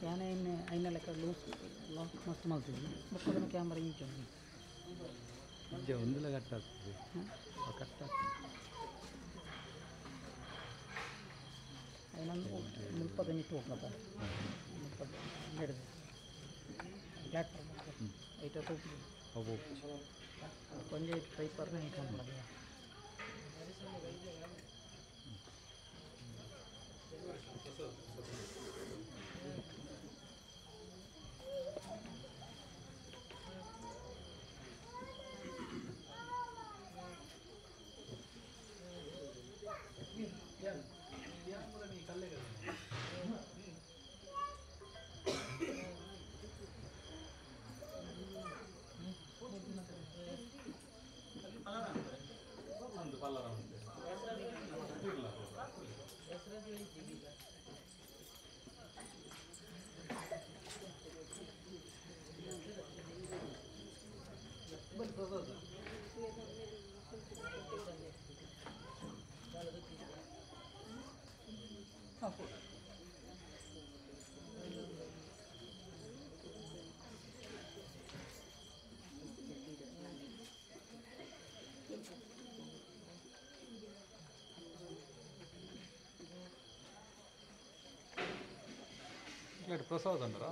ಯಾನೆ ಐನ ಲೆಕ್ಕ loose lock ಮಸ್ತ್ ಮಲ್ತಿದ್ವಿ ಬೊಕ್ಕ ಕ್ಯಾಮ್ರಾ ಇಂಚ ಒಂದುಲ ಕಟ್ ಆಗ್ತದೆ ಕಟ್ ಆಗ್ತದೆ ಐನೊಂದು ಮುಪ್ಪದ ಮಿಟ್ಟು ಹೋಗ್ಲಪ್ಪ ಮುಪ್ಪದ ಹಿಡಿದು ಪ್ಲ್ಯಾಟ್ಫಾರ್ಮ್ ಐಟ ಅವು ಕೊಂಜ ಟ್ರೈಪರ್ ಹಿಂಗೆ ಪ್ರಸಾದ ಅಂದ್ರ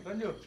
Thank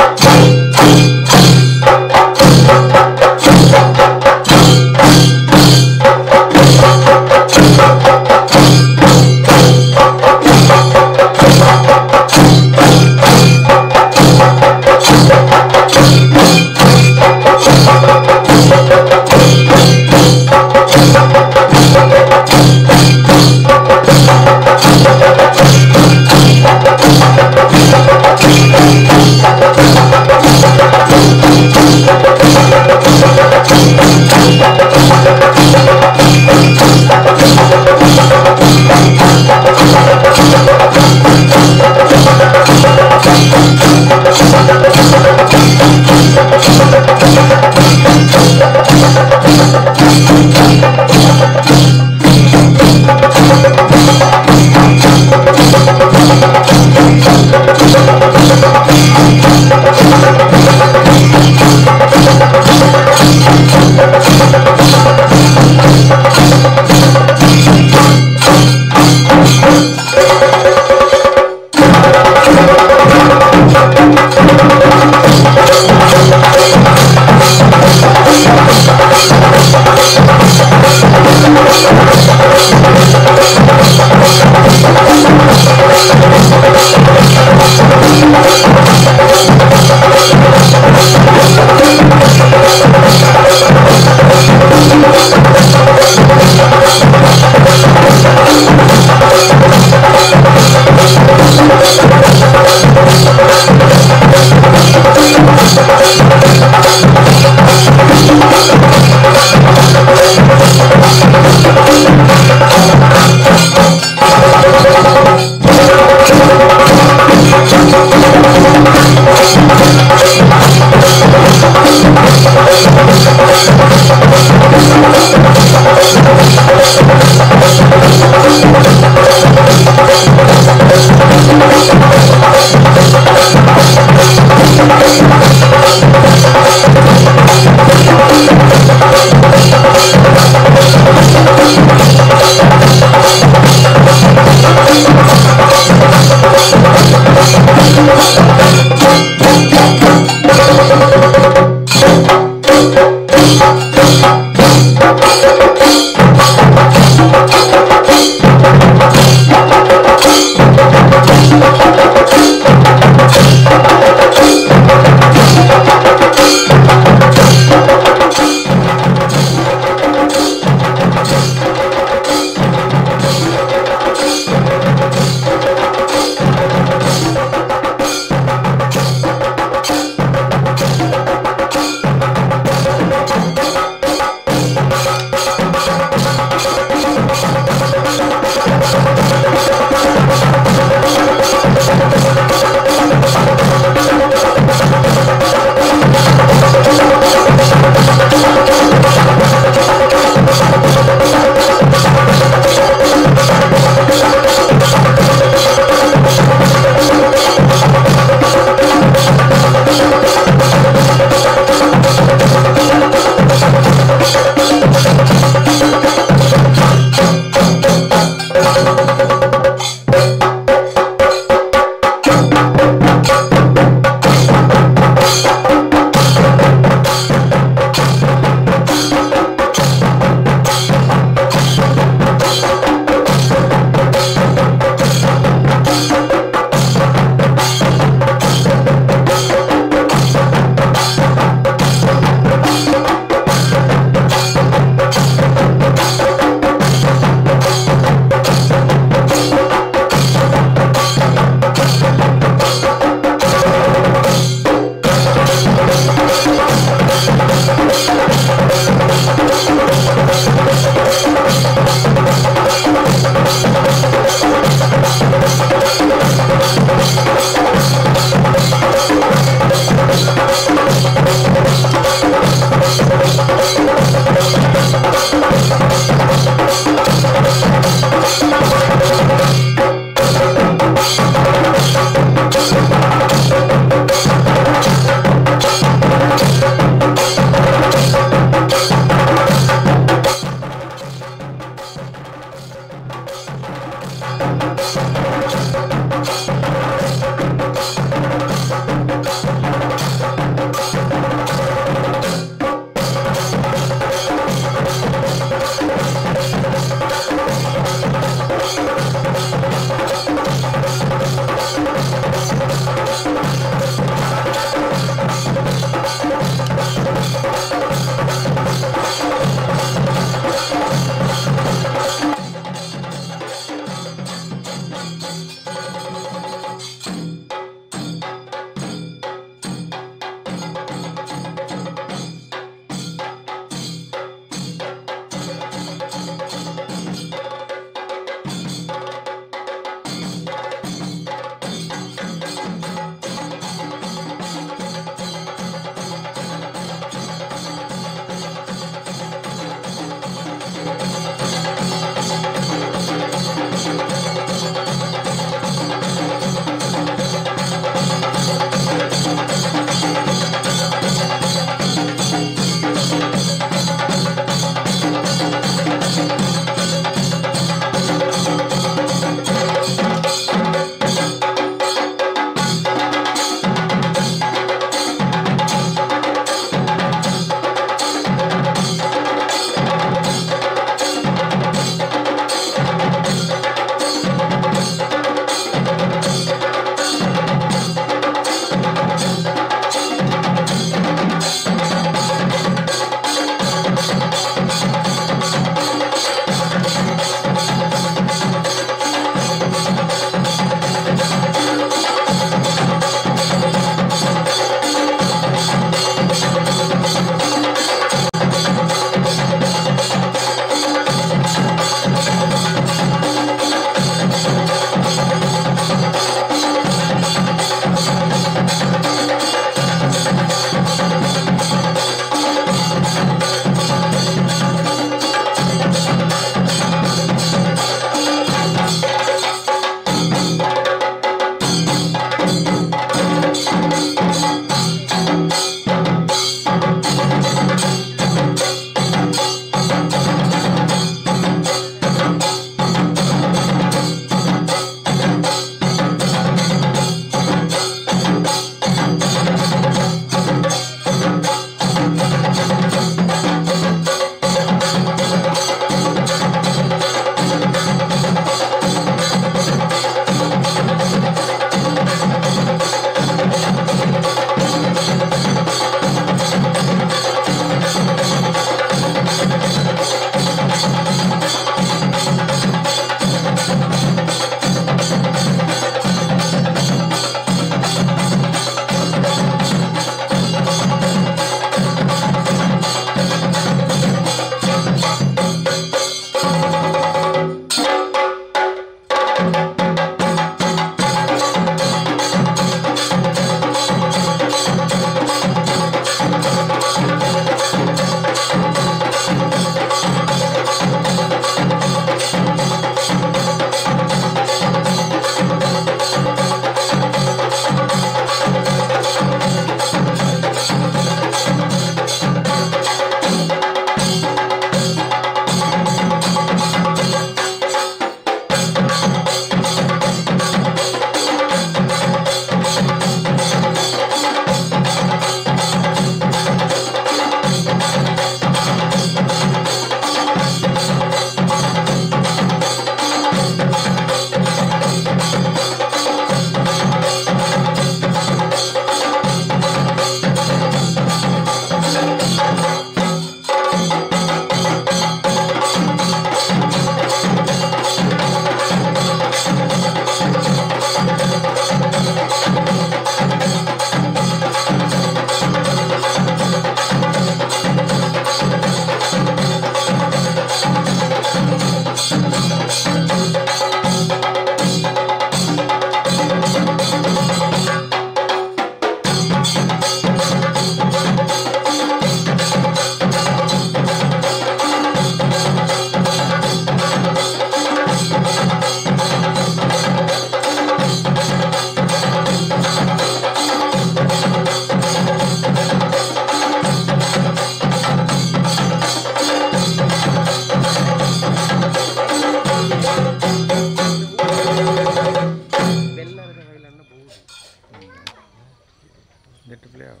ನೆಟ್ ಪ್ಲೇ ಆವ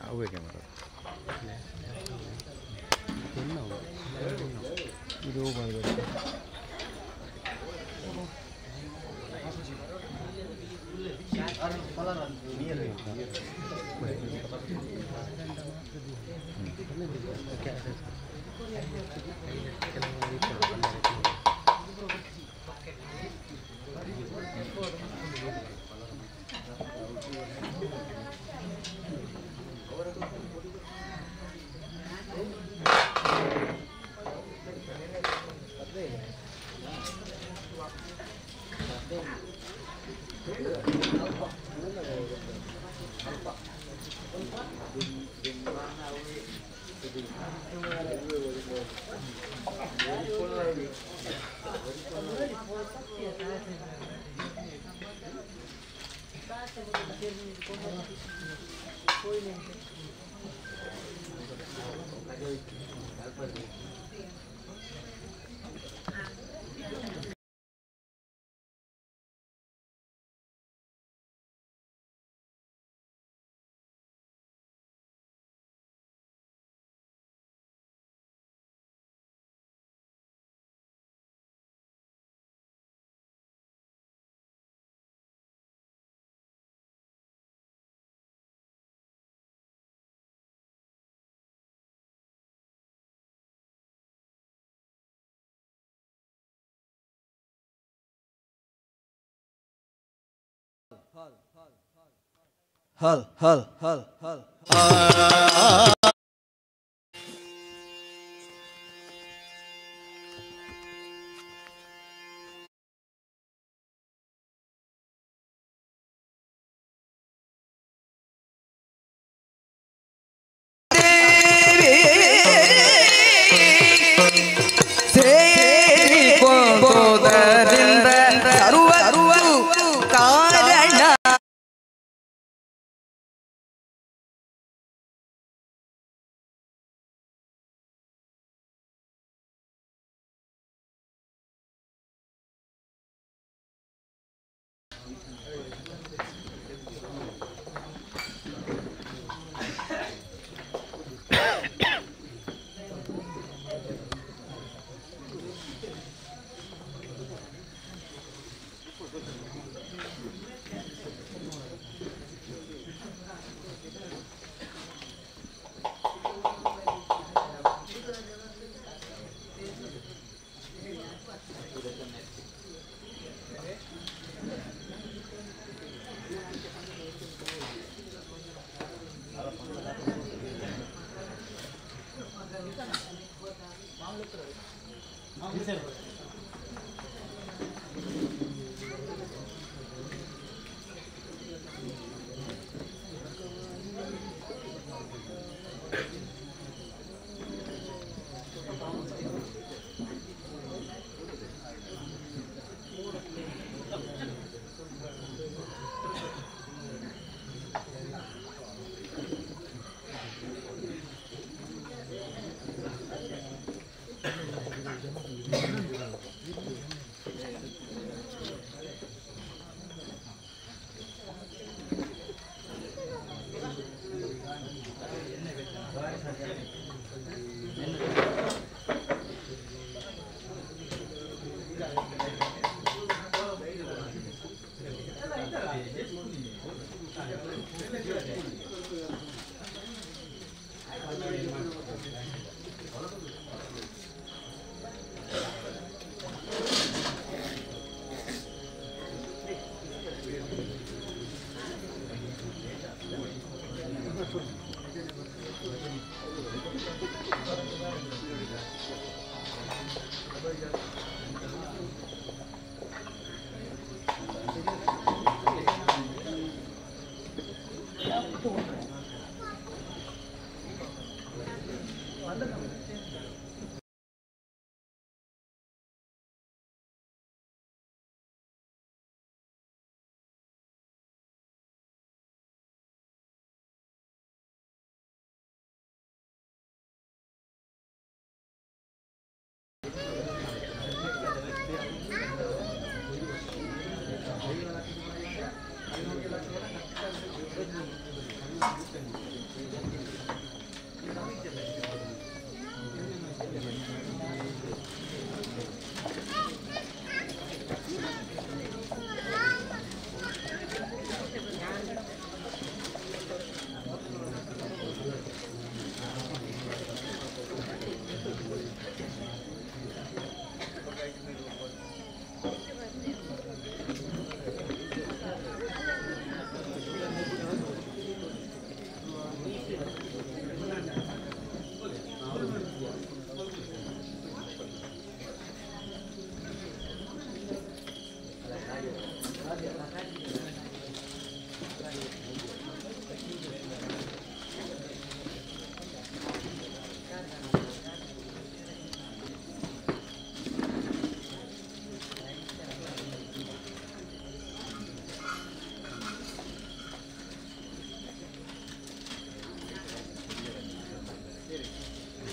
ಅವೇ ಕ್ಯಾಮರಾ ಇದು ಮಾಡಬೇಕು. Hal hal hal hal.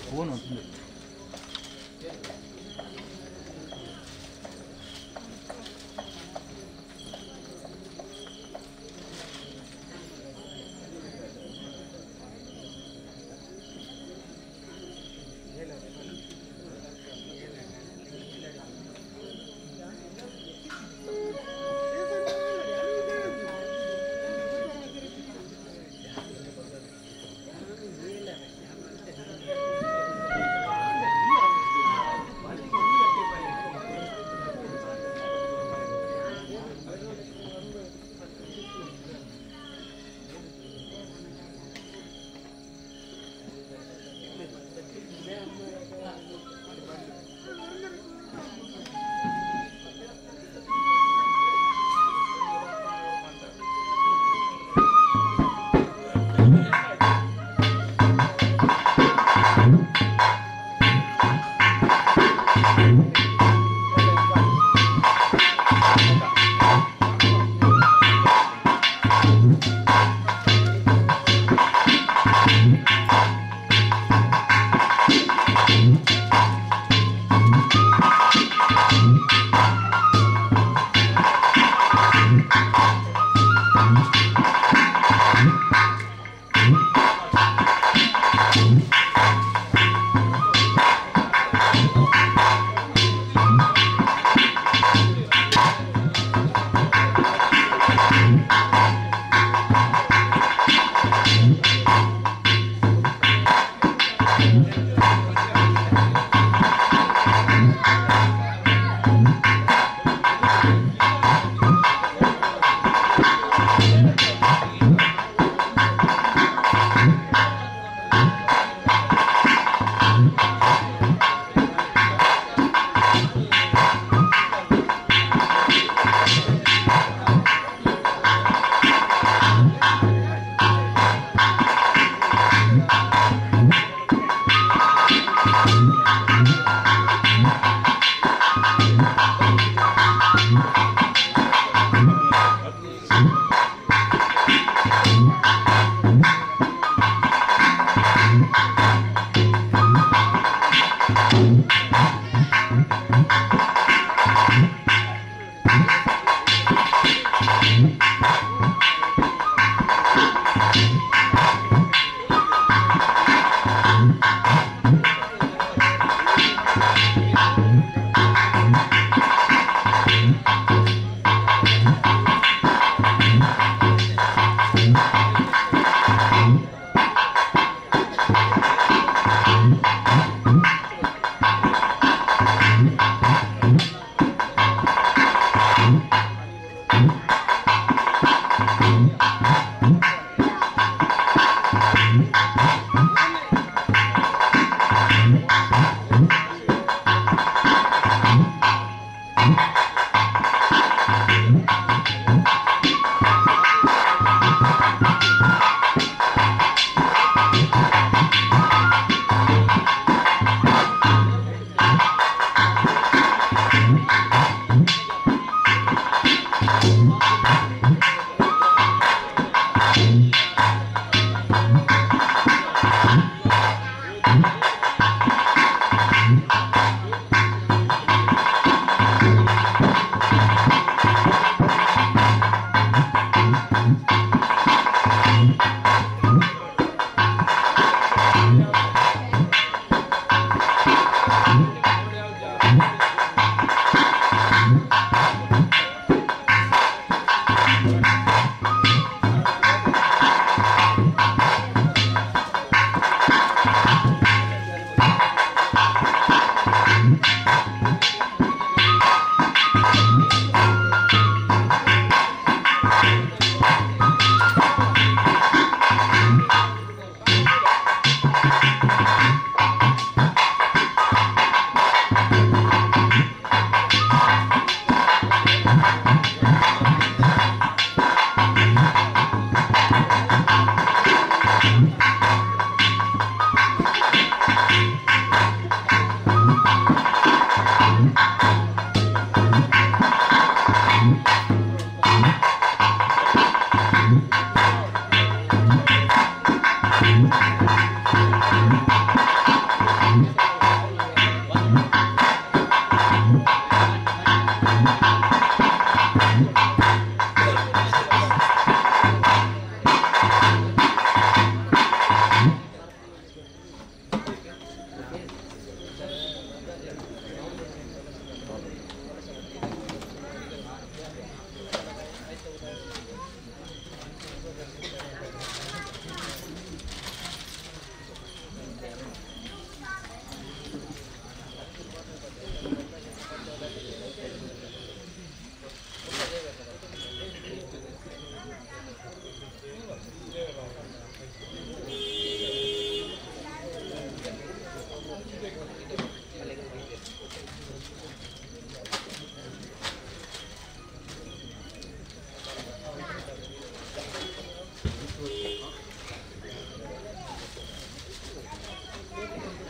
Phone ఉంటుంది.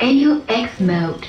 AUX mode.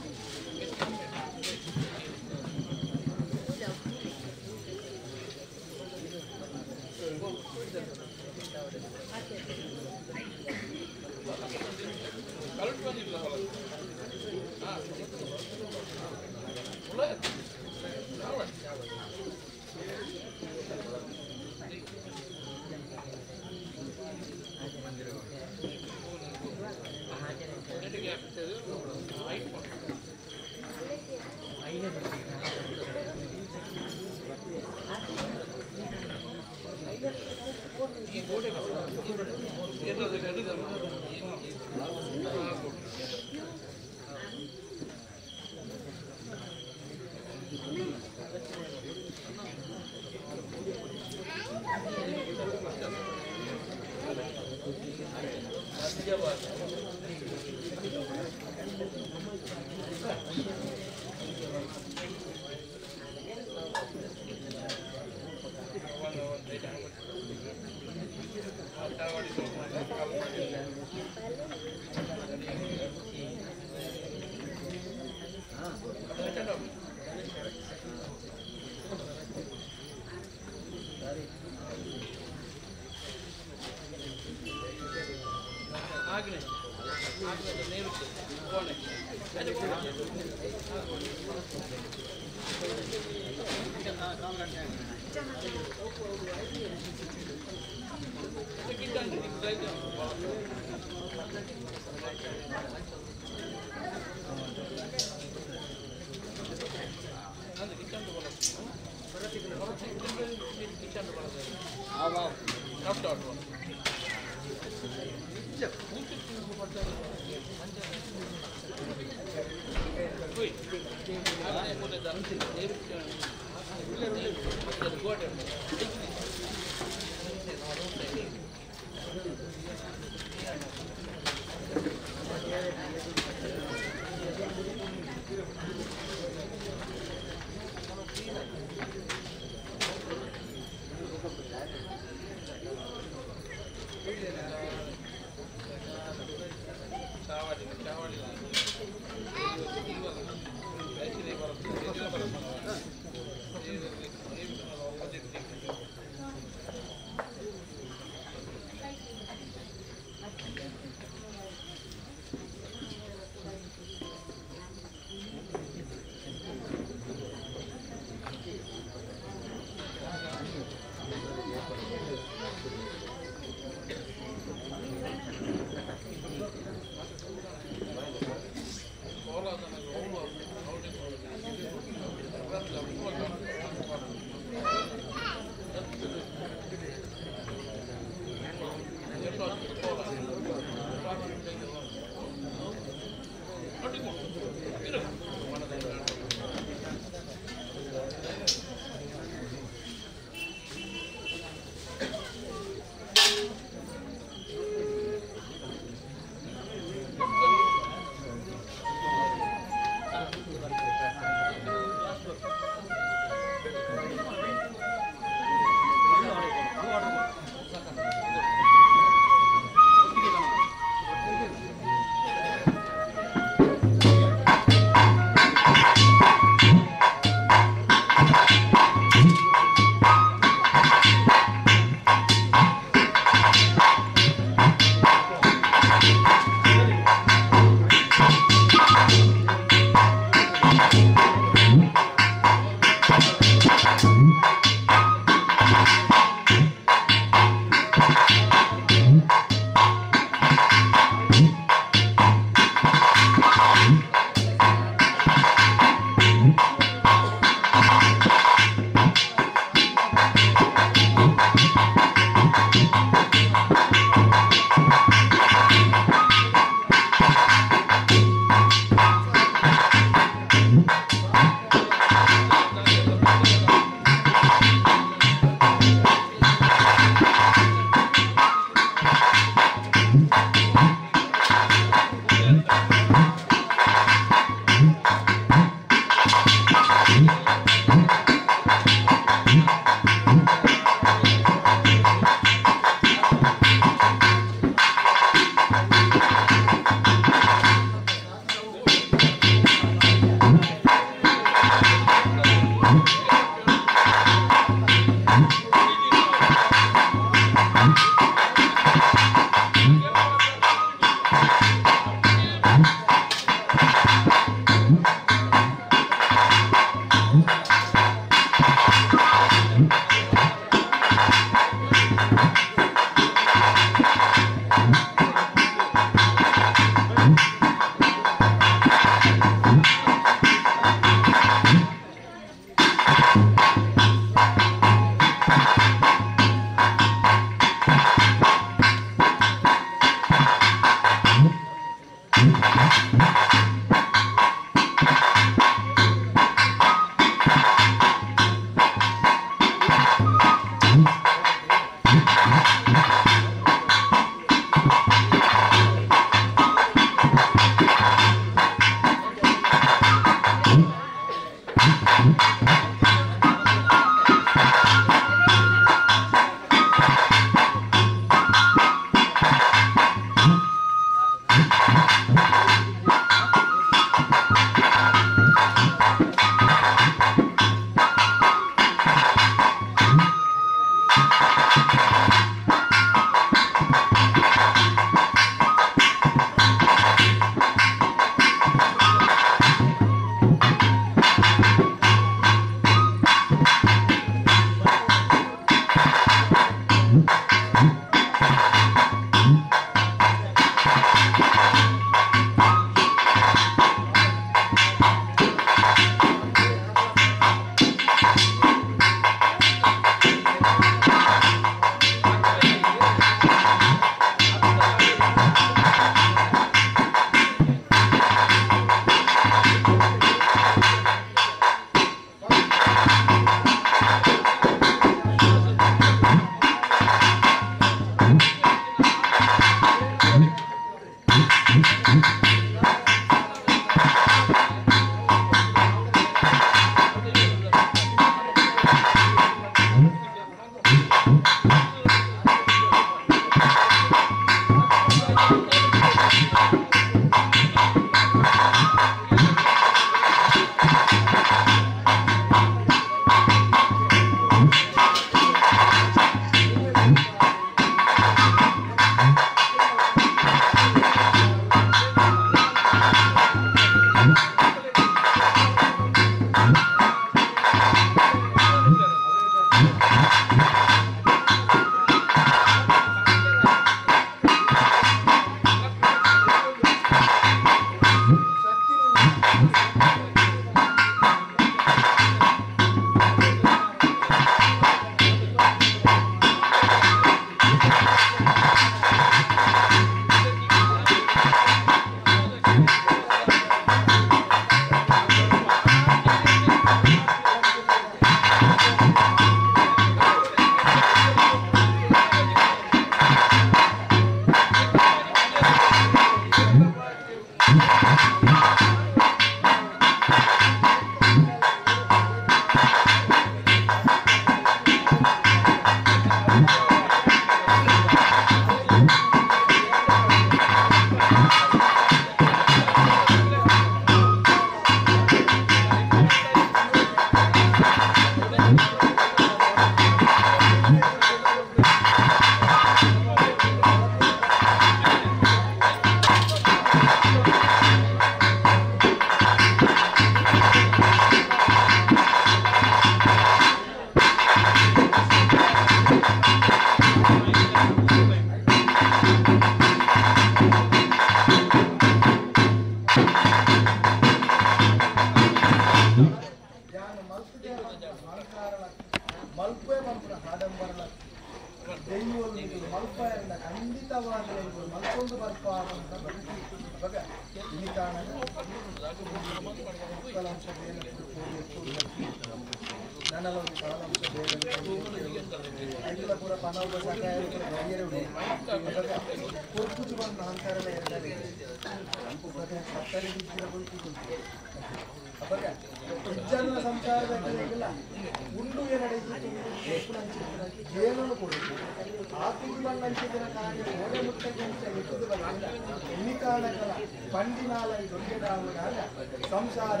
ಸಂಸಾರ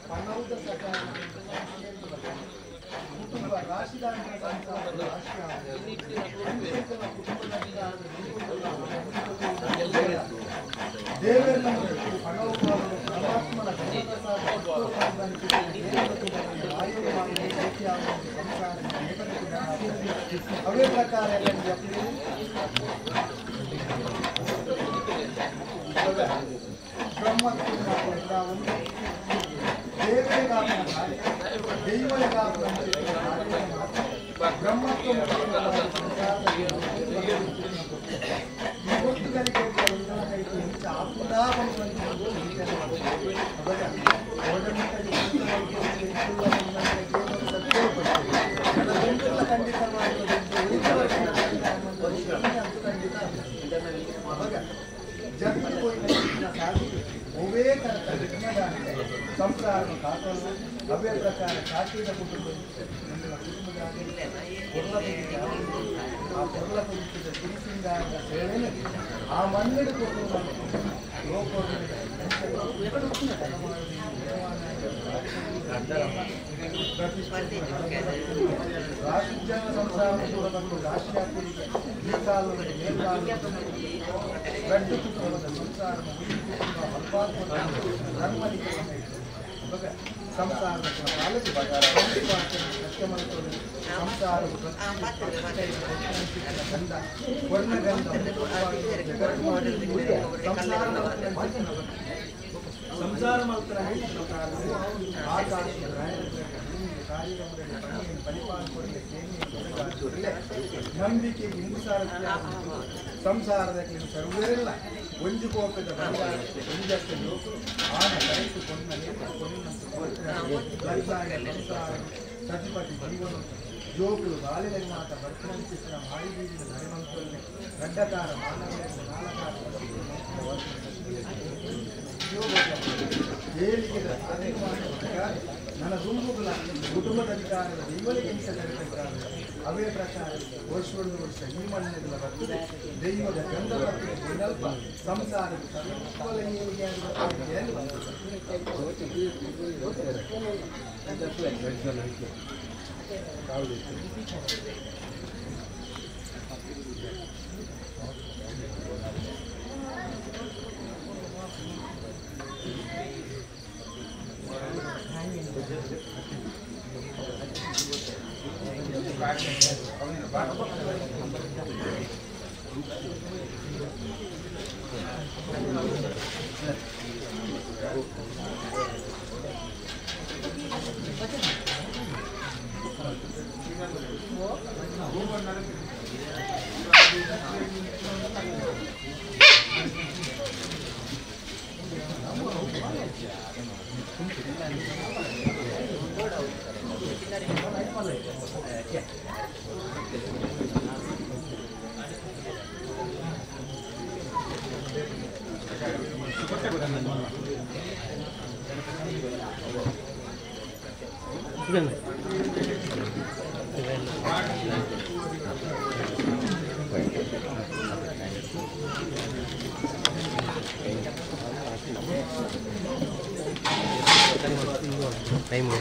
ಪಣೌದ ಸಕಾರ ಕುಟುಂಬ ಕುಟುಂಬ ರಾಶಿದಾಂತರ ಸಂಸಾರ ರಾಶಿ ದೇವರ ಪರಮಾತ್ಮನ ಸಂಸಾರ ಅವೇ ಪ್ರಕಾರ ಸಂಸಾರ ಕಾಕಲು ಅವೇ ಪ್ರಕಾರ ಕಾಟಿದ ಕುಟುಂಬ ಕುಟುಂಬದ ಆ ಪೊರ್ಲ ಕುಟುಂಬದ ತಿರಿಸಿಂಗಾರದ ಸೇವೆನೆ ಆ ಮಣ್ಣು ಕುಟುಂಬ ರಾಶಿಜನ ಸಂಸಾರ ಬಂದು ರಾಶಿಯಾಗುವುದು ಈ ಕಾಲದ ಗಡ್ಡು ಕುಟುಂಬದ ಸಂಸಾರ ಸಂಸಾರದ ಸಂಸಾರ ಸಂಸಾರ ನಂಬಿಕೆ ಹಿಂಸಾರ ಸಂಸಾರದ ಸರ್ವರೆಲ್ಲ ಒಂದು ಕೋಪದ ಒಂದಕ್ಕೆ ಆನ ಕರೆಸು ಕೊಂದ ಸತಿಪತಿ ಜೀವನ ಜೋಕುಲು ಬಾಲಿನ ಮಾತ ಬರ್ತನಂತಿಸಿನ ಮಾಯಿಬೀಜಿನ ನರಿಮಂತೊಲ್ಲೆ ಗಡ್ಡಕಾರ ಮಾನವ ನಾಲಕಾರ ಏಳಿಗೆದ ನನ್ನ ದುಂಬುಗಳ ಕುಟುಂಬದ ಅಧಿಕಾರದ ದೈವಳಿಗೆ ಹಿಂಸೆ ಅವೇ ಪ್ರಕಾರ ವರ್ಷ ವರ್ಷ ಈ ಮಣ್ಣಿನ ಬರ್ತದೆ ದೈವದ ಗಂಧ ಬರ್ತದೆ ದಿನಲ್ಪ ಸಂಸಾರದ ಸರ್ವಲ ಏಳಿಗೆ ಟೈಮ್.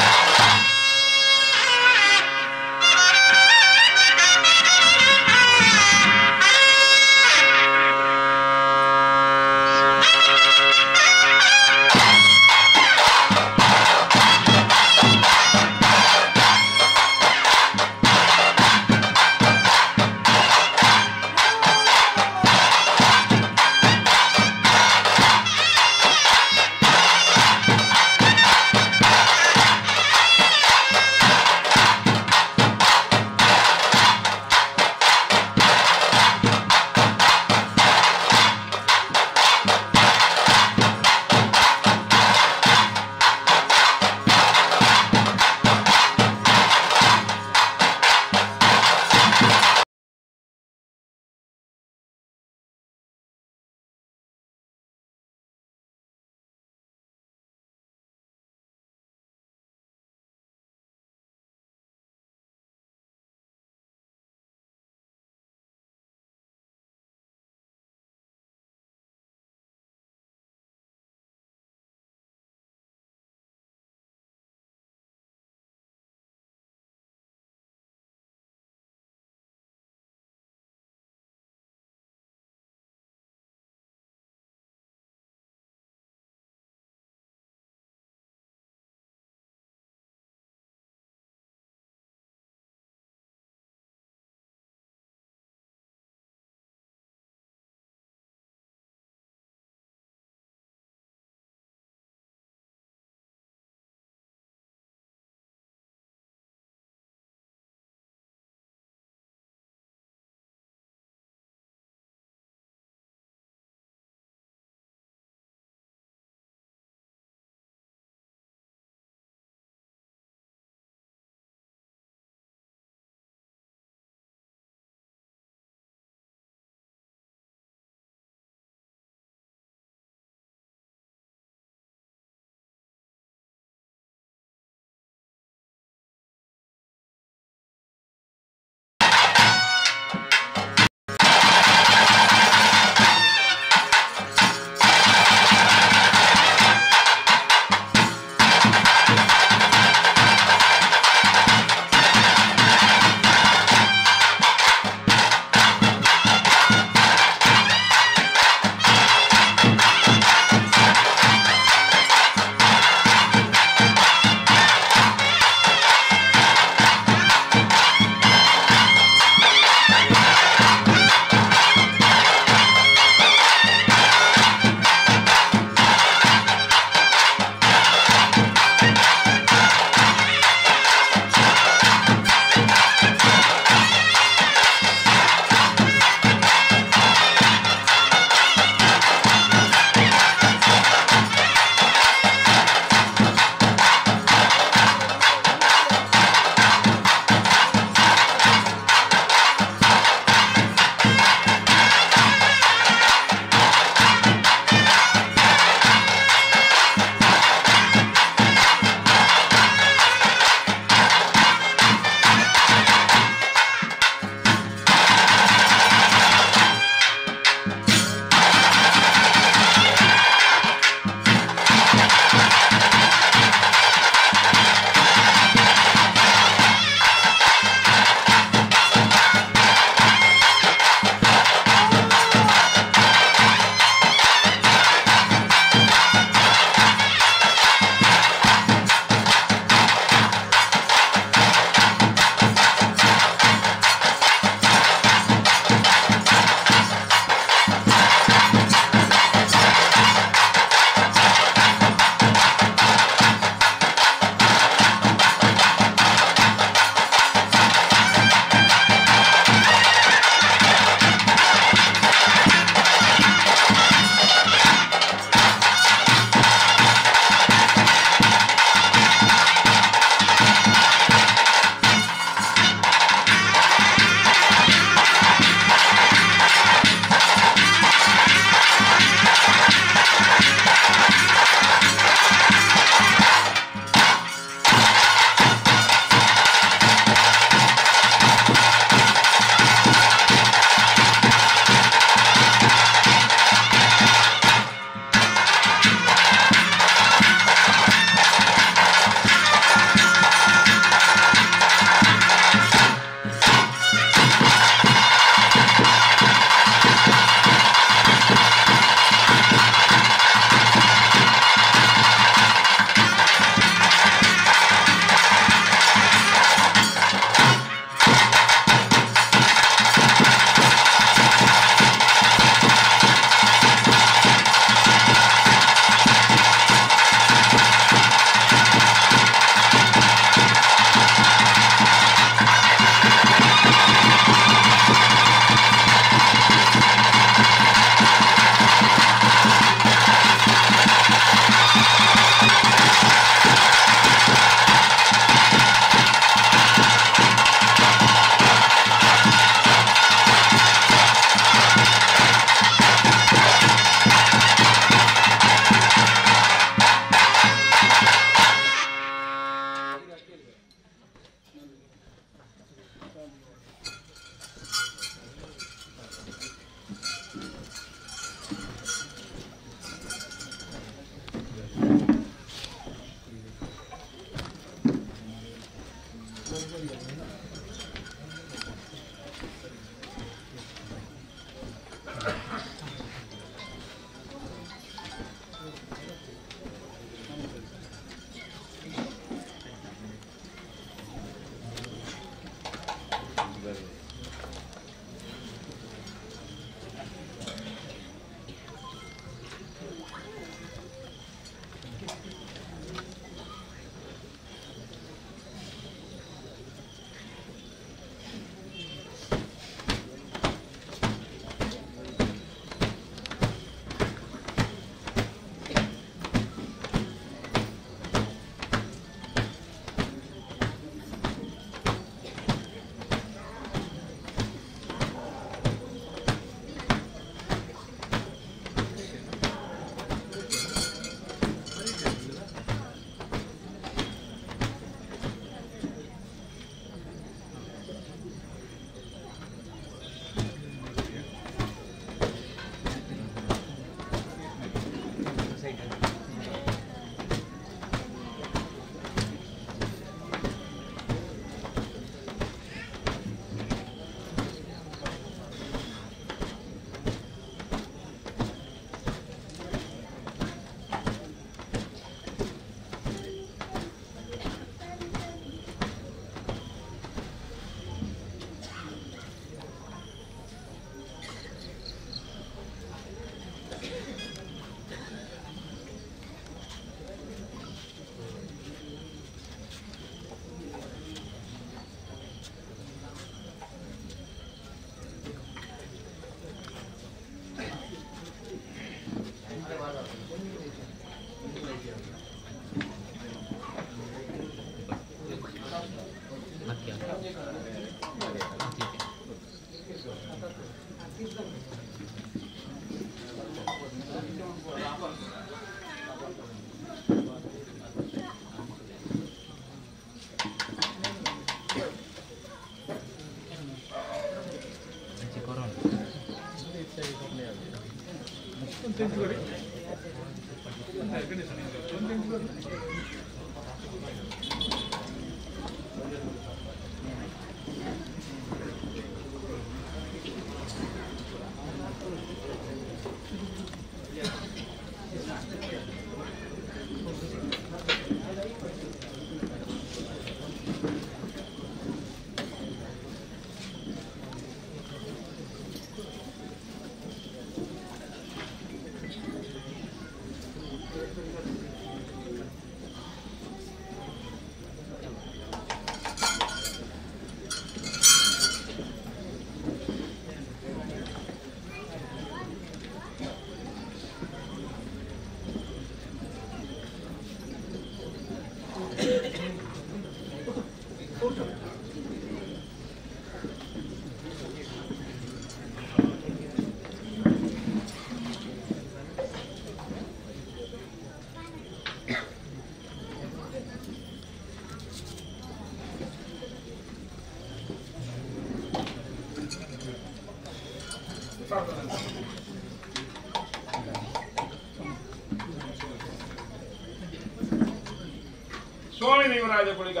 ಸ್ವಾಮಿ ದೇವರಾಜ ಕುಳಿಗ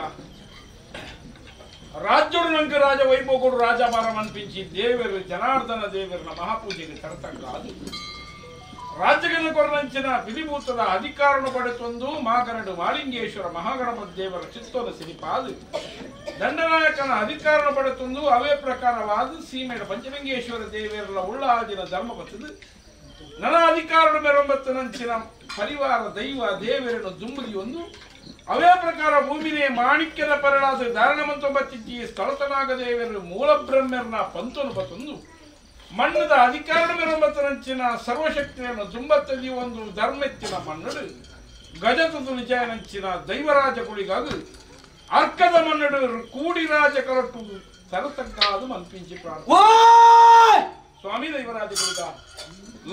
ರಾಜ್ಯಡು ನಂಕ ರಾಜ ವೈಭೋಗುಡು ರಾಜಭಾರ ಅನ್ಪಿಂಚಿ ದೇವರು ಜನಾರ್ದನ ದೇವರನ ಮಹಾಪೂಜೆಗೆ ತರತಕ್ಕಾದು ರಾಜ್ಯಗಳ ಕೊರಲಂಚಿನ ವಿಧಿಭೂತದ ಅಧಿಕಾರನು ಪಡೆತೊಂದು ಮಾಗರಡು ಮಾಲಿಂಗೇಶ್ವರ ಮಹಾಗಣಪತಿ ದೇವರ ಚಿತ್ತೋದ ಸಿರಿಪಾದು ದಂಡನಾಯಕನ ಅಧಿಕಾರನು ಪಡೆತೊಂದು ಅವೇ ಪ್ರಕಾರವಾದ ಸೀಮೆಯ ಪಂಚಲಿಂಗೇಶ್ವರ ದೇವರ ಉಳ್ಳಾದಿನ ಧರ್ಮ ಬತ್ತದು ನನ್ನ ಅಧಿಕಾರನು ಮೆರೊಂಬತ್ತನಂಚಿನ ಪರಿವಾರ ದೈವ ದೇವರನ್ನು ದುಂಬುದಿಯೊಂದು ಅವೇ ಪ್ರಕಾರ ಭೂಮಿನೇ ಮಾಣಿಕ್ಯದ ಪರಳಾದ ಧಾರಣಮಂತೊಂಬತ್ತಿಜ್ಜಿ ಸ್ಥಳತನಾಗ ದೇವರು ಮೂಲಬ್ರಹ್ಮರ್ನ ಪಂತನು ಬತ್ತೊಂದು ಮಣ್ಣದ ಅಧಿಕಾರಣ ಮೆರೊಂಬತ್ತನಂಚಿನ ಸರ್ವಶಕ್ತಿಯನ್ನು ದುಂಬತ್ತದಿ ಒಂದು ಧರ್ಮೆತ್ತಿನ ಮಣ್ಣಡು ಗಜತದು ನಿಜಯನಂಚಿನ ದೈವರಾಜ ಕುಳಿಗಾಗು ಅರ್ಕದ ಮಣ್ಣಡು ಕೂಡಿ ರಾಜ ಕರಟು ತರತಕ್ಕಾದು ಮನ್ಪಿಂಚಿ ಪ್ರಾಣ ಸ್ವಾಮಿ ದೈವರಾಜ ಕುಳಿಗ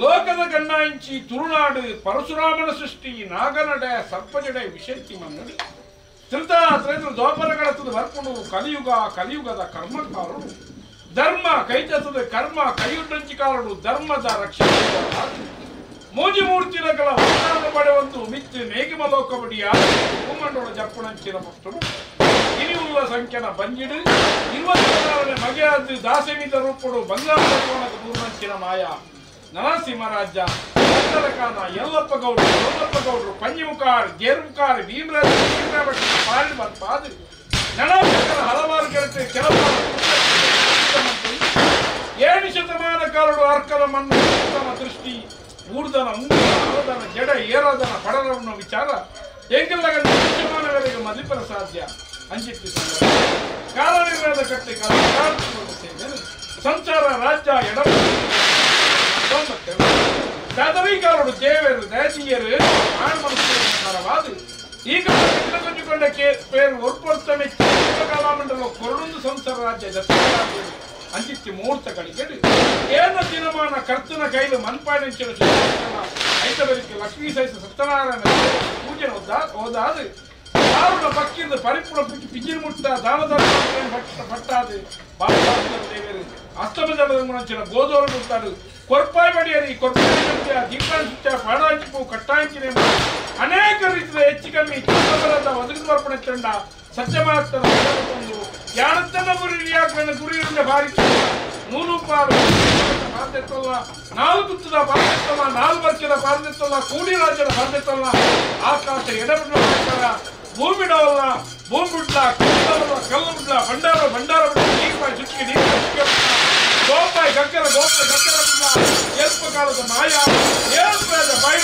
ಲೋಕದ ಕಣ್ಣಾಂಚಿ ತುರುನಾಡು ಪರಶುರಾಮನ ಸೃಷ್ಟಿ ನಾಗನಡೆ ಸರ್ಪಜಡೆ ವಿಷಂತಿ ಮನ್ನಡು ತ್ರಿತ ತ್ರೇತ ದ್ವಾಪರಗಳತ್ತದ ಬರ್ಪುಡು ಕಲಿಯುಗ ಕಲಿಯುಗದ ಕರ್ಮಕಾರರು ಧರ್ಮ ಕೈತಸದ ಕರ್ಮ ಕೈಯುಟ್ಟಂಚಿಕಾರರು ಧರ್ಮದ ರಕ್ಷಣೆ ಮೋಜಿ ಮೂರ್ತಿನಗಳ ಅವತಾರ ಪಡೆವಂತು ಮಿತ್ತು ನೇಗಿಮ ಲೋಕಬಡಿಯ ಭೂಮಂಡಲ ಜಪ್ಪುಣಂಚಿನ ಭಕ್ತರು ಇರಿಯುಳ್ಳ ಸಂಖ್ಯನ ಬಂಜಿಡು 26ನೇ ಮಗೆಯಾದ ದಾಸಮಿತ ರೂಪುಡು ಬಂಗಾರದ ಕೋಣದ ಪೂರ್ಣಂಚಿನ ಮಾಯ ನರಸಿಂಹರಾಜ ಕಾನ ಯಲ್ಲಪ್ಪ ಗೌಡರು ಯಲ್ಲಪ್ಪ ಗೌಡರು ಪಂಜಿಮುಖಾರ್ ಗೇರ್ಮುಖಾರ್ ಭೀಮರಾಜ ಭೀಮರಾಭಟ್ಟ ಪಾಳಿ ಬರ್ಪಾದು ನಳಾಭಟ್ಟರ ಹಲವಾರು ಕೆಲಸ ಕೆಲವು 7 ಶತಮಾನ ಕಾಲಡು ಅರ್ಕದ ಮಣ್ಣು ಉತ್ತಮ ದೃಷ್ಟಿ ಊರ್ದನ ಉಂಗುರ ಜಡ ಏರಾದನ ಪಡರವನ್ನು ವಿಚಾರ ಎಂಗೆಲ್ಲ ಶತಮಾನಗಳಿಗೆ ಮದಿಪರ ಸಾಧ್ಯ ಅಂಚಿತ್ತು ಕಾಲನಿರ್ಣಯದ ಕಟ್ಟೆ ಕಾಲ ಸೇವೆ ಸಂಚಾರ ರಾಜ್ಯ ಎಡ ದಾದರೀಕಾರರು ದೇವರು ದಯದೀಯರು ಆಣ್ಮನಸ್ಸು ಈಗ ಕೊಂಡ ಪೇರು ಒರ್ಪೊರ್ತಮೆ ಕಾಲಮಂಡಲ ಕೊರಡೊಂದು ಸಂಸಾರ ರಾಜ್ಯ ಅಂಚಿತ್ತಿ ಮುಹೂರ್ತಗಳಿಗೆ ಏನ ದಿನಮಾನ ಕರ್ತನ ಕೈಲು ಮನ್ಪಾಡಿಂಚಿನ ಐತಬರಿಗೆ ಲಕ್ಷ್ಮೀ ಸಹಿತ ಸತ್ಯನಾರಾಯಣ ಪೂಜೆ ಹೋದಾದು ದಾರುಣ ಪಕ್ಕಿಂದ ಪರಿಪೂರ್ಣ ಪಿಜಿನ ಮುಟ್ಟ ದಾನಧರ್ಮ ಪಟ್ಟಾದು ದೇವರು ಅಸ್ತಮ ಜಲದ ಗೋದೋರು ಮುಟ್ಟಾಡು ಕೊರ್ಪಾಯಿ ಬಡಿಯರಿ ಕೊರ್ಪಾಯಿ ದೀಪಾಂಚ ಪಾಡಾಂಚಿಪು ಕಟ್ಟಾಂಚಿನ ಅನೇಕ ರೀತಿಯ ಹೆಚ್ಚು ಕಮ್ಮಿ ಚಿಕ್ಕಬರದ ಒದಗಿಸಮರ್ಪಣೆ ಚಂಡ ಸತ್ಯಮಾಸ್ತನ ಒಂದು ಯಾಣತ್ತನ ಗುರಿಯಾಕನ ಗುರಿಯಿಂದ ಭಾರಿ ನೂಲು ಪಾರು ಬಾಧ್ಯತಲ್ಲ ನಾಲ್ಕು ಗುತ್ತದ ಬಾಧ್ಯತಲ್ಲ 4 ವರ್ಷದ ಬಾಧ್ಯತಲ್ಲ ಕೂಡಿ ರಾಜ್ಯದ ಬಾಧ್ಯತಲ್ಲ ಆಕಾಶ ಎಡಬಿಡುವ ಭೂಮಿಡವಲ್ಲ ಭೂಮಿಡ್ಲ ಕಲ್ಲವಲ್ಲ ಕಲ್ಲುಡ್ಲ ಭಂಡಾರ ಭಂಡಾರ ನೀರು ಸುತ್ತಿಗೆ ನೀರು ಗೋಪಾಯಿ ಗಗ್ಗರ ಗೋಪಾಯಿ ಗಗ್ಗರ ಬಿಡ್ಲ ಎಲ್ಪ ಕಾಲದ ಮಾಯ ಏಳ್ಪಾದ ಬಾಯಿ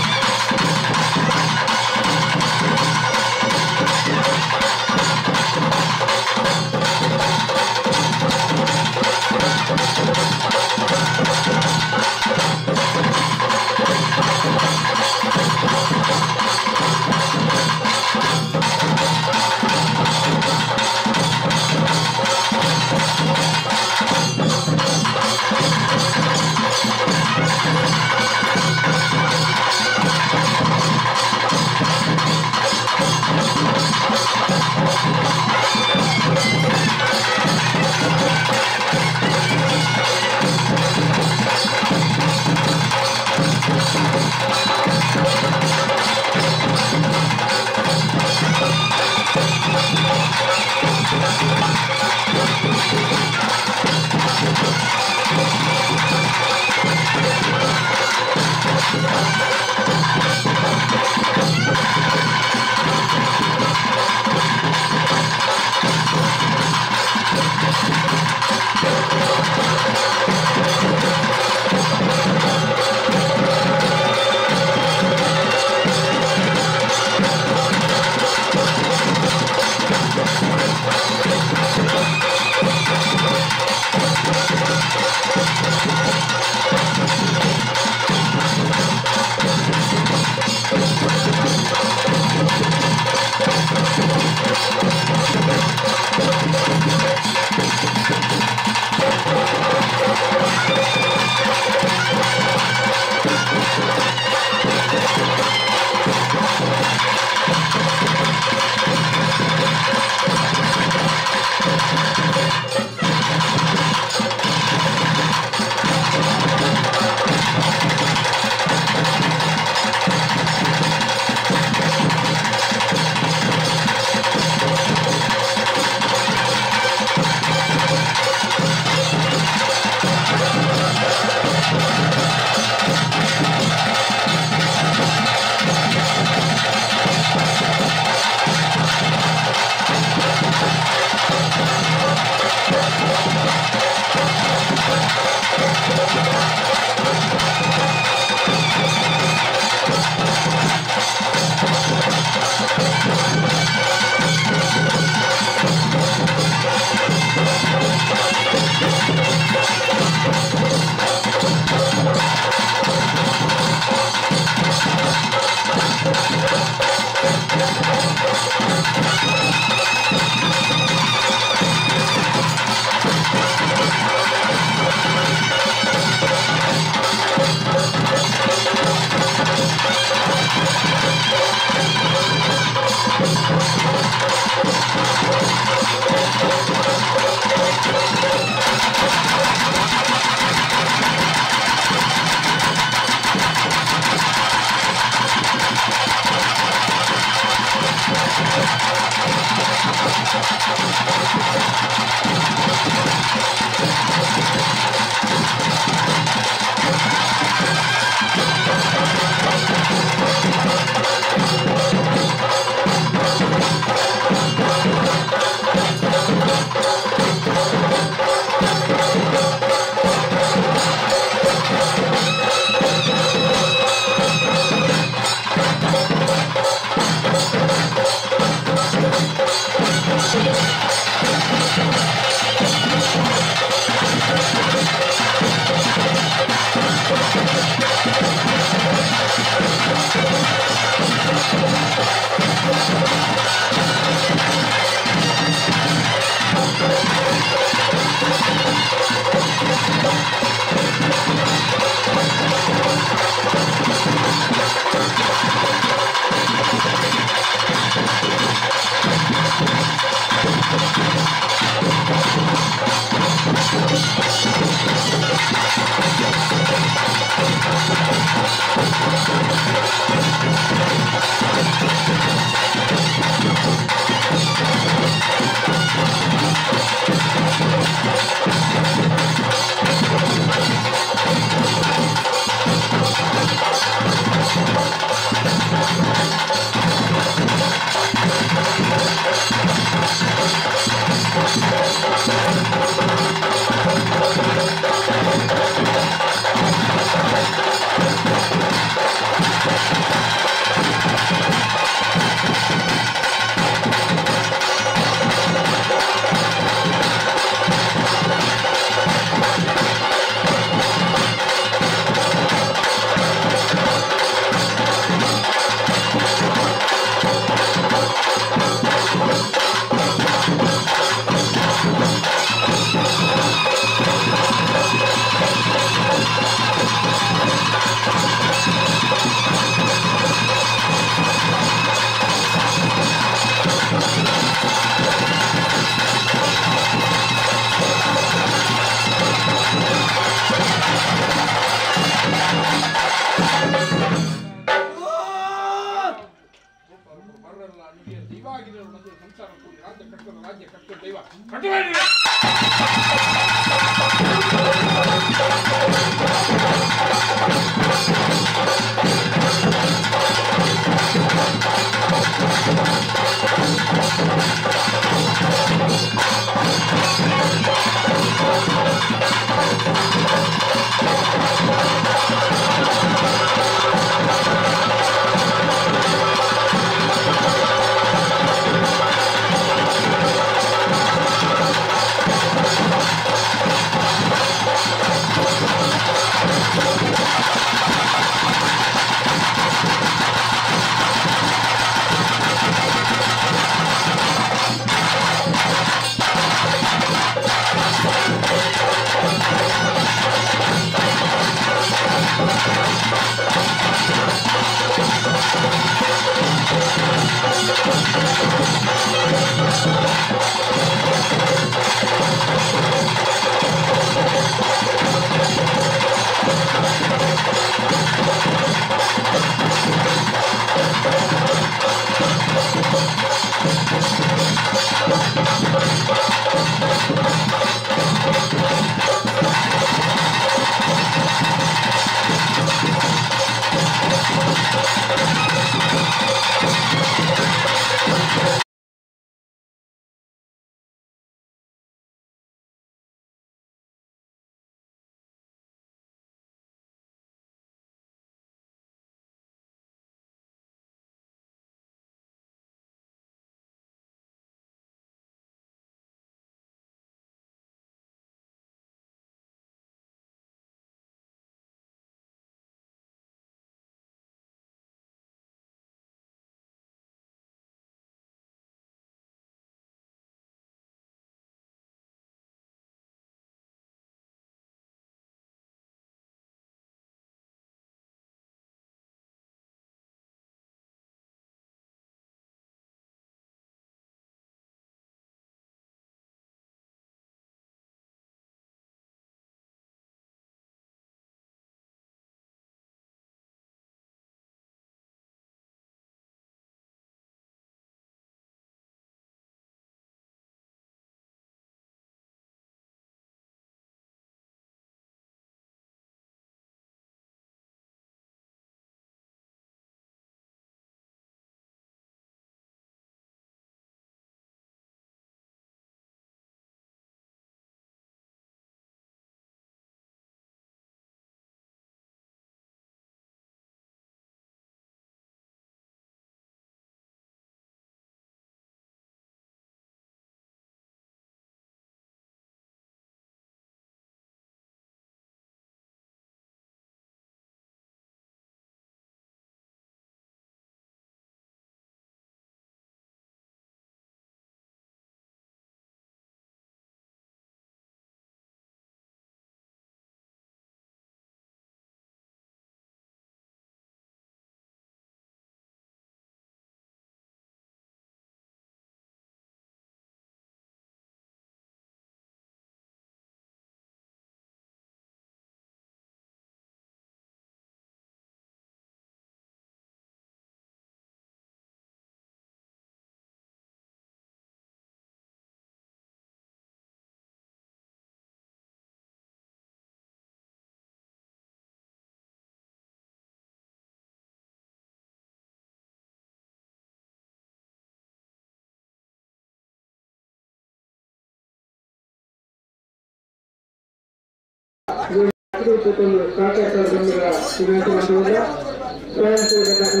ಸ್ವಯಂ ಸೇವಕರು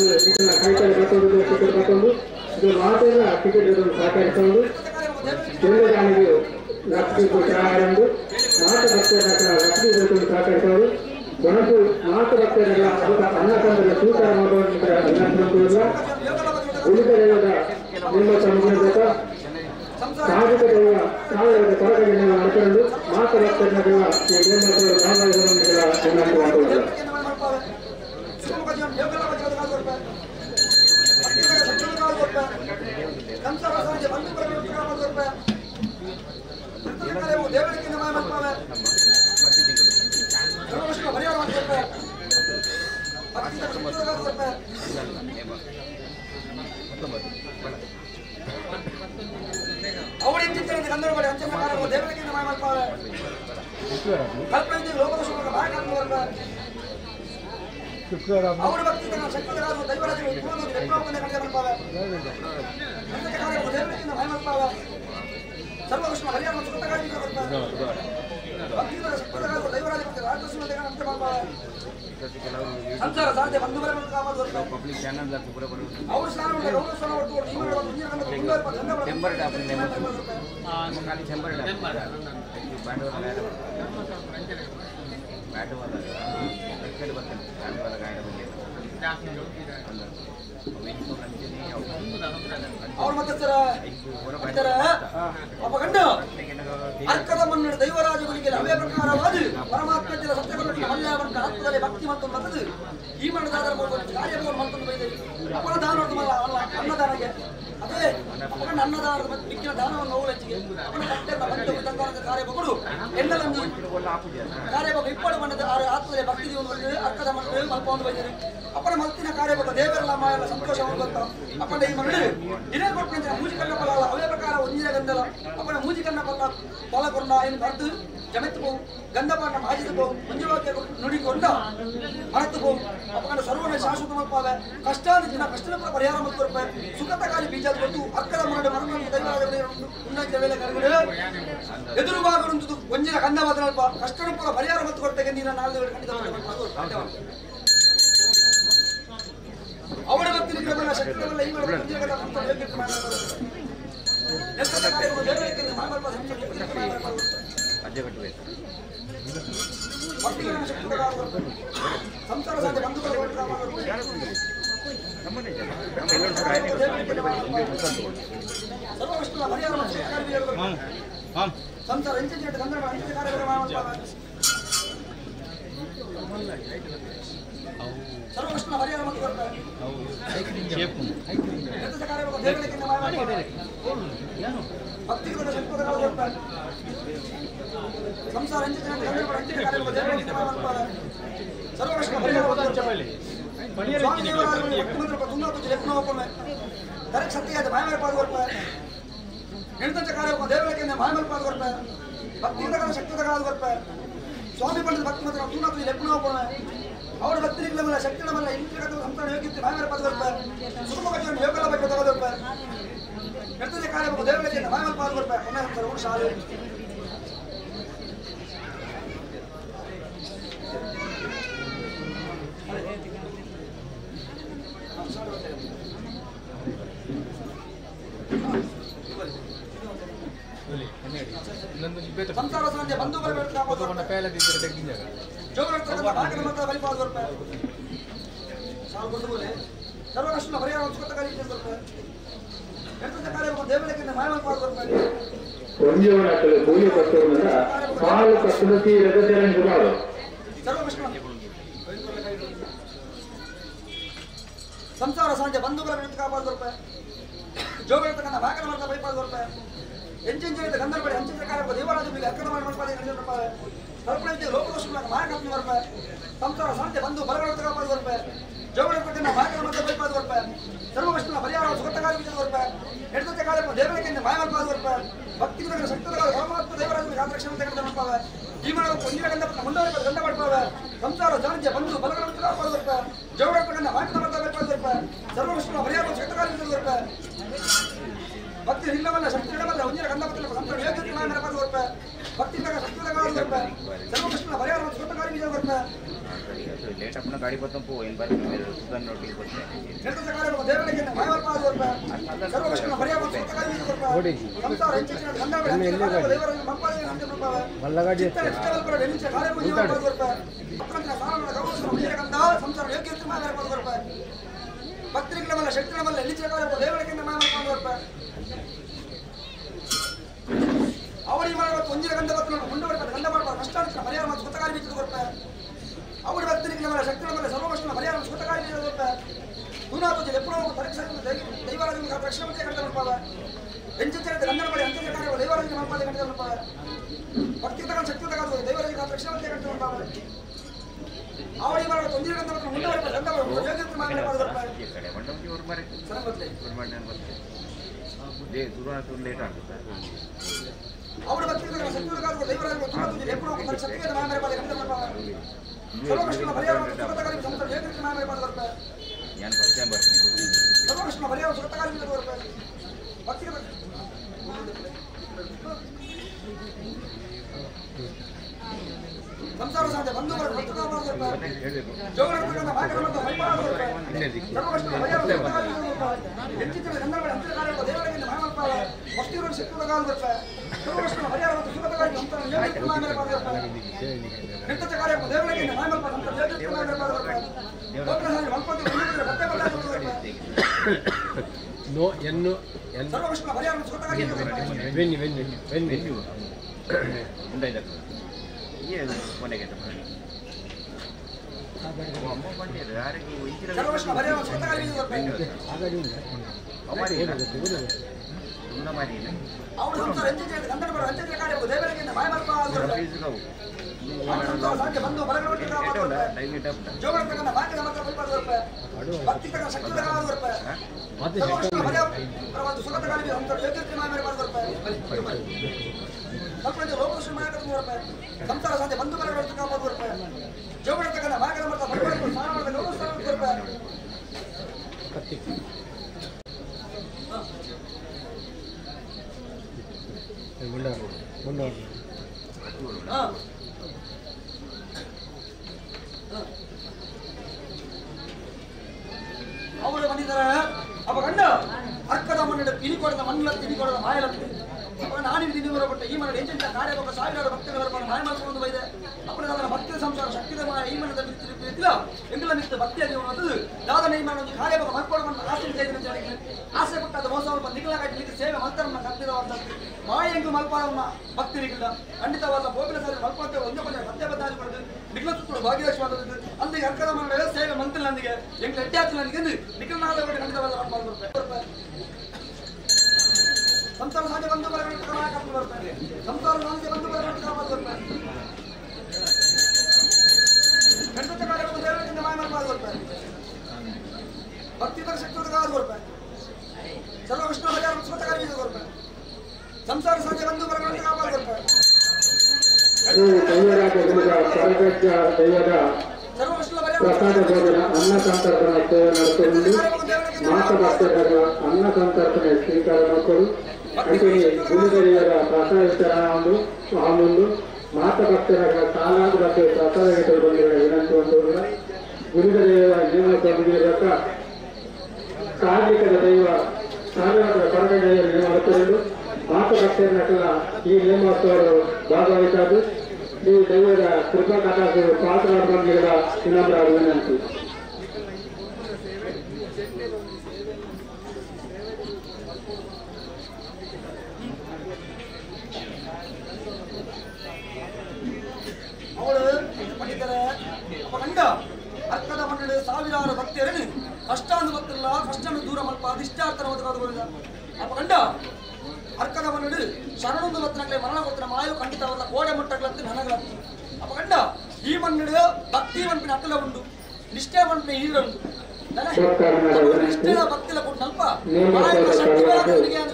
ಟಿಕೆಟ್ ಬರ್ತೊಂದು ಇದು ಮಾತೆಲ್ಲ ಟಿಕೆಟ್ ಸಹಕರಿಸಿಕೊಂಡು ಎಲ್ಲದಾನಿಗೆ ಲಕ್ಷ್ಮೀ ಪೂಜಾರಂದು ಮಾತ ಭಕ್ತರ ಲಕ್ಷ್ಮೀ ಪೂಜೆ ಸಹಕರಿಸಿದರು. ಮನಸ್ಸು ಮಾತ ಭಕ್ತರೆಲ್ಲ ಅನ್ನ ಸಂದರ್ಭ ಸ್ವೀಕಾರ ಮಾಡುವ ಉಳಿದ ದೈವದ ನಿಮ್ಮ ಸಮುದ್ರದ ಸಾಧಕ ದೈವ ಸಾವಿರದ ಕೊರಗಡೆಯನ್ನು ಮಾಡಿಕೊಂಡು ಮಾತ ಭಕ್ತರನ್ನ ದೈವ ಈ ದೇವರ ಅರ್ಕದ ಮಣ್ಣಿನ ದೈವರಾಜಗಳಿಗೆ ಅವೇ ಪ್ರಕಾರವಾದ ಪರಮಾತ್ಮ ಸತ್ಯಗಳು ಆತ್ಮದಲ್ಲಿ ಭಕ್ತಿ ಮತ್ತು ಮತದು ಈ ಮಣ್ಣದಾದರ ಕಾರ್ಯವನ್ನು ಮತ್ತೊಂದು ಬೈದೇವಿ ಅಪರ ದಾನ ಅನ್ನದಾನಗೆ ಅದೇ ಅಪರ ಅನ್ನದಾನದ ಮತ್ತು ಮಿಕ್ಕಿನ ದಾನವನ್ನು ಹೋಗಲೆಚ್ಚಿಗೆ ಅಪರ ಕಟ್ಟೆಲ್ಲ ಬಂದು ತಂದಾನದ ಕಾರ್ಯಗಳು ಎಲ್ಲರನ್ನು ಕಾರ್ಯಭಾಗ ಇಪ್ಪಡು ಮಣ್ಣದ ಆತ್ಮದಲ್ಲಿ ಭಕ್ತಿ ಜೀವನದಲ್ಲಿ ಅರ್ಕದ ಮಣ್ಣು ಮಲ್ಪ ಒಂದು ಬೈದೇವಿ ಅಪರ ಮಲ್ತಿನ ಕಾರ್ಯಭಾಗ ದೇವರೆಲ್ಲ ಮಾಯಲ್ಲ ಸಂತೋಷ ಗೊತ್ತ ಅಪ್ಪನ ಈ ಮಣ್ಣು ಇದೇ ಕೊಟ್ಟು ಮೂಜಿ ಕಣ್ಣ ಫಲ ಅವೇ ಪ್ರಕಾರ ಒಂದಿನ ಗಂಧಲ ಅಪ್ಪನ ಮೂಜಿ ಕಣ್ಣ ಫಲ ಫಲ ಕೊರ್ನ ಏನು ಬರ್ದು ಜಮೆತ್ತು ಪೋವು ಗಂಧಪಾನ ಮಾಜಿದು ಪೋವು ಮಂಜುವಾಕ್ಯ ನುಡಿಕೊಂಡ ಮರೆತು ಪೋವು ಅಪ್ಪನ ಸರ್ವನ ಶಾಶ್ವತ ಮಲ್ಪಾವೆ ಕಷ್ಟಾದ ಕಷ್ಟದ ಪರಿಹಾರ ಮತ್ತು ರೂಪಾಯಿ ಸುಖದ ಕಾಲಿ ಬೀಜ ಕೊಟ್ಟು ಅಕ್ಕದ ಮರಡು ಮರಣ ಉನ್ನತ ವೇಳೆ ಕರಗಡು ಎದುರು ಬಾಗಲು ಒಂಜಿನ ಕಂದವಾದ ಕಷ್ಟದ ಪೂರ ಪರಿಹಾರ ಮತ್ತು ಕೊಡ್ತೇನೆ ನೀನು ನಾಲ್ಕು ಖಂಡಿತ ಅವಳ ಭಕ್ತಿ ಶಕ್ತಿಯವಲ್ಲ ಈ ಸ್ವಾಮಿ ಪಂಡಿತ ಭಕ್ತಿ ಮಾತ್ರ ಅವರ ಭಕ್ತಿಗಳಿಲ್ಲ ಶಕ್ತಿಗಳಲ್ಲ ಸಂತಾನ ಯೋಗ್ಯತೆ ಮಾಯಮರ ಪಾದಗೊಲ್ಪ ಸುಖಮುಖ ಯೋಗಲ ಬಗ್ಗೆ ತಗೋದೊಲ್ಪ ಎರ್ತದೆ ಕಾರ್ಯ ದೇವರಿಗೆ ಮಾಯಮರ ಪಾದಗೊಲ್ಪ ಒಮ್ಮೆ ಶಾಲೆ ಸಂಸಾರ ಸಂಜೆ ಬಂಧು ಸಂಸಾರ ಸಂಜೆ ಬಂಧುಗಳ ಕಾಪಾಡಿದೊರ್ಪ ಜೋಗತಕ್ಕಂಥ ಭಾಗನ ಮಾಡ್ತಾ ಬೈಪಾದೊರ್ಪ ಎಂಚೆಂಚಿನ ಗಂಧರ್ಬಡಿ ಅಂಚಿನ ಕಾರ್ಯ ದೇವರಾಜ ಅಕ್ಕನ ಮಾಡಿ ಕಲ್ಪನೆ ಲೋಕದೋಷ ಮಾಯಕಾತ್ಮ ಸಂಸಾರ ಶಾಂತಿ ಬಂಧು ಬಲಗಳ ಕಾಪಾಡಿದೊರ್ಪ ಜೋಗತಕ್ಕಂಥ ಭಾಗನ ಮಾಡ್ತಾ ಬೈಪಾದೊರ್ಪ ಸರ್ವವಿಷ್ಣುನ ಪರಿಹಾರ ಸುಖತಕಾರಿ ವಿಜಯದೊರ್ಪ ಎಡದ ಕಾರ್ಯ ದೇವರಿಗೆ ಮಾಯಮಲ್ಪಾದೊರ್ಪ ಭಕ್ತಿ ಶಕ್ತಿಗಳ ಪರಮಾತ್ಮ ದೇವರಾಜ ಗಾತ್ರಕ್ಷಣ ತೆಗೆದು ಈ ಮನದ ಒಂದಿನ ಗಂಧ ಮುಂದುವರೆದ ಗಂಧ ಮಾಡ್ಪಾವೆ ಸಂಸಾರ ಜಾನಜ್ಯ ಬಂಧು ಬಲಗಳ ಕಾಪಾಡಿದೊರ್ಪ ಜೋಗತಕ್ಕಂಥ ಭಾಗನ ಮಾಡ್ತಾ ಬೈಪಾದೊರ್ಪ ಸರ್ವವಿಷ್ಣುನ ಪರಿಹಾರ ಸುಖತಕಾರಿ ವಿಜಯದೊರ್ಪ ಭಕ್ತಿ ಇಲ್ಲವಲ್ಲ ಶಕ್ತಿ ಇಡವಲ್ಲ ಒಂದಿನ ಗಂಧ ಸಂತಾನ ಯೋಗ್ಯತೆ ಮಾಯಮಲ್ಪಾದೊರ್ಪ ಭಕ್ತಿ ಶಕ್ತಿಗಳ ಸರ್ವಕೃಷ್ಣನ ಪರಿಹಾರ ಸುಖತಕಾರಿ ವಿಜಯದೊರ್ಪ ಲೇಟ್ ಅಪ್ಪನ ಗಾಡಿ ಬತ್ತಂಪು ಏನು ಬರ್ತೀನಿ ಭಕ್ತರಿಗಳ ಶಕ್ತಿಗಳ ಎಲ್ಲಿ ಅವಳಿ ಒಂದಿನ ಗಂಧ ಮುಂದುವರೆದ ಗಂಧ ಮಾಡುವ ಕಷ್ಟ ಪರಿಹಾರ ಮತ್ತು ಸುತಕಾರಿ ಬಿಚ್ಚಿದ ಕೊಡ್ತಾರೆ. ಅವಳಿ ಭಕ್ತರಿಗೆ ಶಕ್ತಿಗಳ ಮೇಲೆ ಸರ್ವಕಷ್ಟನ ಪರಿಹಾರ ಸುತಕಾರಿ ಬಿಚ್ಚಿದ ಕೊಡ್ತಾರೆ. ದೂನಾತೋಜಿ ಎಪ್ಪುಣ ಪರೀಕ್ಷೆ ದೈವರಾಜ ರಕ್ಷಣೆ ಕಂಡ ಮಾಡ್ಪಾವೆ. ಎಂಚೆಚ್ಚರಿದ ಗಂಧನ ಬಳಿ ಅಂತ್ಯ ಕಾರ್ಯ ದೈವರಾಜ ಮಲ್ಪಾದೆ ಕಂಡ ಮಾಡ್ಪಾವೆ. ಭಕ್ತಿ ತಗೊಂಡು ಶಕ್ತಿ ತಗೊಂಡು ದೈವರಾಜ ರಕ್ಷಣೆ ಕಂಡ ಮಾಡ್ಪಾವೆ. ಅವಳಿ ಮಾಡುವ ಒಂದಿನ ಗಂಧ ಮುಂದುವರೆದ ಗಂಧ ಲೇಟ್ ಆಗುತ್ತೆ. ಅವಳ ಭಕ್ತಿಗಳ ಶಕ್ತಿಗಳ ದೈವರಾಜ ಎಪ್ಪುಣ ಶಕ್ತಿಯ ಮಾಮರೆ ಪಾದ ಕಂಡ ಮಾಡ್ಪಾವೆ. ಸರ್ವಕಷ್ಟನ ಪರಿಹಾರ ಸುಖತಕಾರಿ ಸಂತ ಏಕೃತ ಮಾಮರೆ ಪಾದ ಬರ್ತಾರೆ. ನಾನು ಫಸ್ಟ್ ಟೈಮ್ ಬರ್ತೀನಿ. ಸರ್ವಕಷ್ಟನ ಪರಿಹಾರ ಸುಖತಕಾರಿ ಬರ್ತಾರೆ. ಭಕ್ತಿಗಳ ಸಂಸಾರ ಸಾಧ್ಯ ಬಂಧು ನೋ ಎನ್ನು ಎನ್ ವೆನ್ನಿ ವೆನ್ನಿ ವೆನ್ನಿ ಸಂಸಾರ ಸಾಧ್ಯ ಬಂಧು ಅವರು ಬಂದಿದ್ದಾರೆ. ಅಪ್ಪ ಕಂಡ ಅರ್ಕದ ಮಣ್ಣಿಡ ಇಲಿಕೊಡದ ಮಣ್ಣಲತ್ತಿ ಇಲಿಕೊಡದ ಮಾಯಲತ್ತಿ ಅಪ್ಪ ನಾನಿಲ್ಲಿ ದಿನ ಕೊಟ್ಟ ಈ ಮನೆ ಏಜೆಂಟ್ ಕಾರ್ಯ ಸಾವಿರಾರು ಭಕ್ತಗಳ ಮಾಯ ಮಾಡಿಕೊಂಡು ಬೈದೆ. ಅಪ್ಪನ ಅದರ ಭಕ್ತಿಯ ಸಂಸಾರ ಶಕ್ತಿದ ಮಾಯ ಈ ಮನದ ಬಿತ್ತಿಲ್ಲ ಎಂಗಲ ನಿಂತ ಭಕ್ತಿಯಾಗಿ ಅನ್ನೋದು ದಾದನ ಈ ಮನ ಕಾರ್ಯ ಮಲ್ಕೊಡಕೊಂಡು ಆಸೆ ಇದ್ದ ಆಸೆ ಪಟ್ಟಾದ ಮೋಸವನ್ನು ನಿಗಲಾಗಿ ಸೇವೆ ಮಲ್ತರನ್ನ ಕರ್ತಿರುವಂಥದ್ದು ಮಾಯ ಎಂಗು ಮಲ್ಪಾರನ್ನ ಭಕ್ತರಿಗಿಲ್ಲ ಖಂಡಿತವಾದ ಗೋಪಿನ ಸಾರಿ ಮಲ್ಪಂತೆ ಒಂದೇ ಕೊನೆ ಸತ್ಯ ಬದ್ದಾಗಿ ನಿಗಲ ಸುತ್ತಲೂ ಭಾಗ್ಯಲಕ್ಷ್ಮಿ ಅಂದಿಗೆ ಅರ್ಕದ ಮನೆ ಸೇವೆ ಮಂತಿಲ್ಲ ನನಗೆ ಎಂಗ್ಲ ಎಡ್ಡೆ ಆಗ್ತಿಲ್ಲ ನನಗೆ ನಿಖಲನಾದ ಖಂಡಿತವಾದ ಬರ್ತಾರೆ. ಸಂಸಾರ ಸಾಧ್ಯ ಬಂಧು ಬರ್ತಾರೆ. ಸಂಸಾರ ಸಾಧ್ಯ ಬಂಧು ಬರ್ತಾರೆ. ಗಣಪತಿ ದೇವರಿಂದ ಮಾಯ ಬರ್ತಾರೆ. ಭಕ್ತಿ ಶಕ್ತಿ ಬರ್ತಾರೆ. ಸರ್ವಕೃಷ್ಣ ಬರ್ತಾರೆ. ಸಂಸಾರ ಸಾಧ್ಯ ಬಂಧು ಬರ್ತಾರೆ. ಪ್ರಸಾದ ಭೋಜನ ಅನ್ನ ಸಂತರ್ಪಣೆ ಸೇವೆ ನಡೆಸಿಕೊಂಡು ಮಾತ ಭಕ್ತರ ಅನ್ನ ಸಂತರ್ಪಣೆ ಸ್ವೀಕಾರ ಮಕ್ಕಳು ಅಂತೆಯೇ ಗುರುದರಿಯರ ಪ್ರಸಾದ ವಿತರಣಾ ಒಂದು ಮಾತ ಭಕ್ತರ ಸಾಲಾದ ಬಗ್ಗೆ ಪ್ರಸಾದ ವಿತರಣೆ ವಿನಂತಿ ಹೊಂದುವುದಿಲ್ಲ. ಗುರುದರಿಯರ ನಿಯಮ ಕಾರ್ಮಿಕರ ದೈವ ಸಾರ್ವಜನಿಕ ಕೊರಗಡೆಯ ನಿಯಮ ಹೊತ್ತುಕೊಂಡು ಮಾತ ಭಕ್ತರ ಈ ನಿಯಮೋತ್ಸವರು ಭಾಗವಹಿಸಲು ಈ ದೈವದ ಕೃಪಾ ಕಟಾಕ್ಷ ಪಾತ್ರ ಬಂದಿರುವ ವಿನಮ್ರ ವಿನಂತಿ. ಅವಳು ಪಂಡಿತರ ಅಪ್ಪ ಕಂಡ ಅರ್ಕದ ಮಣ್ಣು ಸಾವಿರಾರು ಭಕ್ತಿಯರನ್ನು ಕಷ್ಟಾನು ಗೊತ್ತಿಲ್ಲ ಕಷ್ಟನು ದೂರ ಮಲ್ಪ ಅಧಿಷ್ಠಾರ್ಥನ ಒದಗಾದ ಅಪ್ಪ ಕಂಡ ಅರ್ಕದ ಮಣ್ಣು ಶರಣೊಂದು ಗೊತ್ತಿನಗ್ಲೆ ಮರಣ ಗೊತ್ತಿನ ಮಾಯು ಖಂಡಿತವಲ್ಲ ಕೋಡೆ ಮುಟ್ಟಗ್ಲತ್ತು ನನಗ್ಲತ್ತು ಅಪ್ಪ ಕಂಡ ಈ ಮಣ್ಣು ಭಕ್ತಿ ಮನ್ಪಿನ ಅಕ್ಕಲ ಉಂಟು ನಿಷ್ಠೆ ಮನ್ಪಿನ ಈಡ ಉಂಟು ನಿಷ್ಠೆಯ ಭಕ್ತಿಲ ಕೊಟ್ಟು ಅಲ್ಪ ಮಾಯದ ಶಕ್ತಿ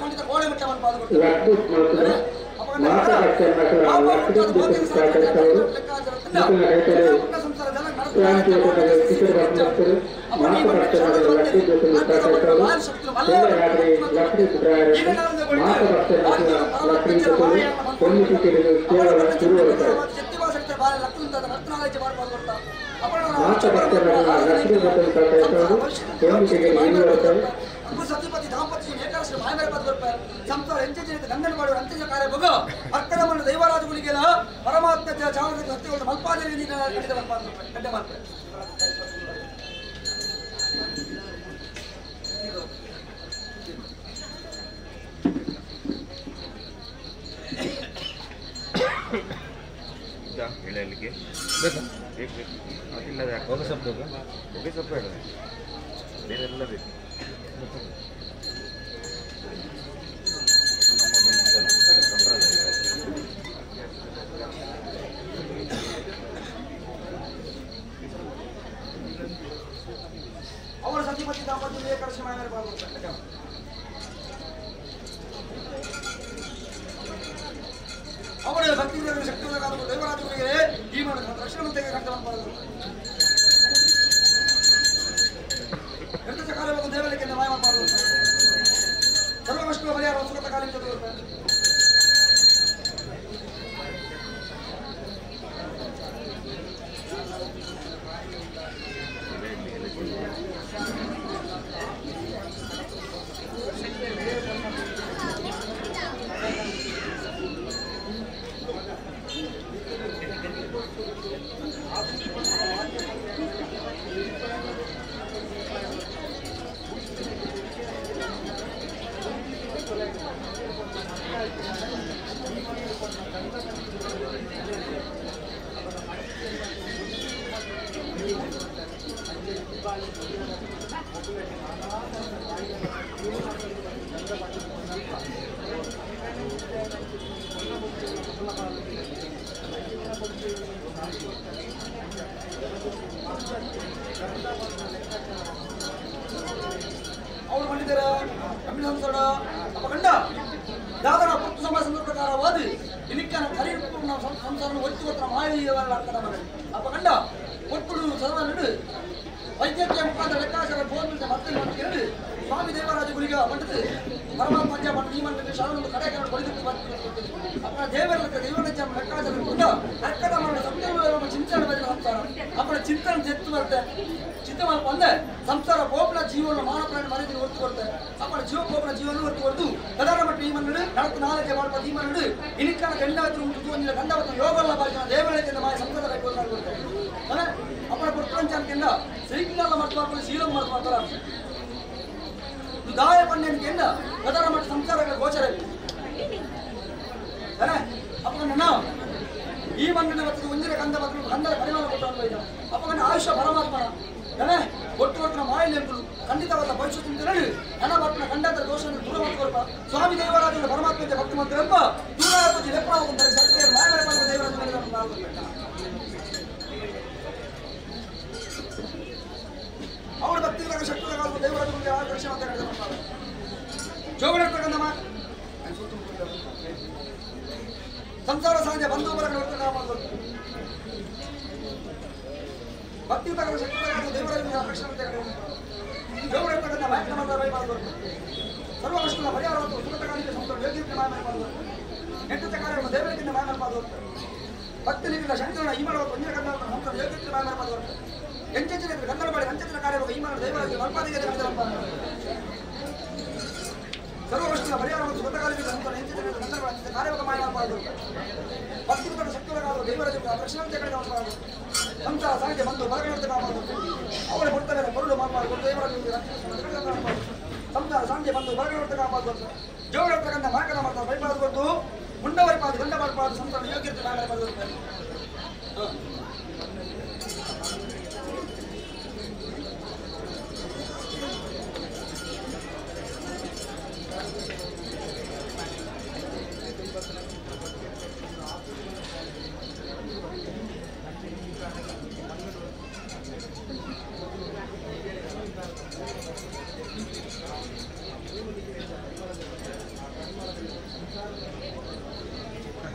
ಖಂಡಿತ ಕೋಡೆ ಮುಟ್ಟ ಮಲ್ಪ ಅದು ಕೊಡ್ತಾರೆ. ಬಾಲ ಲಕ್ಕುಂತಾದ ರತ್ನಾಲಯ ಮಾಡ್ಬೋದು ಕೊಡ್ತಾ ಸತಿಪತಿ ದಾಂಪತ್ಯ ಏಕಾದಶಿ ಮಾಯಮೇಲೆ ಪದ ಸಂಸಾರ ಎಂಚ ಗಂಡನ ಮಾಡುವ ಅಂತ್ಯ ಕಾರ್ಯ ಬಗ ಅಕ್ಕಡ ಮಣ್ಣ ದೈವರಾಜುಗಳಿಗೆಲ್ಲ ಪರಮಾತ್ಮ ಚಾವಣ ಸತ್ಯಗಳು ಮಲ್ಪಾದಲ್ಲಿ ಗಡ್ಡೆ ಮಾಡ್ತಾರೆ. ಎಳೆಯಲಿಕ್ಕೆ ಬೇಕು ಬೇಕು ಅದಿಲ್ಲದೆ ಹೊಗೆ ಸೊಪ್ಪು ಬೇಕಾ? ಹೊಗೆ ಸೊಪ್ಪು ಬೇಡ, ಬೇರೆಲ್ಲ ಬೇಕು. ನಮ್ಮ ಸಂಪ್ರದಾಯ. ಅವರ ಸತಿಪತಿ ದಾಂಪತ್ಯ ಏಕಾದಶಿ ಮಾಯಮೇಲೆ ಪಾಲ್ಗೊಳ್ತಾರೆ. ಅವರ ಭಕ್ತಿ ಶಕ್ತಿ ದೈವರಾಜುಗಳಿಗೆ ಈ ರಕ್ಷಣೆ ಕಾರ್ಯವನ್ನು ದೇವರಿಗೆ ಮಾಯ ಮಾಡಬಾರದು. ಸರ್ವ ಪರಿಹಾರ ಸುಖದ ಕಾಲ ಅವರು ಮಾಡಿದ್ದಾರೆ ಕಮ್ಮಿನ ಅಪ್ಪ ಕಂಡ ದಾದನ ಪುಟ್ಟು ಸಮಾಜ ಪ್ರಕಾರವಾದ ಇಲಿಕ್ಕನ ಕರಿಪು ನಾವು ಸಂಸಾರ ಒತ್ತು ಕೊಟ್ಟರ ಮಾಯಿಯವಲ್ಲ ಅರ್ಥ ಮನೆ ಅಪ್ಪ ಕಂಡ ಒಟ್ಟು ಸರ್ವ ನಡು ವೈದ್ಯಕೀಯ ಮುಖಾಂತರ ಲೆಕ್ಕಾಚಾರ ಫೋನ್ ಮತ್ತೆ ಮತ್ತೆ ಎರಡು ಸ್ವಾಮಿ ದೇವರಾಜ ಗುಳಿಗ ಪಂಡಿತು ಪರಮಾತ್ಮ ಅಜ್ಜ ಪಂಡ ಈ ಮಂಡಳಿ ಶಾಲೆಯೊಂದು ಕಡೆ ಕಡೆ ಬಳಿದು ಅಪ್ಪನ ದೇವರ ದೇವರ ಲೆಕ್ಕಾಚಾರ ಕೂಡ ಅರ್ಕದ ಮರಣ ಸಂಸಾರ ಚಿಂತನೆ ಬರೆದ ಸಂಸಾರ ಅಪ್ಪನ ಚಿಂತನೆ ತೆತ್ತು ಬರುತ್ತೆ ಚಿಂತೆ ಬಂದೆ ಸಂಸಾರ ಗೋಪನ ಜೀವನ ಮಾನವ ಪ್ರಾಣಿ ಮನೆಯಲ್ಲಿ ಹೊರತು ಕೊಡ್ತಾರೆ ಅಪ್ಪನ ಜೀವ ಗೋಪನ ಜೀವನ ಹೊರತು ಕೊಡ್ತು ಪ್ರಧಾನ ಮಟ್ಟ ಈ ಮನ್ನಡು ನಡಕು ನಾಲ್ಕೆ ಮಾಡುವ ಈ ಮನ್ನಡು ಇನಿಕ್ಕನ ಗಂಡವತ್ತು ಉಂಟು ಒಂದಿನ ಗಂಡವತ್ತು ಯೋಗಲ್ಲ ಭಾಷಣ ದೇವಳದಿಂದ ಮಾಯ ಸಂಸಾರ ಕೊಡ್ತಾರೆ ಅಪ್ಪನ ಪುತ್ರಂಚಾನಕ್ಕಿಂತ ಸೈಕಿಲ್ಲ ಮಾಡ್ತಾರೆ ಶೀಲಂ ಮಾಡ್ತಾರೆ ದಾಯ ಪಣ್ಯನಿಗೆ ಪ್ರಧಾನ ಮಟ್ಟ ಸಂಸಾರಗಳ ಗೋಚರ ಅಪ್ಪನ ಈ ಮಣ್ಣಿನ ಮತ್ತು ಒಂದಿನ ಕಂದ ಮತ್ತು ಕಂದರ ಪರಿಮಾಣ ಕೊಟ್ಟು ಅಪ್ಪನ ಆಯುಷ್ಯ ಪರಮಾತ್ಮನ ನನೆ ಒಟ್ಟು ಒಟ್ಟಿನ ಮಾಯಲೆಂಬುದು ಖಂಡಿತವಾದ ಭವಿಷ್ಯ ಚಿಂತನೆ ಹಣ ಬರ್ತನ ಖಂಡಾಂತರ ದೋಷವನ್ನು ದೂರ ಮಾಡಿಕೊಲ್ಪ ಸ್ವಾಮಿ ದೇವರಾಜನ ಪರಮಾತ್ಮ ಭಕ್ತಿ ಮಂತ್ರ ಎಂಬ ದೂರ ಲೆಪ್ಪನಾಗುತ್ತಾರೆ ಸತ್ಯ ಮಾಯಮರ ದೇವರಾಜ ಅವಳ ಭಕ್ತಿಗಳ ಶಕ್ತಿಗಳ ದೇವರಾಜ ಆಕರ್ಷಣೆ ಅಂತ ಹೇಳಿದ ಜೋಗಣ ಸಂಸಾರ ಸಹಜ ಬಂಧು ಬರಗಳು ಭಕ್ತಿ ಶಕ್ತಿಗಳ ದೇವರಾಜ ಆಕರ್ಷಣೆ ಅಂತ ಹೇಳಿದ ಜೋಗಣ ಸರ್ವ ಕಷ್ಟಗಳ ಪರಿಹಾರ ಸುಖತಕಾಲಿಗೆ ಸಂಸಾರ ಯೋಗ್ಯತೆ ಮಾಯ ಎಂಟು ಕಾರ್ಯವನ್ನು ದೇವರಿಗಿಂತ ಮಾಯ ಭಕ್ತನಿಗಿಲ್ಲ ಶಂಕರನ ಈ ಮಾಡುವ ಒಂದಿನ ಕನ್ನಡ ಸಂಸಾರ ಯೋಗ್ಯತೆ ಮಾಯ ಎಂಚೆಂಚಿನ ಕನ್ನಡ ಮಾಡಿ ಅಂಚೆಂಚಿನ ಕಾರ್ಯವಾಗ ಈ ಮಾಡುವ ದೇವರಾಜ ಮಲ್ಪಾದಿಗೆ ಸರ್ವ ಕಷ್ಟಗಳ ಪರಿಹಾರ ಮತ್ತು ಸುಖತಕಾಲಿಗೆ ಸಂಸಾರ ಎಂಚೆಂಚಿನ ಕನ್ನಡ ಮಾಡಿ ಕಾರ್ಯವಾಗ ಮಾಯ ಭಕ್ತಿ ಶಕ್ತಿಗಳ ದೇವರಾಜ ಆಕರ್ಷಣೆ ಕಡೆ ಸಂಸಾರ ಸಾಹಿತ್ಯ ಬಂದು ಬಲಗಡೆ ಅವರ ಕೊಡ್ತಾರೆ ಕೊರಳು ಮಾತಾಡಿಕೊಂಡು ದೇವರಾಜ ಸಂಸಾರ ಸಾಂಧ್ಯ ಬಂದು ಬಲಗಡೆ ಕಾಪಾಡುವಂತ ಜೋಗರ್ತಕ್ಕಂಥ ಮಾರ್ಗದ ಮಾಡ್ತಾರೆ ಬೈಪಾದು ಕೊಟ್ಟು ಮುಂಡವರಿ ಪಾದು ಗಂಡ ಮಾಡಬಾರ್ದು ಸಂಸಾರ ಯೋಗ್ಯತೆ ಮಾತಾಡಬಾರ್ದು.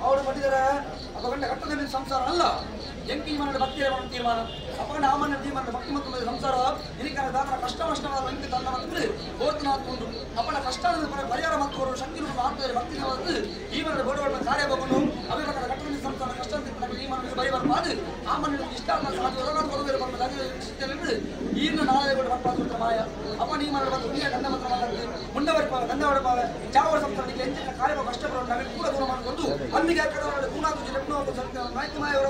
ಅವರು ಮಾಡಿದರೆ ಅಪಗಂಡ ಕಟ್ಟದ ಮೇಲೆ ಸಂಸಾರ ಅಲ್ಲ ಎಂಕಿ ಮನದ ಭಕ್ತಿಯ ತೀರ್ಮಾನ ಅಪಗಂಡ ಆ ಮನ ತೀರ್ಮಾನ ಭಕ್ತಿ ಮತ್ತು ಸಂಸಾರ ಇನಿಕನ ದಾತನ ಕಷ್ಟ ನಷ್ಟವಾದ ಎಂಕಿ ತನ್ನ ಮತ್ತು ಗೋರ್ತನಾಥ ಉಂಟು ಅಪ್ಪನ ಕಷ್ಟ ಪರಿಹಾರ ಮತ್ತು ಅವರು ಶಕ್ತಿ ಆತ್ಮದಲ್ಲಿ ಭಕ್ತಿ ಈ ಮನದ ಬೋಡವಳ ಕಾರ್ಯ ಹೋಗಲು ಅಭಿಪ್ರಾಯ ಕಟ್ಟದ ಸಂಸಾರ ಕಷ್ಟ ಈ ಮನದ ಬರಿಬಾರ ಸಾಧು ಈರ್ನ ನಾಳೆ ಕೊಟ್ಟು ಮಾಯ ಅಪ್ಪ ನೀ ಮಾಡಬೇಕು ನೀ ಗಂಧ ಮಾತ್ರ ಮಾಡಬೇಕು ಮುಂಡವರಿಪಾವೆ ಗಂಧವಡಪಾವೆ ಚಾವರ ಸಂಸ್ಥೆ ಎಂಚಿನ ಕಾರ್ಯ ಕಷ್ಟಪಡೋಣ ನಮಗೆ ಕೂಡ ದೂರ ಮಾಡಿಕೊಂಡು ಅಲ್ಲಿಗೆ ನಾಯ್ತು ಮಾಯವರ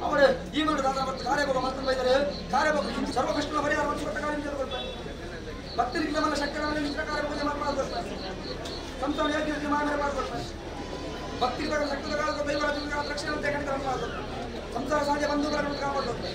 ಅವರು ಈ ಮಾಡಿದ ಮತ್ತು ಕಾರ್ಯಭೋಗ ಮಾತ್ರ ಬೈದರೆ ಕಾರ್ಯಭೋಗ ಸರ್ವಕೃಷ್ಣನ ಪರಿಹಾರ ಮತ್ತು ಭಕ್ತರಿಗೆ ನಮ್ಮನ್ನ ಶಂಕರನಲ್ಲಿ ಮಿಶ್ರ ಕಾರ್ಯಪೂಜೆ ಮಾಡ್ತಾರೆ ಸಂಸ್ಥಾನ ಯೋಗ್ಯ ಮಾಮನೆ ಮಾಡ್ಕೊಡ್ತಾರೆ ಭಕ್ತಿಗೆ ಶಕ್ತಿದ ದೈವರ ರಕ್ಷಣೆ ಅಂತ ಖಂಡಿತ ಸಂಸಾರ ಸಹಜ ಬಂಧುಗಳನ್ನು ಕಾಪಾಡ್ತಾರೆ.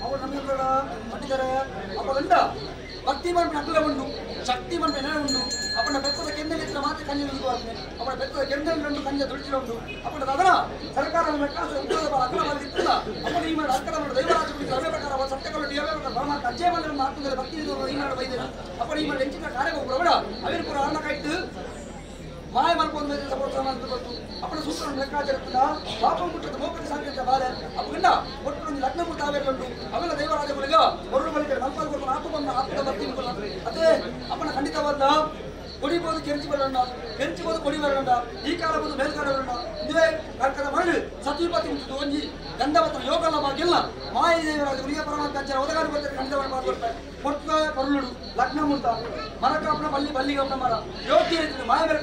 ಅವರು ನಮಗೆ ಮಾಡಿದ್ದಾರೆ ಅಪ್ಪಗಂಡ ಭಕ್ತಿ ಮನ್ಪೆ ಅಗ್ಲ ಉಂಡು ಶಕ್ತಿ ಮನ್ಪೆ ನೆನೆ ಉಂಡು ಅಪ್ಪನ ಬೆತ್ತದ ಕೆಂದಲಿತ್ರ ಮಾತ್ರ ಕಂಜ ಅವನ ಬೆತ್ತದ ಕೆಂದಲಿಂದು ಕಂಜ ದುಡಿಚಿಲ ಉಂಡು ಅಪ್ಪನ ಅದರ ಸರ್ಕಾರ ಅಗ್ಲ ಮಾಡಿಲ್ಲ ಅಪ್ಪನ ಈ ಮಾಡಿ ಅಕ್ಕಡ ದೈವರಾಜ ಅವೇ ಪ್ರಕಾರ ಸತ್ಯಗಳು ಅವೇ ಪ್ರಕಾರ ಪರಮಾತ್ಮ ಅಜ್ಜೆ ಬಂದ್ರೆ ಆತ್ಮದಲ್ಲಿ ಭಕ್ತಿ ಈ ಮಾಡಿ ಬೈದಿರ ಅಪ್ಪನ ಈ ಮಾಡಿ ಹೆಂಚಿನ ಕಾರ್ಯ ಹೋಗ್ಬಿಡ ಅವೇನು ಪೂರ ಅನ್ನ ಕಾಯ್ತು ಮಾಯ ಮಲ್ಕೊಂಡು ಸಪೋರ್ಟ್ ಬಂತು ಅಪ್ಪನ ಸೂತ್ರ ಲೆಕ್ಕಾಚಾರ ಪಾಪ ಮುಟ್ಟದ ಮೋಪಕ್ಕೆ ಸಾಂಕೇತ ಬಾಲೆ ಅಪ್ಪಗಂಡ ಒಟ್ಟು ಒಂದು ಲಗ್ನ ಮುಟ್ಟ ಆವೇರ್ಕೊಂಡು ಅವೆಲ್ಲ ದೈವರಾಜಗಳಿಗೆ ಹೊರಡು ಬಳಿಕ ಮಲ್ಪಾಲ್ ಕೊಟ್ಟು ಆತ್ಮ ಬಂದ ಆತ್ಮದ ಭಕ್ತಿ ಅದೇ ಅಪ್ಪನ ಖಂಡಿತವಾದ ಕೊಡಿಬೋದು ಕೆಂಚಿ ಬರೋಣ ಕೆಂಚಿಬೋದು ಕೊಡಿ ಬರೋಣ ಈ ಕಾಲ ಬಂದು ಮೇಲ್ಗಡೆ ಬರೋಣ ಇದೇ ಕರ್ಕದ ಮರಳು ಸತೀಪತಿ ಮುಟ್ಟಿದ್ದು ಒಂಜಿ ಗಂಧವತ್ರ ಯೋಗಲವಾಗಿಲ್ಲ ಮಾಯ ದೇವರಾಜ ಪರಮಾತ್ಮ ಒದಗಾರು ಬರ್ತಾರೆ ಖಂಡಿತವಾಗಿ ಮಾಡ್ಕೊಡ್ತಾರೆ ಕೊಟ್ಟ ಪರುಳುಡು ಲಗ್ನ ಮುಟ್ಟ ಮರಕಾಪನ ಬಲ್ಲಿ ಬಲ್ಲಿಗಪ್ಪನ ಮರ ಯೋಗ್ಯ ರೀತಿ ಮಾಯ ಬೇರೆ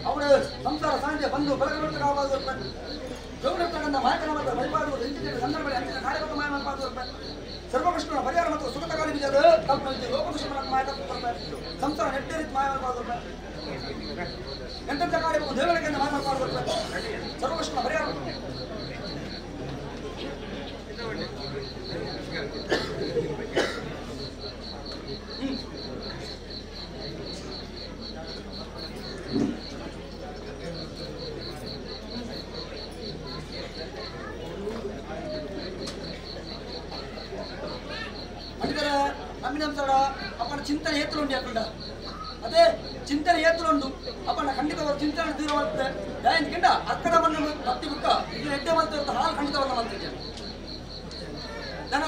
ಅವರು ಸಂಸಾರ ಸಾಂಧ್ಯ ಬಂದು ಬೆಳಗ್ಗೆ ಜೋಗತಕ್ಕಂಥ ಮಾಯಕನ ಮಾತ್ರ ವಹಿಪಾಡುವುದು ಇಂಚಿನ ಸಂದರ್ಭದಲ್ಲಿ ಅಂಚಿನ ಕಾರ್ಯಕ್ರಮ ಮಾಯ ಮಾತಾಡುತ್ತಾರೆ ಸರ್ವಕೃಷ್ಣನ ಪರಿಹಾರ ಮತ್ತು ಸುಖತಕಾರಿ ಬೀಜದ ಕಲ್ಪನೆ ಲೋಕಕೃಷ್ಣನ ಮಾಯ ಸಂಸಾರ ನೆಟ್ಟೆ ರೀತಿ ಮಾಯ ಮಾತಾಡುತ್ತಾರೆ ಎಂತೆಂಥ ಕಾರ್ಯಕ್ಕೂ ದೇವರಿಗೆ ಮಾಯ ಮಾತಾಡುತ್ತಾರೆ ಸರ್ವಕೃಷ್ಣನ ಪರಿಹಾರ ಅಪ್ಪನ ಚಿಂತನೆ ಏತುಂಡು ಅಕ್ಕಂಡ ಅದೇ ಚಿಂತನೆ ಏತುಂಡು ಅಪ್ಪನ ಖಂಡಿತವಾದ ಚಿಂತನೆ ದೂರವಾಗ್ತದೆ ದಯಂತ ಅಕ್ಕಡ ಮಣ್ಣು ಭಕ್ತಿ ಬುಕ್ಕ ಇದು ಎಡ್ಡೆ ಮಲ್ತ ಹಾಲು ಖಂಡಿತವಾದ ಮಲ್ತಿದ್ದೆ ದನ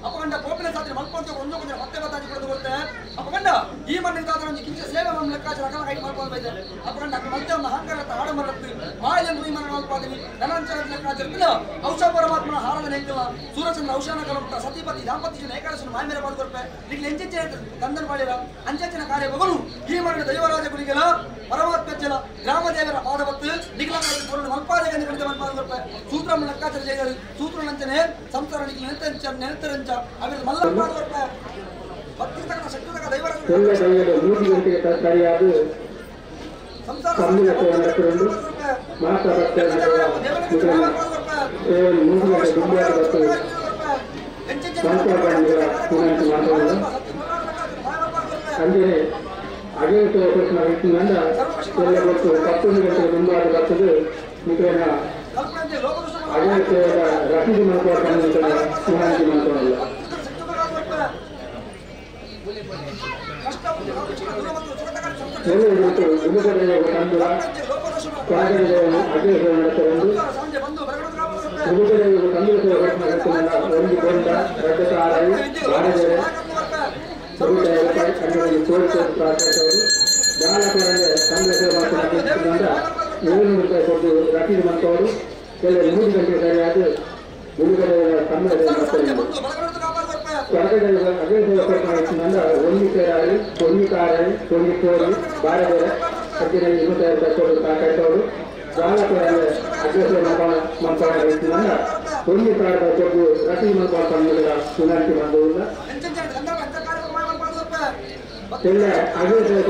ಅಪ್ಪಗಂಡ ಕೋಪಿನ ಸಾತ್ರಿ ಮಲ್ಕೊಂತ ಒಂದು ಕೊಂಚ ಮತ್ತೆ ಬತ್ತಾಜಿ ಕೊಡದು ಕೊಡ್ತೆ ಅಪ್ಪಗಂಡ ಈ ಮಣ್ಣಿನ ತಾತ ಒಂದು ಕಿಂಚ ಸೇವೆ ಮಣ್ಣು ಲೆಕ್ಕಾಚಾರ ಅಕಲ ಕೈ ಮಾಡ್ಕೊಂಡು ಬೈತಾರೆ ಅಪ್ಪಗಂಡ ಮತ್ತೆ ಒಂದು ಅಹಂಕಾರ ಆಡಂಬರತ್ತು ಮಾಯನ್ನು ಈ ಮಣ್ಣು ಮಲ್ಪಾದಿನಿ ಧನಾಂಚರ ಲೆಕ್ಕಾಚಾರ ಔಷ ಪರಮಾತ್ಮನ ಹಾರದ ನೆಂಕಲ್ಲ ಸೂರಚಂದ್ರ ಔಷಾನ ಕಲಮುಟ್ಟ ಸತಿಪತಿ ದಾಂಪತ್ಯ ಏಕಾದಶನ ಮಾಯ ಮೇಲೆ ಪಾಲ್ಕೊಡ್ಪೆ ನಿಗ್ಲು ಎಂಚೆಂಚೆ ಗಂಧನ ಪಾಳಿರ ಅಂಚೆಂಚಿನ ಕಾರ್ಯ ಬಗಲು ಈ ಮಣ್ಣಿನ ದೈವರಾಜ ಗುಡಿಗೆಲ ಪರಮಾತ್ಮ ಜಲ ಗ್ರಾಮದೇವರ ಪಾದವತ್ತು ನಿಗ್ಲ ಮಲ್ಪಾದೆಗೆ ಖಂಡಿತ ಮಲ್ಪಾದ ಸೂತ್ರ ಲೆಕ್ಕಾಚಾರ ಜೈದರು ಸೂತ್ರನಂಚನೆ ಸಂಸಾರ ನಿಗ್ಲು ನೆನೆತಂಚ ನೆನೆತರಂಚ ಅವರ ಮಲ್ಲ ಭಕ್ತಿ ತಕ್ಕ ಶಕ್ತಿ ತಕ್ಕ ದೈವರ ಸರಿಯಾದ ಸಂಸಾರ ಅಂದರೆ ಅದೇ ಗಂಟೆ ಮುಂಬಾದ ಬರ್ತದೆ ನಿಖರಣ ಅದೇ ರಸೀದಿ ಮಾಡ್ಕೊಳ್ಳೋಕೆ ವಿನಂತಿ ಮಾಡ್ಕೊಳ್ಳಲ್ಲ. ಒಂದು ಗೊಂಡ ₹700 ಕೊಟ್ಟು ರಸೀದಿ ಮಾಡ್ಕೊಳ್ಳೋರು ಎಲ್ಲ 3 ಗಂಟೆ ಸರಿಯಾದ ಬಿಡುಗಡೆ ಒಂದು ಸೇರಾಗಿ ಒಂದು ಕಾರಾಗಿ ಒಂದು ಕೋಳಿ ಬಾರಬೇರೆ ಹದಿನೈದು ₹250 ಕೊಟ್ಟು ಸಾಕಾಯ್ತವರು ಒಂದು ಸಾವಿರ ಕೊಟ್ಟು ರಸೀದಿ ಮಾಡ್ಕೊಂಡು ವಿನಂತಿ ಮಾಡುವುದಿಲ್ಲ. ಎಲ್ಲ ಅದೇ 19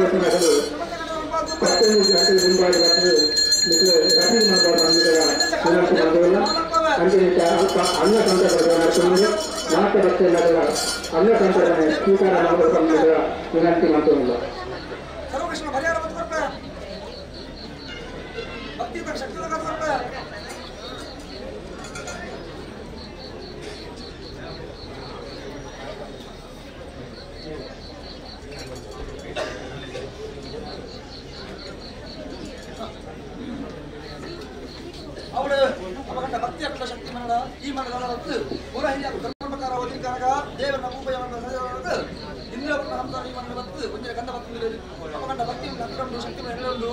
ಗಂಟೆ ಮುಂಬಾಗಿ ಬರ್ತದೆ. ಅನ್ನ ಸಂತರ್ಪಣೆ ಮಾತ ಭಕ್ತಿಯಲ್ಲ ಅನ್ನ ಸಂತರ್ಪಣೆ ಸ್ವೀಕಾರ ಮಾಡಬೇಕು ವಿನಂತಿ ಮಾಡ್ತೇವೆ. ಸರ್ವಕೃಷ್ಣ ಪರಿಹಾರ ಕೊಡ್ತಾರೆ ಭಕ್ತಿ ಶಕ್ತಿ ಕೊಡ್ತಾರೆ. ಅವಳು ಅವಗಂಡ ಭಕ್ತಿ ಅಕ್ಷ ಶಕ್ತಿ ಮನದ ಈ ಮನದ ಪೂರ ಹಿರಿಯ ಧರ್ಮ ಪ್ರಕಾರ ಓದಿಕಾರಕ ದೇವರ ಉಪಯೋಗ ಇಂದ್ರವನ್ನ ಸಂಸಾರ ಈ ಮನದ ಭಕ್ತಿ ಒಂಜೆ ಗಂಧ ಭಕ್ತಿ ಅವಗಂಡ ಭಕ್ತಿ ಅಂದ್ರ ಶಕ್ತಿ ಎಲ್ಲೊಂದು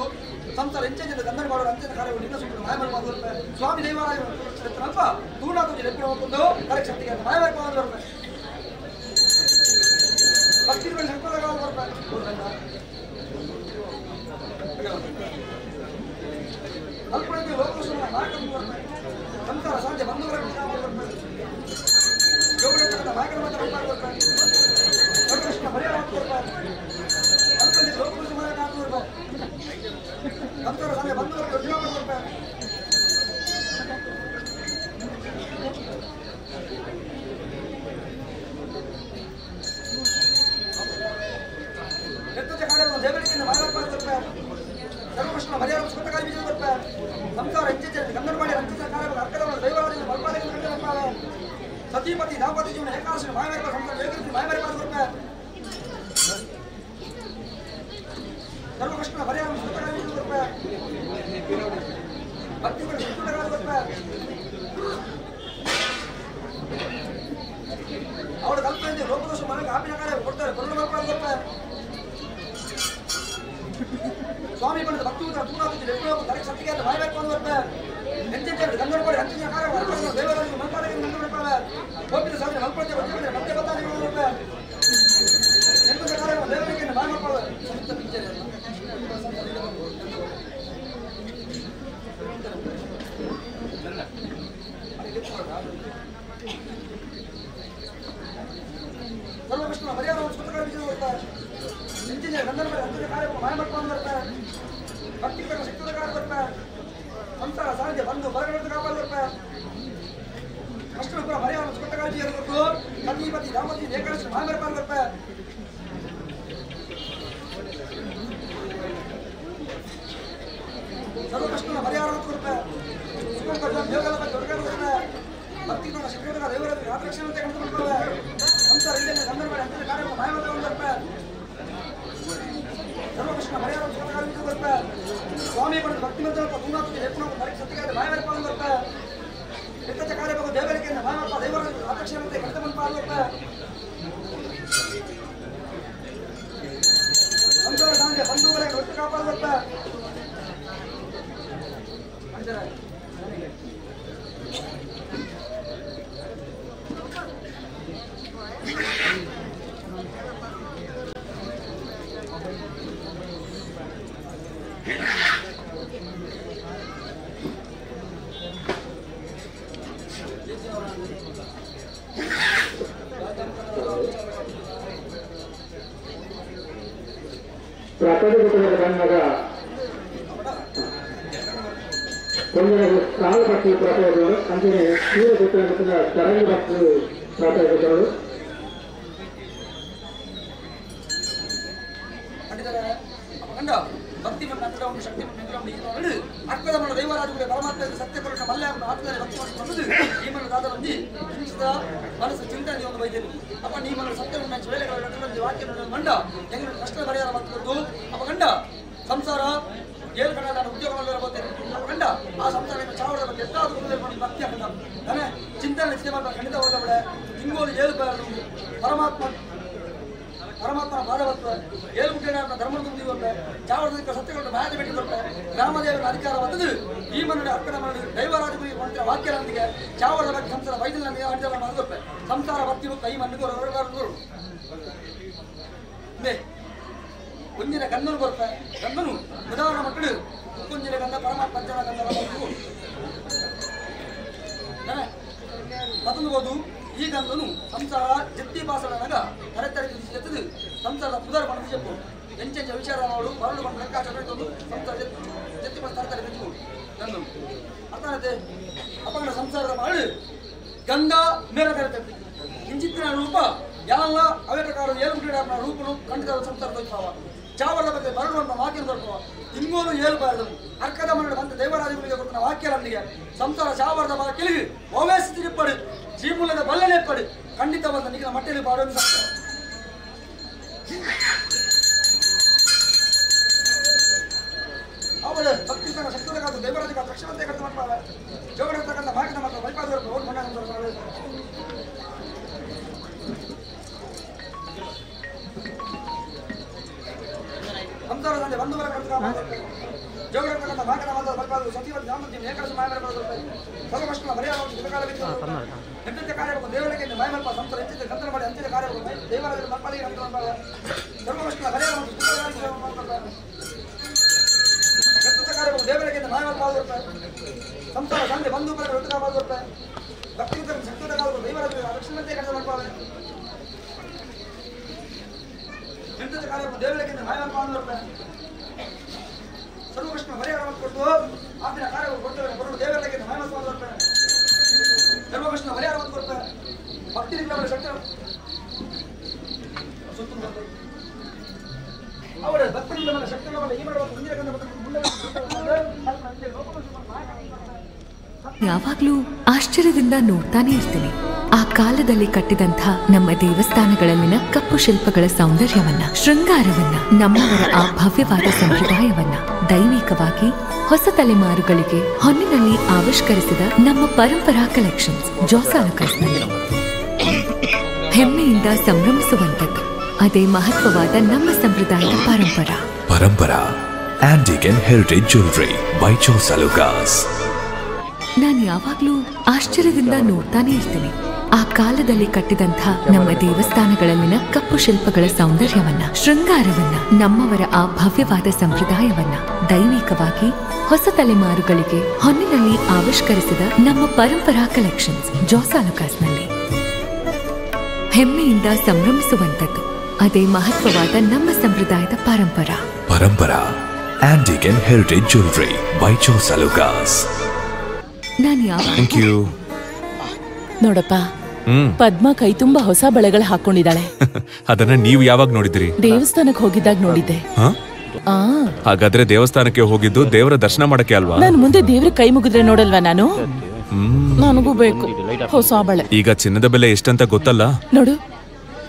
ಸಂಸಾರ ಎಂಚೆಂದ ಗಂಧನ ಮಾಡುವ ಅಂಚಿನ ಕಾರ್ಯಗಳು ನಿನ್ನ ಸುಮ್ಮನೆ ಮಾಯಮಲ್ ಮಾತು ಸ್ವಾಮಿ ದೇವಾಲಯ ಅಲ್ಪ ತೂರ್ಣಾತು ಲೆಪ್ಪಿನ ಹೋಗ್ಕೊಂಡು ಕರೆಕ್ಟ್ ಶಕ್ತಿಗೆ ಮಾಯಮಲ್ ಬರ್ತಾರೆ. ಭಕ್ತಿ ಶಕ್ತಿ ಬರ್ತಾರೆ. ಅಲ್ಪಳಿಗೆ ಲೋಕೇಶ್ವರನ ನಾಯಕನ ಬರ್ತಾರೆ. ಸಂಸಾರ ಸಾಧ್ಯ ಬಂಧುಗಳ ಬರ್ತಾರೆ. ಯೋಗದ ನಾಯಕನ ಮಾತ್ರ ಬರ್ತಾರೆ. ಕೃಷ್ಣ ಪರಿಹಾರ ಬರ್ತಾರೆ. ಅಲ್ಪಳಿಗೆ ಲೋಕೇಶ್ವರ ನಾಯಕ ಬರ್ತಾರೆ. ಸಂಸಾರ ಸಾಧ್ಯ ಬಂಧುಗಳ ಬರ್ತಾರೆ. ಎತ್ತದ ಕಾರ್ಯವನ್ನು ದೇವರಿಗೆ ಮಾಯಮಲ್ ಬರ್ತಾರೆ. ಸರ್ವಕೃಷ್ಣ ಪರಿಹಾರ ಸುಖಕಾರಿ ವಿಜಯ ಬರ್ತಾರೆ. ಸಂಸಾರ ಹೆಚ್ಚಿನ ಗಂಧನ ಮಾಡಿ ಅಂಚಿನ ಕಾರ್ಯಗಳು ಅರ್ಕದವರು ದೈವರಾಜನ ಬಲ್ಪಾದಕ್ಕೆ ಕಂಡನಪ್ಪಾವೆ. ಸತೀಪತಿ ದಾಂಪತ್ಯ ಜೀವನ ಏಕಾದಶಿ ಮಾಯಮರಿ ಸಂಸಾರ ಏಕೃತಿ ಮಾಯಮರಿ ಬರ್ತಾರೆ. ಸರ್ವಕೃಷ್ಣ ಪರಿಹಾರ ಸುಖಕಾರಿ ವಿಜಯ ಬರ್ತಾರೆ. ಭಕ್ತಿಗಳು ಶಕ್ತಿಗಳು ಬರ್ತಾರೆ. ಅವಳ ಕಲ್ಪನೆ ಲೋಕದೋಷ ಮನೆಗೆ ಆಪಿನ ಕಾರ್ಯ ಕೊಡ್ತಾರೆ. ಕೊರಳು ಬರ್ತಾರೆ. ಸ್ವಾಮಿ ಬಂದ ಭಕ್ತಿ ಉತ್ತರ ತೂನಾತು ಲೆಪ್ಪು ತಲೆಗೆ ಸತ್ತಿಗೆ ಅಂತ ಮಾಯಬೇಕು ಅಂತ ಬರ್ತಾರೆ. ಎಂತೆಂತ ಗಂಧನ ಕೊಡಿ ಅಂಚಿನ ಕಾರ್ಯ ದೇವರಾಜ ಮಲ್ಪಾದಕ್ಕೆ ಗಂಧನ ಬರ್ತಾರೆ. ಒಪ್ಪಿದ ಸಾಧನೆ ಮಲ್ಪಡದೆ ಒಪ್ಪಿದ್ರೆ ಮತ್ತೆ ಬರ್ತಾನೆ ಬರ್ತಾರೆ. ಎಂತ ಕಾರ್ಯ ದೇವರಿಗೆ ಮಾಯ ಮಾಡ್ಕೊಳ್ಳೋದು ಸಂಯುಕ್ತ ಪಿಕ್ಚರ್ ಸರ್ವಕೃಷ್ಣ ಪರಿಹಾರ ಸುಖ ವಿಜಯ ಬರ್ತಾರೆ. ಎಂಚಿನ ಗಂಧನ ಮೇಲೆ ಅಂಚಿನ ಕಾರ್ಯ ಮಾಯ ಮಾಡ್ಕೊಂಡು ಬರ್ತಾರೆ. ಭಕ್ತಿ ಶಕ್ತಿಯ ಕಾರ್ಯ ಬರ್ತಾರೆ. ಸಂಸಾರ ಸಾಧ್ಯ ಬಂದು ಬರಗಡೆ ಕಾಪಾಡಿ ಬರ್ತಾರೆ. ಕಷ್ಟಪುರ ಪರಿಹಾರ ಸುಖಕಾಳಜಿ ಇರಬೇಕು. ಸತೀಪತಿ ದಾಂಪತ್ಯ ಏಕಾದಶಿ ಮಾಯ ಮಾಡ್ಕೊಂಡು ಬರ್ತಾರೆ. ಸರ್ವಕೃಷ್ಣನ ಪರಿಹಾರ ಕೊಡ್ತಾರೆ. ಸುಖ ದೇವಗಳ ದೊಡ್ಡ ಬರ್ತಾರೆ. ಭಕ್ತಿ ಶಕ್ತಿಯ ದೇವರ ಆಕರ್ಷಣೆ ಕಂಡುಕೊಳ್ತಾರೆ. ಸಂಸಾರ ಗಂಧನ ಮೇಲೆ ಅಂಚಿನ ಕಾರ್ಯ ಮಾಯ ಮಾಡ್ಕೊಂಡು ಬರ್ತಾರೆ. ಸರ್ವಕೃಷ್ಣ ಪರಿಹಾರ ಸುಖಕಾಳಜಿ ಬರ್ತಾರೆ. ಸ್ವಾಮಿ ಪಡೆದ ಭಕ್ತಿ ಮಂತ್ರ ತೂನಾತು ಲೆಪ್ಪು ತಲೆಗೆ ಸತ್ತಿಗೆ ಮಾಯ ಮಾಡ್ಕೊಂಡು ಬರ್ತಾರೆ. ಎತ್ತಚ್ಚ ಕಾರ್ಯ ಬಗ್ಗೆ ದೇವರಿಗೆ ಮಾಯಪ್ಪ ದೇವರ ಆಕರ್ಷಣೆ ಕಡಿತ ಬರ್ತಾರೆ. ಸಂಸಾರ ಸಾಧ್ಯ ಬಂಧುಗಳೇ ಒಟ್ಟು ಕಾಪಾಡಿ ಬರ್ತಾರೆ. ಪ್ರಕಟ ಬಂದಾಗ కొందరు కాలు పట్టి ప్రసాదాలు అంతనే తీర గుర్తున్న తరంగ భక్తులు ప్రసాదించారు. ಭಕ್ತಿ ಶಕ್ತಿ ಅರ್ಕದ ದೈವರಾಜುಗಳ ಪರಮಾತ್ಮ ಸತ್ಯ ಕೊರಟ ಮಲ್ಲ ಆತ್ಮದಲ್ಲಿ ಭಕ್ತಿ ಬಂದು ಈ ಮನ ದಾದರಂಜಿ ಹಿಂಸಿದ ಮನಸ್ಸು ಚಿಂತನೆ ಒಂದು ವೈದ್ಯರು ಅಪ್ಪ ನೀ ಮನ ಸತ್ಯವನ್ನು ವೇಳೆಗಳ ವಾಕ್ಯ ಮಂಡ ಹೆಂಗ ಕಷ್ಟ ಪರಿಹಾರ ಮಾಡ್ತಿದ್ದು ಅಪ್ಪ ಗಂಡ ಸಂಸಾರ ಏಳು ಕಣ ನಾನು ಉದ್ಯೋಗ ಬರ್ತೇನೆ ಅಪ್ಪ ಗಂಡ ಆ ಸಂಸಾರ ಚಾವಡದ ಬಗ್ಗೆ ಎಷ್ಟಾದ್ರೂ ಭಕ್ತಿ ಆಗಲ್ಲ ನಾನೇ ಚಿಂತನೆ ಚಿಂತೆ ಮಾಡ್ತಾರೆ ಖಂಡಿತ ಹೋದ ತಿಂಗೋಲು ಏಳು ಪರಮಾತ್ಮ ಪರಮಾತ್ಮನ ಪಾದವತ್ವ ಏಳು ಮುಖೇನ ಧರ್ಮದ ಮುಂದೆ ಚಾವಡದ ಸತ್ಯಗಳನ್ನು ಮಾಯದ ಬಿಟ್ಟು ಕೊಟ್ಟೆ ಗ್ರಾಮದೇವರ ಅಧಿಕಾರ ಬಂದದ್ದು ಈ ಮನದ ಅರ್ಪಣೆ ಮಾಡಿ ದೈವರಾಜಗುರಿ ಮಂತ್ರ ವಾಕ್ಯದೊಂದಿಗೆ ಚಾವಡದ ಬಗ್ಗೆ ಸಂಸಾರ ವೈದ್ಯನೊಂದಿಗೆ ಅಡ್ಡಲ ಮಾಡಿಕೊಟ್ಟೆ ಸಂಸಾರ ಭಕ್ತಿ ಕೈ ಮಣ್ಣಿಗೂ ಒಂದಿನ ಗಂಧನು ಕೊರತೆ ಗಂಧನು ಉದಾಹರಣೆ ಮಕ್ಕಳು ಕೊಂಜಿನ ಗಂಧ ಪರಮಾತ್ಮ ಪಂಚನ ಗಂಧ ಮತ್ತೊಂದು ಈ ಗಂಧನು ಸಂಸಾರ ಜತ್ತಿ ಭಾಷಣನಾಗ ತರೆ ಎತ್ತದು ಸಂಸಾರದ ಪುದರ್ ಮನಸ್ಸು చెప్పು ಎಂಚೆಂಚ ವಿಚಾರ ಮಾಡು ಮರಳು ಬಂದು ಲೆಕ್ಕಾಚಾರ ಸಂಸಾರ ಜತ್ತಿ ತರಕಾರಿ ಬೆಚ್ಚು ಗಂಧ ಅರ್ಥಾನತೆ ಅಪ್ಪನ ಸಂಸಾರದ ಮಾಡಿ ಗಂಧ ಮೇರ ಕರೆತಂತೆ ಇಂಚಿತ್ತಿನ ರೂಪ ಯಾಲ್ಲ ಅವೇ ಪ್ರಕಾರ ಏಳು ಮುಟ್ಟಿನ ರೂಪನು ಖಂಡಿತ ಸಂಸಾರ ತೋರಿಸುವ ಚಾವರದ ಬಗ್ಗೆ ಬರಡುವಂತ ವಾಕ್ಯ ದೊರಕುವ ತಿಂಗೋನು ಏಳುಬಾರದು ಅರ್ಕದ ಮರಳು ಬಂದ ದೇವರಾಜಗಳಿಗೆ ಕೊಡ್ತಾನ ವಾಕ್ಯರೊಂದಿಗೆ ಸಂಸಾರ ಚಾವರದ ವಾಕ್ಯಲಿಗೆ ಓವೇಸಿ ತಿರುಪಡು ಜೀಮೂಲದ ಬಲ್ಲನೆಪ್ಪಡು ಖಂಡಿತವಾದ ನಿಖಿಲ ಮಟ್ಟೆಯಲ್ಲಿ ಬಾಡೋದು ಸಂಸಾರ ಅವಳು ಭಕ್ತಿ ಶಕ್ತಿದ ಕಾದು ದೇವರಾಜ ತಕ್ಷಣಂತೆ ಕಡಿತ ಮಾಡ್ತಾರೆ ಜೋಗಡತಕ್ಕಂಥ ಭಾಗದ ಮಾತ್ರ ಬೈಪಾದವರು ಓಡ್ ಮಣ್ಣ ಸಂಸಾರದಲ್ಲಿ ಬಂಧುಗಳ ಕಡಿತ ಜೋಗಡತಕ್ಕಂಥ ಭಾಗದ ಮಾತ್ರ ಬೈಪಾದರು ಸತೀವ ಜ್ಞಾನದ ಏಕರಸ ಮಾಯಮರ ಸರ್ವಕೃಷ್ಣ ಮರ್ಯಾದ ಎಂತೆಂತ ಕಾರ್ಯಗಳು ದೇವರಿಗೆ ಮಾಯಮಲ್ಪ ಸಂಸಾರ ಎಂತಿದ್ದ ಗಂಧನ ಮಾಡಿ ಅಂತ್ಯದ ಕಾರ್ಯಗಳು ದೇವರಾಜರ ಮಕ್ಕಳಿಗೆ ಸರ್ವಕೃಷ್ಣ ಮರ್ಯಾದ ದೇವರಿಗೆ ಮಾಯಮಲ್ಪಾದಿರ್ತಾರೆ ಸಂಸಾರ ಸಂಧೆ ಬಂಧು ಬಲಗಳು ಒಟ್ಟುಕಾಪಾದಿರ್ತಾರೆ ಭಕ್ತಿ ಶಕ್ತಿಯುತ ದೇವರ ರಕ್ಷಣತೆ ಕಡಿಮೆ ಮಾಡ್ತಾರೆ ಎಂತ ಕಾರ್ಯ ದೇವರಿಗೆ ಮಾಯಮಲ್ಪಾದಿರ್ತಾರೆ ಸರ್ವಕೃಷ್ಣ ಪರಿಹಾರವನ್ನು ಕೊಟ್ಟು ಆತನ ಕಾರ್ಯಗಳು ಕೊಡ್ತಾರೆ ಬರುವ ದೇವರಿಗೆ ಮಾಯಮಲ್ಪಾದಿರ್ತಾರೆ ಸರ್ವಕೃಷ್ಣ ಪರಿಹಾರವನ್ನು ಕೊಡ್ತಾರೆ ಭಕ್ತಿ ಶಕ್ತಿ ಅವರ ಭಕ್ತರಿಂದ ಮೇಲೆ ಶಕ್ತಿಗಳ ಮೇಲೆ ಈ ಮಾಡುವ ಮುಂದಿನ ಯಾವಾಗ್ಲೂ ಆಶ್ಚರ್ಯದಿಂದ ನೋಡ್ತಾನೆ ಇರ್ತೀನಿ ಆ ಕಾಲದಲ್ಲಿ ಕಟ್ಟಿದಂಥ ನಮ್ಮ ದೇವಸ್ಥಾನಗಳಲ್ಲಿನ ಕಪ್ಪು ಶಿಲ್ಪಗಳ ಸೌಂದರ್ಯವನ್ನ, ಶೃಂಗಾರವನ್ನ, ನಮ್ಮವರ ಆ ಭವ್ಯವಾದ ಸಂಪ್ರದಾಯವನ್ನ ದೈವಿಕವಾಗಿ ಹೊಸ ತಲೆಮಾರುಗಳಿಗೆ ಹೊನ್ನಿನಲ್ಲಿ ಆವಿಷ್ಕರಿಸಿದ ನಮ್ಮ ಪರಂಪರಾ ಕಲೆಕ್ಷನ್ಸ್ ಜೋಸಾಲುಕಾಸ್ನಲ್ಲಿ ಹೆಮ್ಮೆಯಿಂದ ಸಂಭ್ರಮಿಸುವಂಥದ್ದು. ಅದೇ ಮಹತ್ವವಾದ ನಮ್ಮ ಸಂಪ್ರದಾಯದ ಪರಂಪರಾ. Parampara antique and heritage jewellery by Jos Alukkas. ನಾನು ಯಾವಾಗ್ಲೂ ಆಶ್ಚರ್ಯದಿಂದ ನೋಡ್ತಾನೆ ಇರ್ತೀನಿ ಆ ಕಾಲದಲ್ಲಿ ಕಟ್ಟಿದಂಥ ನಮ್ಮ ದೇವಸ್ಥಾನಗಳಲ್ಲಿನ ಕಪ್ಪು ಶಿಲ್ಪಗಳ ಸೌಂದರ್ಯವನ್ನ, ಶೃಂಗಾರವನ್ನ, ನಮ್ಮವರ ಆ ಭವ್ಯವಾದ ಸಂಪ್ರದಾಯವನ್ನ ದೈವಿಕವಾಗಿ ಹೊಸ ತಲೆಮಾರುಗಳಿಗೆ ಹೊನ್ನಿನಲ್ಲಿ ಆವಿಷ್ಕರಿಸಿದ ನಮ್ಮ ಪರಂಪರಾ ಕಲೆಕ್ಷನ್ಸ್ ಜೋಸಾಲುಕಾಸ್ನಲ್ಲಿ ಹೆಮ್ಮೆಯಿಂದ ಸಂಭ್ರಮಿಸುವಂಥದ್ದು. ಅದೇ ಮಹತ್ವವಾದ ನಮ್ಮ ಸಂಪ್ರದಾಯದ ಪರಂಪರಾ. Parampara antique and heritage jewellery by Jos Alukkas. ನಾನು ಯಾವ thank you. ನೋಡಪ್ಪ, ಪದ್ಮ ಕೈ ತುಂಬಾ ಹೊಸ ಬಳೆಗಳು ಹಾಕೊಂಡಿದ್ದಾಳೆ. ಅದನ್ನ ನೀವು ಯಾವಾಗ ನೋಡಿದ್ರಿ? ದೇವಸ್ಥಾನಕ್ಕೆ ಹೋಗಿದ್ದಾಗ ನೋಡಿದ್ದೆ. ಹಾಗಾದ್ರೆ ದೇವಸ್ಥಾನಕ್ಕೆ ಹೋಗಿದ್ದು ದೇವರ ದರ್ಶನ ಮಾಡಕ್ಕೆ ಅಲ್ವಾ? ನಾನು ಮುಂದೆ ದೇವ್ರ ಕೈ ಮುಗಿದ್ರೆ ನೋಡಲ್ವಾ ನಾನು? ನನಗೂ ಬೇಕು ಹೊಸ ಬಳೆ. ಈಗ ಚಿನ್ನದ ಬೆಲೆ ಎಷ್ಟಂತ ಗೊತ್ತಲ್ಲ ನೋಡು.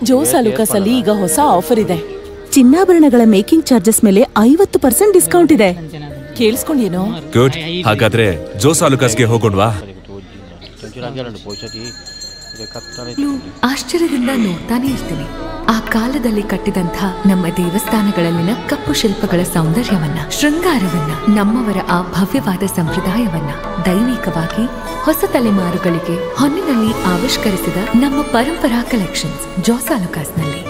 ಜೋಸ್ ಅಲುಕಾಸ್ ಅಲ್ಲಿ ಈಗ ಹೊಸ ಆಫರ್ ಇದೆ. ಚಿನ್ನಾಭರಣಗಳ ಮೇಕಿಂಗ್ ಚಾರ್ಜಸ್ ಮೇಲೆ 50% ಡಿಸ್ಕೌಂಟ್ ಇದೆ. ಕೇಳಿಸ್ಕೊಂಡೇನೋ? ಗುಡ್. ಹಾಗಾದ್ರೆ ಜೋಸ್ ಅಲುಕಾಸ್ಗೆ ಹೋಗೋಣವಾ? ಆಶ್ಚರ್ಯದಿಂದ ನೋಡ್ತಾನೆ ಇರ್ತೀನಿ ಆ ಕಾಲದಲ್ಲಿ ಕಟ್ಟಿದಂಥ ನಮ್ಮ ದೇವಸ್ಥಾನಗಳಲ್ಲಿನ ಕಪ್ಪು ಶಿಲ್ಪಗಳ ಸೌಂದರ್ಯವನ್ನ, ಶೃಂಗಾರವನ್ನ, ನಮ್ಮವರ ಆ ಭವ್ಯವಾದ ಸಂಪ್ರದಾಯವನ್ನ ದೈವಿಕವಾಗಿ ಹೊಸ ತಲೆಮಾರುಗಳಿಗೆ ಹೊನ್ನಿನಲ್ಲಿ ಆವಿಷ್ಕರಿಸಿದ ನಮ್ಮ ಪರಂಪರಾ ಕಲೆಕ್ಷನ್ಸ್ ಜೋಸಾಲುಕಾಸ್ನಲ್ಲಿ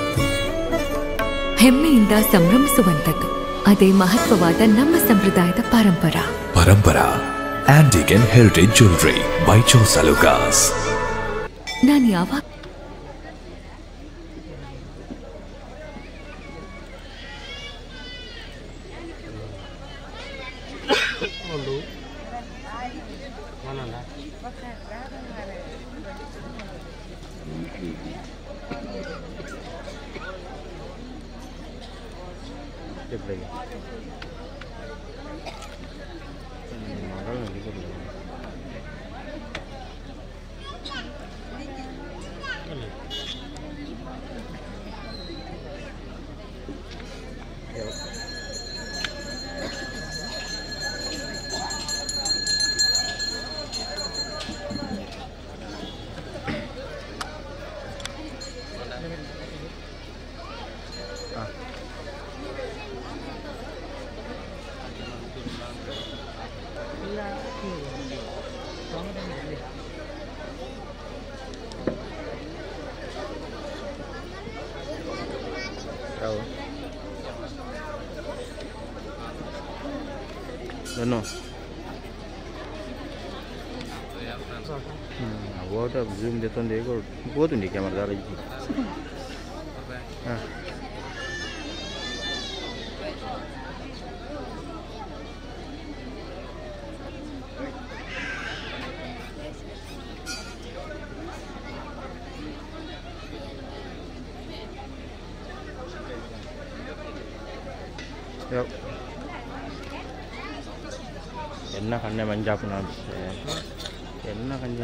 ಹೆಮ್ಮೆಯಿಂದ ಸಂಭ್ರಮಿಸುವಂಥದ್ದು. ಅದೇ ಮಹತ್ವವಾದ ನಮ್ಮ ಸಂಪ್ರದಾಯದ ಪರಂಪರಾ. Parampara antique and heritage jewellery by Jos Alukkas. ನಾನು ಯಾವಾಗ ಜೂಮ್ ತಂದೆ పోతుంది కెమెరా చాలా ఇచ్చి. ಎನ್ನ ಕಣ್ಣೆ ಮಂಜಾಪುನ ಎನ್ನ ಕಂಜ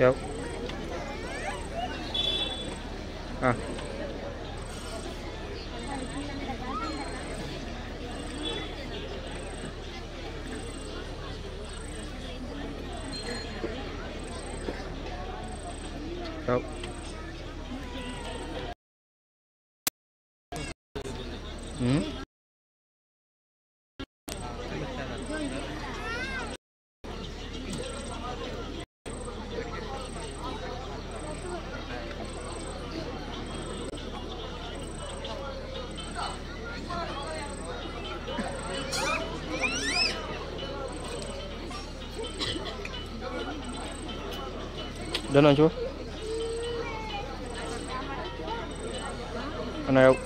ಯಾವ ಹಾಂ Đến anh chú. Anh này không?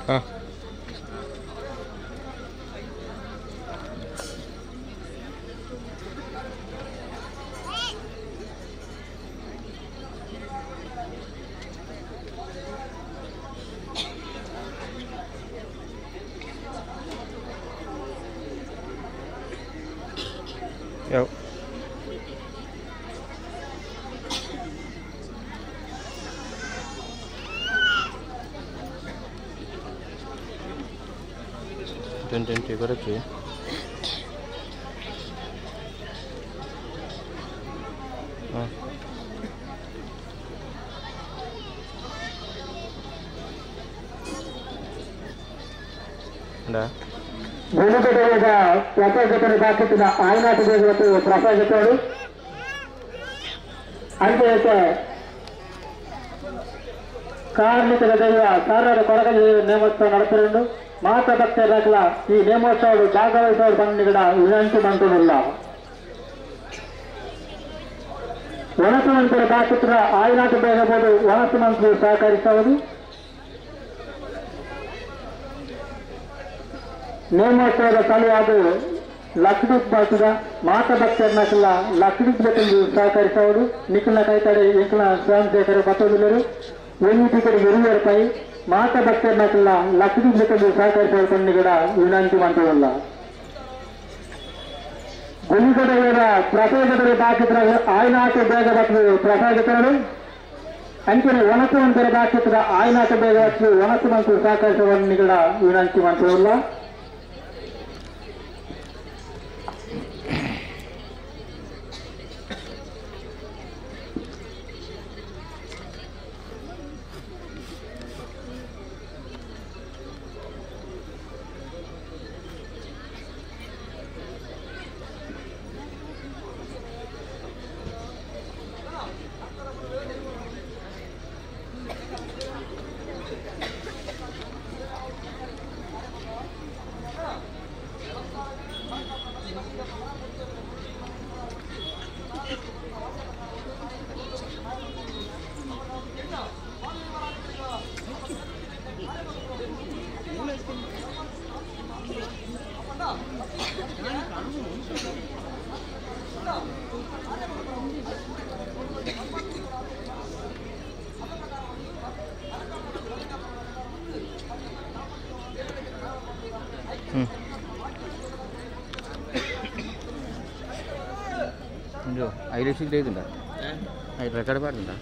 À. Yo. Twenty correct हाँ ಭೂಮಿಪೇಟೆಯ ಪ್ರಸಾದಕರು ಬಾಕಿತ್ತಿನ ಆಯ್ನಾಟ ಪ್ರಸಾದಕರು ಅಂತೆಯೇ ಕಾರ್ಮಿಕರ ದೈವ ಸಾರರ ಕೊಡಗಲ್ಲಿ ನೇಮೋತ್ಸವ ನಡೆಸಿಕೊಂಡು ಮಾತಾ ಭಕ್ತರ ಈ ನೇಮೋತ್ಸವ ಭಾಗವಹಿಸುವ ಬಂದಿಗಳ ವಿನಂತಿ ಮಂತ್ರವಿಲ್ಲ. ವನಸು ಮಂತ್ರಿ ಬಾಕಿತ್ರ ಆಯ್ನಾಟ ಬೇಗಬಹುದು ವನಸು ಮಂತ್ರಿ ಸಹಕರಿಸುವುದು. ನೇಮೋತ್ಸವದ ಸಲುವಾಗಿ ಲಕ್ಷ್ಮೀ ಬಾಕಿದ ಮಾತಾ ಭಕ್ತರನ್ನಲ್ಲ ಲಕ್ಷ್ಮೀ ಬೇಕೆಂದು ಸಹಕರಿಸುವರು. ನಿಖಿಲ ಕೈತಡೆ ಇಂಕಲ ಸ್ವಯಂ ಸೇವಕರು ಬತ್ತದಿಲ್ಲರು ಒಂದು ಟಿಕೆಟ್ 20 ರೂಪಾಯಿ ಮಾತಾ ಭಕ್ತರನ್ನಲ್ಲ ಲಕ್ಷ್ಮೀ ಬೇಕೆಂದು ಸಹಕರಿಸುವ ವಿನಂತಿ ಮಂತ್ರವಲ್ಲ. ಗುಳಿಗಡೆಯ ಪ್ರಸಾದಕರು ಬಾಕಿತ್ರ ಆಯ್ನಾಟ ಬೇಗ ಬರ್ತದೆ ಪ್ರಸಾದಕರು ಅಂಚನೆ ವನಸು ಮಂತ್ರ ಬಾಕಿತ್ರ ಆಯ್ನಾಟ ಬೇಗ ಬರ್ತದೆ ವನಸು ಮಂತ್ರ ಸಹಕರಿಸುವ ವಿನಂತಿ ಮಂತ್ರವಲ್ಲ. ఐదు లేదుందా రికార్డ్ పాడుతుందా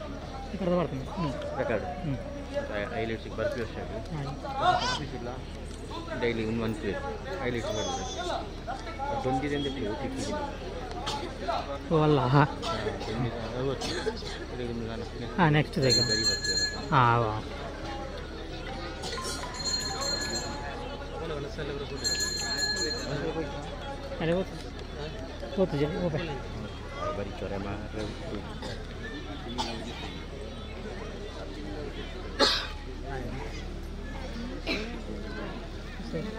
రికార్డ్ ఐలెట్స్ ಬರ್ಫಿ ಅಷ್ಟೇ ಆಫೀಸ್ ಇಲ್ಲ ಡೈಲಿ ಒಂದು ಒನ್ ಪ್ಲೇಟ್ ಐಲೆಟ್ಸ್ ಬರ್ತದೆ ದೊಂದಿದೆ ಅಂತ ತಿಕ್ಕಿದ್ದೀನಿ ಅಲ್ಲ ಹಾಂ ನೆಕ್ಸ್ಟ್ ಹಾಂ ಅರೆ ಹೋತು ಜನ ಓಕೆ ಬರೀ ಚೊರೆ ಮಾತ್ರ ಸರಿ.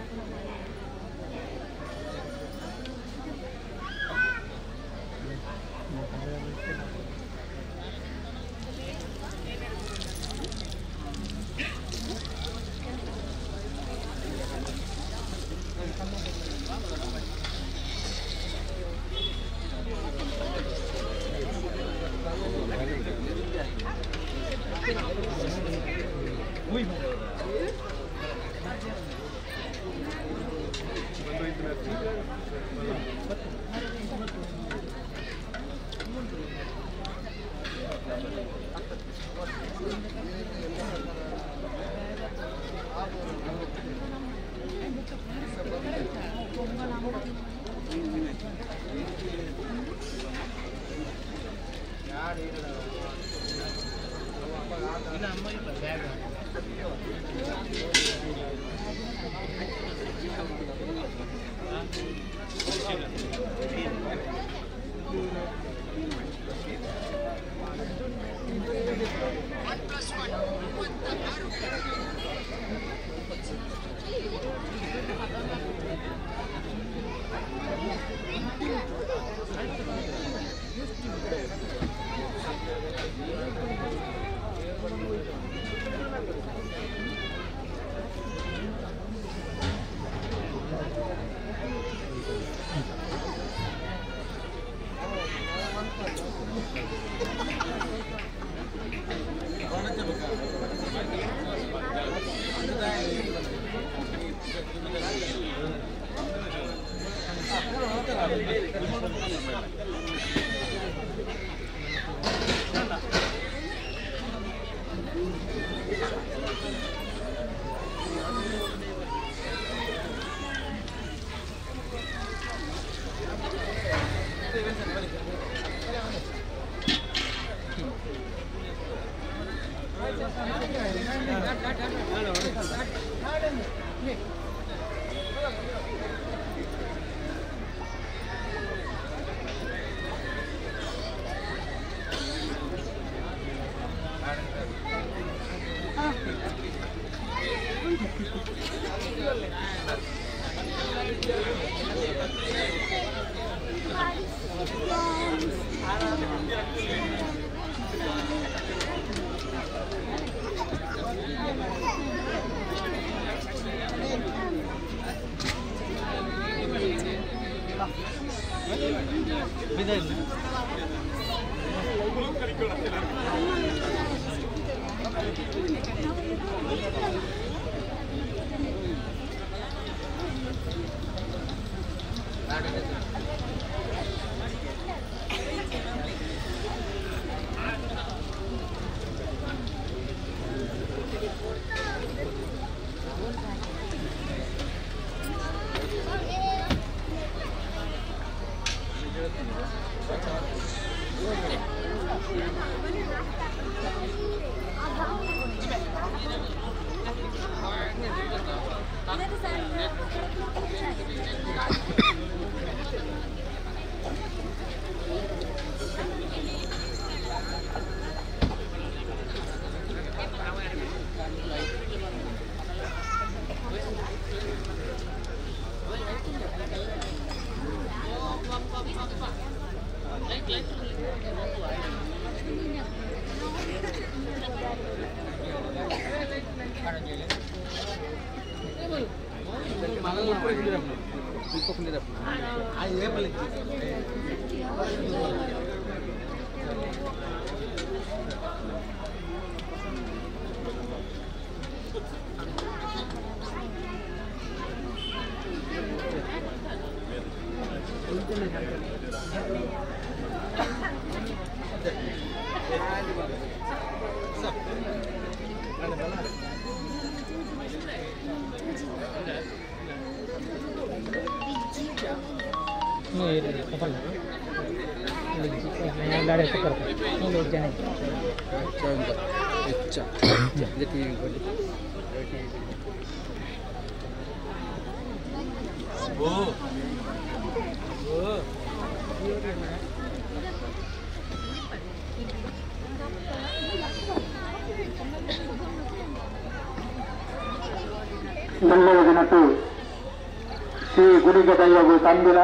ಶ್ರೀ ಗುಡಿಗ ದೈವಗು ತಂಬಿಲ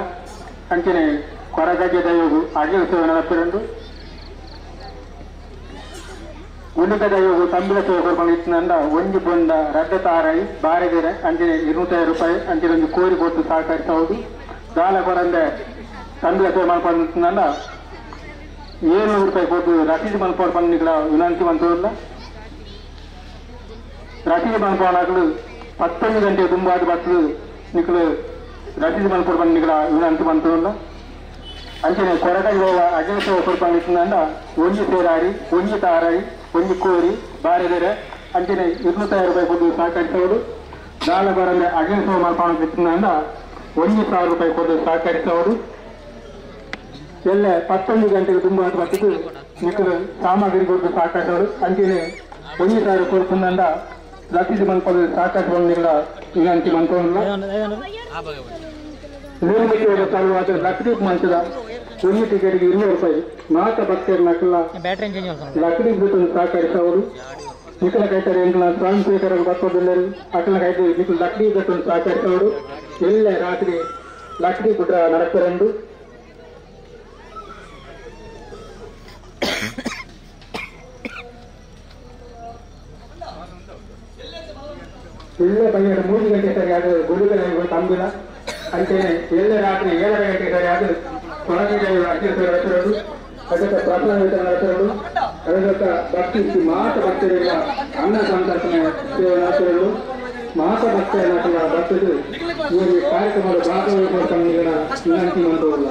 ಅಂಚನೆ ಕೊರಗಜ್ಜೆ ದೈವಗು ಅಗಿಲ ಸೇವೆ ನಡಪಿರಂಡು ಗುಳಿಗ ದೈವಗು ತಂಬಿಲ ಸೇವೆ ಕೊರ್ಪಂಡು ಇತ್ತಿನಂಡ ಒಂಜಿ ಬೊಂಡ ರಡ್ಡ ತಾರೈ ಬಾರೆಗೆರೆ ಅಂಚನೆ 250 ರೂಪಾಯಿ ಅಂಚನೆ ಒಂಜಿ ಕೋರಿ ಕೊಟ್ಟು ಸಹಕರಿಸಬಹುದು. ದಾಲ ಕೊರಂದೆ ತಂಬಿಲ ಸೇವೆ ಮಲ್ಪಂಡು ಇತ್ತಿನಂಡ 700 ರೂಪಾಯಿ ಕೊಟ್ಟು ರಸೀದಿ ಮಲ್ಪೋಡು ಪಂಡಿಗಳ ವಿನಂತಿ ಮಂತುಲ್ಲ. ರಸೀದಿ ಮಲ್ಪೋಣಾಗಲು 19 ಗಂಟೆ ದುಂಬಾದ ಬತ್ತು ನಿಕಲು ರಸೀದಿ ಮಲ್ಪೊಡು ಪಂಡಿಗಳ ವಿನಂತಿ ಮಂತುಲ್ಲ. ಅಂಚನೆ ಕೊರಗಜ್ಜ ಅಗ್ನಿಸೇವೆ ಕೊಡ್ಪಂಡಿತ್ತಂಡ ಒಂಜಿ ಸೇರಾರಿ ಒಂಜಿ ತಾರಾರಿ ಒಂಜಿ ಕೋರಿ ಬಾರೆದರೆ ಅಂಚನೆ 200 ರೂಪಾಯಿ ಕೊಟ್ಟು ಸಹಕರಿಸೋಡು. ದಾಳ ಬರಂದ್ರೆ ಅಗ್ನಿಸೇವೆ ಮಲ್ಪಂಡಿತ್ತಂಡ 1000 ರೂಪಾಯಿ ಕೊಟ್ಟು ಸಹಕರಿಸೋಡು. ಎಲ್ಲ 11 ಗಂಟೆಗೆ ತುಂಬ ಬತ್ತಿದ್ದು ನಿಕ್ಕಲು ಸಾಮಗ್ರಿ ಕೊಟ್ಟು ಸಹಕರಿಸೋಡು. ಅಂಚನೆ 1000 ಕೊಡ್ತಂಡ ರಸೀದಿ ಮಲ್ಪದು ಸಹಕರಿಸುವ ವಿನಂತಿ ಮಂತುಲ್ಲ. ತರುವಾದ ಲಕ್ಡಿ ಮಂಚದ ಒಂದು ಟಿಕೆಟ್ಗೆ 200 ರೂಪಾಯಿ ಮಾತ ಭಕ್ತರು ನಕಲ ಲಕ್ಡಿ ಬಿಟ್ಟು ಸಹಕರಿಸವರು. ನಿಖಲ ಕೈತಾರೆ ಎಂಕಲ ಸ್ವಯಂ ಸೇವಕರು ಬರ್ತದಿಲ್ಲರು ಅಕಲ ಕೈತು ನಿಖಲ ಲಕ್ಡಿ ಬಿಟ್ಟು ಸಹಕರಿಸವರು. ಎಲ್ಲ ರಾತ್ರಿ ಲಕ್ಡಿ ಗುಡ್ರ ನಡಕರಂದು ಎಲ್ಲ ಬಯ್ಯಡ 3 ಗಂಟೆ ಸರಿಯಾದ ಗುರುಗಳ ತಂಬಿಲ. ಅಂಚನೆ ಎಲ್ಲ ರಾತ್ರಿ 7 ಗಂಟೆ ಸರಿಯಾದ ಕೊರಗಜ್ಜ ಅರ್ಜಿಸರು ಅದಕ್ಕೆ ಪ್ರಸಾದ ವಿತರಣೆ ನಡೆಸಲು ಅದಕ್ಕೆ ಭಕ್ತಿ ಮಾತ ಭಕ್ತರಿಲ್ಲ ಅನ್ನ ಸಂತರ್ಪಣೆ ಸೇವೆ ನಡೆಸಲು ಮಾತ ಭಕ್ತರ ಭಕ್ತರು ಈ ಕಾರ್ಯಕ್ರಮದ ಭಾಗವಹಿಸುವ ವಿನಂತಿ ಮಾಡುವುದಿಲ್ಲ.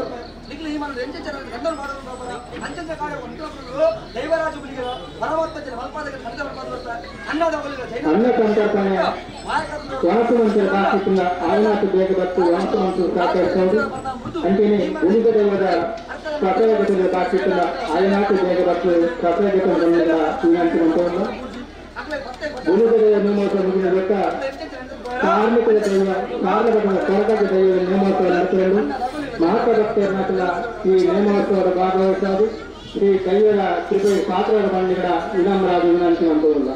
ಅನ್ನ ಸಂತರ್ಪಣೆ ವಾಸುವಂತರ ಬಾಕಿಸಿದ ಆಯನಾಥ ಬೇಗ ಭಕ್ತಿ ವಾಸುವಂತರು ಸಹಕರಿಸುವುದು. ಅಂತೆಯೇ ಉಳಿದ ದೈವದ ಪ್ರಸಾದ ಬಾಕಿಸಿದ ಆಯನಾಥ ಬೇಗ ಭಕ್ತಿ ಪ್ರಸಾದ ವಿನಂತಿ ಮಾಡುವುದಿಲ್ಲ. ಉಳಿದ ದೈವ ನೇಮೋತ್ಸವ ಮುಗಿದ ಬಳಿಕ ಕಾರ್ಮಿಕರ ದೈವ ಕಾರ್ಮಿಕರ ಕೊರಗಜ್ಜ ದೈವದ ನೇಮೋತ್ಸವ ನಡೆಸಲು ಮಹಾತ್ಮ ಈ ನೇಮೋತ್ಸವದ ಭಾಗವಹಿಸುವುದು ಶ್ರೀ ದೈವದ ಕೃಪೆ ಪಾತ್ರದ ಬಂಡಿಗಳ ವಿನಮ್ರಾದ ವಿನಂತಿ ಮಾಡುವುದಿಲ್ಲ.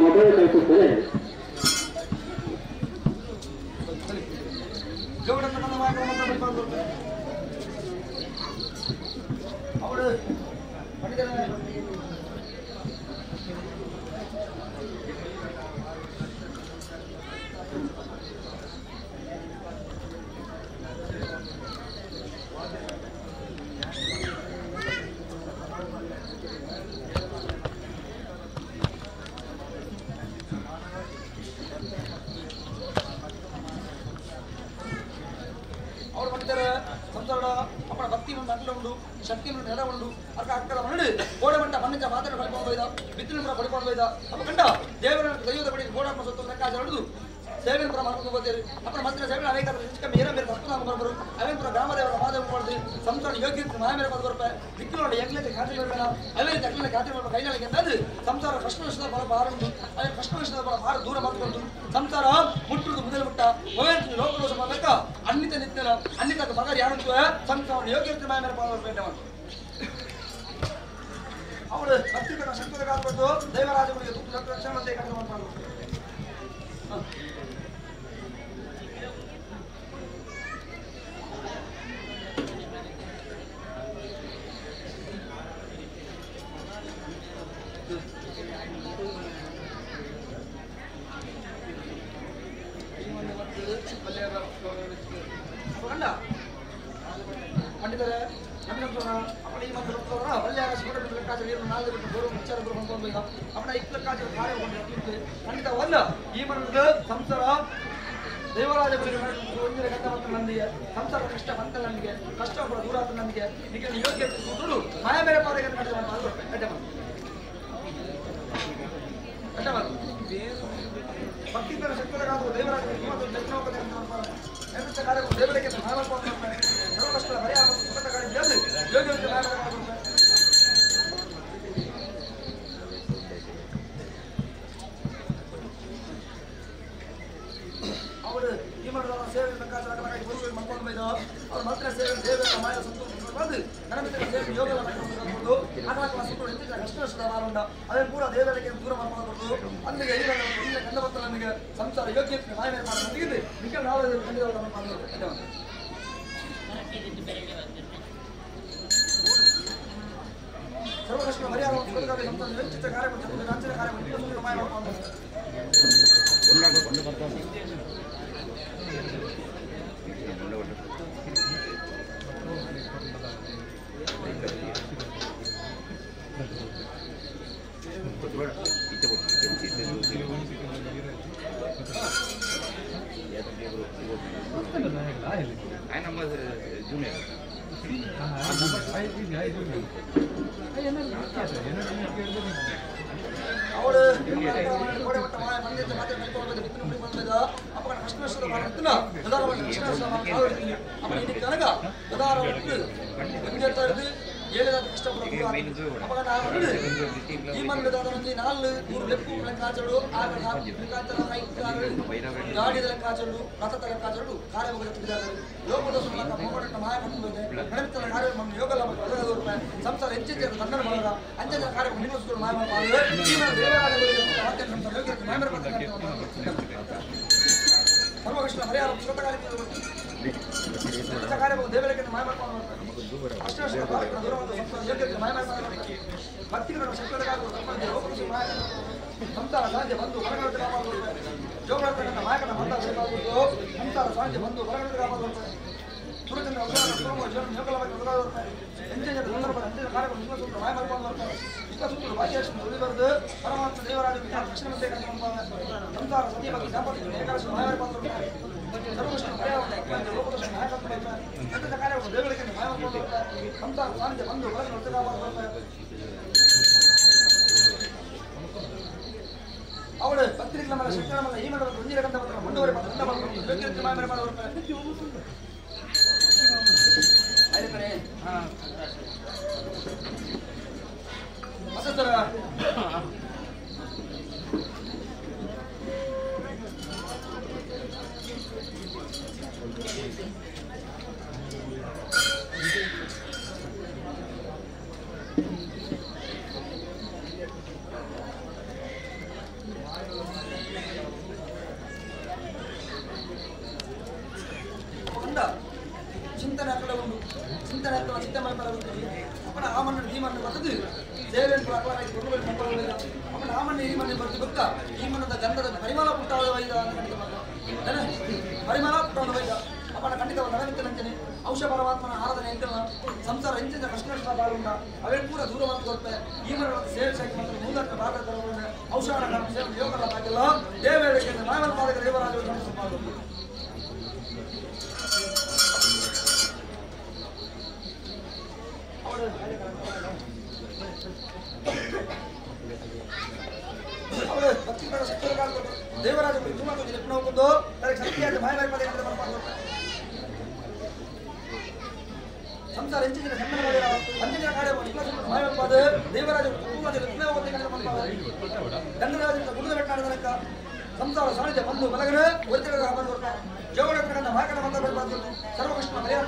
ಮೊಬೈಲ್ ಕಳಿಸುತ್ತೇನೆ. ಶಕ್ತಿ ನೆಲ ಉಂಡು ಅರ್ಕ ಅಕ್ಕದ ಮನಡು ಗೋಡಮಂಟ ಮಣ್ಣಿಂದ ಮಾತ್ರ ಪಡಿಕೊಂಡು ಹೋಯ್ದ ಬಿತ್ತಿನ ಪುರ ಪಡಿಕೊಂಡು ಹೋಯ್ದ ಅಪ್ಪ ಕಂಡ ದೇವರ ದೈವದ ಬಳಿ ಗೋಡಮ್ಮ ಸೊತ್ತು ಲೆಕ್ಕಾಚಾರ ಹಿಡಿದು ಸೇವೆನ ಪುರ ಮಾಡ್ಕೊಂಡು ಹೋಗ್ತೀರಿ. ಅಪ್ಪನ ಮಂತ್ರ ಸೇವೆ ಅನೇಕ ಹೆಚ್ಚು ಕಮ್ಮಿ ಏನೋ ಬೇರೆ ತಪ್ಪು ಬರಬರು ಅವೇನ್ ಪುರ ಗ್ರಾಮದೇವರ ಮಾದೇವ ಮಾಡ್ದು ಸಂಸಾರ ಯೋಗ್ಯ ಮಾಯ ಮೇಲೆ ಬಂದು ಬರಪೆ ದಿಕ್ಕಿನೋಡಿ ಎಂಗ್ಲಕ್ಕೆ ಖಾತ್ರಿ ಮಾಡಬೇಡ ಅವೇ ತಕ್ಕಲೆ ಖಾತ್ರಿ ಮಾಡಬೇಕು ಕೈಗಳಿಗೆ ಅಂತಂದು ಸಂಸಾರ ಕಷ್ಟ ವಿಷಯದ ಬಲ ಬಾರದು ಅವೇ ಕಷ್ಟ ವಿಷಯದ ಬಲ ಭಾರ ದೂರ ಮಾಡ್ಕೊಂಡು ಸಂಸಾರ ಮುಟ್ಟುದು ಮೊದಲು ಮುಟ್ಟ ಭವೇಂದ್ರ ಲೋಕದೋಷ ಮಾಡಬೇಕ ಅನ್ನಿತ ನಿತ್ಯನ ಅನ್ನಿತ ಮಗ ಯಾರು ಸಂಸಾರ ಯೋಗ್ಯ ಮಾಯ ಮೇಲೆ ಬಂದು ಅವರು ಭಕ್ತಿ ಶಕ್ತಿ ಕಾಪಾಡ್ತು ದೈವರಾಜಗಳಿಗೆ ತುತ್ತು ರಕ್ಷಣೆ ಕಡಿಮೆ ಮಾಡ್ಬಾರ್ದು. ಪಂಡಿತರೇ ಸಂಸಾರ ದೇವರಾಜ ನಂದಿಗೆ ಸಂಸಾರ ಕಷ್ಟ ಬಂತ ನನಗೆ ಕಷ್ಟ ದೂರ ಆತ ನನಗೆ ಯೋಗ್ಯ ಮಾಯ ಮೇಲೆ ಭಕ್ತಿ ಶಕ್ತಿ ದೇವರಿಗೆ ದೇವರ ಮಾಯ ಸಂತೋಷ ನನಗೆ ಸೇವೆ ಯೋಗ ಆಕಳ ಸುಟ್ಟು ಎಂತ ಕಷ್ಟ ನಷ್ಟದ ಮಾರುಂಡ ಅದೇ ಪೂರ ದೇವರಿಗೆ ದೂರ ಮಾಡ್ಕೊಂಡು ಅಲ್ಲಿಗೆ ಇಲ್ಲ ಕಂಡ ಬರ್ತಲನ್ನಿಗೆ ಸಂಸಾರ ಯೋಗ್ಯ ಮಾಯ ಮೇಲೆ ನಿಖಿಲ್ ನಾಳೆ ಸರ್ವಕೃಷ್ಣ ಮರ್ಯಾದ ಸಂಸಾರ ಕಾರ್ಯ ಕಾರ್ಯ ಮಾಯ ಮಾಡ್ಕೊಂಡು ಅವಳು ಸಂಸಾರ ಹೆಚ್ಚು ಸರ್ವಕೃಷ್ಣ ಹರಿಹರ ಸಂಸಾರ ಸಾಧ್ಯ ಬಂದು ಸಂಸಾರ ಸಾಧ್ಯ ಬಂದು ಪರಮಾತ್ಮ ದೇವರಾಜ ಸಂಸಾರ ಸತ್ಯವಾಗಿ ಸಂಸಾರ ಸಾನ್ನಿಧ್ಯ ಬಂದು ಅವಳು ಪತ್ರಿಕೆ ಮಲ್ಲ ಶಿಕ್ಷಣ ಮಲ್ಲ ಈ ಮಂಡಲ ಒಂಜಿರಕಂತ ಮುಂದುವರೆ ಸರ್ ಚಿಂತನೆ ಒಂದು ಚಿಂತನೆ ಚಿಂತೆ ಅಪ್ಪನ ಆಮನ್ನು ಈ ಮಣ್ಣು ಬರ್ತದೆ ಸೇವೆಯನ್ನು ಅಪ್ಪನ ಆಮನ್ನು ಈ ಮಣ್ಣು ಬರ್ತಿ ಗೊತ್ತಾ ಈ ಮಣ್ಣದ ಗಂಧದ ಪರಿಮಳ ಪುಟ್ಟಾದ ವೈದ ಅಂತ ಪರಿಮಳ ಪುಟ್ಟಾದ ವೈದ ಅಪ್ಪನ ಖಂಡಿತ ನಡಮಿತ್ತನಂತೇನೆ ಔಷ ಪರಮಾತ್ಮನ ಆರಾಧನೆ ಎಂಟಲ್ಲ ಸಂಸಾರ ಎಂಚಿನ ಕಷ್ಟ ನಷ್ಟ ಬಾಳುಂಡ ಅವೇ ಪೂರ ದೂರ ಮಾತು ಕೊಡ್ತೆ ಈ ಮಣ್ಣು ಸೇವೆ ಸಾಕಿ ಮಾತ್ರ ಮೂಲಕ ಭಾಗ ಔಷಧ ಸೇವೆ ಯೋಗಲ್ಲ ಬಾಗಿಲ್ಲ ದೇವೇಳಿಕೆ ಮಾನವ ಪಾದಕ ದೇವರಾಜ ಅವಳು ಭಕ್ತಿಗಳ ಶಕ್ತಿಗಳ ದೇವರಾಜ ಹೋಗುದು ಸತ್ಯ ಮಾಯ ಸಂಸಾರ ಹೆಚ್ಚಿನ ಅಂಜಿನ ದೇವರಾಜ ಗಂಧರಾಜ ಗುರುದ ಬೆಟ್ಟ ಸಂಸಾರ ಸಾನ್ನಿಧ್ಯ ಬಂದು ಬಲಗನ ಜೋಗಡ ಮಾಯಕನ ಬಂದ ಸರ್ವಕೃಷ್ಣ ಮಲಯಾಳ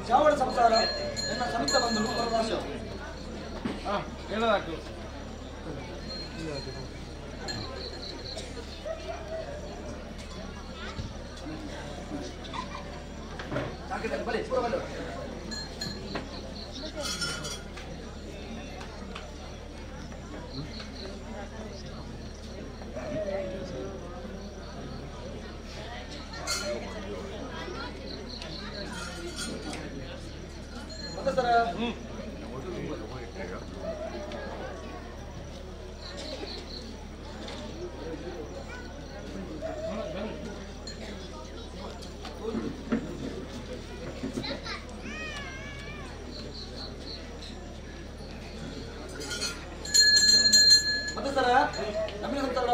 ಚಾವಡ ಸಂಸಾರ ನನ್ನ ಸಮಿತ ಬಂದು ಹೇಳದಾಕು ಬಲೆ ಪೂರ ಬಲೆ ತಮಿಳು ಸಂಸಾರ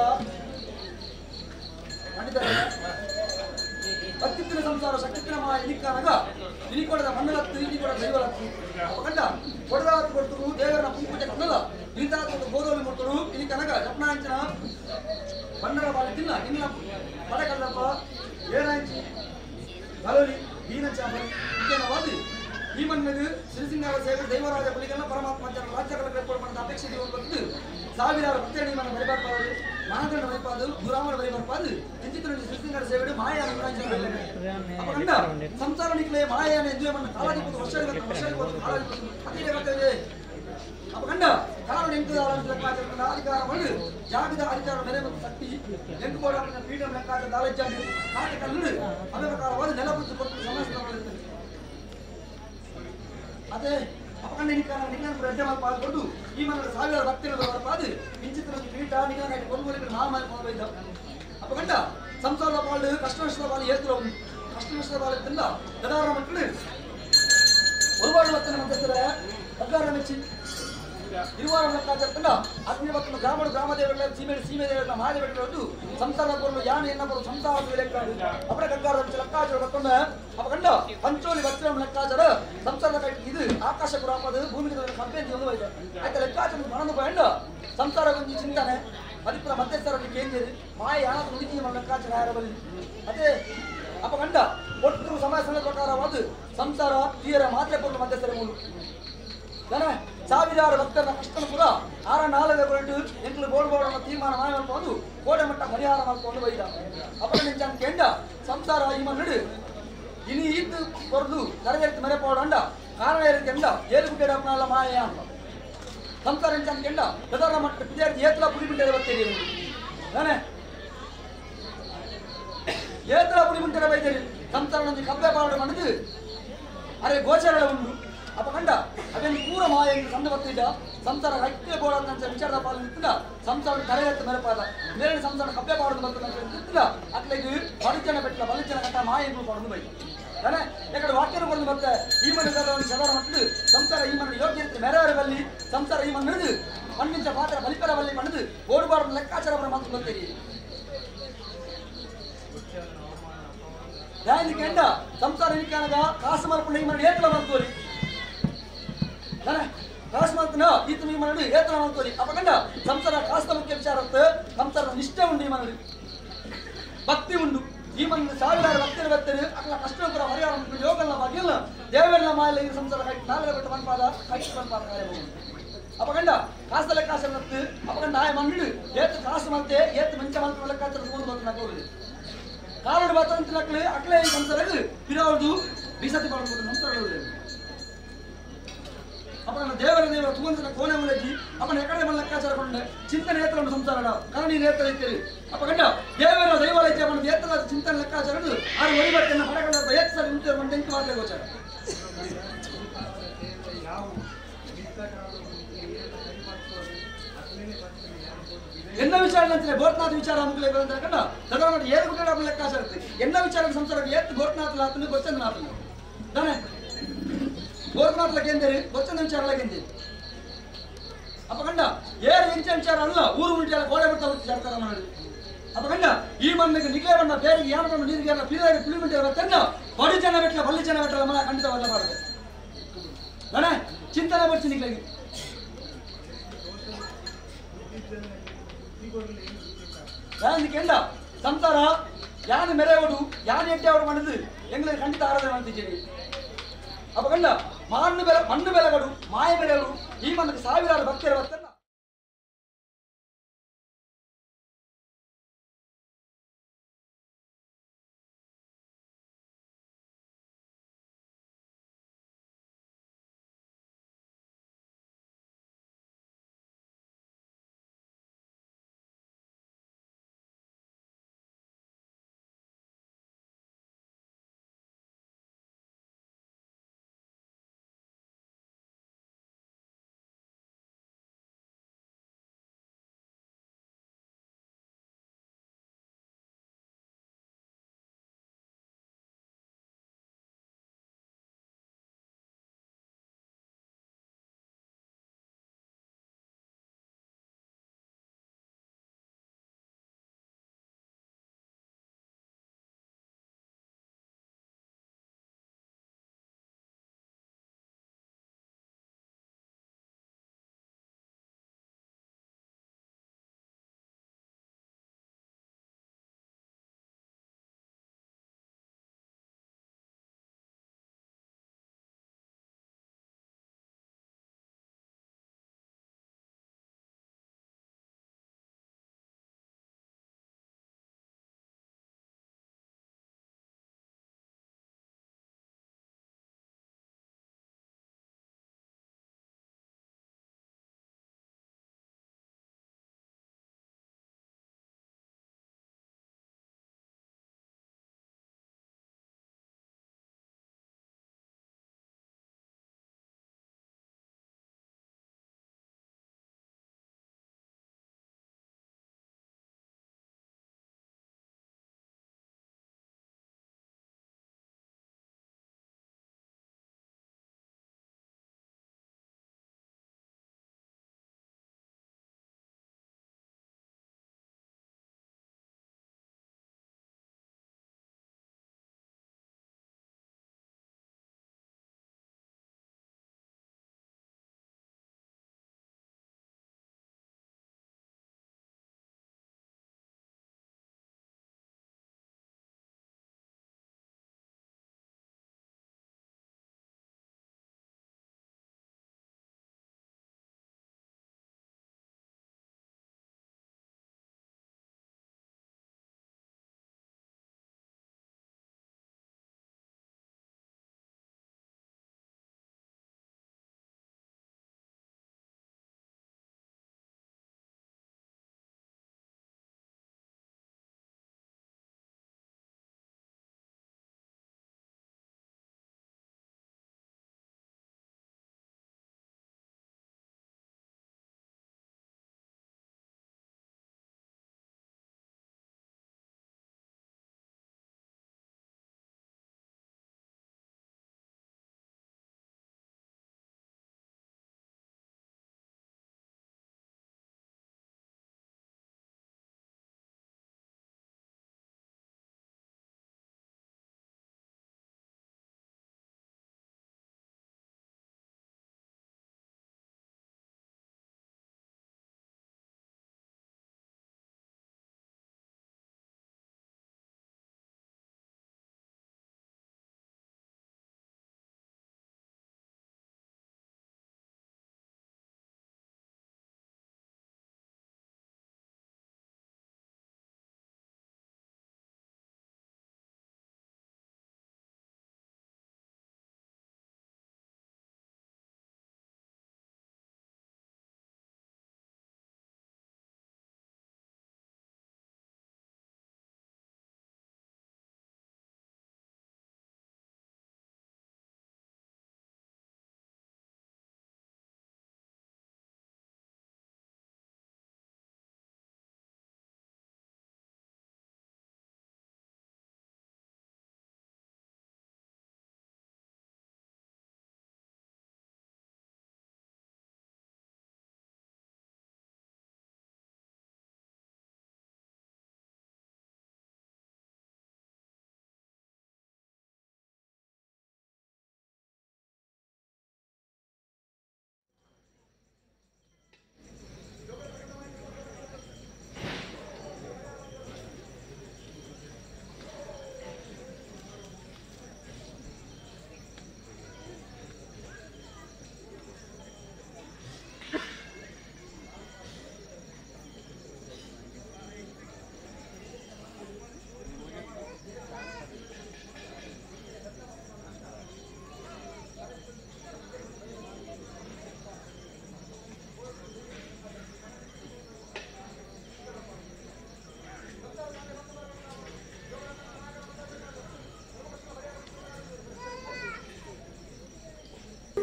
ಪಂಡಿತರ ಭಕ್ತಿತ್ತಿನ ಸಂಸಾರ ಶಕ್ತಿತ್ತಿನ ಮಾ ಇನಿಕ್ಕಾನಗ ಇನಿಕೊಡದ ಮಣ್ಣಲತ್ತು ಇನಿಕೊಡ ದೈವಲತ್ತು ಅಪಕಂಡ ಕೊಡದಾತು ಕೊಡ್ತರು ದೇವರನ ಪೂಜೆ ಕಣ್ಣಲ್ಲ ಇನಿತಾತು ಕೊಟ್ಟು ಗೋದೋಲಿ ಮುಟ್ಟರು ಇನಿಕನಗ ಜಪ್ನಾಂಚನ ಬಣ್ಣರ ಬಾಳಿ ತಿನ್ನ ನಿನ್ನ ಪಡಕಲ್ಲಪ್ಪ ಏನಾಂಚಿ ಬಲಲಿ ದೀನಚಾಪಲಿ ಇಂಕೇನವಾದಿ ಈ ಮಣ್ಣದು ಸಿರಿಸಿಂಗಾರ ಸೇವೆ ದೈವರಾಜ ಬಲಿಗಲ್ಲ ಪರಮಾತ್ಮ ಜನ ರಾಜ್ಯಗಳ ಕೈಗೊಳ್ಳುವ ಮಾಡಿದ ಅಪೇಕ್ಷೆ ಜೀವನ ಬಂದು ಸಾವಿರಾರು ಭಕ್ತಿಯ ನಿಯಮನ ಬರಿಬಾರ್ಪಾದು ಮಾನದಂಡ ಬರಿಪಾದು ಗುರಾಮನ ಬರಿಬಾರ್ಪಾದು ಇಂಚಿತರಲ್ಲಿ ಸಿರಿಸಿಂಗಾರ ಸೇವೆ ಮಾಯ ಅಪಕಂಡ ಸಂಸಾರ ನಿಕ್ಲೆ ಮಾಯನ ಎಂಜಾಯ್ ಮಣ್ಣ ಕಾಲಾಧಿಪತಿ ವರ್ಷ ವರ್ಷ ಕಾಲಾಧಿಪತಿ ಅತಿರೇ ಬರ್ತದೆ ಅಪಕಂಡ ಕಾರಣ ಎಂಟು ಲೆಕ್ಕಾಚಾರ ಅಧಿಕಾರ ಮಾಡಿ ಜಾಗದ ಅಧಿಕಾರ ಮೇರೆ ಮತ್ತು ಶಕ್ತಿ ಎಂಟು ಕೋಡ ಪೀಠ ಲೆಕ್ಕಾಚಾರ ದಾಲಜ್ಜಾಡಿ ಕಾಟ ಕಲ್ಲು ಅದೇ ಪ್ರಕಾರವಾದ ನೆಲಪುತ್ತು ಕೊಟ್ಟು ಸಮಸ್ಯೆ ಅದೇ ಅಪಕಂಡ ನಿಕ್ಕಾನ ನಿಂಗನ ರಡ್ಡೆ ಪಾಲ್ಕೊಂಡು ಈ ಮನದ ಸಾವಿರಾರು ಭಕ್ತರು ಪಾದು ಇಂಚಿತ್ರ ಪೀಠ ನಿಂಗನ ಕೊಲ್ಗೋಲಿಗೆ ಮಹಾಮಾರಿ ಕೊಂಡೊಯ್ದ ಅಪಕಂಡ ಸಂಸಾರದ ಪಾಲು ಕಷ್ಟ ನಷ್ಟದ ಪಾಲು ಏತುಲ ಉಂಟು ಕಷ್ಟ ನಷ್ಟದ ಪಾಲು ತಿಂದ ಗದಾರ ಮಕ್ಕಳು ಒರುವಾಡು ಮತ್ತನ ಮಧ್ಯಸ್ಥರ ಬಗ್ಗಾರ ಮೆಚ್ಚಿ ಇರುವಾರ ಲೆಕ್ಕಾಚಾರ ಅಗ್ನಿ ಮತ್ತು ಗ್ರಾಮಡು ಗ್ರಾಮ ದೇವರ ಸೀಮೆ ಸೀಮೆ ದೇವರ ಮಹಾದೇವರದ್ದು ಸಂಸಾರ ಪೊರ್ಲು ಯಾನೆ ಎನ್ನ ಪೊರ್ಲು ಸಂಸಾರ ಲೆಕ್ಕಾಡು ಅಪರ ಗಂಗಾರ ಲೆಕ್ಕಾಚಾರ ಬತ್ತೊಂಡ ಅಪಕಂಡ ಪಂಚೋಲಿ ವಜ್ರಂ ಲೆಕ್ಕಾಚಾರ ಸಂಸಾರದ ಕೈ ಇದು ಆಕಾಶ ಪುರಾಪದ ಭೂಮಿಗೆ ಕಂಪೇನಿ ಒಂದು ವೈದ ಆಯ್ತ ಲೆಕ್ಕಾಚಾರ ಮನದು ಬಯಂಡ ಸಂಸಾರ ಕೊಂಚ ಚಿಂತನೆ ಅದಿಪ್ಪರ ಮಧ್ಯಸ್ಥರಲ್ಲಿ ಕೇಂದ್ರ ಮಾಯ ಯಾನಾದ ಉಳಿಜಿ ಲೆಕ್ಕಾಚಾರ ಯಾರಬಲ್ಲಿ ಅದೇ ಅಪಕಂಡ ಒಟ್ಟು ಸಮಾಜ ಪ್ರಕಾರವಾದ ಸಂಸಾರ ತೀರ ಮಾತ್ರೆ ಪೊರ್ಲು ಮಧ್ಯಸ್ಥರ ಮೂಲು தானே ಸಾವಿರಾರು ಭಕ್ತರ ಕಷ್ಟನ ಕೂಡ ಆರ ನಾಲ್ಕು ಕೊರಟು ಎಂಕ್ಲು ಬೋರ್ಡ್ ಬೋರ್ಡ್ ತೀರ್ಮಾನ ಮಾಡ್ಕೊಂಡು ಕೋಡೆ ಮಟ್ಟ ಪರಿಹಾರ ಮಾಡ್ಕೊಂಡು ಬೈದ ಅಪ್ಪನ ನಿಂಚಾನ್ ಕೆಂಡ ಸಂಸಾರ ಈ ಮನ್ನಡು ಇನಿ ಇದ್ದು ಕೊರದು ಕರಗರಿತು ಮೆರೆ ಪೋಡಂಡ ಕಾರಣ ಕೆಂಡ ಏಳು ಗುಡ್ಡೆ ಅಪ್ಪನಲ್ಲ ಮಾಯ ಅಂತ ಸಂಸಾರ ನಿಂಚಾನ್ ಕೆಂಡ ಗದರ ಮಟ್ಟ ವಿದ್ಯಾರ್ಥಿ ಏತಲ ಪುಡಿ ಬಿಟ್ಟರೆ ಬರ್ತೀರಿ ತಾನೆ ಏತಲ ಪುಡಿ ಬಿಟ್ಟರೆ ಬೈದೇರಿ ಸಂಸಾರ ನಂಜಿ ಕಬ್ಬೆ ಪಾಡು ಮಣದು ಅರೆ ಗೋಚರಳ ಉಂಡು ಅಪಕಂಡ ಅವೇನು ಪೂರ ಮಾಯ ಸಂದ ಬತ್ತಿದ್ದ ಸಂಸಾರ ಹಕ್ಕೆ ಬೋಡಂತ ವಿಚಾರದ ಪಾಲು ನಿಂತಿಲ್ಲ ಸಂಸಾರ ತಲೆಯತ್ತ ಮೆರಪಾದ ಮೇಲಿನ ಸಂಸಾರ ಕಬ್ಬೆ ಪಾಡೋದು ಬರ್ತದೆ ನಿಂತಿಲ್ಲ ಅಟ್ಲೆಗೆ ಬಲಿಜನ ಬೆಟ್ಲ ಬಲಿಜನ ಕಟ್ಟ ಮಾಯ ಪಾಡೋದು ಬೈ ತಾನೆ ಯಾಕಡೆ ವಾಕ್ಯನ ಕೊಡೋದು ಮತ್ತೆ ಈ ಮನೆ ಶದಾರ ಮಟ್ಟದು ಸಂಸಾರ ಈ ಮನೆ ಯೋಗ್ಯ ಮೆರವರ ಬಲ್ಲಿ ಸಂಸಾರ ಈ ಮನೆ ನಡೆದು ಮಣ್ಣಿಂಚ ಪಾತ್ರ ಬಲಿಪರ ಬಲ್ಲಿ ಮಣದು ಓಡಬಾರದು ಲೆಕ್ಕಾಚಾರ ಮಾತು ಬರ್ತೀರಿ ಕೆಂಡ ಸಂಸಾರ ನಿಕ್ಕಾನಗ ಕಾಸು ಮರ್ಪುಂಡ ಈ ಮನೆ ಏತಲ ಮರ್ತೋರಿ ಕಾಸು ಮಾಡ್ತಾನ ಈತ ಈ ಮನಡು ಏತನ ಮಾಡ್ತೋರಿ ಅಪಕಂಡ ಸಂಸಾರ ಕಾಸ್ತ ಮುಖ್ಯ ವಿಚಾರ ಸಂಸಾರ ನಿಷ್ಠೆ ಉಂಡು ಈ ಮನಡು ಭಕ್ತಿ ಉಂಡು ಈ ಮನ ಸಾವಿರಾರು ಭಕ್ತರು ಭಕ್ತರು ಅಕಲ ಕಷ್ಟ ಕೂಡ ಪರಿಹಾರ ಯೋಗಲ್ಲ ಭಾಗ್ಯಲ್ಲ ದೇವರೆಲ್ಲ ಮಾಯಲ್ಲ ಈ ಸಂಸಾರ ಕೈ ನಾಲ್ಕು ಬಿಟ್ಟು ಮನ್ಪಾದ ಕೈ ಮನ್ಪಾದ ಕಾರ್ಯ ಅಪಕಂಡ ಕಾಸಲ್ಲ ಕಾಸು ಮತ್ತು ಅಪಕಂಡ ಆಯ ಮಣ್ಣು ಏತು ಕಾಸು ಮತ್ತೆ ಏತು ಮಂಚ ಮಂತ್ರ ಲೆಕ್ಕಾಚಾರ ತಗೊಂಡು ಬಂತು ನಕ್ಲು ಕಾಲಡು ಬಾತಂತ ನಕ್ಲು ಅಕ್ಲೇ ಈ ಸಂಸಾರ ಬಿರಾವದು ಬೀಸತಿ ಮಾಡ್ಬೋದು ಸಂಸಾರ ಅಪ್ಪನ ದೇವರ ದೇವರ ತುವಂತನ ಕೋಣೆ ಮುಲಗಿ ಅಪ್ಪನ ಎಕಡೆ ಮಲ್ಲ ಲೆಕ್ಕಾಚಾರ ಕೊಂಡೆ ಚಿಂತನೆ ಏತನ ಸಂಸಾರ ಕರಣಿ ನೇತ್ರ ಇತ್ತೇಳಿ ಅಪ್ಪ ಕಂಡ ದೇವರ ದೈವಾಲಯ ಅವನ ಏತನ ಚಿಂತನೆ ಲೆಕ್ಕಾಚಾರ ಆರು ಒರಿಬಟ್ಟೆನ ಹೊರಗಡೆ ಏತ ಸರಿ ಉಂಟು ಮಂಡೆಂಕು ಮಾತ್ರ ಗೋಚಾರ ಎನ್ನ ವಿಚಾರ ಅಂತಾರೆ ಬೋಟ್ನಾಥ ವಿಚಾರ ಮುಗ್ಲೆ ಅಂತ ಕಂಡ ತದನಂತರ ಏಳು ಗುಡ್ಡ ಲೆಕ್ಕಾಚಾರ ಎನ್ನ ವಿಚಾರ ಸಂಸಾರ ಏತ್ ಬೋಟ್ನಾಥ ಲಾತನು ಗೊಚ್ಚಂದನಾಥನು ತಾನೆ ಗೋರ್ನಾಥ್ಲಕ್ಕೆಂದೇರಿ ಗೊಚ್ಚಂದ ವಿಚಾರ ಲಕ್ಕೆಂದೇರಿ ಅಪಕಂಡ ಏರು ಎಂಚ ವಿಚಾರ ಅಲ್ಲ ಊರು ಉಂಟು ಕೋಡೆ ಬಿಡ್ತಾ ವಿಚಾರ ಮಾಡಿ ಅಪಕಂಡ ಈ ಮಣ್ಣಿಗೆ ನಿಗಲೇ ಬಣ್ಣ ಬೇರೆ ಯಾನ ಬಣ್ಣ ನೀರಿಗೆ ಎಲ್ಲ ಪೀರಾಗಿ ಪುಳಿ ಬಿಟ್ಟೆ ಬರ್ತಂಡ ಬಡಿ ಜನ ಬೆಟ್ಟಲ ಬಲ್ಲಿ ಜನ ಬೆಟ್ಟಲ ಮನ ಖಂಡಿತ ಬರಬಾರದು ಗಣೆ ಚಿಂತನೆ ಬರ್ತೀನಿ ನಿಗ್ಲಿಗೆ ಕೆಂಡ ಸಂಸಾರ ಯಾನು ಮೆರೆವಡು ಯಾನು ಎಟ್ಟೆವಡು ಮಾಡಿದ್ದು ಎಂಗ್ಲಿಗೆ ಖಂಡಿತ ಆರಾಧನೆ ಮಾಡ್ತಿದ್ದೀರಿ ಅಪಕಂಡ ಮಣ್ಣು ಬೆಲೆ ಮಣ್ಣು ಬೆಲೆಗಳು ಮಾಯ ಬೆಲೆಗಳು ಈ ಮನಕ್ಕೆ ಸಾವಿರಾರು ಭಕ್ತರ ಬರ್ತಾರ.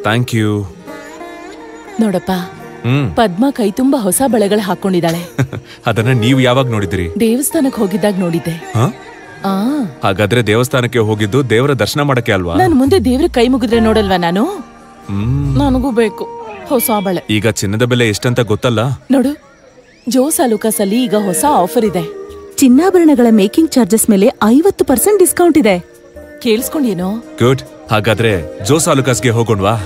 Thank you. ನೋಡಪ್ಪ, ಪದ್ಮ ಕೈ ತುಂಬಾ ಹೊಸ ಬಳೆಗಳು ಹಾಕೊಂಡಿದ್ದಾಳೆ. ಅದನ್ನ ನೀವು ಯಾವಾಗ ನೋಡಿದ್ರಿ? ದೇವಸ್ಥಾನಕ್ಕೆ ಹೋಗಿದ್ದಾಗ ನೋಡಿದ್ದೆ. ಹಾಗಾದ್ರೆ ದೇವಸ್ಥಾನಕ್ಕೆ ಹೋಗಿದ್ದು ದೇವರ ದರ್ಶನ ಮಾಡಕ್ಕೆ ಅಲ್ವಾ? ನಾನು ಮುಂದೆ ದೇವ್ರ ಕೈ ಮುಗಿದ್ರೆ ನೋಡಲ್ವಾ ನಾನು? ನನಗೂ ಬೇಕು ಹೊಸ ಬಳೆ. ಈಗ ಚಿನ್ನದ ಬೆಲೆ ಎಷ್ಟಂತ ಗೊತ್ತಲ್ಲ? ನೋಡು, ಜೋಸ್ ಅಲುಕಾಸ್ ಅಲ್ಲಿ ಈಗ ಹೊಸ ಆಫರ್ ಇದೆ. ಚಿನ್ನಾಭರಣಗಳ ಮೇಕಿಂಗ್ ಚಾರ್ಜಸ್ ಮೇಲೆ 50% ಡಿಸ್ಕೌಂಟ್ ಇದೆ. ಕೇಳಿಸ್ಕೊಂಡೇನೋ? ಗುಡ್. ಹಾಗಾದ್ರೆ ಜೋಸ್ ಅಲುಕಾಸ್ಗೆ ಹೋಗೋಣವಾ?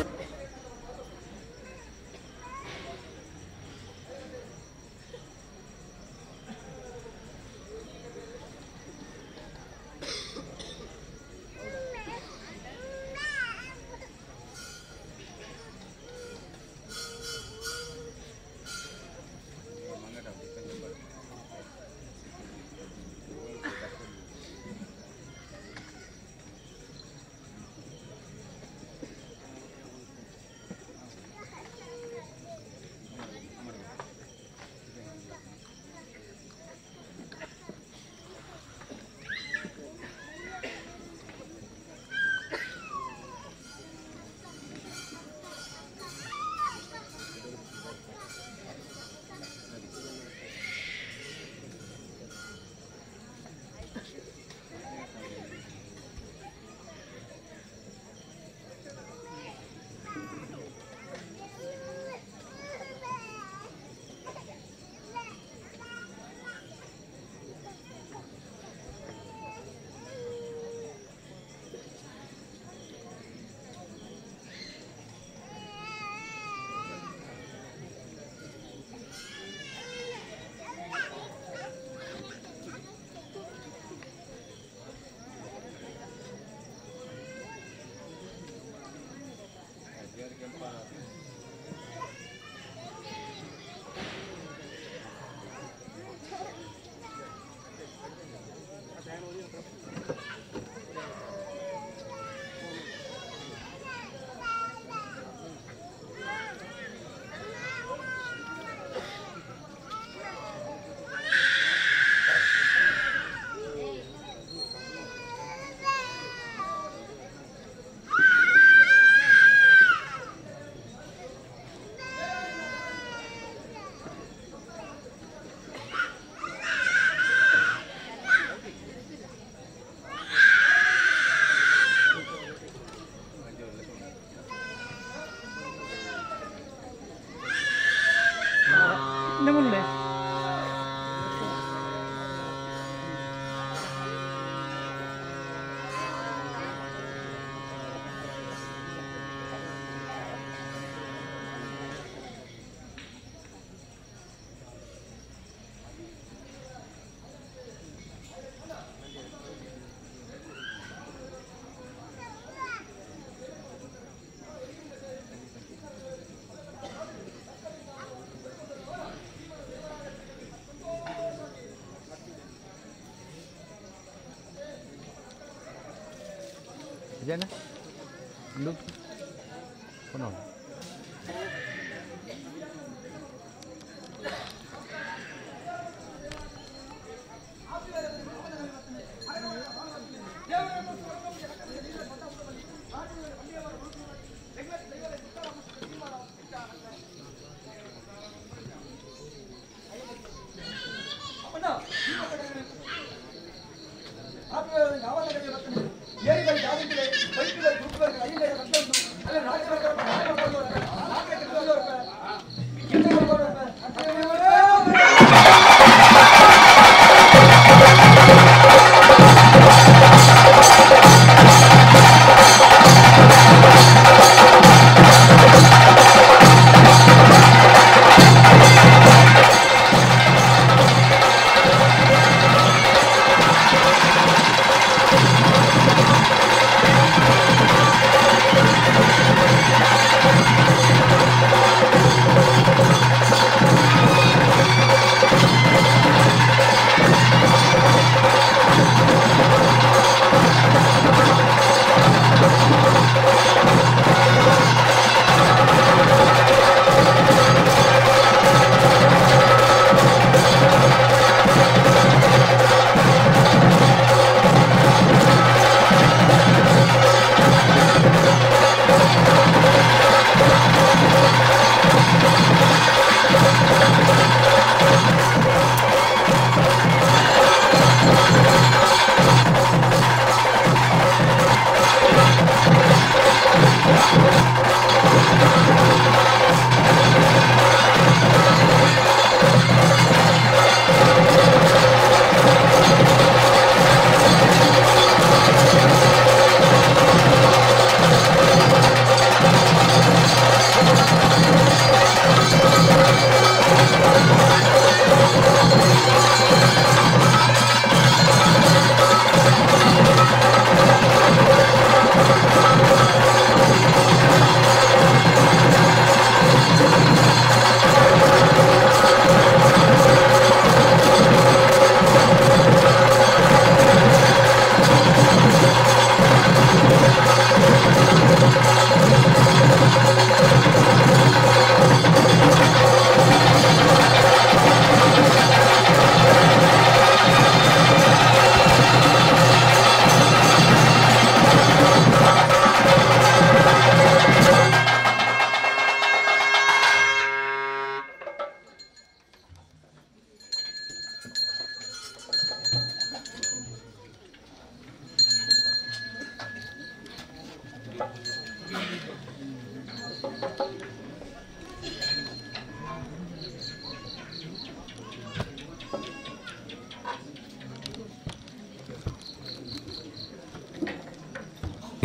ಏರಿಗಳು ಜಾಗೃತಿಗೆ ಬೈಕುಗಳು ದುಡ್ಡುಗಳು ಐದು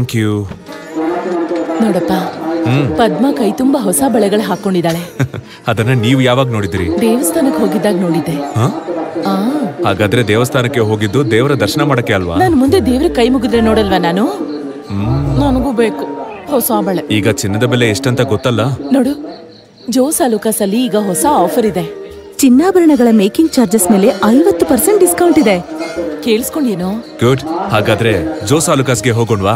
Thank you. ನೋಡಪ್ಪ, ಪದ್ಮ ಕೈ ತುಂಬಾ ಹೊಸ ಬಳೆಗಳು ಹಾಕೊಂಡಿದ್ದಾಳೆ. ಅದನ್ನ ನೀವು ಯಾವಾಗ ನೋಡಿದ್ರಿ? ದೇವಸ್ಥಾನಕ್ಕೆ ಹೋಗಿದ್ದಾಗ ನೋಡಿದ್ದೆ. ಹಾಗಾದ್ರೆ ದೇವಸ್ಥಾನಕ್ಕೆ ಹೋಗಿದ್ದು ದೇವರ ದರ್ಶನ ಮಾಡಕ್ಕೆ ಅಲ್ವಾ? ನಾನು ಮುಂದೆ ದೇವ್ರ ಕೈ ಮುಗಿದ್ರೆ ನೋಡಲ್ವಾ ನಾನು? ನನಗೂ ಬೇಕು ಹೊಸ ಬಳೆ. ಈಗ ಚಿನ್ನದ ಬೆಲೆ ಎಷ್ಟಂತ ಗೊತ್ತಲ್ಲ? ನೋಡು, ಜೋಸ್ ಅಲುಕಾಸ್ ಅಲ್ಲಿ ಈಗ ಹೊಸ ಆಫರ್ ಇದೆ. ಚಿನ್ನಾಭರಣಗಳ ಮೇಕಿಂಗ್ ಚಾರ್ಜಸ್ ಮೇಲೆ 50% ಡಿಸ್ಕೌಂಟ್ ಇದೆ. ಕೇಳಿಸ್ಕೊಂಡೇನೋ? ಗುಡ್. ಹಾಗಾದ್ರೆ ಜೋಸ್ ಅಲುಕಾಸ್ಗೆ ಹೋಗೋಣವಾ?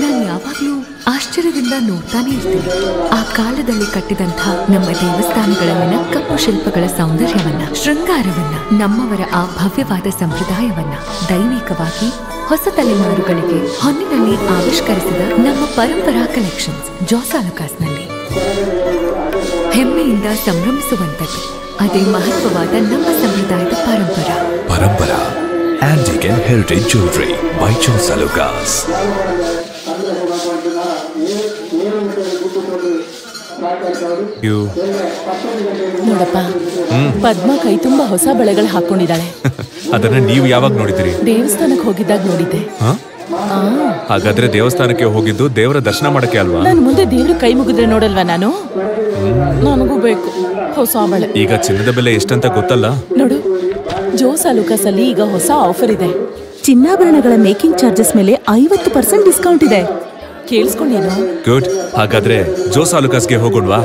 ನಾನು ಯಾವಾಗ್ಲೂ ಆಶ್ಚರ್ಯದಿಂದ ನೋಡ್ತಾನೆ ಇರ್ತೀನಿ ಆ ಕಾಲದಲ್ಲಿ ಕಟ್ಟಿದಂಥ ನಮ್ಮ ದೇವಸ್ಥಾನಗಳಲ್ಲಿನ ಕಪ್ಪು ಶಿಲ್ಪಗಳ ಸೌಂದರ್ಯವನ್ನ, ಶೃಂಗಾರವನ್ನ, ನಮ್ಮವರ ಆ ಭವ್ಯವಾದ ಸಂಪ್ರದಾಯವನ್ನ ದೈವಿಕವಾಗಿ ಹೊಸ ತಲೆಮಾರುಗಳಿಗೆ ಹೊನ್ನಿನಲ್ಲಿ ಆವಿಷ್ಕರಿಸಿದ ನಮ್ಮ ಪರಂಪರಾ ಕಲೆಕ್ಷನ್ಸ್ ಜೋಸ್ ಅಲುಕಾಸ್ನಲ್ಲಿ ಹೆಮ್ಮೆಯಿಂದ ಸಂಭ್ರಮಿಸುವಂಥದ್ದು. ಅದೇ ಮಹತ್ವವಾದ ನಮ್ಮ ಸಂಪ್ರದಾಯದ ಪರಂಪರಾ. Parampara antique and heritage jewellery by Jos Alukkas. ನೋಡಪ್ಪ, ಪದ್ಮ ಕೈ ತುಂಬಾ ಹೊಸ ಬಳೆಗಳು ಹಾಕೊಂಡಿದ್ದಾಳೆ. ಅದನ್ನ ನೀವು ಯಾವಾಗ ನೋಡಿದ್ರಿ? ದೇವಸ್ಥಾನಕ್ಕೆ ಹೋಗಿದ್ದಾಗ ನೋಡಿದ್ದೆ. ಹಾಗಾದ್ರೆ ದೇವಸ್ಥಾನಕ್ಕೆ ಹೋಗಿದ್ದು ದೇವರ ದರ್ಶನ ಮಾಡಕ್ಕೆ ಅಲ್ವಾ? ನಾನು ಮುಂದೆ ದೇವ್ರ ಕೈ ಮುಗಿದ್ರೆ ನೋಡಲ್ವಾ ನಾನು? ನನಗೂ ಬೇಕು ಹೊಸ ಬಳೆ. ಈಗ ಚಿನ್ನದ ಬೆಲೆ ಎಷ್ಟಂತ ಗೊತ್ತಲ್ಲ? ನೋಡು, ಜೋಸ್ ಅಲುಕಾಸ್ ಅಲ್ಲಿ ಈಗ ಹೊಸ ಆಫರ್ ಇದೆ. ಚಿನ್ನಾಭರಣಗಳ ಮೇಕಿಂಗ್ ಚಾರ್ಜಸ್ ಮೇಲೆ 50% ಡಿಸ್ಕೌಂಟ್ ಇದೆ. ಕೇಳಿಸ್ಕೊಂಡೇನೋ? ಗುಡ್. ಹಾಗಾದ್ರೆ ಜೋಸ್ ಅಲುಕಾಸ್ಗೆ ಹೋಗೋಣವಾ?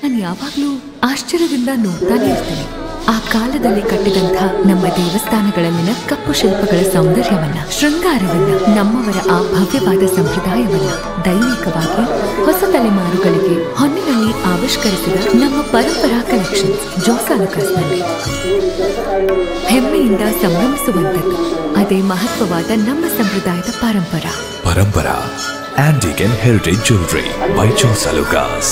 ನಾನು ಯಾವಾಗ್ಲೂ ಆಶ್ಚರ್ಯದಿಂದ ನೋಡ್ತಾನೆ ಇರ್ತೀನಿ ಆ ಕಾಲದಲ್ಲಿ ಕಟ್ಟಿದಂಥ ನಮ್ಮ ದೇವಸ್ಥಾನಗಳಲ್ಲಿನ ಕಪ್ಪು ಶಿಲ್ಪಗಳ ಸೌಂದರ್ಯವನ್ನ, ಶೃಂಗಾರವನ್ನ, ನಮ್ಮವರ ಆ ಭವ್ಯವಾದ ಸಂಪ್ರದಾಯವನ್ನ ದೈವಿಕವಾಗಿ ಹೊಸ ತಲೆಮಾರುಗಳಿಗೆ ಹೊನ್ನಿನಲ್ಲಿ ಆವಿಷ್ಕರಿಸಿದ ನಮ್ಮ ಪರಂಪರಾ ಕಲೆಕ್ಷನ್ಸ್ ಜೋಸ್ ಅಲುಕಾಸ್ನಲ್ಲಿ ಹೆಮ್ಮೆಯಿಂದ ಸಂಭ್ರಮಿಸುವಂಥದ್ದು. ಅದೇ ಮಹತ್ವವಾದ ನಮ್ಮ ಸಂಪ್ರದಾಯದ ಪರಂಪರಾ. Parampara antique and heritage jewellery by Jos Alukkas.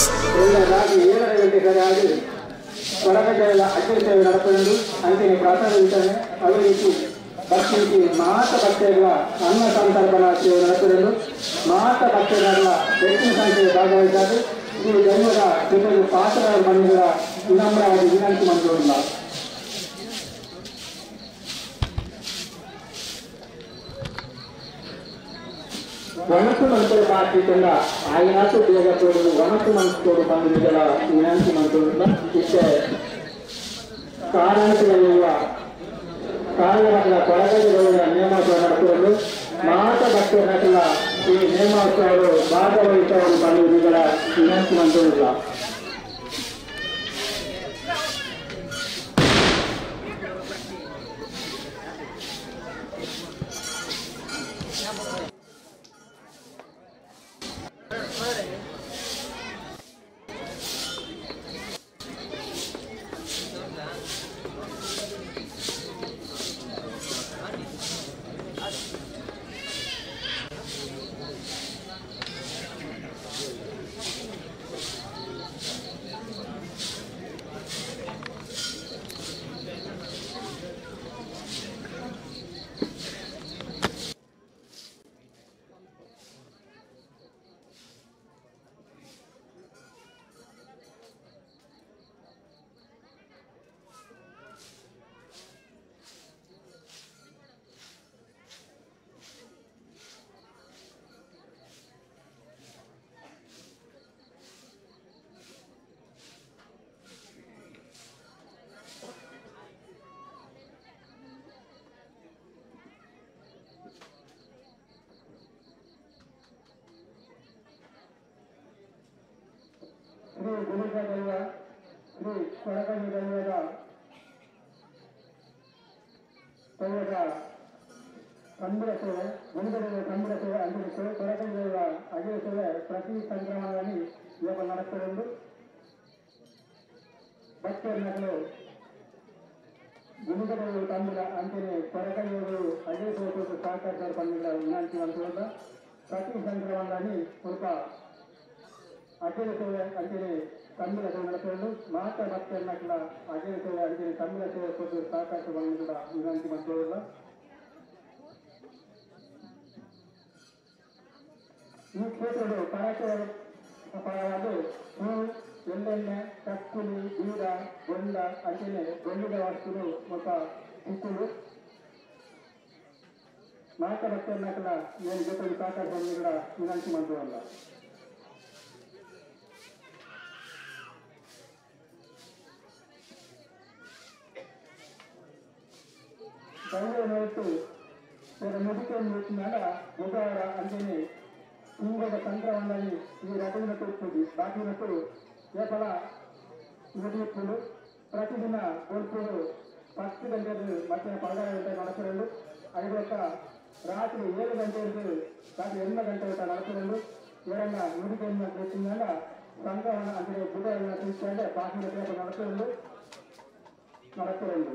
ವನಸು ಮಂತ್ರಿ ಬಾಕಿಕೊಂಡ ಆಯ್ನಾತು ಬೇಗ ತೋಡು ವನಸು ಮಂತ್ರೋಡು ಬಂದಿದ್ದಲ್ಲ ವಿನಂತಿ ಮಂತ್ರೋಡ ಇಷ್ಟೇ ಕಾರಣಗಳಿರುವ ಕಾರ್ಯಗಳ ಕೊಳಗಡೆಗಳ ನೇಮೋತ್ಸವ ನಡೆಸುವುದು ಮಾತ ಭಕ್ತರಲ್ಲ. ಈ ನೇಮೋತ್ಸವರು ಭಾಗವಹಿಸುವವರು ಬಂದಿದ್ದಲ್ಲ ವಿನಂತಿ ಮಂತ್ರೋಡ. ಶ್ರೀ ಗುರುಗ ದೈವ ಶ್ರೀ ಕೊರಗಜ್ಜ ದೈವದ ದೈವದ ಕಂಬಳ ಸೇವೆ, ಗುರುಗದೈವ ಕಂಬಳ ಸೇವೆ ಅಂದಿನ ಸೇವೆ, ಕೊರಗಜ್ಜ ದೈವ ಅಗಿಲ ಸೇವೆ ಪ್ರತಿ ಸಂಕ್ರಮಣದಲ್ಲಿ ಯೋಗ ನಡೆಸುವುದು. ಭಕ್ತರು ಗುರುಗದೈವ ಕಂಬಳ ಅಂತೆಯೇ ಕೊರಗಜ್ಜಗಳು ಅಗಿಲ ಸೇವೆ ಕುರಿತು ಸಹಕರಿಸಿದ ಬಂದಿಲ್ಲ ವಿನಂತಿ ಮಂತ್ರದ ಪ್ರತಿ ಸಂಕ್ರಮಣದಲ್ಲಿ ಸ್ವಲ್ಪ ಅಖಿಲ ಸೇವೆ ಅಂತೆಯೇ ಕಂಬಳ ಸೇವೆ ನಡೆಸುವುದು. ಮಾತಾ ಭಕ್ತರನ್ನಲ್ಲ ಅಖಿಲ ಸೇವೆ ಅಂತೆಯೇ ಕಂಬಳ ಸೇವೆ ಕುರಿತು ಸಹಕರಿಸಿ ಬಂದಿಲ್ಲ ವಿನಂತಿ ಮಂತ್ರೋಲ್ಲ. ಈ ಕ್ಷೇತ್ರದ ಪರವಾಗಿ ಹೂ, ಎಳ್ಳೆಣ್ಣೆ, ಕಕ್ಕುಲಿ, ಬೀರ, ಬೊಂಡ ಅಂತೆಯೇ ಬೊಂಡದ ವಸ್ತುಗಳು ಮತ್ತು ಚಿಕ್ಕುಳು. ಮಾತ ಭಕ್ತರನ್ನಕಲ ಏನು ಜೊತೆಗೆ ಸಹಕಾರ ಕೂಡ ವಿನಂತಿ ಮಾಡ್ತೇವಲ್ಲ. ದೈವ ಹೊರತು ಮುಡಿಕೆ ಬುಧವಾರ ಅಂಜನೆ ತಿಂಗಳ ಸಂಕ್ರಮಣದಲ್ಲಿ ಈ ರಥವಿನ ತೋರಿಸುವುದು ಬಾಕಿನಟ್ಟು ಏಪಲ ಮುಡಿಯುತ್ತಲು ಪ್ರತಿದಿನ ಗೋಲ್ಪೂರು 10 ಗಂಟೆ ಮಧ್ಯಾಹ್ನ 16 ಗಂಟೆ ನಡೆಸಿರಲು ಐವತ್ತ ರಾತ್ರಿ 7 ಗಂಟೆಯಿಂದ ರಾತ್ರಿ 8 ಗಂಟೆ ಊಟ ನಡೆಸಿರಲು ಇವರನ್ನ ನುಡಿಗೆಯನ್ನು ತಿಳಿಸಿದ ಸಂಗ್ರಹಣ ಅಂದರೆ ಬುಧವಾರ ತಿಳಿಸಿದಾಗ ಬಾಕಿನ ನಡೆಸಿರಲು ನಡೆಸಿರಲು.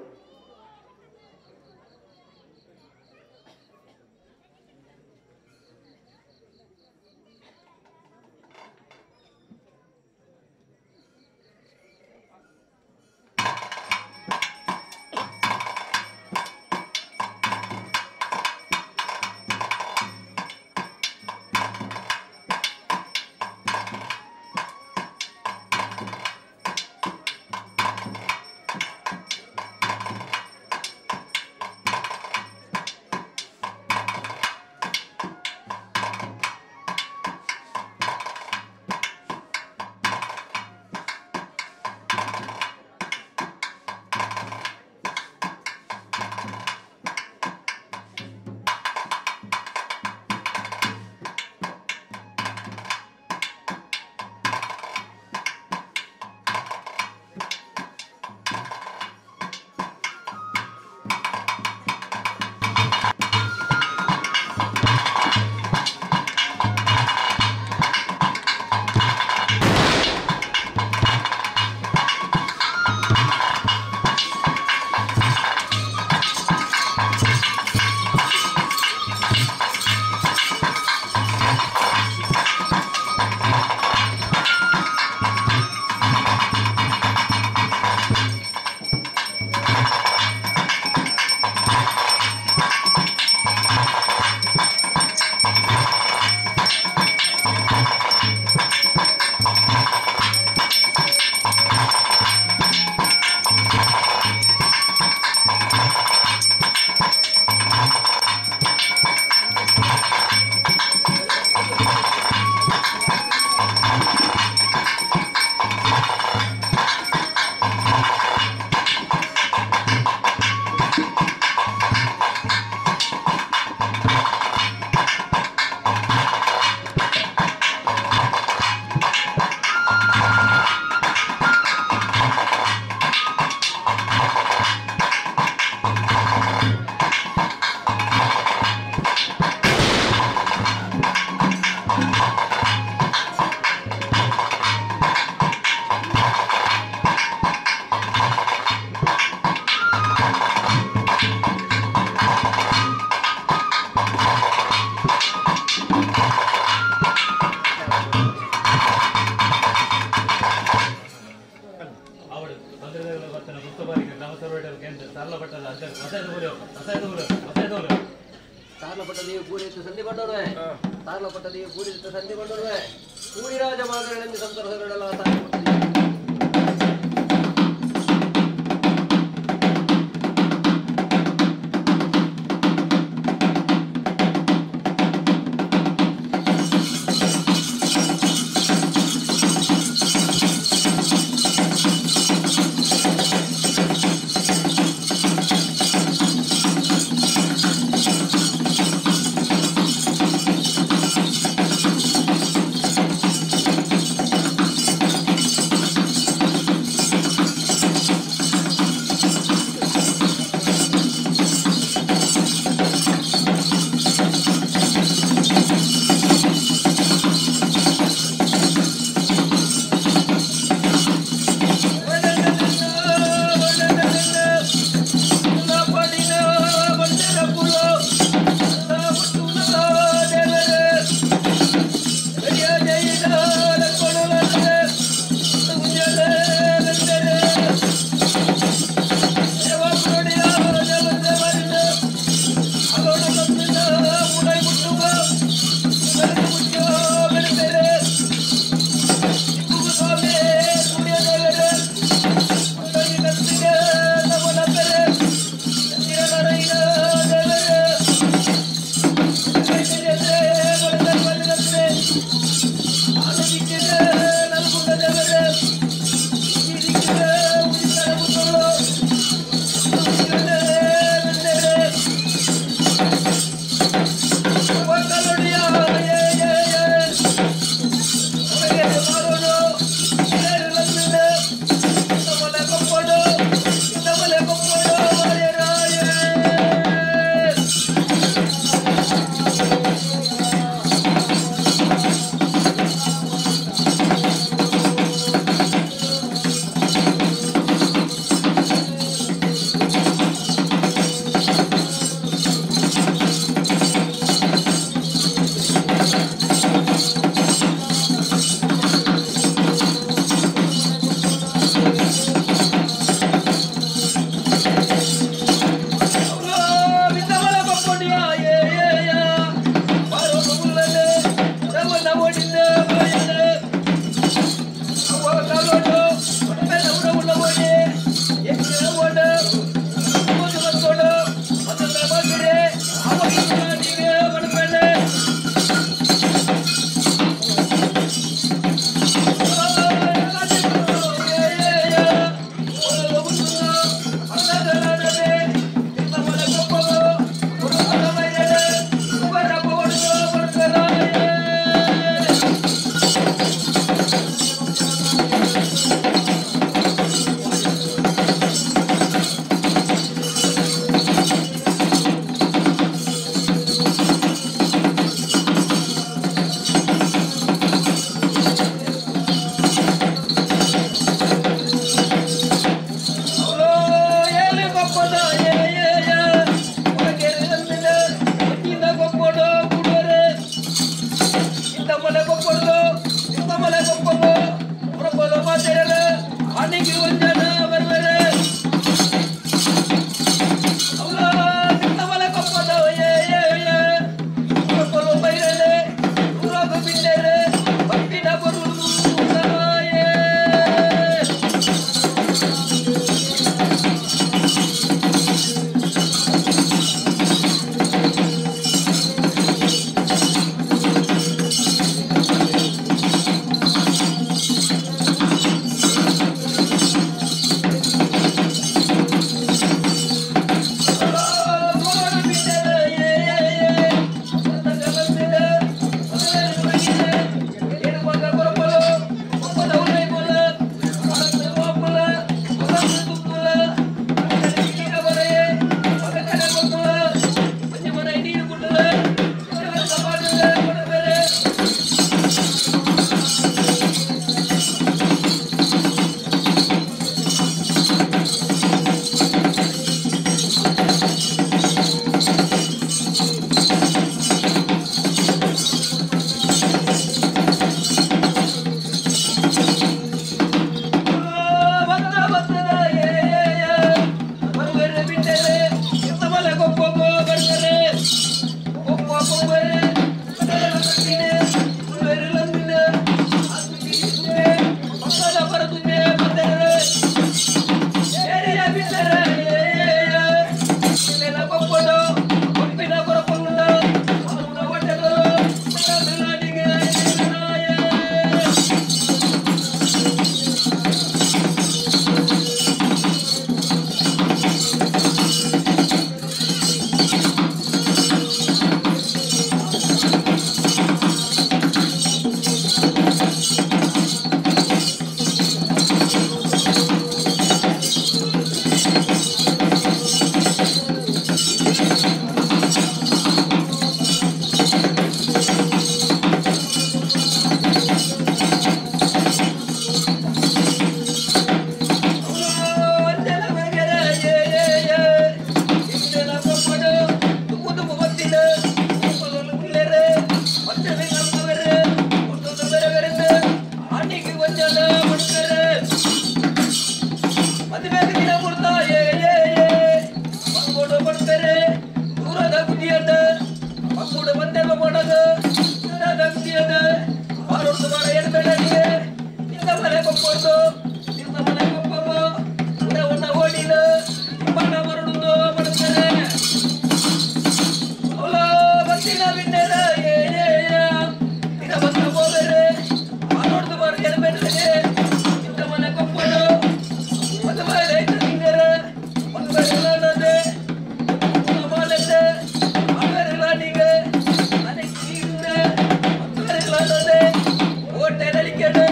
ಓಟೆ ನಲಿಕೆಡು,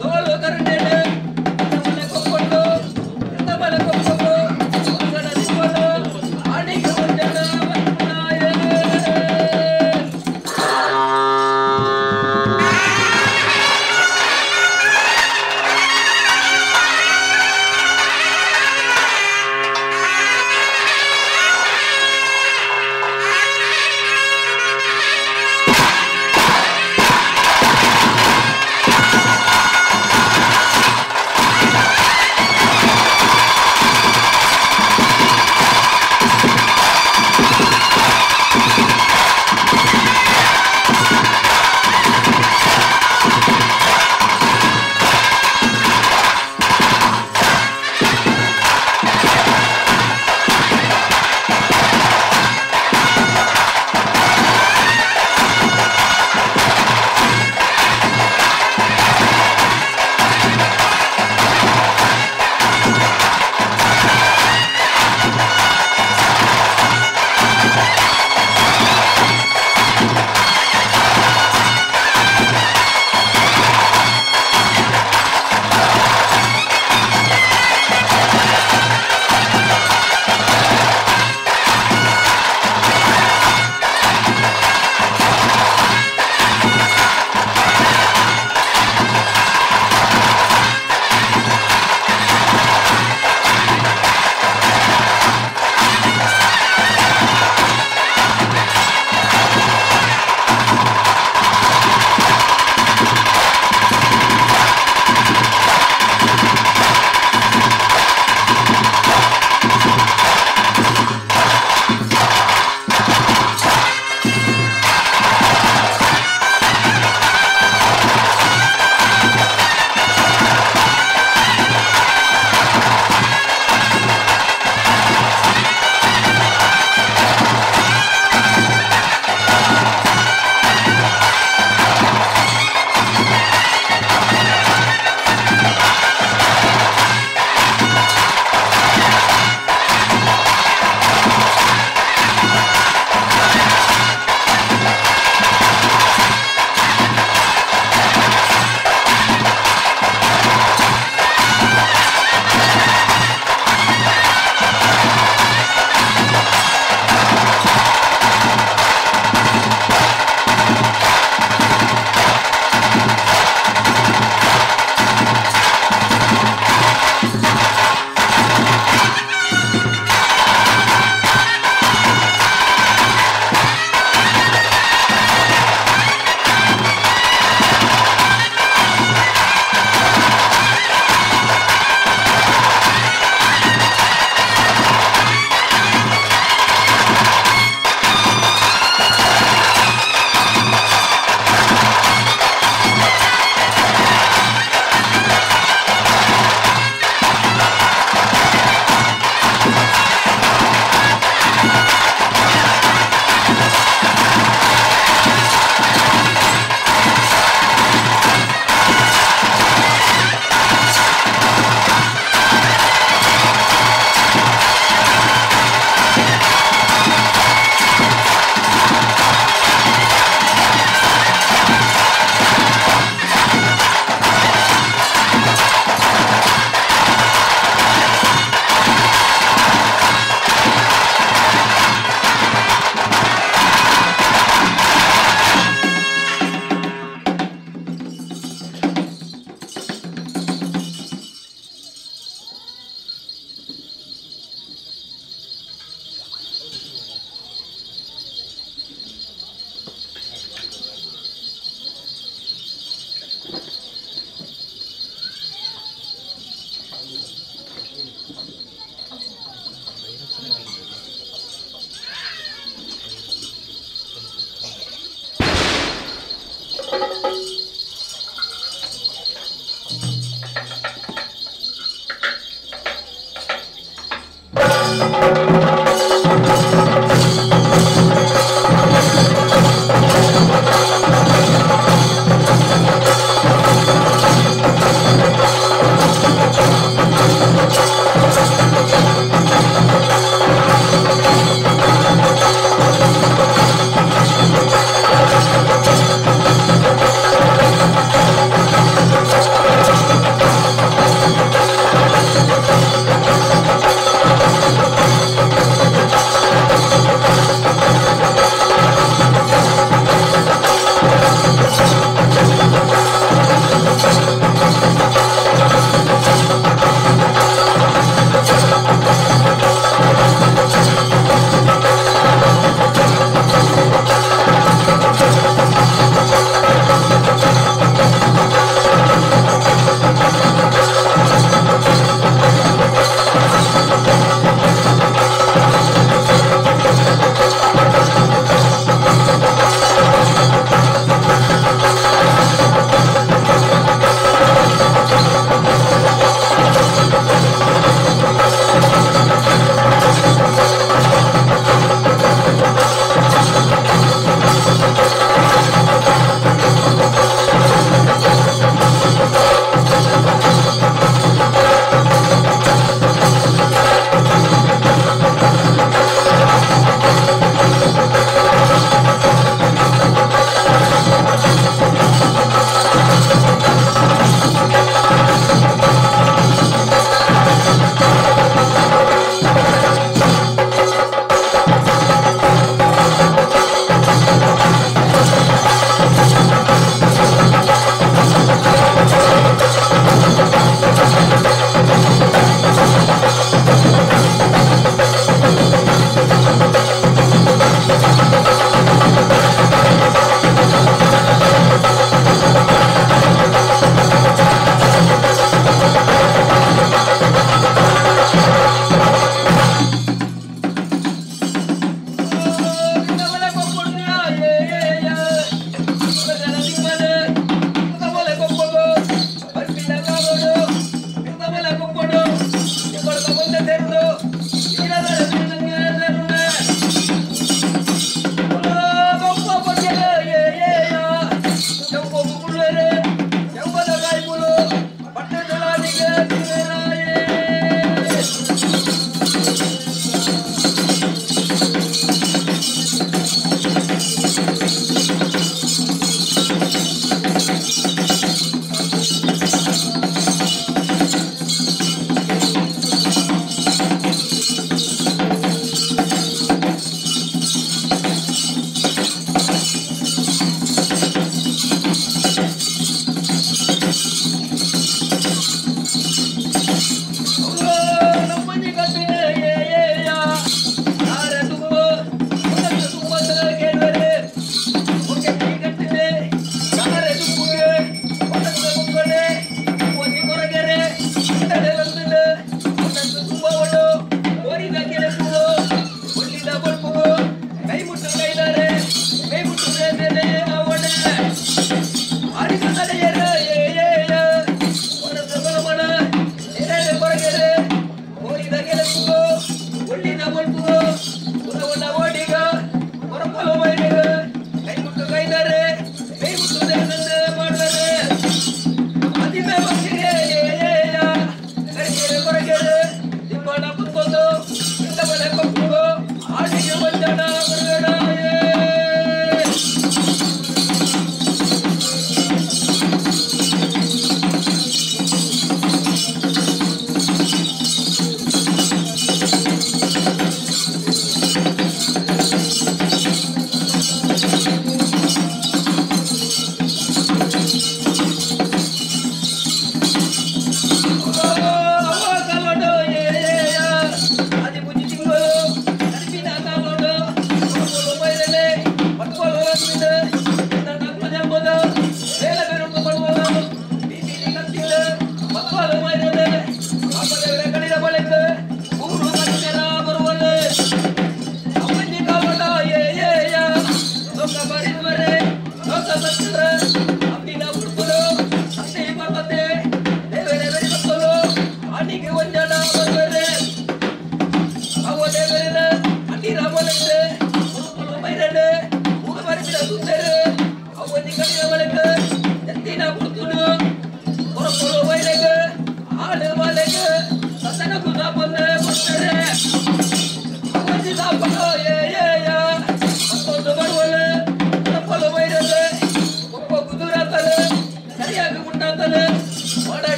ತೋಳು ಕರುಣೆಡು.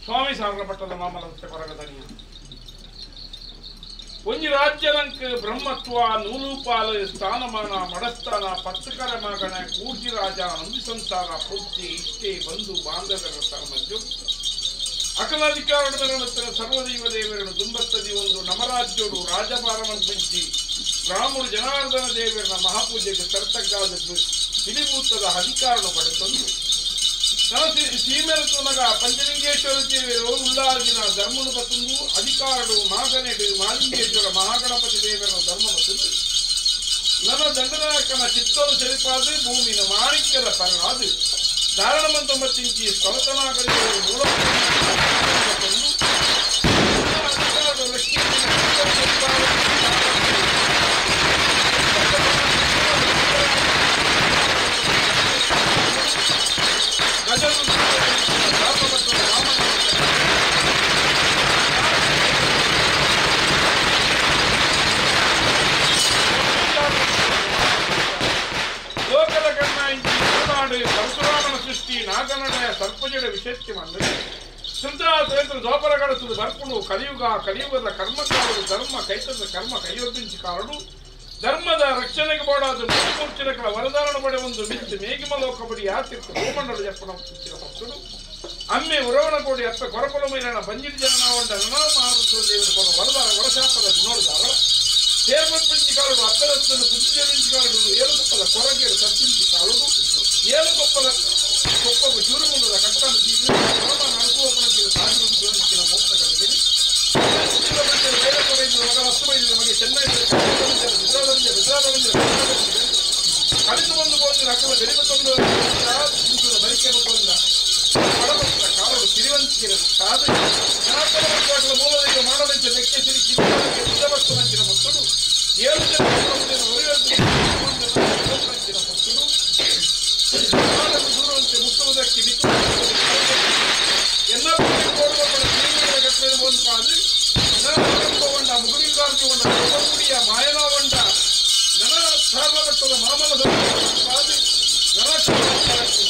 ಸ್ವಾಮಿ ಸಾಗರ ಪಟ್ಟದ ಮಾಮಲ ಕೊರಗದನಿಯ ಒಂಜಿ ರಾಜ್ಯದಂಕ ಬ್ರಹ್ಮತ್ವ ನೂಲುಪಾಲ ಸ್ಥಾನಮಾನ ಮಡಸ್ಥಾನ ಪತ್ತುಕರ ಮಗನ ಕೂರ್ಜಿ ರಾಜ ನಂದಿ ಸಂಸಾರ ಪೂರ್ತಿ ಇಷ್ಟೇ ಬಂಧು ಬಾಂಧವ್ಯರ ಸಾಮರ್ಥ್ಯ ಅಕಲಾಧಿಕಾರದ ಸರ್ವದೈವ ದೇವರನ್ನು ದುಂಬತ್ತದಿ ಒಂದು ನಮರಾಜ್ಯಡು ರಾಜಭಾರವನ್ನು ರಾಮುಡು ಜನಾರ್ದನ ದೇವರನ್ನ ಮಹಾಪೂಜೆಗೆ ತರ್ತಗ್ಗಾದದ್ದು ತಿಳಿಭೂತದ ಅಧಿಕಾರವನ್ನು ಪಡೆತಂದು ಸೀಮೆರತು ಮಗ ಪಂಚಲಿಂಗೇಶ್ವರ ದೇವರು ಉಳ್ಳಾರ್ಜಿನ ಧರ್ಮನು ಬತ್ತಂದು ಅಧಿಕಾರಡು ಮಾಗನೆಡು ಮಾಲಿಂಗೇಶ್ವರ ಮಹಾಗಣಪತಿ ದೇವರನ್ನ ಧರ್ಮ ಬತ್ತಂದು ನನ್ನ ದಂಡನಾಯಕನ ಚಿತ್ತನು ಸರಿಪಾದ ಭೂಮಿನ ಮಾಣಿಕ್ಯದ ಪರಣಾದು ಧಾರಣಮಂತೊಂಬತ್ತಿಂಚಿ ಸ್ಥಳತನಾಗಲಿ ಮೂಲ ಲೋಕದ ಕಣ್ಣ ಇಂಚಿ ಪರಶುರಾಮನ ಸೃಷ್ಟಿ ನಾಗನಡ ಸರ್ಪಜಡ ವಿಶೇಷ ಮಂಡಳಿ ಶ್ರದ್ಧಾ ದ್ವಾಪರ ಕಡಸುದು ಬರ್ಪುಡು ಕಲಿಯುಗ ಕಲಿಯುಗದ ಕರ್ಮಕಾರರು ಧರ್ಮ ಕೈತದ ಕರ್ಮ ಕೈಯೊಪ್ಪಿಂಚಿ ಕಾರಡು ಧರ್ಮದ ರಕ್ಷಣೆಗೆ ಬೋಡಾದ ಮೂರ್ಚಿರಕಳ ವರದಾರಣ ಪಡೆ ಒಂದು ಮಿತ್ತು ಮೇಘಮಲೋಕ ಬಡಿ ಆತಿರ್ತು ಭೂಮಂಡಲ ಜಪ್ಪನ ಭಕ್ತರು ಅಮ್ಮೆ ಉರವಣ ಕೋಡಿ ಅತ್ತ ಕೊರಪಲ ಮೈಲನ ಬಂಜಿಡಿ ಜನ ಉಂಡ ಮಾರುತ ದೇವರು ಕೊರ ವರದಾನ ವರಶಾಪದ ಗುಣೋಡ್ದಾವಳ ದೇವಪಂಚಿ ಕಾಲುಡು ಅತ್ತಲತ್ತನ್ನು ಬುದ್ಧಿಜನಿಂಚಿ ಕಾಲುಡು ಏಳುಕೊಪ್ಪದ ಕೊರಗೇರು ಸತ್ತಿಂಚಿ ಕಾಲುಡು ಏಳುಕೊಪ್ಪದ ಕೊಪ್ಪಗು ಚೂರುಮುಂಡದ ಕಟ್ಟನ್ನು ತೀರು ಅನುಕೂಲ ಸಾಧು ಜೀವನಿಸಿನ ಮೋಕ್ಷಗಳಿಗೆ ನಮಗೆ ಚೆನ್ನೈ ಕಲಿತು ಬಂದು ಹೋದ ಅಕ್ಕಲ ಬೆಳಿಬೇಕೊಂದು ಬರಿಕೆ ಬಂದ ಪಡಬತ್ತ ಕಾಲುಡು ತಿರುವಂತಿಗೆ ಕಾದು ಮೂಲದೈವ ಮಾಡದಂತೆ ಲೆಕ್ಕೆ ಸಿರಿ ಕಿರಿಯ ಭಕ್ತರು ಏಳು ಜನ ಭಕ್ತರು ದೂರವಂತೆ ಮುಟ್ಟುವುದಕ್ಕೆ ಬಿಟ್ಟು ಎಲ್ಲ ಮುಗುಳಿಂಗಾರ್ಜುಗೊಂಡ ಮುಗುಡಿಯ ಮಾಯನವಂಡ ನನ ಸಾರ್ವಭಟ್ಟದ ಮಾಮಲ ನನ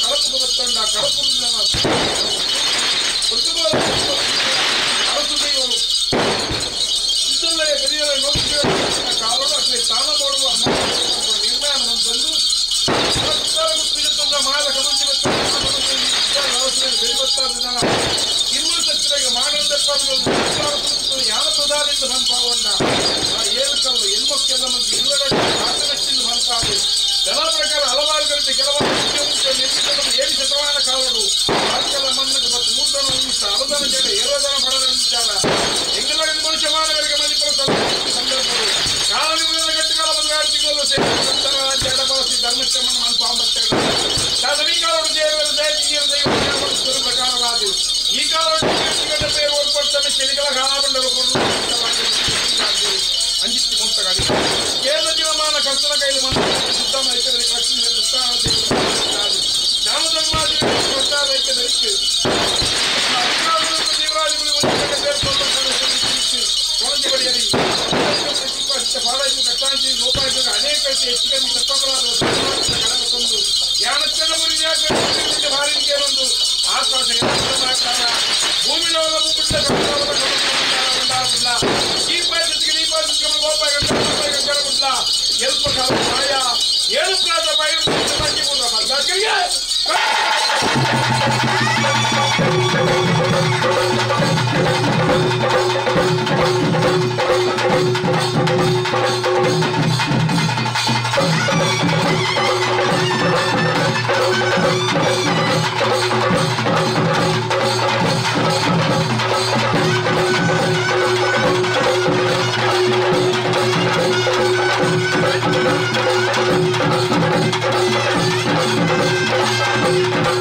ಕಳಪು ಬತ್ತಂಡ ಕಳಪು ಅರಸು ದೇವರು ಬೆಳೆಯಲ ನೋಡಿದ ಕಾಲೋಡ ಸ್ಥಾನ ಮಾಡುವ ನಿರ್ಣಯ ತಂದು ಮಾಯದ ಕಮಂಚಿ ಇನ್ನೂ ಸತ್ತಿದಾಗ ಮಾಡಂತ ಯಾವ ಪ್ರಧಾನಿಂದ ಬಂಪಾವಂಡ ಏಳು ಕಲ್ಲು ಹೆಣ್ಮಕ್ಳೆಲ್ಲ ಮಂದಿ ಇಲ್ಲದ ಬಂಪಾದು ಜನ ಪ್ರಕಾರ ಹಲವಾರು ಗಂಟೆ ಕೆಲವಾರು ನಿರ್ಮಿತವನ್ನು ಏಳು ಶತಮಾನ ಕಾಲಡು ಆರ್ಕಲ ಮನ್ನకు ಮತ್ತು ಮೂರ್ಧನ ಉಂಟ ಅರದನ ಜಡ ಏರೋದನ ಪಡದ ವಿಚಾರ ಎಂಗಲ ಮನುಷ್ಯ ಮಾನವರಿಗೆ ಮಣಿಪುರ ಸಂದರ್ಭಗಳು ಕಾಲ ಗಟ್ಟಿಗಳ ಬಂಗಾರತಿಗಳು ಜಡ ಬಳಸಿ ಧರ್ಮಶ್ರಮಣ ಮನ್ಪಾಂಬತ್ತೇಳು ಪ್ರಕಾರವಾದ ಈ ಕಾಲ ಚೆಲಿಗಳ ಕಾಲಾಬಂಡಲು ಅಂಜಿತ್ತು ಮುಂತಗಾಡಿ ಕೇರಳ ದಿನಮಾನ ಕರ್ತನ ಕೈಲಿ ಶುದ್ಧ ಮೈಸೂರಿಗೆ ಲಕ್ಷ್ಮೀ ಜ್ಞಾನ ಧರ್ಮಾದಿ ಅನೇಕ ಹೆಚ್ಚು ಕಮ್ಮಿ ತಪ್ಪಪರಾಧ ತಂದು ಯಾನಚ್ಚನ ಭಾರಿ ಒಂದು ಆಕಾಶ ಭೂಮಿಲೋಲ ಏಳು Thank you.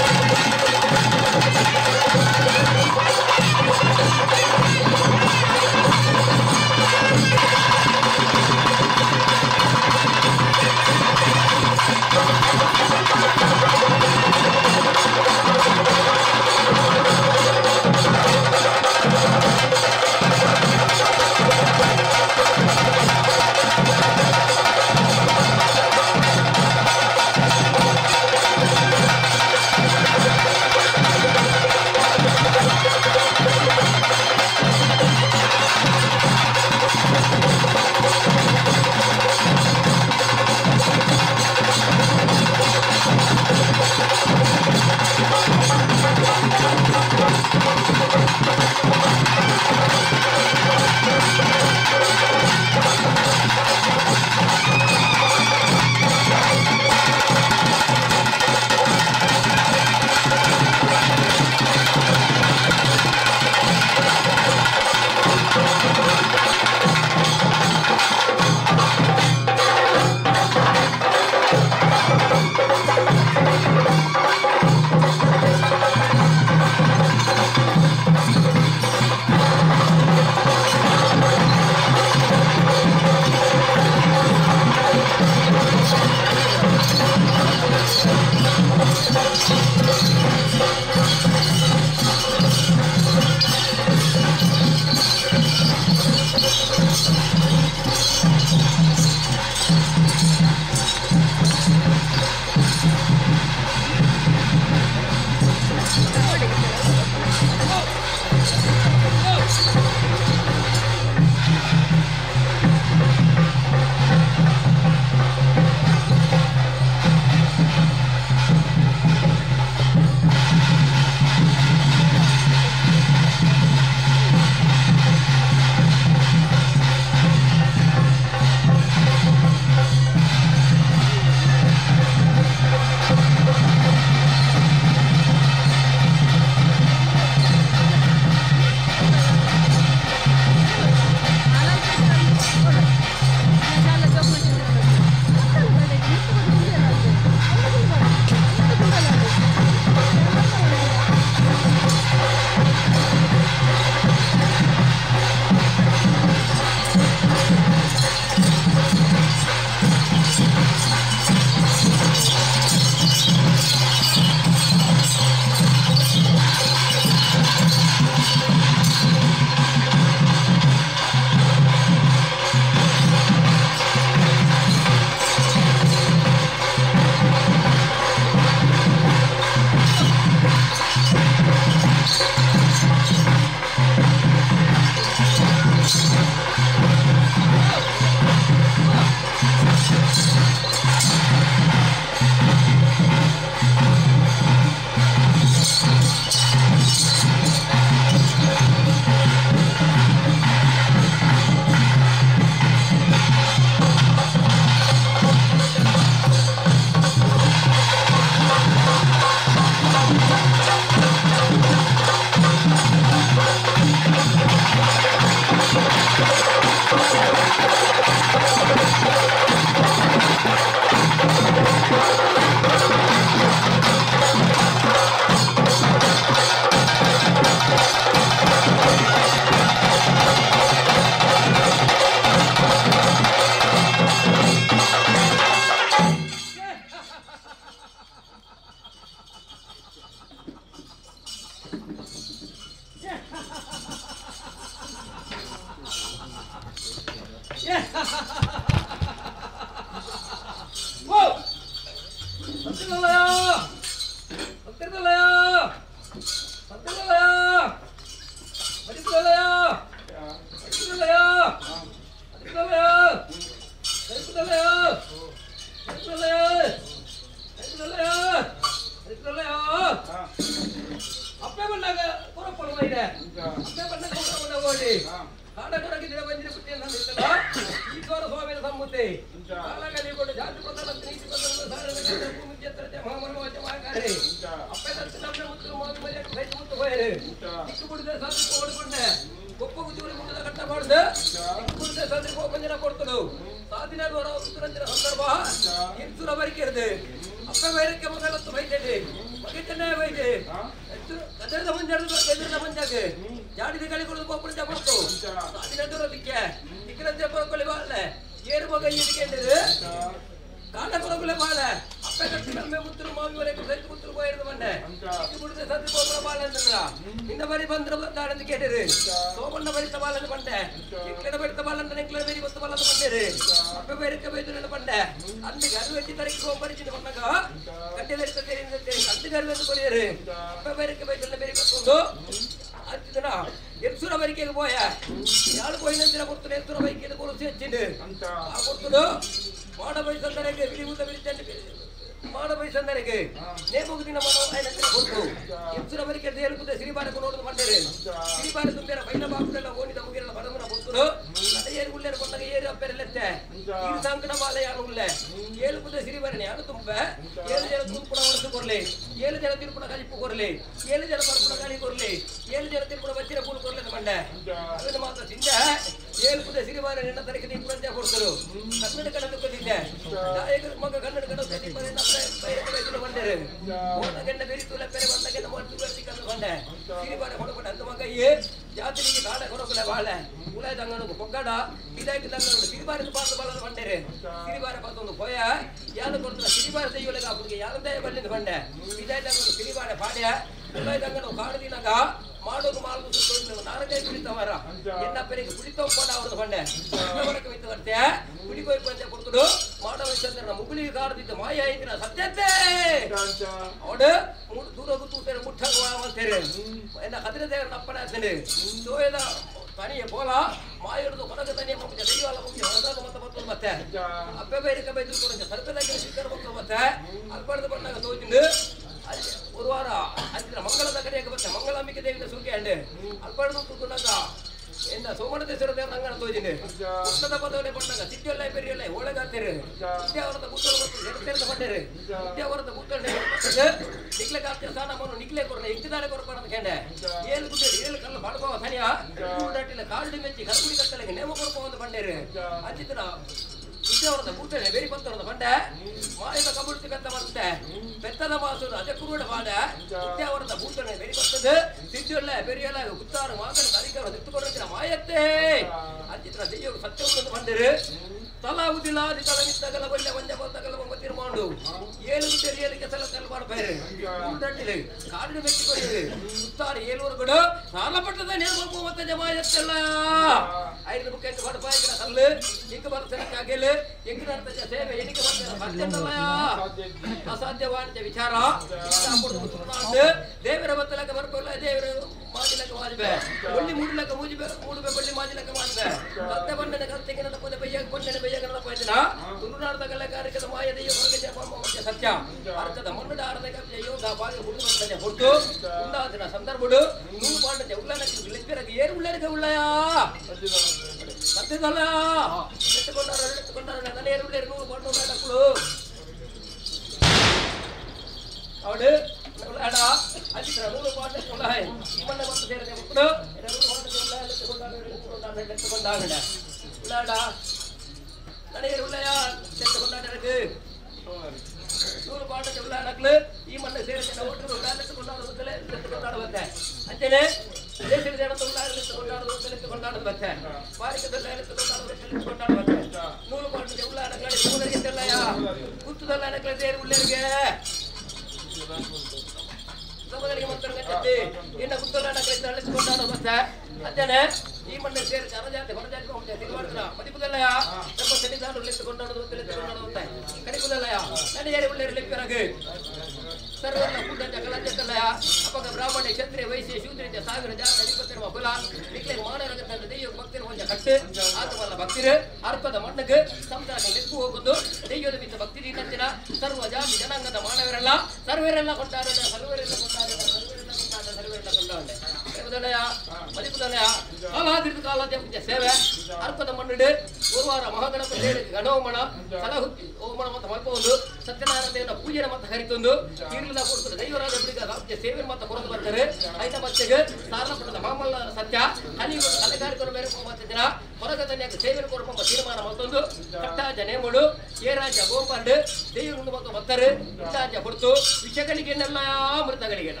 ಸತ್ಯನಾರಾಯಣ ದೇವನ ಪೂಜೆನ ಮತ್ತೆ ಹರಿತೊಂದು ತೀರ್ಲದ ಕೊಡ್ತದೆ ದೈವರಾಜ ಬಿಡಿಗ ರಾಜ್ಯ ಸೇವೆ ಮತ್ತೆ ಕೊರದು ಬರ್ತಾರೆ ಐತ ಮತ್ತೆಗೆ ಸಾರಪಟ್ಟದ ಮಾಮಲ್ಲ ಸತ್ಯ ಕಲಿಯುವ ಕಲೆಗಾರಿಕರು ಮೇರೆ ಮತ್ತೆ ದಿನ ಹೊರಗತನ್ಯಾಗ ಸೇವೆ ಕೊರಪಂಬ ತೀರ್ಮಾನ ಮತ್ತೊಂದು ಕಟ್ಟಾಜ ನೇಮಳು ಏರಾಜ ಗೋಪಾಂಡು ದೈವ ಮತ್ತು ಬರ್ತಾರೆ ಇಟ್ಟಾಜ ಹೊರತು ವಿಷಗಳಿಗೆನೆಲ್ಲ ಅಮೃತಗಳಿಗೆನ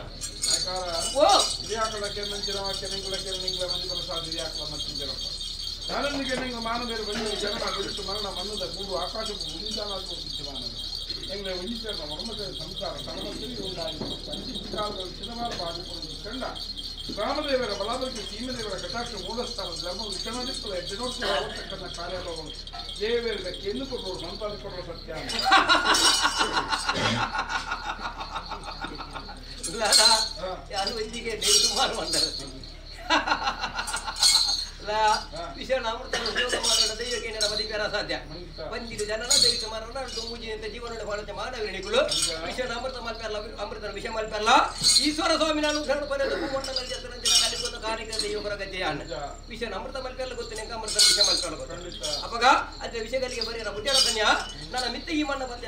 ಓ ನಾನೊಂದಿಗೆ ನಿಂಗೆ ಮಾನವೇರು ಬಂದು ಜನ ಬಿಟ್ಟು ಮರಣ ಮನ್ನದ ಗೂಡು ಆಕಾಶ ಉಳಿದಾನ ಎಂಗ್ಲೆ ಒಂಜಿಚರಣ ಮರ್ಮದ ಸಂಸಾರ ಸಮಸ್ಯೆ ಉಂಡಾಗಿ ಪಂಚಿಕಾಲದ ಚಿನ್ನವಾರ ಬಾಗಿಕೊಂಡು ಕಂಡ ರಾಮದೇವರ ಬಲಾಬಲಿಕೆ ಸೀಮದೇವರ ಕಟಾಕ್ಷ ಮೂಲಸ್ಥಾನ ಧರ್ಮ ವಿಷಣದಿಪ್ಪದ ಎಡ್ಡನೋಟ್ಟು ಅವತಕ್ಕಂಥ ಕಾರ್ಯಗಳು ದೇವರ ಕೆಂದು ಕೊಡೋರು ಮನ್ಪಾದ ಕೊಡೋ ಸತ್ಯ ಯಾರು ಒಂಜಿಗೆ ಸುಮಾರು ಬಂದರು ವಿಷಯ ಅಮೃತ ಉದ್ಯೋಗ ಮಾಡೋಣ ದೈವಕ್ಕೆ ಬದುಕರ ಸಾಧ್ಯ ಬಂದಿದ್ದು ಜನನ ದೈವಿಕ ಮಾರಣ ಮೂಜಿನಂತೆ ಜೀವನ ಬಾಳುತ್ತೆ ಮಾನವರಿಣಿಗಳು ವಿಷಯ ಅಮೃತ ಮಲ್ಪೆಲ್ಲ ಅಮೃತನ ವಿಷ ಮಲ್ಪೆಲ್ಲ ಈಶ್ವರ ಸ್ವಾಮಿ ನಾನು ಪರ್ಯದ ಭೂಮಂಡಲ ಜತರಂಜನ ಕಲಿಕೊಂಡು ಕಾರ್ಯಕ್ಕೆ ದೈವ ಹೊರಗಜ್ಜೆಯ ವಿಷಯ ಅಮೃತ ಮಲ್ಪೆಲ್ಲ ಗೊತ್ತಿನ ಅಮೃತ ವಿಷ ಮಲ್ಪೆಲ್ಲ ಗೊತ್ತು ಅವಾಗ ಅದೇ ವಿಷಯಗಳಿಗೆ ಬರೆಯರ ಬುದ್ಧಿಯ ಧನ್ಯ ನನ್ನ ಮಿತ್ತ ಈ ಮಣ್ಣ ಬಂದ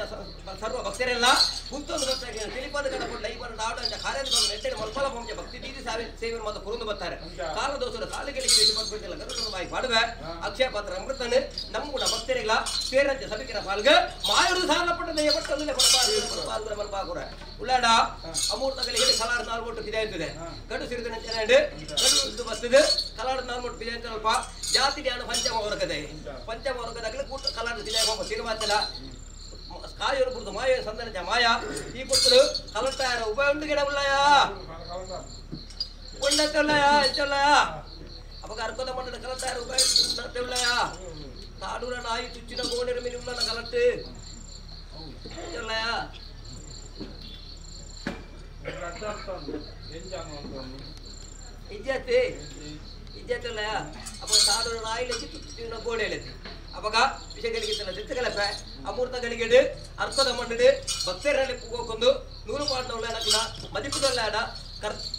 ಸರ್ವ ಭಕ್ತರೆಲ್ಲ ಕುಂತೊಂದು ಭಕ್ತರಿಗೆ ತಿಳಿಪಾದ ಕಡಕೊಂಡು ಐವರು ನಾಡು ಅಂತ ಕಾರ್ಯದ ನೆಟ್ಟೆ ಮಲ್ಪಲ ಪಂಚ ಭಕ್ತಿ ದೀದಿ ಸೇವೆ ಮಾತ್ರ ಕುರುಂದು ಬರ್ತಾರೆ ಕಾಲದೋಷದ ಕಾಲುಗಳಿಗೆ ಮಲ್ಪಿಲ್ಲ ಗರುಡನ ಬಾಯಿ ಪಾಡುವೆ ಅಕ್ಷಯ ಪಾತ್ರ ಅಮೃತನು ನಮ್ಮ ಕೂಡ ಭಕ್ತರಿಲ್ಲ ಸೇರಂತೆ ಸಭಿಕರ ಪಾಲ್ಗ ಮಾಯರು ಸಾಲಪಟ್ಟ ದಯ ಪಟ್ಟಂದ್ರೆ ಉಳ್ಳಾಡ ಅಮೂರ್ತಗಳಿಗೆ ಕಲಾಡ ನಾಲ್ಕು ಒಟ್ಟು ಪಿದಾಯ್ತದೆ ಗಡು ಸಿರಿದ ಚೆನ್ನಂಡು ಗಡು ಬರ್ತದೆ ಕಲಾಡ ನಾಲ್ಕು ಒಟ್ಟು ಪಿದಾಯ್ತಲ್ಪ ಜಾತಿ ಜ್ಞಾನ ಪಂಚಮ ವರ್ಗದೆ ಪಂಚಮ ವರ್ಗದಾಗಲೇ ಕೂಟ ಕಲಾಡ ಪಿದಾಯ ಸಿನಿಮಾಚಲ ಕಾಯೋರು ಕುರಿತು ಮಾಯ ಸಂದನ ಮಾಯ ಈ ಪುಟ್ಟರು ಕಲಟ್ಟಾರ ಉಭಯ ಉಂಡು ಗಿಡ ಉಳ್ಳಾಯ ಉಳ್ಳಾಯ ಹೆಚ್ಚುಳ್ಳಾಯ ಅವಾಗ ಅರ್ಕೋದ ಮಣ್ಣದ ಕಲಟ್ಟಾರ ಉಭಯ ಉಳ್ಳಾಯ ತಾಡೂರ ನಾಯಿ ಚುಚ್ಚಿನ ಗೋಣಿರ ಮೇಲೆ ಉಳ್ಳನ ಕಲಟ್ಟು ಉಳ್ಳಾಯ ಇಜ್ಜತಿ ಇಜ್ಜತ್ತಲ್ಲ ಅವಾಗ ತಾಡೂರ ನಾಯಿ ಲೆಚ್ಚಿ ತುಚ್ಚಿನ ಗೋಡೆ ಎಳೆತಿ ಅವಾಗ ವಿಷಯಗಳಿಗೆ ದಿತ್ತಗಲಪೆ ಅಮೂರ್ತಗಳಿಗೆ ಅರ್ಥದ ಮಣ್ಣು ಭಕ್ತರಲ್ಲಿ ಹೋಗೊಂದು ನೂರು ಪಾಡ್ನವುಳ್ಳ ಮದಿಪುದಲ್ಲಾಡ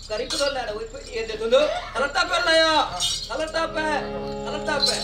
ಕರಿಪುದಲ್ಲಾಡ ಎಂದೆಂದು ಕಲಟ್ಟಾಪೆ ಅಲ್ಲಯ್ಯ ಕಲಟ್ಟಾಪೆ ಕಲಟ್ಟಾಪೆ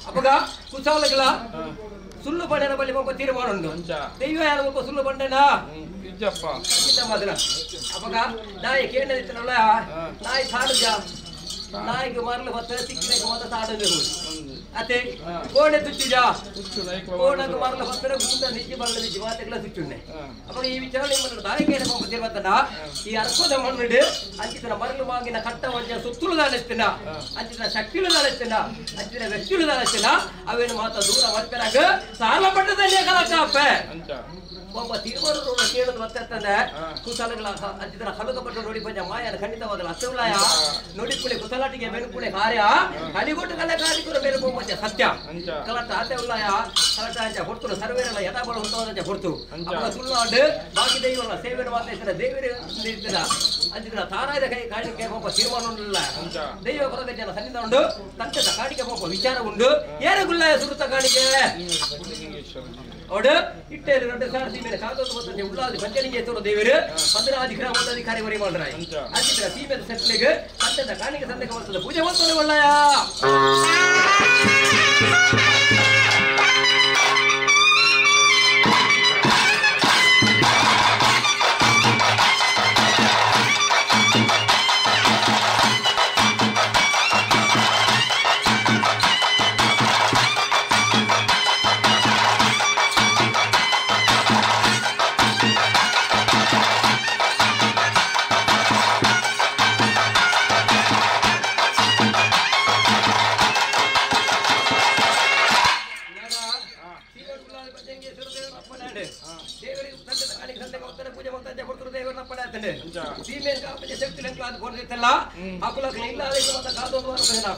ಅಪ್ಪಗ ಕುಸಾಲಗಳ ಸುಳ್ಳು ಬಂಡೆನ ಬಳಿ ಒಬ್ಬ ತೀರ್ಮಾನ ಉಂಟು ದೈವ ಯಾರು ಒಬ್ಬ ಸುಳ್ಳು ಬಂಡೆನ ಅಪ್ಪಗ ನಾಯಿ ಕೇಂದ್ರ ನಾಯಿ ಸಾಡುಜ ನಾಯಿಗೆ ಮರಳು ಬರ್ತದೆ ಸಿಕ್ಕಿದಾಗ ಮಾತ್ರ ಸಾಡೋದು ಅತ್ತೆ ಕೋಣೆ ತುಚ್ಚಿಜ ಕೋಣಕ್ಕೆ ಮರಳು ಬರ್ತಾರೆ ಗೂಟ ನಿಜ ಮರಳು ನಿಜ ಮಾತೆಲ್ಲ ತುಚ್ಚುಂಡೆ ಅಪ್ಪ ಈ ವಿಚಾರ ನಿಮ್ಮ ದಾರಿಕೆ ತೀರ್ಮಾನ ಈ ಅರ್ಕೋದ ಮಣ್ಣು ಅಂಚಿತನ ಮರಳು ಮಾಗಿನ ಕಟ್ಟ ವಂಚ ಸುತ್ತಲು ದಾನಿಸ್ತೀನ ಅಂಚಿನ ಶಕ್ತಿಲು ದಾನಿಸ್ತೀನ ಅಂಚಿನ ವ್ಯಕ್ತಿಲು ದಾನಿಸ್ತೀನ ಅವೇನು ಮಾತ್ರ ದೂರ ಮರ್ಪೆರಾಗ ಸಾಲ ಪಟ್ಟದಲ್ಲಿ ಕಲಕಾಪೆ ಒಬ್ಬ ತೀರ್ಮಾನ ಕೇಳೋದು ಬರ್ತದೆ ಕುಸಲಗಳ ಅಂಚಿನ ಹಲುಕಪಟ್ಟು ನೋಡಿ ಪಂಚ ಮಾಯನ ಖಂಡಿತವಾಗಲ ಅಸುಲಾಯ ನುಡಿಪುಳಿ ಕುಸಲಾಟಿಗೆ ಬೆನುಪುಳಿ ಕಾರ್ಯ ಹಲಿಗೊಟ್ಟು ಕಲೆ ಕಾರ್ಯಕರ ಮೇಲೆ ಪಂಚ ಸತ್ಯ ಕಲಟ ಆತೆ ಉಲ್ಲಾಯ ಕಲಟ ಅಂಚ ಹೊರ್ತುರು ಸರ್ವೇರಲ್ಲ ಯಥಾಬಲ ಹುಟ್ಟುವಂಚ ಹೊರ್ತು ಅಪ್ಪ ಸುಳ್ಳು ಬಾಕಿ ದೈವಲ್ಲ ಸೇವೆನ ಮಾತಾಡ್ತಾರೆ ದೇವರ ಅಂಚಿನ ತಾರಾಯದ ಕೈ ಕಾಣಿಕೆ ಒಬ್ಬ ತೀರ್ಮಾನ ಉಂಡಿಲ್ಲ ದೈವ ಕೊರಗ ಜನ ಸನ್ನಿಧಾನ ಉಂಡು ತಂತ್ರದ ಕಾಣಿಕೆ ಒಬ್ಬ ವಿಚಾರ ಉಂಡು ಏರಗುಲ್ಲಾಯ ಸುರುತ ಕಾಣಿಕೆ ಅವಡು ಇಟ್ಟೇರು రెండు ಸಾರಿ ಸೀಮೆನ ಕಾದೋದು ಮತ್ತು ಉಳ್ಳಾದಿ ಪಂಚಲಿಂಗೇಶ್ವರ ದೇವರು ಪಂದ್ರಾದಿ ಗ್ರಾಮದ ಅಧಿಕಾರಿ ವರಿ ಮಾಡ್ರಾಯ್ ಅಂಚಿನ ಸೀಮೆದ ಸೆಟ್ಲಿಗೆ ತಂತ್ರದ ಕಾಣಿಕೆ ಸಂದಕ ಬರ್ತದೆ ಪೂಜೆ ಮಾಡ್ತಾನೆ ಒಳ್ಳೆಯ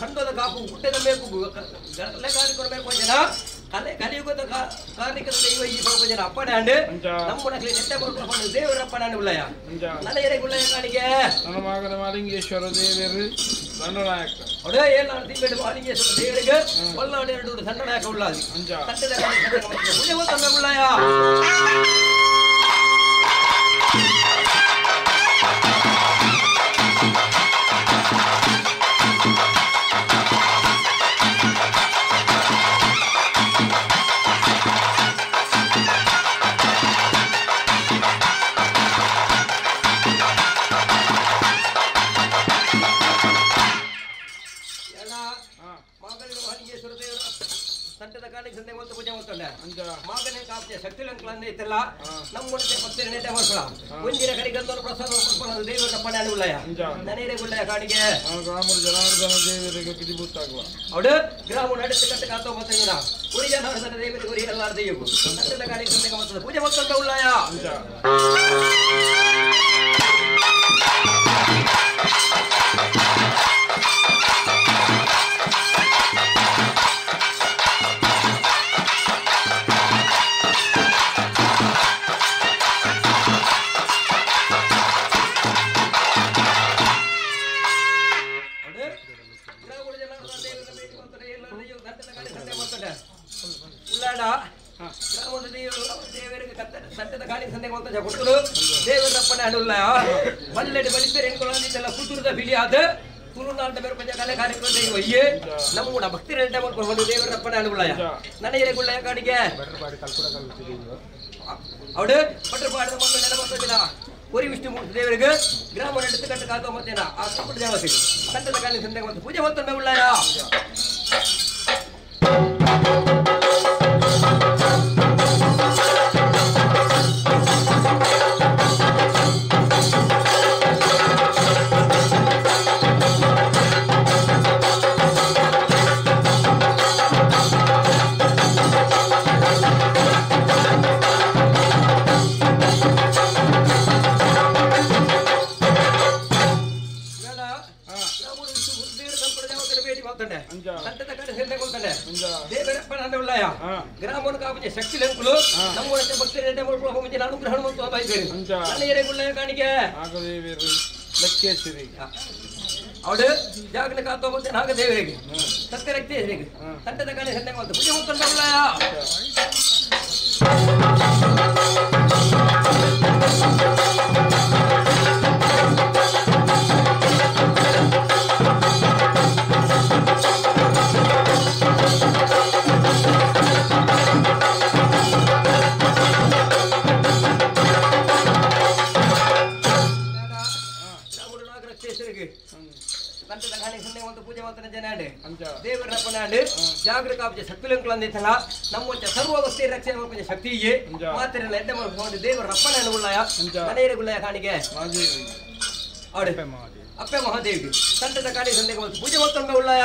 ಖಂಡದ ಕಾಪು ಹುಟ್ಟದ ಬೇಕು ಕಲಿಯುಗದ ಕಾರ್ಮಿಕದ ದೈವ ಈ ಜನ ಅಪ್ಪಣೆ ಅಂಡು ನಮ್ಮ ನೆಟ್ಟೆ ಕೊಡ್ಕೊಂಡು ದೇವರ ಅಪ್ಪಣೆ ಅಂಡು ಉಳ್ಳಯ ನನ್ನ ಉಳ್ಳಯ ಕಾಣಿಗೆ ನನ್ನ ಮಗನ ಮಾಲಿಂಗೇಶ್ವರ ದೇವರು ದಂಡನಾಯಕ ಒಡೆ ಏಳು ತಿಂಗಳು ಮಾಲಿಂಗೇಶ್ವರ ದೇವರಿಗೆ ಒಲ್ಲಾಡು ಎರಡು ದಂಡನಾಯಕ ಉಳ್ಳಾದಿ ತಂಡದ ಪೂಜೆ ಹೋಗ್ತಂಬೆ ಉಳ್ಳಯ ಪೂಜೆ ಉಳ್ಳಾಯ ನಮ್ಮ ಭಕ್ತಿ ದೇವರಪ್ಪನ ಅನುಗುಳಯ ನನಗೆ ಗುಳ್ಳಯ ಕಾಣಿಗೆ ಅವಡು ಪಟ್ಟಪಾಡದ ಮಕ್ಕಳು ನೆಲಬರ್ತದಿಲ್ಲ ಒರಿ ವಿಷ್ಣು ಮೂರ್ತಿ ದೇವರಿಗೆ ಗ್ರಾಮ ನಡೆದು ಕಟ್ಟು ಕಾದು ಮತ್ತೇನ ಆ ಸಂಪುಟ ದೇವತೆ ಕಂಠದ ಕಾಲಿನ ಸಂದೆ ಮತ್ತು ಪೂಜೆ ಹೊತ್ತೊಮ್ಮೆ ಉಳ್ಳಾಯ ಗ್ರಾಮವನ್ನು ಕಾಪುಜೆ ಶಕ್ತಿ ಲೆಂಕುಲು ನಮ್ಮ ಭಕ್ತಿ ಅನುಗ್ರಹ ಕಾಣಿಕೆ ಅವಳು ಜಾಗನ ಕಾತೋ ಮತ್ತೆ ನಾಗದೇವರಿಗೆ ಸತ್ಯರಕ್ತೇಶ್ವರಿಗೆ ತಂಟದ ಕಾಣಿ ಸಂದೆ ಪೂಜೆ ಹೊತ್ತುಳ್ಳಾಯ ನಮ್ಮ ಸರ್ವವಸ್ತಿ ರಕ್ಷಣೆ ಶಕ್ತಿ ಮಾತ್ರ ದೇವರ ರಪ್ಪಣ ಉಳ್ಳಾಯ ಮನೆಯ ಕಾಣಿಗೆ ಅಪ್ಪೆ ಮಹಾದೇವಿ ಸಂತದ ಕಾಣಿ ಸಂದೇಹ ಪೂಜೆ ಹೊತ್ತೊಮ್ಮೆ ಉಳ್ಳಾಯ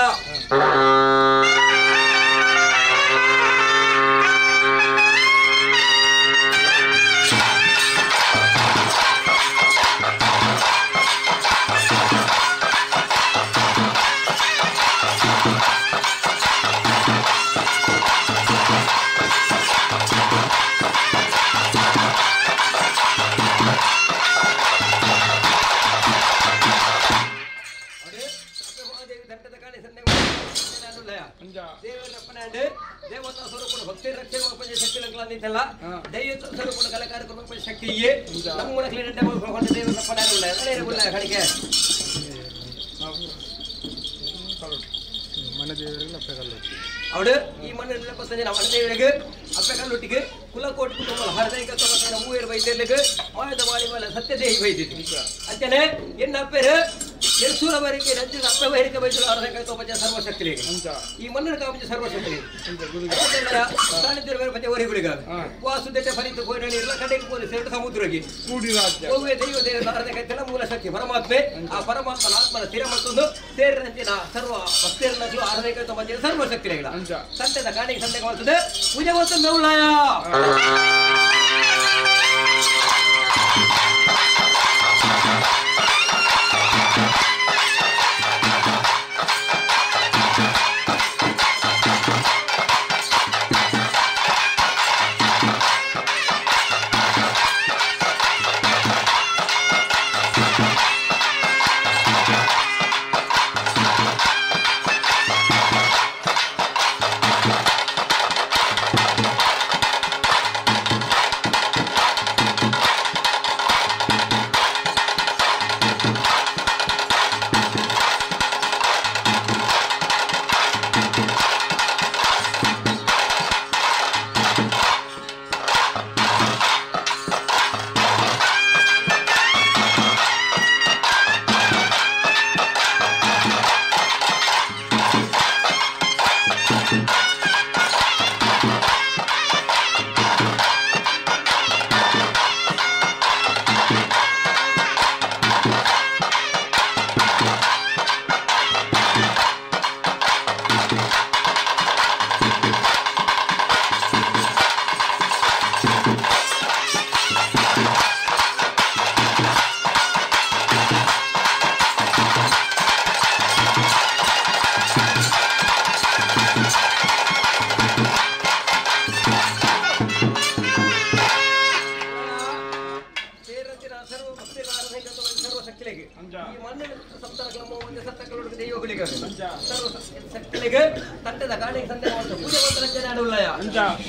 ದೇವರಪ್ಪನಾಂಡು ದೇವತಾ ಸ್ವರೂಪದ ಭಕ್ತಿ ರಕ್ಷಣೆ ಮಲ್ಪುನ ಶಕ್ತಿ ನಂಕಲ ದೈವ ಸ್ವರೂಪದ ಕಲಾಕಾರ ಮಲ್ಪುನ ಶಕ್ತಿ ಇಯೇ ನಮ್ಮ ಕ್ಲೀನ್ ಮಲ್ಪುನ ದೇವರಪ್ಪನಾಂಡು ಉಳ್ಳ ಅನೇರ ಉಳ್ಳ ಕಡಿಕೆ ಅವಡು ಈ ಮಣ್ಣಿನ ಪಸಂಜನ ಮಣ್ಣದೇವರಿಗೆ ಅಪ್ಪೆ ಕಲ್ಲುಟ್ಟಿಗೆ ಕುಲಕೋಟಿ ಕುಟುಂಬ ಹರದೈಕ ತೊಂಬತ್ತರ ಮೂವೇರು ವೈದ್ಯರಿಗೆ ಮಾಯದ ಮಾಳಿ ಮೇಲೆ ಸತ್ಯದೇಹಿ ವೈದ್ಯ ಅಂಚನೆ ಎನ್ನ ಅಪ್ಪೇರು ಎರ್ಸೂರ ವೈರಿಕೆ ರಜ್ಜದ ಅಪ್ಪೆ ವೈರಿಕೆ ವೈದ್ಯರು ಹರದೈಕ ತೊಂಬತ್ತ ಸರ್ವಶಕ್ತಿಗೆ ಈ ಮಣ್ಣಿನ ಕಾಮಜ ಸರ್ವಶಕ್ತಿ ಸಾಣಿದ್ಯರ ಪಂಚ ವರಿಗುಳಿಗ ವಾಸುದೇಟ ಫಲಿತ ಕೋಯಿನ ಇರಲ ಕಡೆಗೆ ಪೋಲಿ ಸೇರು ಸಮುದ್ರಗೆ ಒವ್ವೆ ದೈವ ದೇವರ ಹರದೈಕ ಮೂಲ ಶಕ್ತಿ ಪರಮಾತ್ಮೆ ಆ ಪರಮಾತ್ಮನ ಆತ್ಮನ ಸ್ಥಿರ ಮತ್ತೊಂದು ಸೇರಿರಂಚಿನ ಸರ್ವ ಭಕ್ತಿಯರನ್ನ ಹರದೈಕ ತೊಂಬತ್ತ ಸರ್ವಶಕ್ತಿಗಳ ಸಂತೆದ ಕಾಣಿಗೆ ಸಂತೆಗೆ ಬರ್ತದೆ ಪೂಜೆ ಬರ್ತದೆ ಉಳ್ಳಾಯ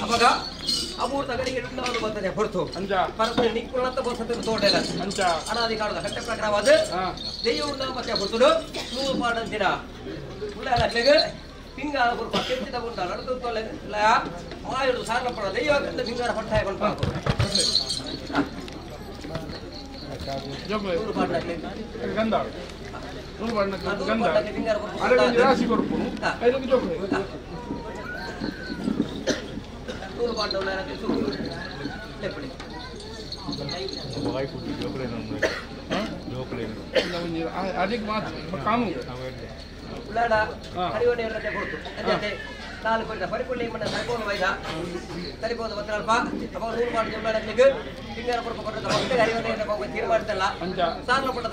ಅವಾಗ ಅಮೂರ್ತ ಗಡಿಗೆ ಬರ್ತದೆ ಹೊರತು ಪರಸ್ಪರ ನಿಕ್ಕುಳಂತ ಬಸತ್ತಿನ ತೋಟ ಅನಾದಿ ಕಾಲದ ಕಟ್ಟೆ ಪ್ರಕಾರವಾದ ದೈವ ಮತ್ತೆ ಹೊರತು ನೂರು ಪಾಡಂತಿನ ಉಳ್ಳಾಡಕ್ಲೆಗೆ ಪಿಂಗಾರ ಗುರುಪ ಕೆತ್ತಿದ ಉಂಟ ನಡೆದು ತೊಲೆ ಮಾಯುಡು ಸಾರಲಪ್ಪಣ ದೈವ ಪಿಂಗಾರ ಪಟ್ಟಾಯ ಕೊಂಡು ನೂರು ಪಾಡಕ್ಲೆ ಗಂಧ ನೂರು ಪಾಡಕ್ಲೆ ಗಂಧ ಅರೆ ರಾಶಿ ಕೊರ್ಪುನು ಐದಕ್ಕೆ ಜೋಕ್ಲೆ ನೂರು ಪಾಂಡವನ ಶುರು ಅದಕ್ಕೆ ಮಾತ್ರ ಕಾನೂನು ಉಳ್ಳಾಡ ಹರಿವಣೆ ಕೊಡ್ತು ಅದೇ ನಾಲ್ಕು ಕೊಯ್ದ ಪರಿಪುಳ್ಳಿ ಮಣ್ಣ ತರಿಪೋದು ವೈದ ತರಿಪೋದು ಬತ್ತಲ್ಪ ಅವಾಗ ನೂರು ಪಾಂಡ ಉಳ್ಳಾಡಕ್ಕೆ ಪಿಂಗಾರ ಕೊರಪ ಕೊಟ್ಟದ ಭಕ್ತ ಹರಿವಣೆ ತೀರ್ಮಾಡ್ತಲ್ಲ ಸಾರ್ಲ ಪಟ್ಟ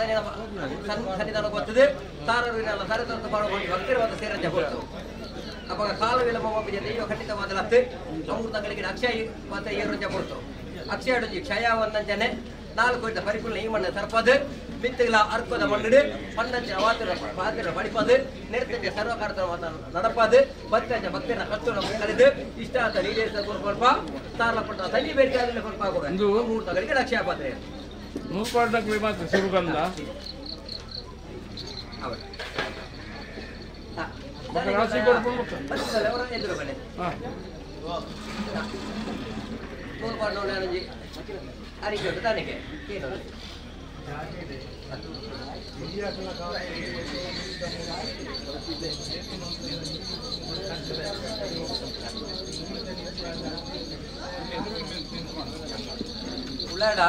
ಸನ್ನಿಧಾನ ಗೊತ್ತದೆ ಸಾರರು ಇರಲ್ಲ ಸಾರ ಭಕ್ತಿರುವ ಸೇರಂಜೆ ಕೊಡ್ತು ಅವಾಗ ಕಾಲ ವಿಳಂಬ ದೈವ ಖಂಡಿತವಾದ ಲತ್ತೆ ಅಮೃತಗಳಿಗೆ ಅಕ್ಷಯ ಮಾತ್ರ ಏರುಂಜ ಕೊಡ್ತು ಅಕ್ಷಯ ಕ್ಷಯ ಒಂದಂಜನೆ ನಾಲ್ಕು ಇದ್ದ ಪರಿಪೂರ್ಣ ಈ ಮಣ್ಣು ಸರ್ಪದು ಮಿತ್ತುಗಳ ಅರ್ಪದ ಮಣ್ಣು ಪನ್ನಂಚಿನ ವಾತಿರ ಪಾತ್ರ ಬಡಿಪದು ನೆರ್ತಂಜ ಸರ್ವಕಾರತ நடப்பாது பத்தஞ்ச பக்தர கஷ்டம் கருது ಇಷ್ಟಾತ ಈಡೇರಿಸಿದ ಕೊರ್ಪ ಸಾರ್ಲ ಪಟ್ಟ ತನಿ ಬೇಡಿಕೆ ಅದನ್ನ ಕೊರ್ಪ ಕೂಡ ಮುಹೂರ್ತಗಳಿಗೆ ಲಕ್ಷ್ಯ ಪಾತ್ರೆ ನೂರು ಪಾಟಕ್ಕೆ ಮಾತ್ರ ಸುರುಗಂಧ ರಾಶಿ ಕೊರ್ಪ ಎದುರು ಬನ್ನಿ ನೂರು ಪಾಟ್ ನೋಡಿ ಅರಿಕೆ ತಾನಿಗೆ ಉಳ್ಳಾಡ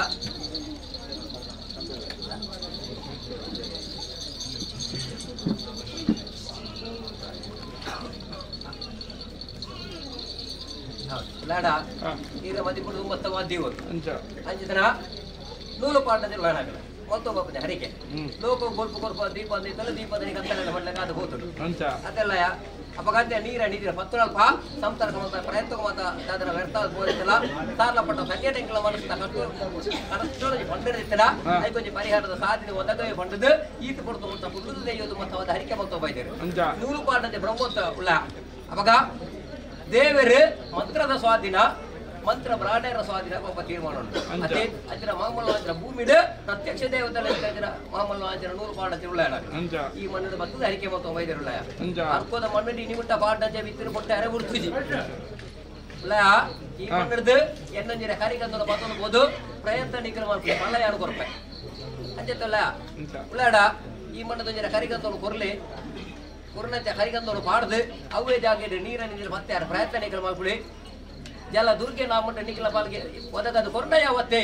ಉಳ್ಳಾಡ ಈಗ ಮದಿಪುಡು ಮತ್ತವಾದ್ದೀವು ಅಂಚಿತನ ನೂಲು ಪಾಂಡದ ಉಳ್ಳಾಡಗಳ ಮೊತ್ತ ಬಾಪುಜ ಹರಿಕೆ ಲೋಕ ಗೊಲ್ಪ ಕೊರ್ಪ ದೀಪ ದೀಪದ ದೀಪದ ಕತ್ತಲೆ ಮಣ್ಣ ಕಾದು ಹೋತುಡು ಅದೆಲ್ಲ ಅಪಘಾತ ನೀರ ನೀರ ಪತ್ತುನಲ್ಪ ಸಂಸಾರ ಮಾತ ಪ್ರಯತ್ನ ಮಾತ ದಾದನ ವ್ಯರ್ಥ ಬೋರಿತ್ತಲ್ಲ ಸಾರ್ಲ ಪಟ್ಟ ಸಂಜೆ ಟೆಂಕಲ ಮನಸ್ಸ ಕಟ್ಟು ಕನಸ್ಟೋಳಜಿ ಪಂಡಿರ್ತಿತ್ತಲ್ಲ ಐಕೊಂಜಿ ಪರಿಹಾರದ ಸಾಧನೆ ಒದಗವೇ ಪಂಡದು ಈತ ಪೊಡ್ತು ಮುತ್ತ ಪುಲ್ಲುದು ದೆಯ್ಯೋದು ಮತ್ತು ಅವದ ಹರಿಕೆ ಮತ್ತ ಬೈದರು ನೂರು ಪಾಡಂತೆ ಬ್ರಹ್ಮೋತ್ಸವ ಉಳ್ಳ ಅವಾಗ ದೇವರು ಮಂತ್ರದ ಸ್ವಾಧೀನ ಮಂತ್ರ ಬ್ರಾಣರ ಸ್ವಾಧೀನ ಒಬ್ಬ ತೀರ್ಮಾನ ಉಂಟು ಅದೇ ಅಜ್ರ ಮಾಮೂಲು ಅಜ್ರ ಭೂಮಿಡು ಪ್ರತ್ಯಕ್ಷ ದೇವತೆಗಳ ಅಜ್ರ ಮಾಮೂಲು ಅಜ್ರ ನೂರು ಪಾಡ ತಿರುಳ ಈ ಮಣ್ಣು ಬರ್ತದೆ ಹರಿಕೆ ಮತ್ತು ವೈದ್ಯರುಳ್ಳ ಅರ್ಕೋದ ಮಣ್ಣು ನಿಮಿಟ್ಟ ಪಾಡ ಬಿತ್ತಿನ ಕೊಟ್ಟ ಅರೆ ಉರ್ತುಜಿ ಉಳ್ಳ ಈ ಮಣ್ಣಿಡ್ದು ಎನ್ನಂಜಿನ ಕರಿಗಂದೊಂದು ಪತ್ತೊಂದು ಬೋದು ಪ್ರಯತ್ನ ನಿಖರ ಮಾಡ್ಕೊಂಡು ಮಲ್ಲ ಯಾರು ಕೊರಪೆ ಅಂಚೆತ್ತಲ್ಲ ಉಳ್ಳಾಡ ಈ ಮಣ್ಣದೊಂಜಿನ ಕರಿಗಂದೊಂದು ಕೊರ್ಲಿ ಕುರ್ನಂತೆ ಕರಿಗಂದೊಂದು ಪಾಡ್ದು ಅವೇ ಜಾಗ ನೀರ ನೀರು ಮತ್ತೆ ಯಾರು ಪ್ರಯತ್ನ ನಿಖರ ಮಾಡ್ಕೊಳ್ಳಿ ಜಲ ದುರ್ಗೆ ನಾಮುಂಟ ನಿಖಿಲ ಪಾಲ್ಗೆ ಒದಗದು ಕೊರ್ನ ಯಾವತ್ತೇ.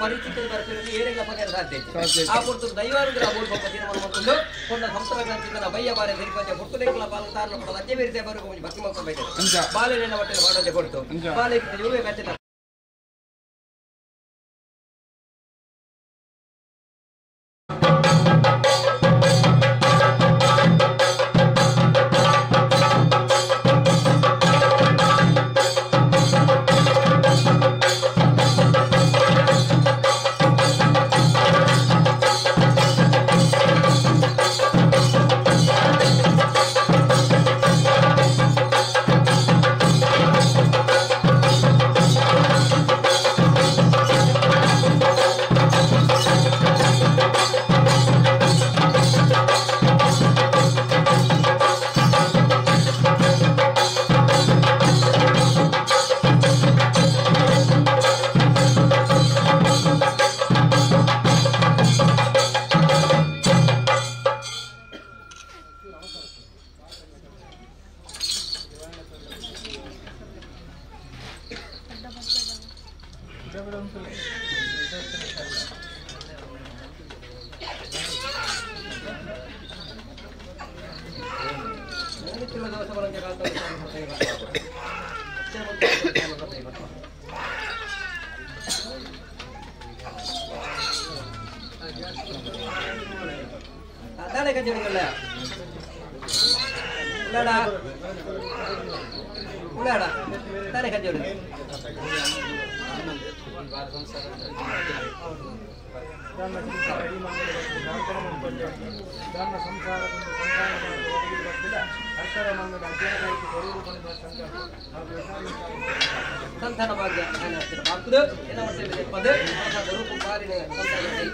ಪರಿಸ್ಥಿತಿ ಬರ್ತಿರೋದು ಏನೆಲ್ಲ ಪಡೆಯ ಸಾಧ್ಯ ಆ ಪುರ್ತು ದೈವಾನುಗ್ರಹ ಮೂಲ ತೀರ್ಮಾನ ಮಾಡ್ಕೊಂಡು ಕೊಂಡ ಸಂಸ್ಥಾನ ಬಯ್ಯ ಬಾರೆ ತಿರುಪತಿ ಪುರ್ತುಲೆಗಳ ಪಾಲು ತಾರಲು ಕೂಡ ಲಜ್ಜೆ ಬೇರೆ ಬರುವ ಭಕ್ತಿ ಮಾಡ್ಕೊಬೇಕು ಬಾಲೆನ ಹೊಟ್ಟೆ ಮಾಡೋದೇ ಕೊಡ್ತು ಬಾಲೆ ಯುವೆ ಕಚ್ಚಿದ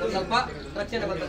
ಸ್ವಲ್ಪ ರಕ್ಷಣೆ ಬಂದ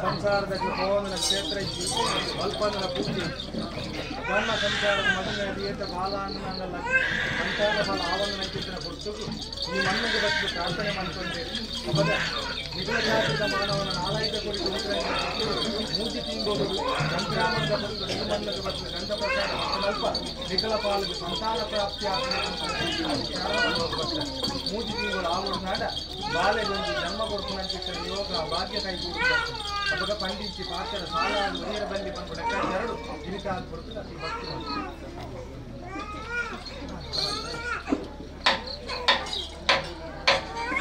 ಸಂಸಾರದ ಪವನ ಕ್ಷೇತ್ರ ಅಲ್ಪನ ಪೂಜೆ ಧರ್ಮ ಸಂಸಾರದ ಮದುವೆ ಅಡಿಯೇತ ಬಾಲಾನ್ನಲ್ಲ ಸಂತಾನ ಫಲ ಆವನ್ನ ಚಿತ್ರ ಕೊಡ್ತು ಈ ಮಣ್ಣಿಗೆ ಬತ್ತು ಪ್ರಾರ್ಥನೆ ಮಾಡಿಕೊಂಡೆ ಅಪದ ನಿಖಿಲ ಜಾತಿದ ಮಾನವನ ನಾಲಾಯಕ ಕುರಿತು ಮೂಜಿ ತಿಂಗೋದು ಸಂಕ್ರಾಮಣದ ಬತ್ತು ಈ ಮಣ್ಣಿಗೆ ಬತ್ತು ಗಂಧ ಪ್ರಸಾದ ಅಲ್ಪ ನಿಖಲ ಪಾಲಿಗೆ ಸಂತಾನ ಪ್ರಾಪ್ತಿ ಮೂಜಿ ತಿಂಗಳು ಆವಡು ನಾಡ ಬಾಲೆಗೊಂದು ಜನ್ಮ ಕೊಡ್ತು ಯೋಗ ಭಾಗ್ಯ ಕೈಗೂಡುತ್ತ ಅಪಗ ಪಂಡಿಂಚಿ ಪಾತ್ರ ಸಾಲ ಒರಿಯರ ಬಲ್ಲಿ ಬಂದು ಲೆಕ್ಕಾಚಾರಡು ಇನಿತಾದ ಕೊಡ್ತು ಅತಿ ಭಕ್ತಿ.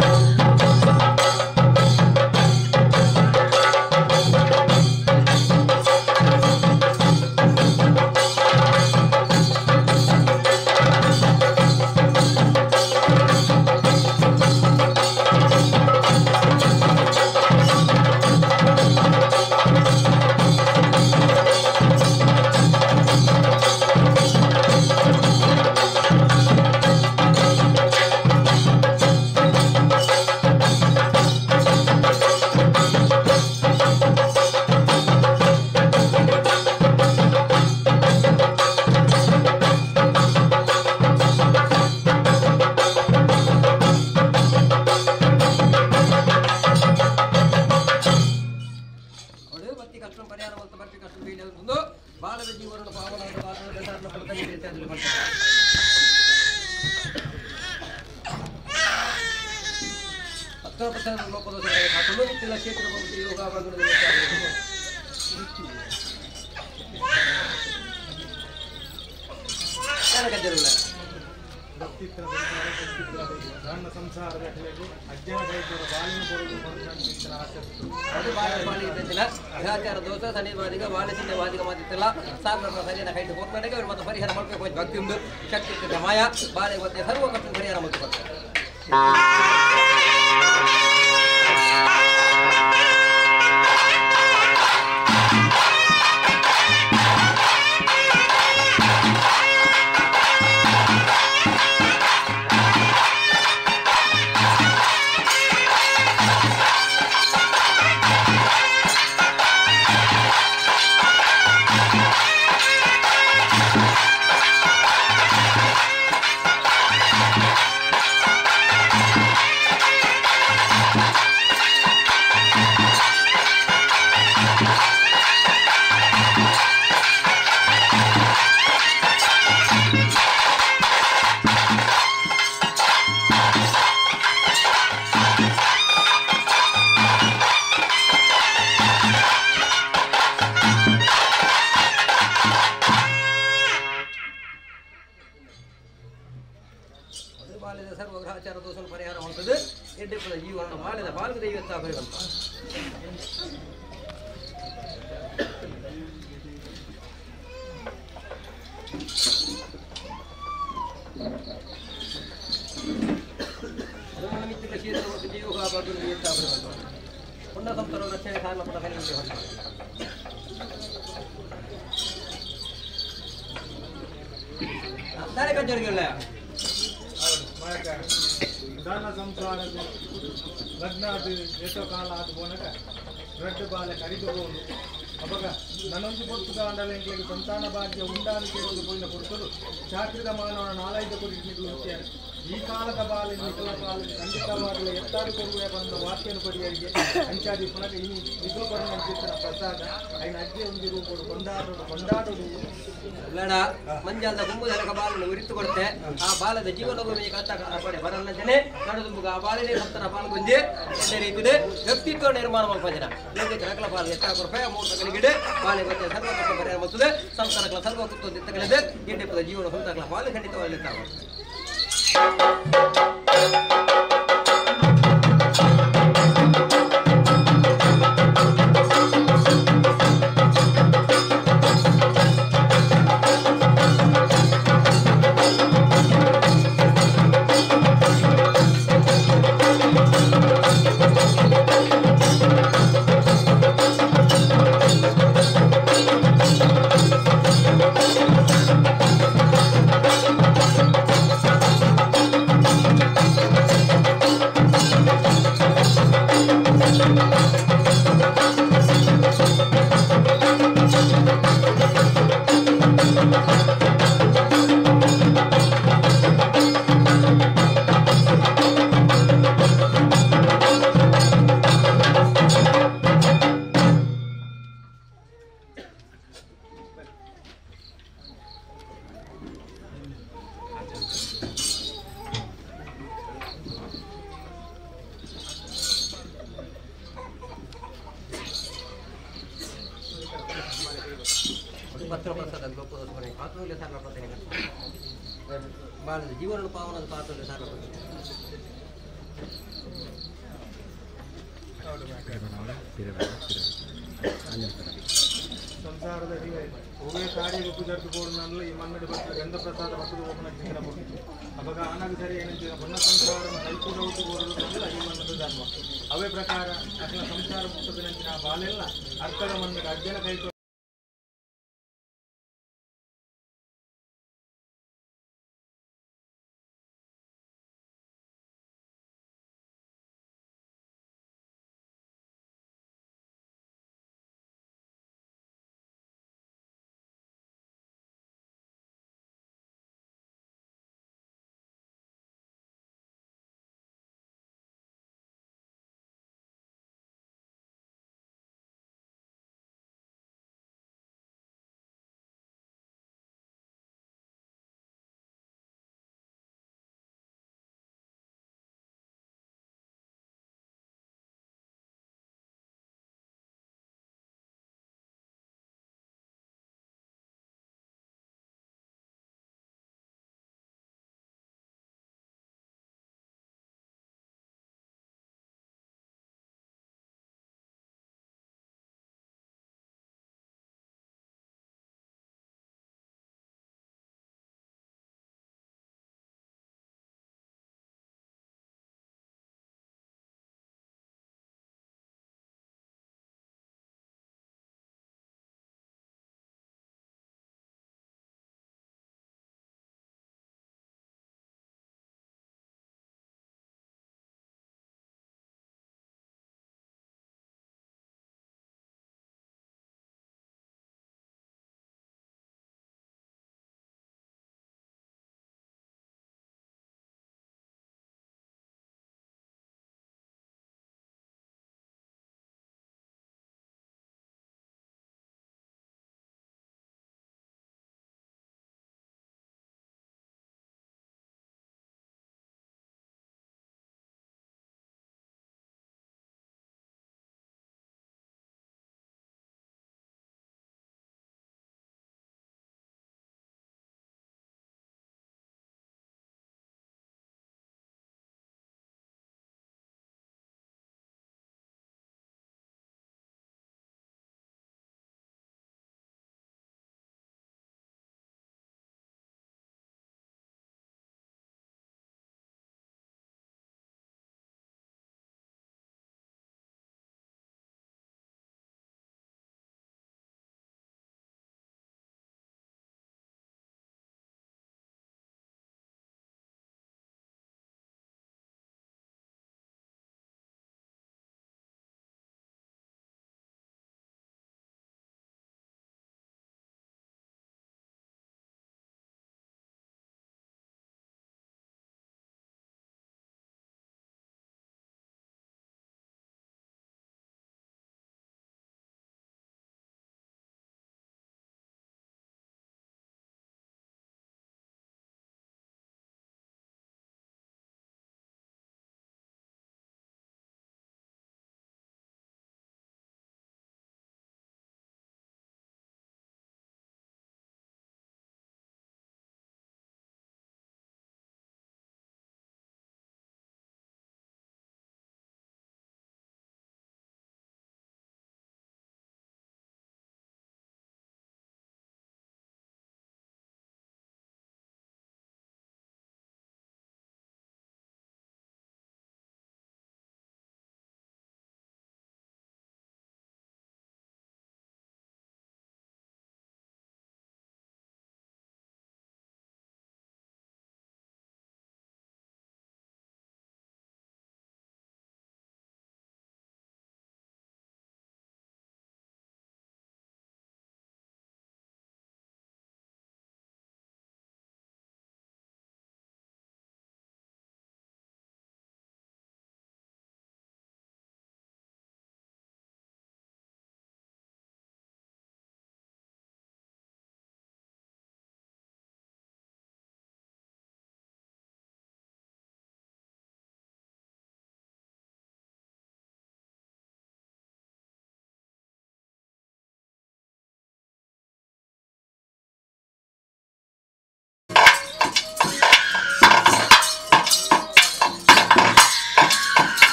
Thank you. ದೋಷ ಶನಿವಾದಿಗ ವಾಲಸಿನ್ಯವಾದಿಗ ಮಾತಿತ್ತಲ್ಲ ಸಾರ್ವಜನಿಕ ಸರಿಯಾದ ಕೈದು ಹೋಗ್ತಾರೆ ಅವರು ಮತ್ತು ಪರಿಹಾರ ಮಾಡಬೇಕು ಭಕ್ತಿ ಉಂಟು ಶಕ್ತಿ ಮಾಯ ಬಾಳೆ ಮತ್ತೆ ಸರ್ವ ಕಷ್ಟ ಪರಿಹಾರ ಮತ್ತು ಬರ್ತಾರೆ. ಲಗ್ನ ಅದು ಎಷ್ಟೋ ಕಾಲ ಆದ ಪೋನಗ ರಡ್ಡು ಬಾಲೆ ಕರಿದು ಪೋನು ಅಪಗ ನನೊಂಜಿ ಪೊರ್ತುದ ಅಂಡಲ ಎಂಕ್ಲೆಗ್ ಸಂತಾನ ಭಾಗ್ಯ ಉಂಡಾನು ಕೇಳೊಂದು ಪೋಯಿನ ಪೊರ್ತುಡು ಚಾಕ್ರಿದ ಮಾನವನ ನಾಲೈದು ಕೋಟಿ ನಿಕುಲು ಉಂತ್ಯಾರು. ಈ ಕಾಲದ ಬಾಲೆ ನಿಕಲ ಬಾಲೆ ಖಂಡಿತವಾಗಲೇ ಎತ್ತಾರು ಕೊರುವೆ ಬಂದ ವಾಕ್ಯನು ಪಡಿಯರಿಗೆ ಅಂಚಾದಿ ಪುನಗ ಈ ನಿಕುಲು ಕೊರನ ಅಂಚಿತ್ತಿನ ಪ್ರಸಾದ ಐನ ಅಜ್ಜೆ ಒಂಜಿ ರೂಪಡು ಕೊಂಡಾಟೋಡು ಕೊಂಡಾಟೋಡು ಬೇಡ ಮಂಜಾಲದ ಕುಂಬುದಲಕ ಬಾಲನ್ನು ಉರಿತು ಕೊಡುತ್ತೆ. ಆ ಬಾಲದ ಜೀವನ ಭೂಮಿಗೆ ಕತ್ತ ಪಡೆ ಬರಲ್ಲಂತಾನೆ ನಡುದುಂಬುಗ ಆ ಬಾಲನೇ ಸತ್ತನ ಪಾಲ್ಗೊಂಜಿ ಎಡ್ಡೆ ರೀತಿದೆ ವ್ಯಕ್ತಿತ್ವ ನಿರ್ಮಾಣ ಮಲ್ಪಂಜನ ಲೋಕ ಜನಕಲ ಬಾಲ ಎತ್ತ ರೂಪಾಯಿ ಮೂರು ತಗಲಿಗಿಡೆ ಬಾಲೆ ಮತ್ತೆ ಸರ್ವ ಕಷ್ಟ ಪರಿಹಾರ ಮತ್ತುದೆ ಸಂಸಾರಗಳ ಸರ್ವ ಕುತ್ತು ದಿತ್ತಗಳಿದೆ ಎಡ್ಡೆ ಜೀವನ ಸಂಸಾರಗಳ ಬಾಲು ಖಂಡಿತವಾಗಿ ಜೀವನ ಪಾವನದ ಪಾತ್ರ ಸಂಸಾರದ ಒವ್ವೇ ಕಾರ್ಯ ಪೂಜಾರ್ದು ಬೋರ್ಡ್ನಲ್ಲ ಈ ಮನ್ನಡಿ ಬರ್ತದೆ ಗಂಧ ಪ್ರಸಾದ ಬರ್ತದೆ ಓಪನ ಜಿಂಗನ ಕೊಡ್ತು ಅವಾಗ ಆನಾಗ ಸರಿ ಏನಂತೀರ ಬಣ್ಣ ಸಂಸಾರ ಕೈಕೂಡ ಹುಟ್ಟು ಬೋರ್ಡ್ ಈ ಮನ್ನದ ಧರ್ಮ ಅವೇ ಪ್ರಕಾರ ಅಖಿಲ ಸಂಸಾರ ಮುಟ್ಟದ ಬಾಲೆಲ್ಲ ಅರ್ಥದ ಮನ್ನಡ ಅಜ್ಜನ ಕೈ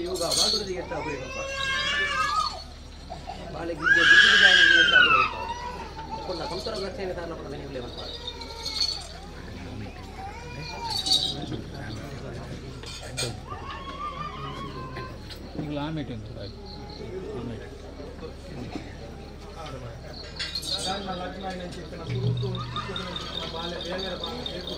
ಯೋಗ ಬಾಗುರದಿ ಎತ್ತ ಬರೆಯಪ್ಪ ಬಾಳೆ ಗಿಡ್ಡೆ ಬುದ್ಧಿ ಜ್ಞಾನ ಎತ್ತ ಬರೆಯಪ್ಪ ಕೊಂಡ ಸಂಸಾರ ರಕ್ಷಣೆ ಸಾಲ ಪಡೆದ ನೀವು ಲೇವಪ್ಪ ಈಗಲೂ ಆಮೇಲೆ ಅಂತ ಆಮೇಲೆ ನನ್ನ ಲಗ್ನ ಚಿಕ್ಕನ ಸುರುತು ಚಿಕ್ಕನ ಬಾಲೆ ಬೇರೆ ಬಾಲೆ ಬೇಕು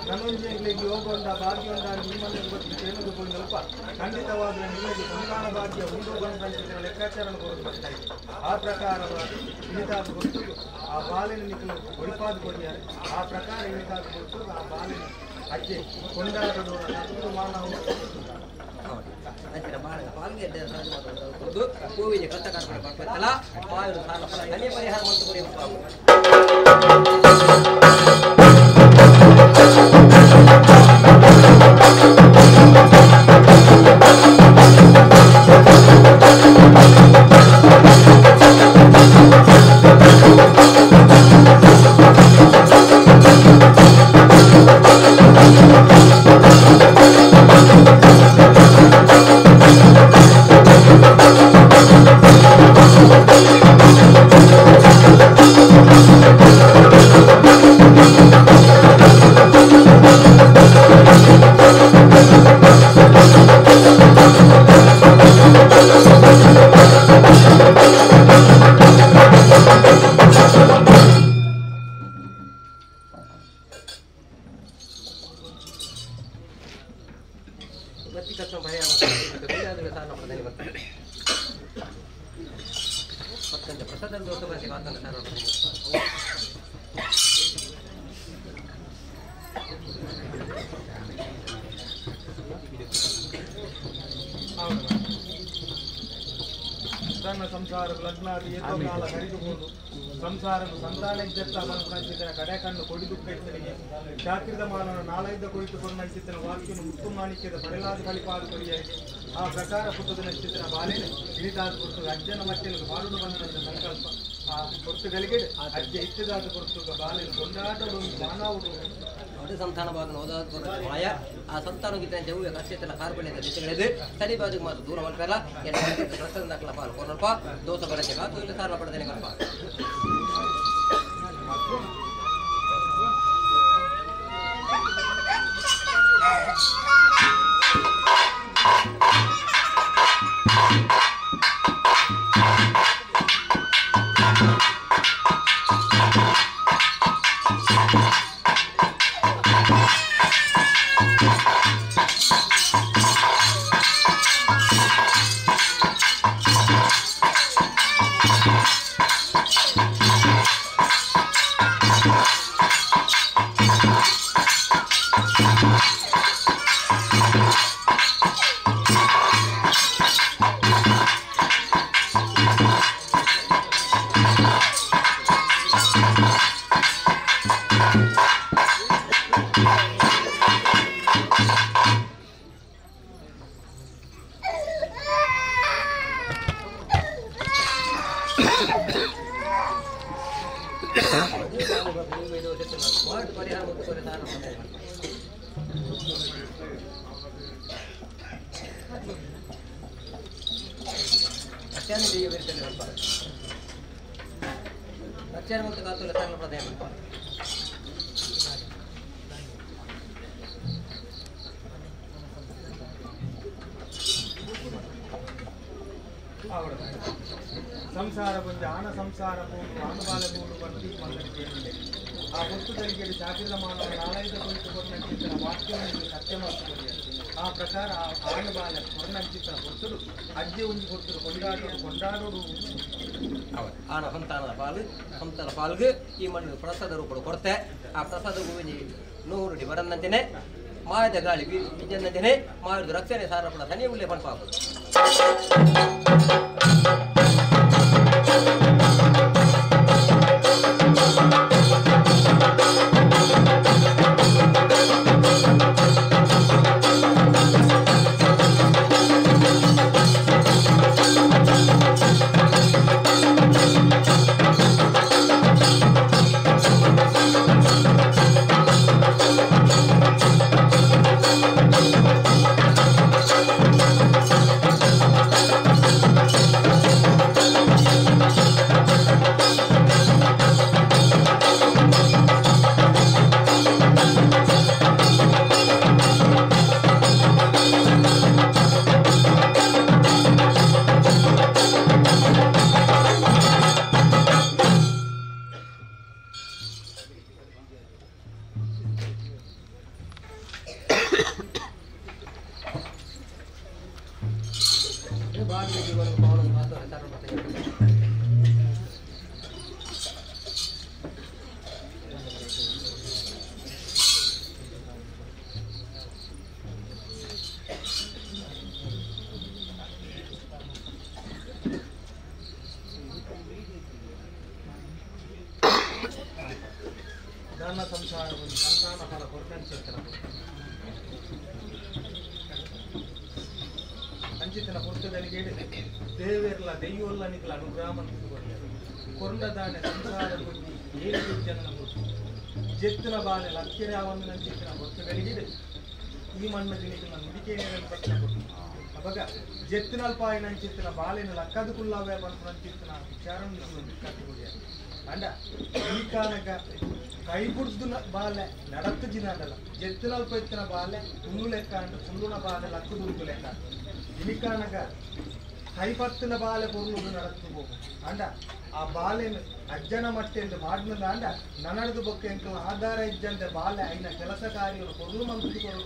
ನನ್ನೊಂದಿಗೆ ಯೋಗ ಉಂಡ ಭಾಗ್ಯ ಉಂಡ ನಿಮ್ಮನ್ನು ಗೊತ್ತು ಕೇಳೋದು ಕೊಂಡಲ್ಪ ಖಂಡಿತವಾದ ನಿಮಗೆ ಸಂತಾನ ಭಾಗ್ಯ ಉಂಡು ಬಂದಂತಿದ್ದ ಲೆಕ್ಕಾಚಾರ ಕೊಡೋದು ಬರ್ತಾ ಇದೆ. ಆ ಪ್ರಕಾರವಾಗಿ ಇನಿತಾದ ಗೊತ್ತು ಆ ಬಾಲಿನ ನಿಖಲು ಒಳಿಪಾದ ಕೊಡಿಯಾರೆ. ಆ ಪ್ರಕಾರ ಇನಿತಾದ ಗೊತ್ತು ಆ ಬಾಲಿನ ಅಜ್ಜೆ ಕೊಂಡಾಡಲು ಮಾನವ ಅಂಚಿನ ಬಾಳಗ ಪಾಲ್ಗೆ ಕೊದ್ದು ಹೂವಿನ ಕತ್ತ ಕಾರ್ಪಣ ಪಡ್ಪತ್ತಲ ಮಾಯರು ಸಾಲ ಫಲ ಧನ್ಯ ಪರಿಹಾರ ಮತ್ತು ಕೊಡಿ. ತನ್ನ ಸಂಸಾರ ಲಗ್ನ ಏತೋ ಕಾಲ ಕರಿದುಕೊಂಡು ಸಂಸಾರ ಸಂತಾನ ಇದ್ದತ್ತ ಬಂದ ಕಡೆ ಕಣ್ಣು ಕೊಡಿ ದುಃಖ ಇತ್ತನಿಗೆ ಶಾಸ್ತ್ರದ ಮಾನವ ನಾಳೈದ ಕುಳಿತು ಕೊಂಡಂಚಿತ್ತನ ವಾಕ್ಯನು ಮುತ್ತು ಮಾಣಿಕ್ಯದ ಬರಲಾದ ಕಳಿಪಾದ ಕೊಡಿಯಾಗಿ ಆ ಪ್ರಕಾರ ಪುಟ್ಟದ ನಂಚಿತನ ಬಾಲೇನೆ ಇಳಿದಾದ ಕೊಡ್ತು ಅಜ್ಜನ ಮಚ್ಚನಿಗೆ ಬಾಳುಡು ಬಂದಂತ ಸಂಕಲ್ಪ ಆ ಕೊರ್ತುಗಳಿಗೆ ಅಜ್ಜ ಇಟ್ಟದಾದ ಕೊಡ್ತು ಬಾಲೇನು ಕೊಂಡಾಟಡು ಮಾನವರು ಅವರ ಸಂತಾನ ಭಾಗನ ಓದಾದ ಮಾಯ ಆ ಸಂತಾನ ಗೀತ ಜವುಯ ಕಕ್ಷೆಲ್ಲ ಕಾರ್ಪಣ್ಯದ ದಿಶೆಗಳಿದೆ ಸರಿ ಬಾಜು ಮಾತು ದೂರ ಮಲ್ಪೆಲ್ಲ ಪ್ರಸನ್ನ ದಾಖಲ ಪಾಲು ಕೊನಲ್ಪ ದೋಸ ಬರಚೆ ಕಾತು ಇಲ್ಲ ಸಾರ ಪಡೆದೇನೆ ಕಲ್ಪ. ಸಂಸಾರ ಬಂದ ಆನ ಸಂಸಾರ ಮೂಡು ಆನುಬಾಲ ಮೂಡು ಬಂದು ಮಂದಕ್ಕೆ ಆ ವಸ್ತುಗಳಿಗೆ ಜಾಗೃತ ಮಾನವ ನಾಳೈದ ಕುರಿತು ಕೊಟ್ಟಂಚಿತನ ವಾಕ್ಯವನ್ನು ಸತ್ಯ ಮಾಡ್ತದೆ. ಆ ಪ್ರಕಾರ ಆ ಆನುಬಾಲ ಕೊರ್ಣಂಚಿತನ ಹೊರ್ತುಡು ಅಜ್ಜೆ ಒಂಜಿ ಕೊರ್ತುಡು ಕೊಂಡಾಡೋಡು ಕೊಂಡಾಡೋಡು ಆನ ಸಂತಾನದ ಪಾಲು ಸಂತಾನ ಪಾಲ್ಗೆ ಈ ಮಣ್ಣು ಪ್ರಸಾದ ರೂಪಡು ಕೊಡ್ತೆ ಆ ಪ್ರಸಾದ ಹೂವಿನ ನೂರು ಬರನ್ನಂತೆನೆ ಮಾಯದ ಗಾಳಿ ಬೀಜನ್ನಂತೆನೆ ಮಾಯದ ರಕ್ಷಣೆ ಸಾರಪಡ ತನಿಯ ಉಲ್ಲೇಖ ಪಣಪಾಪದು. Thank you. ಧರ್ಮ ಸಂಸಾರವನ್ನು ಸಂತಾನ ಫಲ ಕೊರಕಂಚಿತನ ಅಂಚಿತನ ಪುಸ್ತಕಗಳಿಗೆ ದೇವೇರ್ಲ ದೈವಲ್ಲ ನಿಕಲ ಅನುಗ್ರಹ ಕೊರಂಡದಾನೆ ಸಂಸಾರ ಬುದ್ಧಿ ಏಳು ಜನನ ಪುರ್ತು ಜೆತ್ತಿನ ಬಾಲೆ ಲಕ್ಕಿರಾವನ್ನು ಅಂಚಿತನ ಪುಸ್ತಕಗಳಿಗೆ ಈ ಮಣ್ಣ ದಿನಕ್ಕೆ ನುಡಿಕೆ ಕೊಟ್ಟು ಅವಾಗ ಜೆತ್ತಿನಲ್ಪಾಯಿನ ಅಂಚಿತನ ಬಾಲೆನ ಲಕ್ಕದ ಕುಲ್ಲಾವೇ ಬಂತು ಅಂಚಿತನ ವಿಚಾರ ಅಂಡ ಈ ಕಾಲಗ ಕೈಬುಡ್ದುನ ಬಾಲೆ ನಡತ್ತು ಜಿನಾದಲ್ಲ ಜೆತ್ತಿನಲ್ಪ ಇತ್ತಿನ ಬಾಲೆ ಹುಲ್ಲು ಲೆಕ್ಕ ಅಂಡ ಹುಲ್ಲುನ ಬಾಲೆ ಲಕ್ಕದುಂದು ಲೆಕ್ಕ ಇನಿಕಾನಗ ಕೈಪತ್ತಿನ ಬಾಲೆ ಪೊರ್ಲುದು ನಡತ್ತು ಹೋಗು ಅಂಡ ಆ ಬಾಲೆನ ಅಜ್ಜನ ಮಟ್ಟೆಂದು ಮಾಡಿದ ಅಂಡ ನನಡದು ಬೊಕ್ಕೆ ಎಂಕಲ ಆಧಾರ ಇಜ್ಜಂತೆ ಬಾಲೆ ಐನ ಕೆಲಸ ಕಾರ್ಯಗಳು ಪೊರ್ಲು ಮಂತ್ರಿ ಕೊರಡು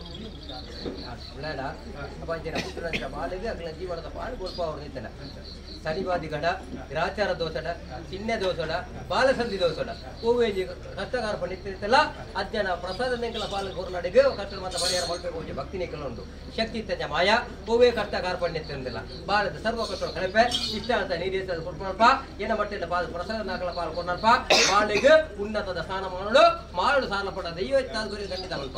ಬಾಲೆಗೆ ಅಗಲ ಜೀವನದ ಪಾಡು ಕೊಲ್ಪ ಅವರು ನಿಂತನ ಸರಿವಾದಿಗಡ ಗ್ರಾಚಾರ ದೋಸಡ ಚಿಹ್ನೆ ದೋಸಡ ಬಾಲಸಂಧಿ ದೋಸಡ ಹೂವೇಜಿ ಕಷ್ಟಕಾರ ಪಂಡಿತಲ್ಲ ಅಜ್ಜನ ಪ್ರಸಾದ ನೆಂಕಲ ಬಾಲ ಕೊರನಾಡಿಗೆ ಕಷ್ಟ ಮಾತ್ರ ಪರಿಹಾರ ಮಾಡಬೇಕು ಒಂಜಿ ಭಕ್ತಿ ನಿಕಲ ಉಂಟು ಶಕ್ತಿ ಇತ್ತಂಜ ಮಾಯ ಹೂವೇ ಕಷ್ಟಕಾರ ಪಂಡಿತಂದಿಲ್ಲ ಬಾಲದ ಸರ್ವ ಕಷ್ಟ ಕಳಪೆ ಇಷ್ಟ ಅಂತ ನೀರೇಸ ಕೊಡ್ಕೊಳಪ್ಪ ಏನ ಮಟ್ಟಿನ ಬಾಲ ಪ್ರಸಾದ ನಾಕಲ ಪಾಲ್ ಕೊಡ್ನಲ್ಪ ಬಾಳಿಗೆ ಉನ್ನತದ ಸ್ಥಾನಮಾನಗಳು ಮಾಡು ಸಾಲ ಪಡ ದೈವ ಗುರಿ ಖಂಡಿತ ಮಲ್ಪ.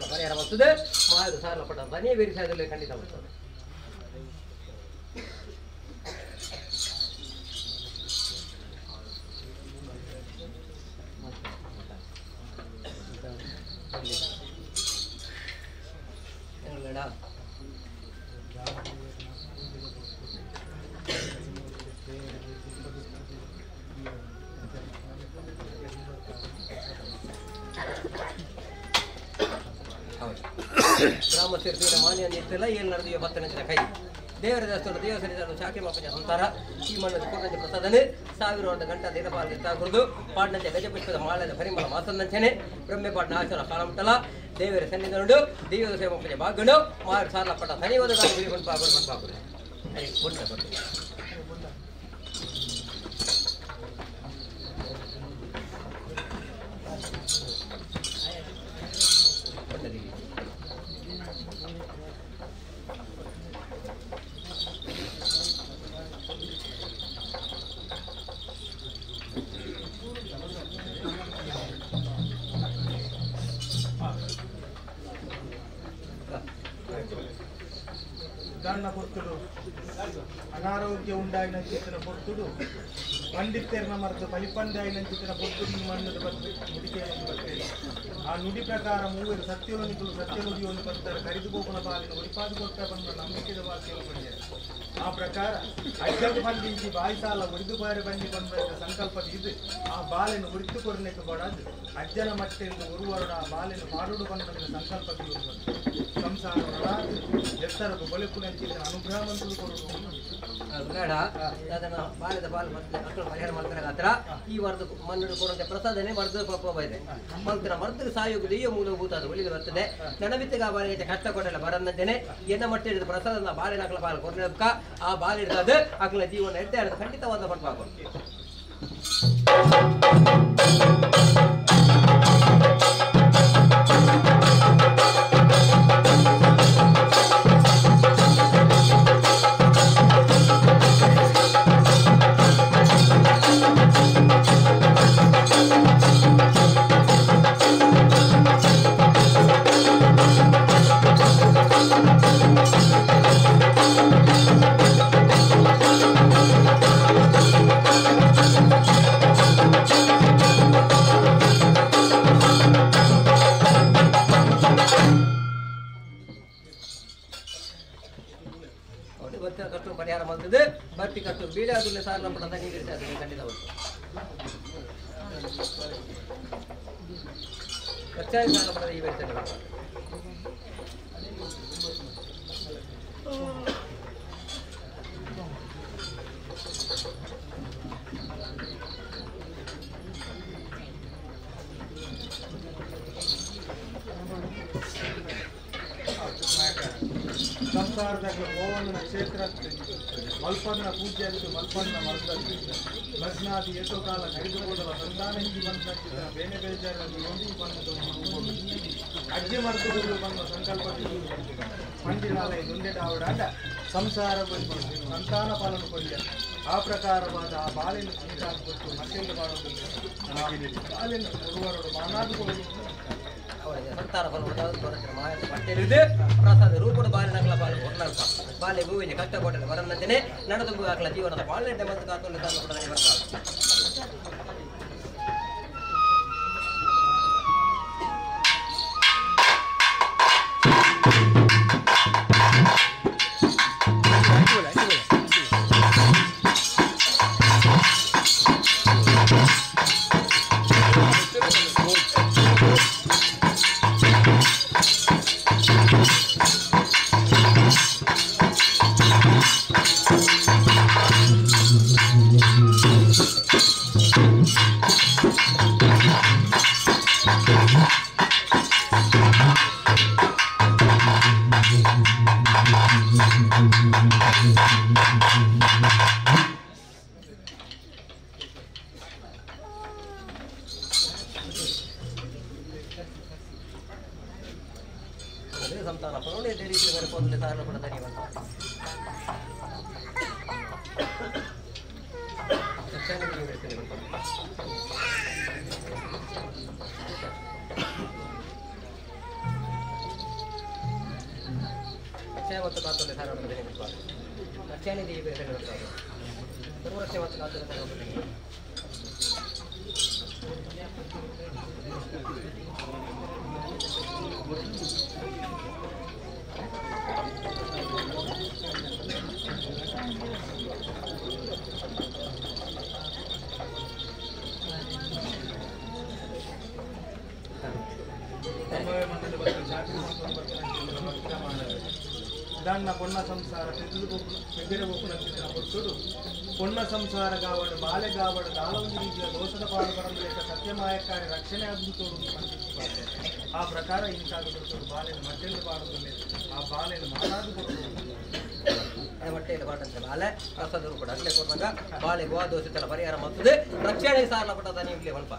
ಪರಿಹಾರ ಬರ್ತದೆ ಮಾಯದ ಸಾಲ ಪಟ್ಟ ಮನೆ ಬೇರೆ ಖಂಡಿತ ಬರ್ತದೆ. ಗ್ರಾಮ ಸೇರಿಸಿದ ಮಾನ್ಯ ಇರ್ತಿಲ್ಲ ಏನು ನಡೆದು ಬತ್ತನಂಚಿನ ಕೈ ದೇವರ ದೇವಸ್ಥಾನ ದೇವ ಸನ್ನಿಧಾನ ಶಾಖೆ ಮಾಪನ ಸಂಸಾರ ಈ ಮಣ್ಣದ ಪೂರ್ಣಂಚ ಪ್ರಸಾದನೆ ಸಾವಿರ ಗಂಟ ದೇನಪಾಲ ತಾಕುದು ಪಾಡ್ನಂಚೆ ಗಜಪುಷ್ಪದ ಮಾಳದ ಪರಿಮಳ ಮಾಸಂದಂಚನೆ ಬ್ರಹ್ಮೆ ಪಾಡ್ನ ಆಚರ ಕಾಲಮಟಲ ದೇವರ ಸನ್ನಿಧಾನ ದೇವರ ಸೇವೆ ಭಾಗನು ಮಾರು ಸಾಲ ಪಟ್ಟ ಧನ್ಯವಾದ ಗುರಿ ಬಂದು ಬಂದು ಅರೆ ಬೊಂಡ ಬರ್ತದೆ. ದಾನ ಪೊರ್ತುಡು ಅನಾರೋಗ್ಯ ಉಂಡಾಯಿನ ಚಿತ್ರ ಪೊರ್ತುಡು ಪಂಡಿತರ್ನ ಮರೆತು ಬಲಿಪಂದಾಯಿನ ಚಿತ್ರ ಪೊರ್ತುಡು ಮಣ್ಣದ ಬತ್ತು ನುಡಿಕೆಯನ್ನು ಬರ್ತೇವೆ. ಆ ನುಡಿ ಪ್ರಕಾರ ಮೂವರು ಸತ್ಯನುಡಿಗಳು ಸತ್ಯನುಡಿಯನ್ನು ಬರ್ತಾರೆ ಕರಿದು ಹೋಗುವ ಬಾಲಿನ ಒಡಿಪಾದು ಕೊಟ್ಟ ಬಂದ ನಂಬಿಕೆದ ವಾಕ್ಯವನ್ನು ಪಡೆಯರು. ಆ ಪ್ರಕಾರ ಅಜ್ಜದ ಬಂದಿಂಚಿ ಬಾಯಿ ಸಾಲ ಒರಿದು ಬಾರಿ ಬಂದಿ ಬಂದ ಸಂಕಲ್ಪದ ಇದು ಆ ಬಾಲೆನು ಉರಿತು ಕೊರನೆಕ್ಕೆ ಬಡದು ಅಜ್ಜನ ಮಟ್ಟೆಂದು ಒರುವರುಡ ಆ ಬಾಲೆನು ಪಾಡುಡು ಬಂದ ಸಂಕಲ್ಪ ಸಂಸಾರ ಎತ್ತರದು ಬಲಕು ನಂಚಿದ ಅನುಗ್ರಹ ಮಂತ್ರು ಕೊಡುವುದು ಬೇಡ ಅದನ್ನ ಬಾಲ್ಯದ ಬಾಲ್ ಮತ್ತೆ ಮಕ್ಕಳು ಪರಿಹಾರ ಮಾಡ್ತಾರೆ ಹತ್ರ ಈ ವಾರದ ಮಣ್ಣು ಕೊಡುವಂತೆ ಪ್ರಸಾದನೆ ಮರ್ದು ಪಾಪ ಇದೆ ಮಂತ್ರ ಮರ್ದು ಸಾಯೋಗ ದೆಯ್ಯ ಮೂಲಭೂತ ಅದು ಒಲಿದು ಬರ್ತದೆ ನನಮಿತ್ತಗ ಬಾಲಿಗೆ ಕಷ್ಟ ಕೊಡಲ್ಲ ಬರನ್ನದ್ದೇನೆ ಎನ್ನ ಮಟ್ಟ ಹಿಡಿದು ಪ್ರಸಾದನ ಬಾಳೆನಾಕಲ ಬಾಲ ಕೊರಕ ಆ ಬಾಲೆ ಇರ್ತದೆ ಅಕ್ಲ ಜೀವನ ಎಡ್ಡೆ ಖಂಡಿತವಾದ ಪಡ್ಪಾಕು. ಪರಿಹಾರ ಮಾಡ್ತದೆ ಬರ್ತಿ ಕಟ್ಟು ಬೀಡಾದುಲ್ಲ ಸಾರ್ ನಮ್ಮ ಖಂಡಿತ ಸಾಲ ಈ ಬೆಳೆ. ಸಂಸಾರದ ಗೋವನ್ನ ಕ್ಷೇತ್ರ ಮಲ್ಪನ್ನ ಪೂಜೆ ಮಲ್ಪನ್ನ ಮರದ ಲಗ್ನಾದಿ ಏಟೋ ಕಾಲ ಕೈದುಕೊಳ್ಳುವ ಸಂತಾನ ಹಿಂದಿ ಬಂದ ಬೇನೆ ಬೇಜಾರಲ್ಲಿ ಒಂದಿ ಬಂದ ಅಜ್ಜಿ ಮರ್ತದಲ್ಲಿ ಬಂದ ಸಂಕಲ್ಪ ಮಂದಿರಾಲಯ ದುಂಡೆಟಾವಡಾಗ ಸಂಸಾರ ಸಂತಾನ ಪಾಲನ ಕೊರಿಯ ಆ ಪ್ರಕಾರವಾದ ಆ ಬಾಲೆಯನ್ನು ಸಂತಾನ ಕೊಟ್ಟು ಮತ್ತೆಲ್ಲ ಬಾಳುವುದಿಲ್ಲ ಬಾಲೆಯನ್ನು ಒರುವರಡು ಮಾನಾದುಕೊಳ್ಳುವುದು ಸಂತಾನ ಪಟ್ಟೆಲಿದೆ ಪ್ರಸಾದ ರೂಪದ ಬಾಲಿನಕಲ ಬಾಲೆ ಹೊರ್ನಲ್ಪ ಬಾಲೆ ಹೂವಿನ ಕಷ್ಟ ಕೊಟ್ಟರೆ ವರನಂತೆನೆ ನಡೆದು ಹಾಕಲ ಜೀವನದ ಬಾಳೆ ಮತ್ತು ಕಾತೊಂದು ತಾನು ಕೂಡ ಬರ್ತಾರೆ. ಸಂತಾನ ದಾನ್ನ ಪೊಣ್ಣ ಸಂಸಾರ ಪೆದಿರು ಪೊಣ್ಣ ಸಂಸಾರ ಗಾವಡು ಬಾಲೆ ಗಾವಡು ದಾಲೊಂದು ರೀತಿಯ ದೋಷದ ಪಾಲು ಬರಲೇಕ ಸತ್ಯಮಾಯಕಾರಿ ರಕ್ಷಣೆ ಆಗುತ್ತೋಡು ಆ ಪ್ರಕಾರ ಇಂತಾದ ಬಾಲೆಯನ್ನು ಮಟ್ಟೆಯಲ್ಲಿ ಬಾಡುವುದಿಲ್ಲ ಆ ಬಾಲೆಯನ್ನು ಮಾತಾದು ಕೊಡುವುದು ಮಟ್ಟೆಯಲ್ಲಿ ಬಾಟಂತೆ ಬಾಲೆ ಪ್ರಸಾದರು ಕೂಡ ಅಗಲೇ ಕೊಟ್ಟಾಗ ಬಾಳೆ ಗೋವಾ ದೋಷ ಪರಿಹಾರ ಮಾಡ್ತದೆ ರಕ್ಷಣೆ ಸಾಲ ಪಟ್ಟದ ನೀವು ಸ್ವಲ್ಪ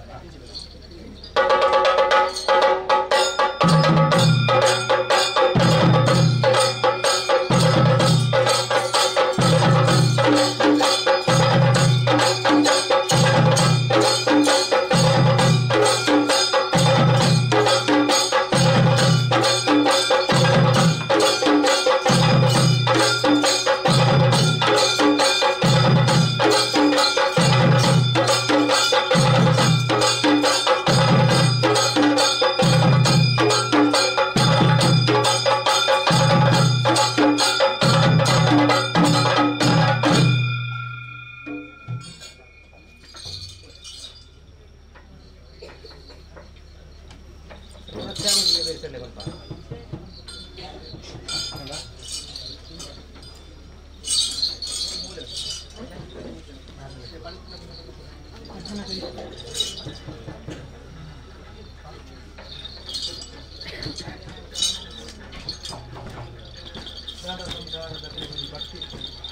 ಭಕ್ತಿ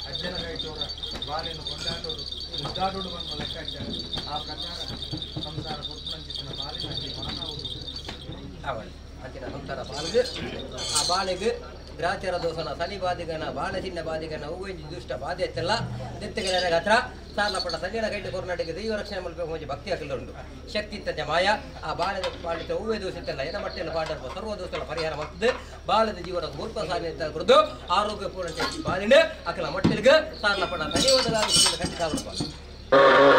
ಅಜ್ಜನ ಕೈಟೋರ ಬಾಲೆನು ಕೊಂಡಾಟೋಡು ಮುದ್ದಾಟೋಡು ಬಂದ ಲೆಕ್ಕಾಚಾರ ಆ ಪ್ರಕಾರ ಸಂಸಾರ ಕೊಟ್ಟು ಬಾಲಿನ ಅಜ್ಜಿ ಮಾನವರು ಅವಳು ಅಂಚಿನ ಸಂಸಾರ ಬಾಲಿಗೆ ಆ ಬಾಳೆಗೆ ಗ್ರಾಚಾರ ದೋಷನ ಶನಿ ಬಾಧಿಗನ ಬಾಳೆ ಚಿನ್ನ ಬಾಧಿಗನ ಹೂವಿನ ದುಷ್ಟ ಬಾಧೆ ಎತ್ತಲ್ಲ ದೆತ್ತಗೆಲ್ಲ ಹತ್ರ ಸಾರ್ಲಪಟ್ಟ ಸನ್ನಿನ ಕೈಟು ಕೊರ್ನಾಟಿಗೆ ದೈವ ರಕ್ಷಣೆ ಮಲ್ಪೆ ಮುಂಚೆ ಭಕ್ತಿ ಹಾಕಲು ಉಂಟು ಶಕ್ತಿ ಇತ್ತಂತೆ ಮಾಯ ಆ ಬಾಳೆದ ಬಾಳಿತ ಹೂವೇ ದೋಷ ಇತ್ತಲ್ಲ ಏನ ಮಟ್ಟೆಲ್ಲ ಪಾಠ ಸರ್ವ ದೋಷಗಳ ಪರಿಹಾರ ಮಾಡ್ತದೆ ಬಾಳದ ಜೀವನ ಗೋಲ್ಪ ಸಾಧನೆ ಕುರಿತು ಆರೋಗ್ಯ ಪೂರ್ಣ ಬಾಲಿನ ಅಕಲ ಮಟ್ಟೆಲ್ಗೆ ಸಾರ್ಲಪಟ್ಟ ಧನ್ಯವಾದ ಖಂಡಿತ ಆಗಪ್ಪ.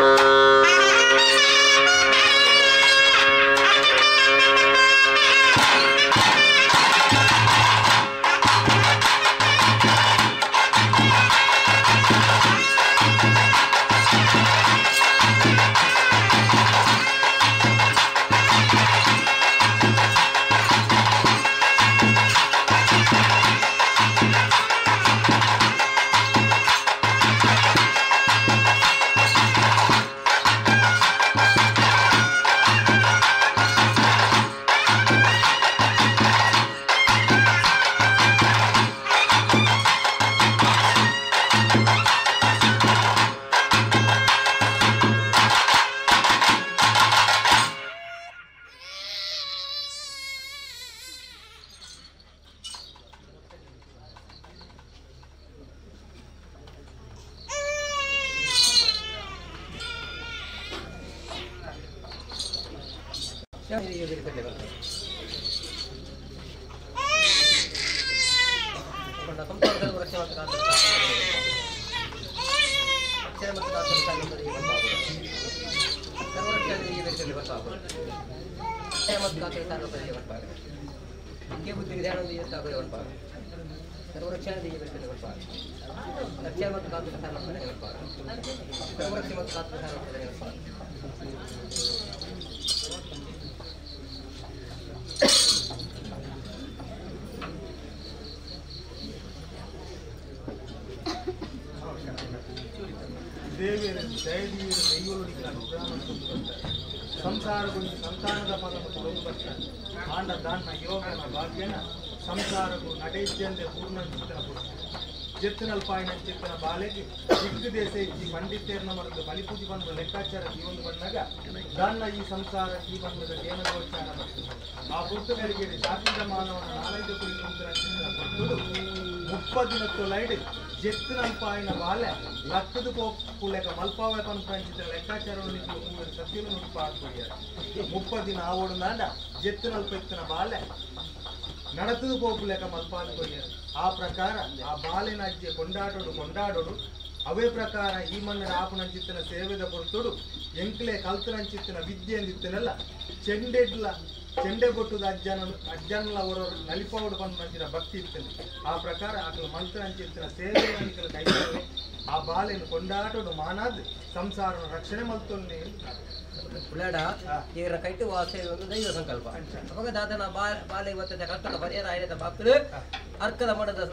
ದೇವಿಯರ ದಯದೀಯರ ದೈವಗಳಿಗೆ ಅನುಗ್ರಹ ಬರ್ತಾರೆ ಸಂಸಾರಗೊಂದು ಸಂತಾನದ ಫಲ ಕೊಡಲು ಬರ್ತಾರೆ ಆಂಡ ದಾನ ಯೋಗನ ಭಾಗ್ಯನ ಸಂಸಾರಗೂ ನಡೆಜ್ಜಂದೆ ಪೂರ್ಣ ಚಿತ್ತನ ಪುರುಷ ಜೆತ್ತನಲ್ಪಾಯಿನ ಚಿತ್ತನ ಬಾಲೆಗೆ ದಿಕ್ಕು ದೇಶ ಇಜ್ಜಿ ಪಂಡಿತೇರ್ನ ಮರದ್ದು ಬಲಿಪೂಜಿ ಬಂದ ಲೆಕ್ಕಾಚಾರ ಜೀವನ ಬಂದಾಗ ದಾನ್ನ ಈ ಸಂಸಾರ ಈ ಬಂದದ ಏನ ಗೋಚಾರ ಬರ್ತದೆ ಆ ಪುಸ್ತಕರಿಗೆ ಶಾಪಿದ ಮಾನವನ ನಾಲೈದು ಕುರಿತು ಚಿತ್ತನ ಪುರ್ತುಡು 30 ದಿನತ್ತೊಲೈಡ್ ಜೆತ್ತನಲ್ಪಾಯಿನ ಬಾಲೆ ಲಕ್ಕದ ಪೋಪುಲೆಕ ಮಲ್ಪಾವೆ ಪನ್ಪಂಚಿತ ಲೆಕ್ಕಾಚಾರವನ್ನು ಮೂವರು ಸತ್ಯನು ಮುಪ್ಪ ಹಾಕ್ಬೋಗ್ಯಾರ 30 ದಿನ ಆವೋಡು ಜೆತ್ತನಲ್ಪ ಇತ್ತನ ಬಾಲೆ ನಡತದ ಪೋಪುಲೆಕ ಮಲ್ಪಾದ ಕೊಯ್ಯಾರ ಆ ಪ್ರಕಾರ ಆ ಬಾಲಿನ ಅಜ್ಜೆ ಕೊಂಡಾಟೋಡು ಕೊಂಡಾಡೋಡು ಅವೇ ಪ್ರಕಾರ ಈ ಮಣ್ಣದ ಆಪುನಂಚಿತ್ತನ ಸೇವೆದ ಪೊರ್ತುಡು ಎಂಕ್ಲೆ ಕಲ್ತನಂಚಿತ್ತನ ವಿದ್ಯೆ ಅಂದಿತ್ತನಲ್ಲ ಚೆಂಡೆಡ್ಲ ಚೆಂಡೆ ಬೊಟ್ಟುದ ಅಜ್ಜನ ಅಜ್ಜನ್ಲ ಅವರ ನಲಿಪಾವಡು ಬಂದ ಭಕ್ತಿ ಇರ್ತದೆ ಆ ಪ್ರಕಾರ ಆಕಲ ಮಲ್ತನಂಚಿತ್ತನ ಸೇವೆ ಕೈಗೊಳ್ಳಿ ಆ ಬಾಲೆನು ಕೊಂಡಾಟೋಡು ಮಾನಾದ್ ಸಂಸಾರನ ರಕ್ಷಣೆ ಮಲ್ತೊನ್ನೆ ಪುಳ್ಳಾಡ ಇವರ ಕೈಟು ವಾಸ ಒಂದು ದೈವ ಸಂಕಲ್ಪ ಅವಾಗ ದಾದನ ಬಾಲೆ ಇವತ್ತ ಕಷ್ಟದ ಪರಿಹಾರ ಆಯ್ದ ಬಾಕ್ತದೆ ಅರ್ಕದ ಮಠದ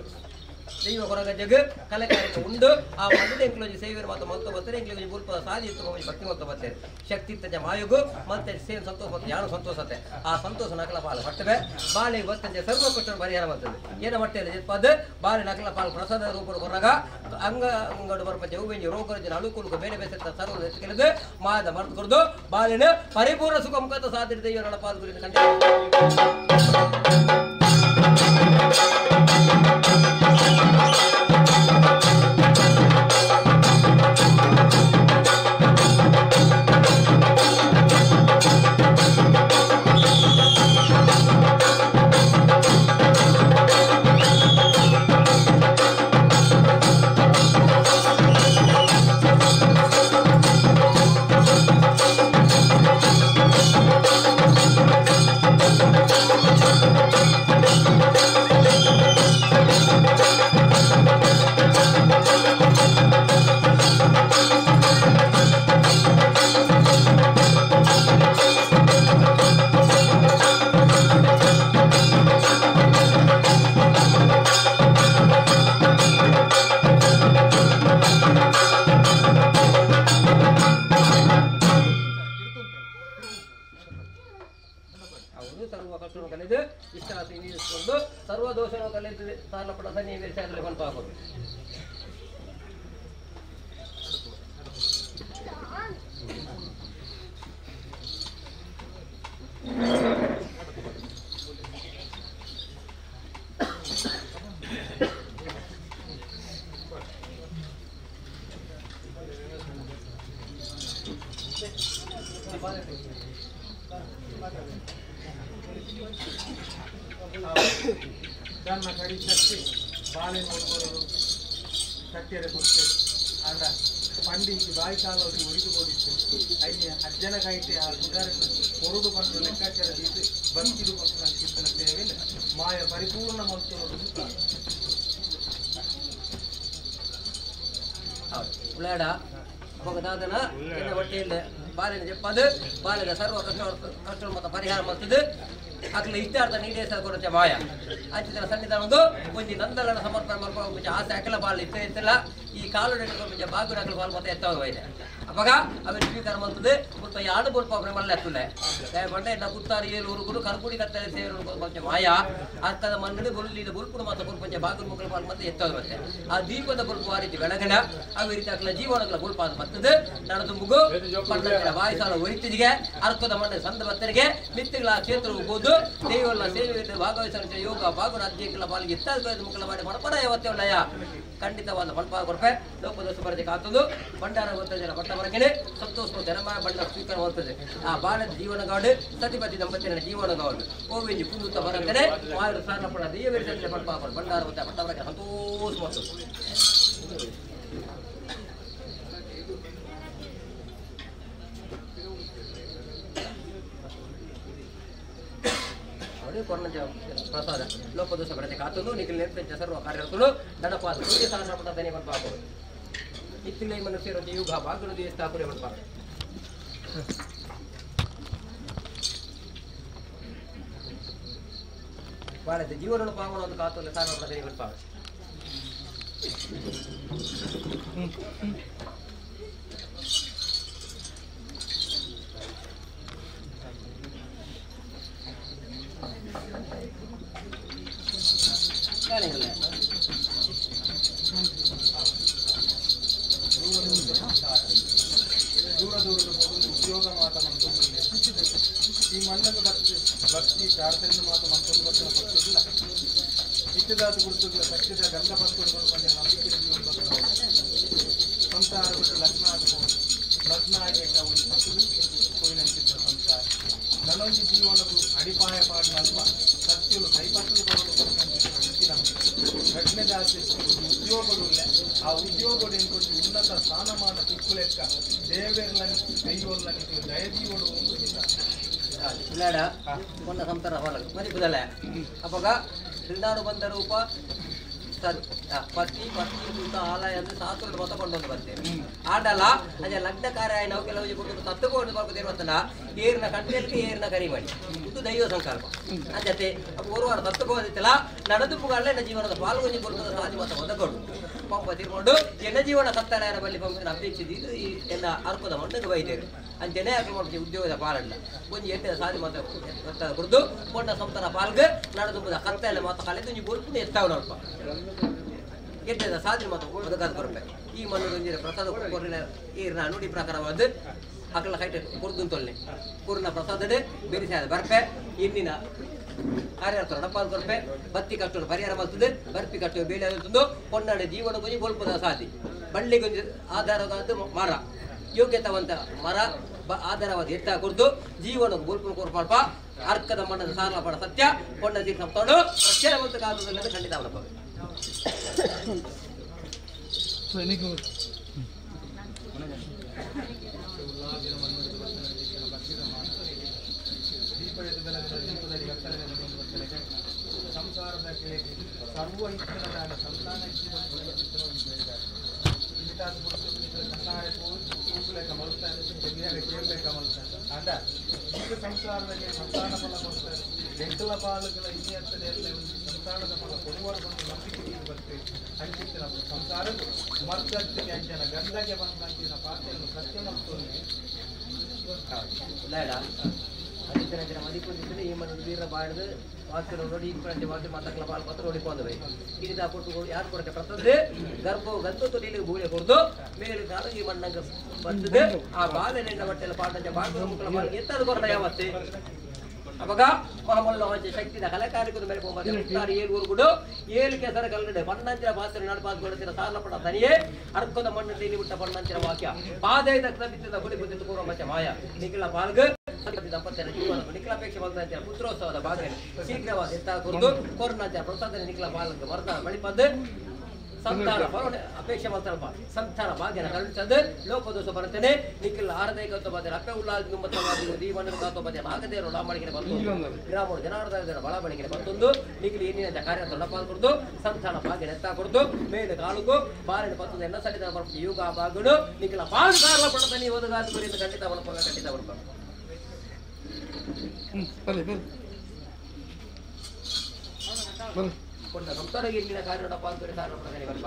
ದೈವ ಕೊರಗಜ್ಜಗ್ ಕಲೆಕಾರ್ಯ ಉಂಡು ಆ ಮಣ್ಣು ಎಂಕ್ಲೋಜಿ ಸೇವೆಯನ್ನು ಮಾತ್ರ ಮಲ್ತ ಬರ್ತಾರೆ ಎಂಕ್ಲೋಜಿ ಬುಲ್ಪ ಸಾಧಿ ಭಕ್ತಿ ಮಲ್ತ ಬರ್ತಾರೆ ಶಕ್ತಿ ಇತ್ತಂಜ ಮಾಯುಗು ಮತ್ತೆ ಸೇವೆ ಸಂತೋಷ ಮತ್ತು ಯಾರು ಸಂತೋಷತೆ ಆ ಸಂತೋಷ ನಕಲ ಪಾಲು ಪಟ್ಟವೆ ಬಾಳೆ ಬತ್ತಂಜೆ ಸರ್ವ ಕಷ್ಟ ಪರಿಹಾರ ಬರ್ತದೆ ಏನ ಮಟ್ಟೆಲ್ಲ ಜೆತ್ಪಾದ ಬಾಳೆ ನಕಲ ಪಾಲು ಪ್ರಸಾದ ರೂಪದ ಕೊರಗ ಅಂಗ ಅಂಗಡು ಬರ್ಪಂಚ ಹೂವೆಂಜಿ ರೋಗರಜನ ಅನುಕೂಲಕ್ಕೆ ಬೇರೆ ಬೇರೆ ಸರ್ವ ಎತ್ಕೆಳೆದು ಮಾದ ಮರೆತು ಕೊಡದು ಬಾಳಿನ ಪರಿಪೂರ್ಣ ಸುಖ ಮುಖಾಂತರ ಸಾಧ್ಯ ದೈವ ನಡಪಾದ ಗುರಿಯನ್ನು ಕಂಡು ಸರ್ವ ದೋಷವನ್ನು ಕಲಿತು ಸಾಲ ಪಡ ಸನ್ನಿವೇಶ ಅದರಲ್ಲಿ ಬಂಪಾಗೋದು. ನನ್ನ ಕಡಿ ಚರ್ಚೆ ಬಾಳೆ ನೋಡುವವರು ಕಟ್ಟಿಯರೆ ಕೊಡ್ತೇವೆ ಆಂಡ ಪಂಡಿಂಚಿ ಬಾಯಿ ಕಾಲೋಗಿ ಒರಿದು ಹೋಗಿತ್ತು ಅಯ್ಯ ಅಜ್ಜನ ಕಾಯ್ತೆ ಆ ಗುಡಾರನ್ನು ಹೊರಡು ಬಂದು ಲೆಕ್ಕಾಚಾರ ದೀಪೆ ಬಂತಿರು ಮತ್ತು ನನ್ನ ಚಿತ್ತನ ಸೇವೆಯನ್ನು ಮಾಯ ಪರಿಪೂರ್ಣ ಮತ್ತು ಉಳ್ಳಾಡ ಅವಾಗ ದಾದನ ಎನ್ನ ಹೊಟ್ಟೆಯಿಂದ ಬಾಲಿನ ಜಪ್ಪದು ಬಾಲಿನ ಸರ್ವ ಕಷ್ಟ ಕಷ್ಟ ಮತ್ತು ಪರಿಹಾರ ಮಾಡ್ತದೆ ಅಕ್ಲ ಇಷ್ಟಾರ್ಥ ನೀಡೇಸ ಕೊರತೆ ಮಾಯ ಅಂಚಿನ ಸನ್ನಿಧಾನದ್ದು ಒಂಜಿ ನಂದಲನ ಸಮರ್ಪಣೆ ಮಲ್ಪುವ ಮುಂಚೆ ಆಸೆ ಅಕಲ ಬಾಲ್ ಇತ್ತ ಇತ್ತಲ್ಲ ಈ ಕಾಲು ಮುಂಚೆ ಬಾಗು ಅಕಲ ಬಾಲ್ ಮತ್ತೆ ಎತ್ತಾಗ ಇದೆ ಅವಾಗ ಅವೆ ಸ್ವೀಕಾರ ಮಾಡ್ತದೆ ಮುಲ್ಪ ಯಾಡು ಬೊಲ್ಪ ಅವನ ಮಲ್ಲ ಎತ್ತುಲೆ ಬಂಡೆ ಇನ್ನ ಕುತ್ತಾರು ಏಳು ಊರುಗಳು ಕರ್ಕುಡಿ ಕತ್ತಲೆ ಸೇರು ಕೊಂಚ ಮಾಯ ಅರ್ಕದ ಮಣ್ಣು ಬೊಲ್ಲಿದ ಬೊಲ್ಪುಡು ಮಾತ್ರ ಕೊರ್ಪಂಚ ಬಾಗುರು ಮುಕ್ಕಲ ಬಾಲ್ ಮತ್ತೆ ಎತ್ತದ ಮತ್ತೆ ಆ ದೀಪದ ಬೊಲ್ಪು ಆ ರೀತಿ ಬೆಳಗಣ ಅವು ರೀತಿ ಅಕಲ ಜೀವನಗಳ ಬೊಲ್ಪ ಅದು ಬರ್ತದೆ ನಡದುಂಬುಗು ಪಣ್ಣಂಚಿನ ವಾಯುಸಾಲ ಒರಿತಿದಿಗೆ ಅರ್ಕದ ಮಣ್ಣು ಸಂದ ಭಕ್ತರಿಗೆ ಮಿತ್ತುಗಳ ಕ್ಷೇತ್ರ ಹೋಗ್ಬೋದು ದೇವರ ಸೇವೆ ಭಾಗವಹಿಸ ಯೋಗ ಬಾಗು ರಾಜ್ಯಕ್ಕೆಲ್ಲ ಬಾಲಿಗೆ ಇತ್ತಾದ ಮುಕ್ಕಲ ಮಾಡಿ ಮಣಪಡ ಯಾವತ್ತೇ ಉಳ್ಳಯ ಖಂಡಿತವಾದ ಮಣಪ ಕೊರಪೆ ಲೋಕದೋಷ ಬರದೆ ಕಾತದು ಭಂಡಾರ ಗೊತ್ತ ಜನ ಪಟ್ಟ ಬರಕೆನೆ ಸಂತೋಷ ಜನಮ ಭಂಡಾರ ಸ್ವೀಕಾರ ಮಾಡ್ತದೆ ಆ ಬಾಲದ ಜೀವನಗಾಡು ಸತಿಪತಿ ದಂಪತಿಯ ಜೀವನಗಾಡು ಕೋವಿಂಜಿ ಕುಂದುತ್ತ ಬರಂತನೆ ಮಾರು ಸಾರಪಡ ದೇವರ ಪಟ್ಪ ಭಂಡಾರ ಗೊತ್ತ ಪಟ್ಟ ಬರಕೆ ಸಂತೋಷ ಮಾಡ್ತದೆ. ಕೊರ್ನಂಚ ಪ್ರಸಾದ ಲೋಕದೋಷ ಬರದೆ ಕಾತದು ನಿಖಿಲ್ ನೇತೃತ್ವ ಸರ್ವ ಕಾರ್ಯಕರ್ತರು ದಡಪಾದ ಸೂರ್ಯ ಸಹಸ್ರಪಟ ದನಿ ಪಡ್ಪಾಕು ಇತ್ತಿಲೈ ಮನುಷ್ಯರ ಯುಗ ಬಾಗುಲು ದೇವಸ್ಥಾಪನೆ ಪಡ್ಪಾಕು ಭಾರತ ಜೀವನ ಪಾವನ ಒಂದು ಕಾತುಲ್ಲ ಸಾರಪಟ ದನಿ ಪಡ್ಪಾಕು ದೂರ ದೂರದ ಮೊದಲು ಉದ್ಯೋಗ ಮಾತ ಮಂತೊಂದಿಲ್ಲ ಈ ಮಣ್ಣನ್ನು ಭಕ್ತಿ ಭಕ್ತಿ ಪ್ರಾರ್ಥನೆ ಮಾತ ಮಂತೊಂದು ಭಕ್ತನ ಭಕ್ತಿಲ್ಲ ಇಟ್ಟದಾದ ಗುರುತುಗಳ ಸತ್ಯದ ಗಂಧ ಭಕ್ತರು ಬಂದ ನಂಬಿಕೆ ಸಂಸಾರ ಬಿಟ್ಟು ಲಗ್ನ ಆಗಬಹುದು ಲಗ್ನ ಆಗಿ ಅವರು ಸತ್ತು ಹೋಯಿನಂತಿದ್ದ ಸಂಸಾರ ನನೊಂದು ಜೀವನವು ಅಡಿಪಾಯ ಪಾಡಿನಲ್ಪ ಸತ್ಯಲು ಕೈಪತ್ತು ಬರಲು ಘಟನೆದಾಸೆ ಉದ್ಯೋಗಗಳು ಆ ಉದ್ಯೋಗಗಳು ಎಂಕೊಂಡು ಉನ್ನತ ಸ್ಥಾನಮಾನ ತಿಕ್ಕುಲೆಕ್ಕ ದೇವೆರ್ಲನಿ ದೈವೊಲ್ಲನಿ ದಯದೀವಡು ಒಂದು ಉಳ್ಳಾಡ ಕೊಂಡ ಸಂಸಾರ ಹೊರಗೆ ಮರಿಪುದಲ್ಲ ಅವಾಗ ಶ್ರೀನಾಡು ಬಂದ ರೂಪ ಪತ್ನಿ ಪತ್ನಿ ಸುತ್ತ ಆಲಯ ಅಂದ್ರೆ ಸಾಸುರು ಮತ ಕೊಂಡೊಂದು ಬರ್ತೇವೆ ಆಡಲ್ಲ ಅದೇ ಲಗ್ನ ಕಾರ್ಯ ನಾವು ಕೆಲವು ಕೊಟ್ಟು ತತ್ತುಕೊಂಡು ಬರ್ಕೋದಿರುವಂತಲ್ಲ ಏರಿನ ಕಣ್ಣೆಲ್ಗೆ ಏರಿನ ಕರಿ ಮಾಡಿ ಇದು ದೈವ ಸಂಕಲ್ಪ ಅಂಜತೆ ಒಂದು ವಾರ ತತ್ತುಕೋದಿತ್ತಲ್ಲ ನಡೆದು ಪುಗಾಡಲೆ ಎನ್ನ ಜೀವನದ ಪಾಲ್ಗೊಂಜಿ ಕೊಡ್ತದ ಸಾಧಿ ಮತ ಒದಗೊಂಡು ಪಂಪ ತೀರ್ಕೊಂಡು ಎನ್ನ ಜೀವನ ಸತ್ತರಾಯನ ಬಲ್ಲಿ ಪಂಪಿನ ಅಪೇಕ್ಷಿಸಿ ಇದು ಈ ಎಲ್ಲ ಅರ್ಪದ ಮಣ್ಣಿಗೆ ಬೈದೇರು ಅಂಜನೇ ಹಾಕಿ ಉದ್ಯೋಗದ ಪಾಲಲ್ಲ ಒಂಜಿ ಎಟ್ಟದ ಸಾಧಿ ಮತ ಕುಡಿದು ಕೊಂಡ ಸಂತರ ಪಾಲ್ಗೆ ನಡೆದು ಕತ್ತೆಲ್ಲ ಮಾತ ಕಲೆದು ಒಂಜಿ ಬೊಲ್ಪುನ ಎತ್ತಾವಣ ಅಲ್ಪ ಎಟ್ಟದ ಸಾಧನೆ ಮಾತು ಒದಗಾದ ಕೊರಪೆ ಈ ಮಣ್ಣು ಒಂಜಿನ ಪ್ರಸಾದ ಕೊರಿನ ಈರ್ನ ನುಡಿ ಪ್ರಕಾರವಾದ ಅಕಲ ಕೈಟ ಕೊರ್ದು ತೊಲ್ನೆ ಕೊರ್ನ ಪ್ರಸಾದಡೆ ಬೆರಿಸಾದ ಬರ್ಪೆ ಇನ್ನಿನ ಕಾರ್ಯಾರ್ಥ ನಡಪಾದ ಕೊರಪೆ ಬತ್ತಿ ಕಟ್ಟಲು ಪರಿಹಾರ ಮಾಡ್ತದೆ ಬರ್ಪಿ ಕಟ್ಟುವ ಬೇಳೆ ತಂದು ಕೊಂಡಾಡ ಜೀವನ ಕೊಂಜಿ ಬೊಲ್ಪದ ಸಾಧಿ ಬಳ್ಳಿಗೊಂಜಿ ಆಧಾರವಾದ ಮರ ಯೋಗ್ಯತವಂತ ಮರ ಆಧಾರವಾದ ಎತ್ತ ಕೊರ್ದು ಜೀವನ ಬೋಲ್ಪು ಕೊರ್ಪಾಲ್ಪ ಅರ್ಕದ ಮಣ್ಣದ ಸಾರಲ ಪಡ ಸತ್ಯ ಕೊಂಡ ತೀರ್ಥ ತಗೊಂಡು ರಕ್ಷಣೆ ಮತ್ತು ಕಾಲದಲ್ಲಿ ಖಂಡಿತ ಅವನ ಸಂಸಾರದ ಕೆಳಗೆ ಸರ್ವ ಇಷ್ಟದ ಸಂತಾನ ಈಗ ಸಂಸಾರದಲ್ಲಿ ಸಂತಾನ ಫಲ ಕೊಡ್ತಾರೆ ಎಂಟಲ ಪಾಲುಗಳ ಇನ್ನಿರ್ತದೆ ಎಲ್ಲ ಒಂದು ಸಂತಾನದ ಫಲ ಕೊಡುವರು ಬಂದು ನಂಬಿಕೆ ಬರ್ತೇವೆ ಅಂಚಿತ್ತಿನ ಸಂಸಾರದ ಮರ್ದತ್ತಿಗೆ ಅಂಜನ ಗಂಧಗೆ ಬಂದಂತಿನ ಪಾತ್ರೆಯನ್ನು ಸತ್ಯ ಮತ್ತು ಬೇಡ ಅದಕ್ಕೆ ಮದಿಪುಂದಿದ್ರೆ ಈ ಮನೆ ವೀರ ಬಾಡ್ದು ವಾಕ್ಯ ನೋಡಿ ಈ ವಾಕ್ಯ ಮಾತಾಕಲ ಪಾಲ್ ಪತ್ರ ನೋಡಿ ಬೈ ಇರಿದ ಕೊಟ್ಟು ಯಾರು ಕೊಡಕ್ಕೆ ಪ್ರತದೆ ಗರ್ಭ ಗಂತು ತೊಲಿಲಿ ಭೂಮಿ ಕೊಡ್ದು ಮೇಲೆ ಕಾಲು ಈ ಮಣ್ಣಂಗ ಬರ್ತದೆ ಆ ಬಾಲೆ ನೆಂಡ ಬಟ್ಟೆಲ್ಲ ಪಾಠ ಬಾಳು ಮುಕ್ಕಳ ಬಾಳಿಗೆ ಎತ್ತದು ಕೊರಡ ಯಾವತ್ತೆ ಅವಾಗ ಮಹಾಮಲ್ಲ ಶಕ್ತಿದ ಕಲೆಕಾರಿಕದ ಮೇಲೆ ಹೋಗ್ತಾರೆ ಏಳು ಊರುಗಳು ಏಳು ಕೆಸರ ಕಲ್ಲಡೆ ಬಣ್ಣಂಚಿನ ಪಾತ್ರ ನಡಪಾಸ್ಕೊಡುತ್ತಿರ ಸಾರಲಪಡ ತನಿಯೇ ಅರ್ಕದ ಮಣ್ಣು ತೇಲಿ ಬಿಟ್ಟ ಬಣ್ಣಂಚಿನ ವಾಕ್ಯ ಪಾದೈ ದಕ್ಷ ಬಿತ್ತಿದ ಗುಡಿ ಬುದ್ಧಿ ಕೂರ ಮಚ್ಚ ಮಾಯ ನಿಖಿಲ ಪಾಲ್ಗ ದಂಪತಿಯ ಜೀವನ ನಿಖಲಾಪೇಕ್ಷೆ ಬಂದಂತೆ ಪುತ್ರೋತ್ಸವದ ಭಾಗ ಶೀಘ್ರವಾದ ಎತ್ತ ಕುರಿತು ಕೊರೋನಾಚಾರ ಪ್ರಸಾದ ನಿಖಿಲ ಪಾಲ್ಗ ವರದಾನ ಬಳಿಪದ್ದು ಸಂತಾನ ಅಪೇಕ್ಷೆ ಮಾಡ್ತಾರಪ್ಪ ಸಂತಾನ ಭಾಗ್ಯನ ಕರುಣಿಸದು ಲೋಕದೋಷ ಬರ್ತೇನೆ ನಿಖಿಲ್ ಆರದೈಕತ್ವ ಬಾಧ್ಯನ ಅಪ್ಪೆ ಉಲ್ಲಾದ ಮತ್ತವಾದಿ ದೀವನ ಕಾತೋ ಬಾಧ್ಯನ ಆಗದೇರು ಲಾಮಣಿಗೆ ಬಂತು ಗ್ರಾಮರು ಜನಾರ್ದನ ಬಳ ಬಳಿಗೆ ಬಂತೊಂದು ನಿಖಿಲ್ ಏನಿನ ಕಾರ್ಯ ತೊಡಪಾಲ್ ಕೊಡ್ದು ಸಂತಾನ ಭಾಗ್ಯನ ಎತ್ತ ಕೊಡ್ದು ಮೇಲು ಕಾಲುಗು ಬಾರಿನ ಪತ್ತೊಂದು ಎಲ್ಲ ಸಡಿದ ಬರ್ತು ಯೋಗ ಭಾಗನು ನಿಖಿಲ ಪಾಲು ಕಾರಣ ಪಡತಾನೆ ಓದುಗಾದ ಕುರಿತು ಖಂಡಿತ ಬಲಪ ಖಂಡಿತ ಬಲಪ ಕೊಂಡ ಸಂಸಾರ ಎಲ್ಲಿನ ಕಾರ್ಯ ಪಾಲ್ಗೊಳ್ಳಿ ಸಾರ ಬರಬ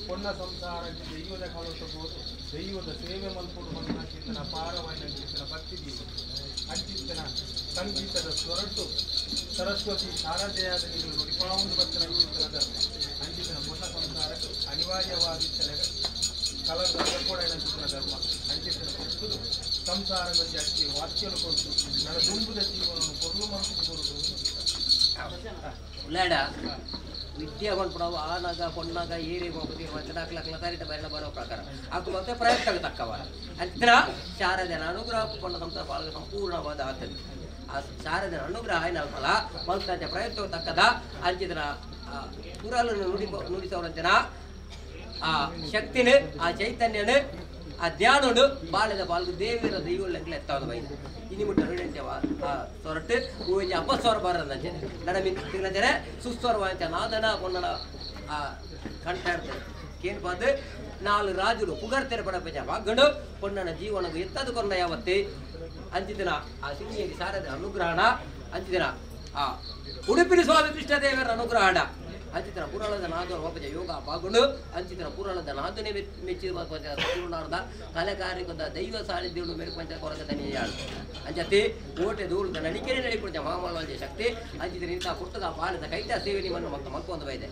ಪೊನ್ನ ಸಂಸಾರ ದೈವದ ಕಾಲೋಸಬಹುದು ದೈವದ ಸೇವೆ ಮಲ್ಪುಡು ಮನ್ನಚಿತ್ತನ ಪಾರವಾಯಿನ ಚಿತ್ತನ ಭಕ್ತಿ ಜೀವ ಅಂಚಿತ್ತನ ಸಂಗೀತದ ಸ್ವರಟು ಸರಸ್ವತಿ ಶಾರದೆಯಾದ ನೀವು ನುಡಿಪಾವುದು ಬತ್ತನ ಅಂಚಿತ್ತನ ಧರ್ಮ ಅಂಚಿತನ ಪೊನ್ನ ಸಂಸಾರಕ್ಕೆ ಅನಿವಾರ್ಯವಾಗಿತ್ತನ ಕಲರ್ ಕೂಡ ಧರ್ಮ ಅಂಚಿತನ ಕೊಟ್ಟುದು ಸಂಸಾರ ಜಾಸ್ತಿ ವಾಕ್ಯಲು ಕೊಟ್ಟು ನನ್ನ ದುಂಬುದ ಜೀವನವನ್ನು ಕೊರಲು ಮನಸ್ಸು ಕೊರುದು ಲೇಡ ವಿದ್ಯೆ ಪನ್ಪುಡವು ಆನಾಗ ಪೊನ್ನಾಗ ಏರಿ ಹೋಗುದು ದಾಖಲಾಕ್ಲ ತಾರಿಟ ಬರಲ ಬರೋ ಪ್ರಕಾರ ಆಕು ಮತ್ತೆ ಪ್ರಯತ್ನ ತಕ್ಕವ ಅಂತಿನ ಶಾರದನ ಅನುಗ್ರಹ ಪೊನ್ನ ಸಂಸಾರ ಪಾಲಕ ಸಂಪೂರ್ಣವಾದ ಆತನ ಆ ಶಾರದನ ಅನುಗ್ರಹ ಏನಲ್ಲ ಮಲ್ತಾಂಚ ಪ್ರಯತ್ನ ತಕ್ಕದ ಅಂಚಿದನ ಪುರಾಲನ್ನು ನುಡಿಸೋರಂಚನ ಆ ಶಕ್ತಿನ ಆ ಚೈತನ್ಯನ ಆ ಧ್ಯಾನೋಡು ಬಾಳೆದ ಬಾಲ್ಗು ದೇವಿರ ದೈವಳ್ಳಂಗ್ಲ ಎತ್ತಾವದ ಬೈದ ಇನಿ ಮುಟ್ಟ ಆ ಸೊರಟು ಹೂವಿನ ಅಪಸ್ವರ ಬಾರಂಚನೆ ನಡ ಮಿಂಚನೆ ಸುಸ್ವರವಾಂಚ ನಾದನ ಪೊನ್ನನ ಆ ಕಂಠ ಇರ್ತದೆ ಕೇಳ್ಪಾದ ನಾಲ್ ರಾಜುಲು ಪುಗರ್ತೆರ ಪಡಪಂಚ ವಾಗಡು ಪೊನ್ನನ ಜೀವನಗು ಎತ್ತದು ಕೊಂಡ ಯಾವತ್ತೆ ಅಂಚಿದಿನ ಆ ಸಿಂಹಿಯಲ್ಲಿ ಸಾರದ ಅನುಗ್ರಹಣ ಅಂಚಿದಿನ ಆ ಉಡುಪಿನ ಸ್ವಾಮಿ ಕೃಷ್ಣದೇವರ ಅನುಗ್ರಹಣ ಅಂಚಿತನ ಪುರಾಣದ ನಾದ ಒಬ್ಬ ಯೋಗ ಪಾಗುಂಡು ಅಂಚಿತನ ಪುರಾಣದ ನಾದನೆ ಮೆಚ್ಚಿದ ಪೂರ್ಣಾರ್ಧ ಕಲೆಕಾರಿಕೊಂದ ದೈವ ಸಾನ್ನಿಧ್ಯವನ್ನು ಮೇರೆ ಪಂಚ ಕೊರಗ ತನಿಯಾಳು ಅಂಚತಿ ಓಟೆ ದೂರದ ನಡಿಕೆರೆ ನಡಿಪುಂಚ ಮಹಾಮಾಲವಂಜ ಶಕ್ತಿ ಅಂಚಿತ ನಿಂತ ಪುಟ್ಟದ ಬಾಲದ ಕೈಟ ಸೇವೆ ನಿಮ್ಮನ್ನು ಮತ್ತು ಮಲ್ಕೊಂದು ಬೈದೆ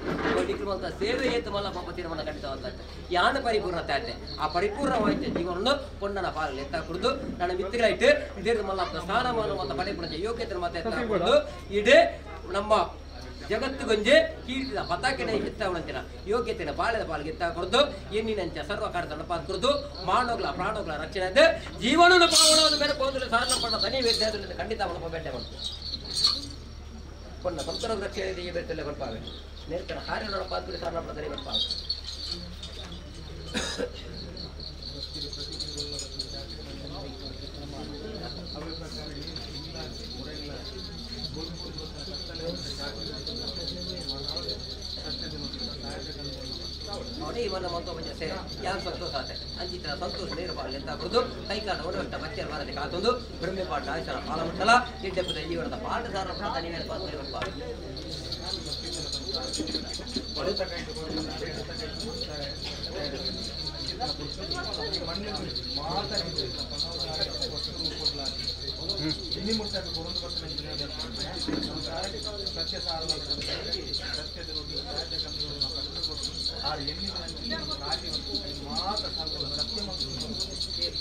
ನಿಕ್ರಮಂತ ಸೇವೆ ಏತು ಮಲ್ಲ ಪಾಪ ತೀರ್ಮಾನ ಖಂಡಿತವಾದ ಯಾನ ಪರಿಪೂರ್ಣತೆ ಆಯ್ತೆ ಆ ಪರಿಪೂರ್ಣವಾಯ್ತ ಜೀವನವನ್ನು ಪೊನ್ನನ ಪಾಲಲ್ಲಿ ಎತ್ತ ಕುಡಿದು ನನ್ನ ಮಿತ್ರಗಳಾಯ್ತು ದೀರ್ಘ ಮಲ್ಲ ಸ್ಥಾನಮಾನ ಮತ್ತು ಪಡೆಪುಣಚ ಯೋಗ್ಯತೆ ಮತ್ತೆ ಎತ್ತ ಕುಡಿದು ಇಡೀ ನಮ್ಮ ಜಗತ್ತುಗೊಂಜೆ ಕೀರ್ತಿದ ಪತಾಕೆನ ಎತ್ತಾವಣಂತಿನ ಯೋಗ್ಯತೆನ ಬಾಳೆದ ಪಾಲ್ಗೆ ಎತ್ತ ಕೊಡ್ದು ಎನ್ನಿನಂಚ ಸರ್ವ ಕಾರ್ಯದ ಪಾಲ್ ಕೊಡ್ದು ಮಾನೋಗ್ಲ ಪ್ರಾಣೋಗ್ಲ ರಕ್ಷಣೆ ಅದು ಜೀವನದ ಪಾವನದ ಮೇಲೆ ಕೋದಲು ಸಾಧನ ಪಡ ತನಿ ವೇದ್ಯ ಖಂಡಿತ ಅವನ ಬೇಟೆ ಬಂತು ಪೊನ್ನ ಸಂತರ ರಕ್ಷಣೆ ಬೇಟೆಲ್ಲ ಕೊಡ್ಪಾವೆ ನೇರ್ತರ ಕಾರ್ಯಗಳ ಪಾತ್ರೆ ಸಾಧನ ಪಡ ತನಿ ಬರ್ಪಾವೆ ನೋಡಿ ಇವನ್ನ ಮಂತೋ ಮಂಜ ಸೇರ ಯಾರು ಸಂತೋಷ ಆತೆ ಅಂಚಿತ ಸಂತೋಷ ನೇರ ಪಾಲ್ ಎಂತ ಕೊಡುದು ಕೈಕಾಲ ಒಡವಟ್ಟ ಬಚ್ಚರ ಬಾರದೆ ಕಾತೊಂದು ಬ್ರಹ್ಮೆ ಪಾಠ ಆಯುಷನ ಪಾಲ ಮುಟ್ಟಲ ಇಡ್ಡೆಪ್ಪದ ಜೀವನದ ಪಾಠ ಸಾರ ತನಿ ಮೇಲೆ ಪಾತ್ರ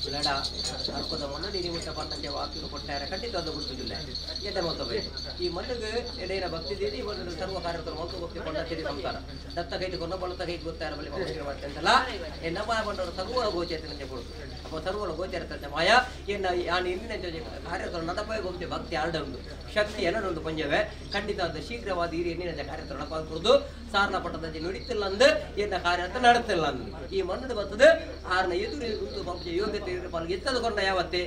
ಲಡ ಅರ್ಕದ ಮಣ್ಣು ನೀರು ಮುಟ್ಟ ಪನ್ನಂಚೆ ವಾಕ್ಯರು ಕೊಟ್ಟಾರೆ ಖಂಡಿತ ಅದು ಗುರುತಿಲ್ಲ ಎಡ್ಡೆ ಮೊತ್ತ ಬೇಕು ಈ ಮಣ್ಣಿಗೆ ಎಡೆಯ ಭಕ್ತಿ ದೇವಿ ಮಣ್ಣು ಸರ್ವ ಕಾರ್ಯಕರ್ತರು ಮೊತ್ತ ಭಕ್ತಿ ಕೊಂಡ ತಿರಿ ಸಂಸಾರ ದತ್ತ ಕೈದು ಕೊಂಡ ಬಳತ ಕೈಗೆ ಗೊತ್ತಾರ ಬಳಿ ಮಾಡ್ತೆ ಅಂತಲ್ಲ ನಮ್ಮ ಬಂಡವರು ಸರ್ವ ಗೋಚರಿತ ಕೊಡುದು ಅಪ್ಪ ಸರ್ವ ಗೋಚರಿತ ಮಾಯ ಎನ್ನ ಯಾನು ಇಂದಿನ ಕಾರ್ಯಕರ್ತರು ನಡಪೈ ಭಕ್ತಿ ಭಕ್ತಿ ಆರ್ಡೊಂದು ಶಕ್ತಿ ಏನೊಂದು ಪಂಜವೆ ಖಂಡಿತ ಅದು ಶೀಘ್ರವಾದ ಈ ಎಣ್ಣಿನ ಕಾರ್ಯಕರ್ತರು ನಡಪ ಕೊಡುದು ಸಾರನ ಪಟ್ಟದಂತೆ ನುಡಿತಿಲ್ಲ ಅಂದು ಎನ್ನ ಕಾರ್ಯ ಅಂತ ನಡತಿಲ್ಲ ಅಂದು ಈ ಮಣ್ಣು ಬರ್ತದೆ ಆರ್ನ ಎದುರು ಯೋಗ್ಯತೆ ಪಾಲ್ಗೆ ಎತ್ತದು ಕೊಂಡ ಯಾವತ್ತೆ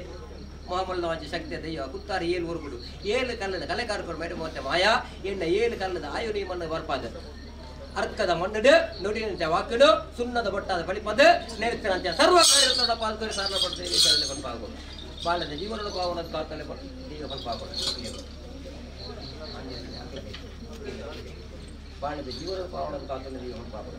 ಮಹಾಮಲ್ಲವಾಂಚ ಶಕ್ತಿ ದೈವ ಕುತ್ತಾರೆ ಏಳು ಊರುಗಳು ಏಳು ಕಲ್ಲದ ಕಲೆಕಾರಕರು ಮೇಡ ಮತ್ತೆ ಮಾಯಾ ಎಣ್ಣ ಏಳು ಕಲ್ಲದ ಆಯು ನೀ ಮಣ್ಣು ಬರ್ಪಾದ ಅರ್ಕದ ಮಣ್ಣು ನುಡಿನಂತೆ ವಾಕಡು ಸುಣ್ಣದ ಬೊಟ್ಟಾದ ಬಳಿಪದ ನೆರೆತಿನಂತೆ ಸರ್ವ ಕಾರ್ಯಗಳ ಪಾಲ್కొని ಸಾರನ ಪಡ್ತೇವೆ ಬಲ್ಪಾಗು ಬಾಳದ ಜೀವನದ ಪಾವನ ಕಾತಲೆ ದೈವ ಬಲ್ಪಾಗು ಬಾಳದ ಜೀವನದ ಪಾವನ ಕಾತಲೆ ದೈವ ಬಲ್ಪಾಗು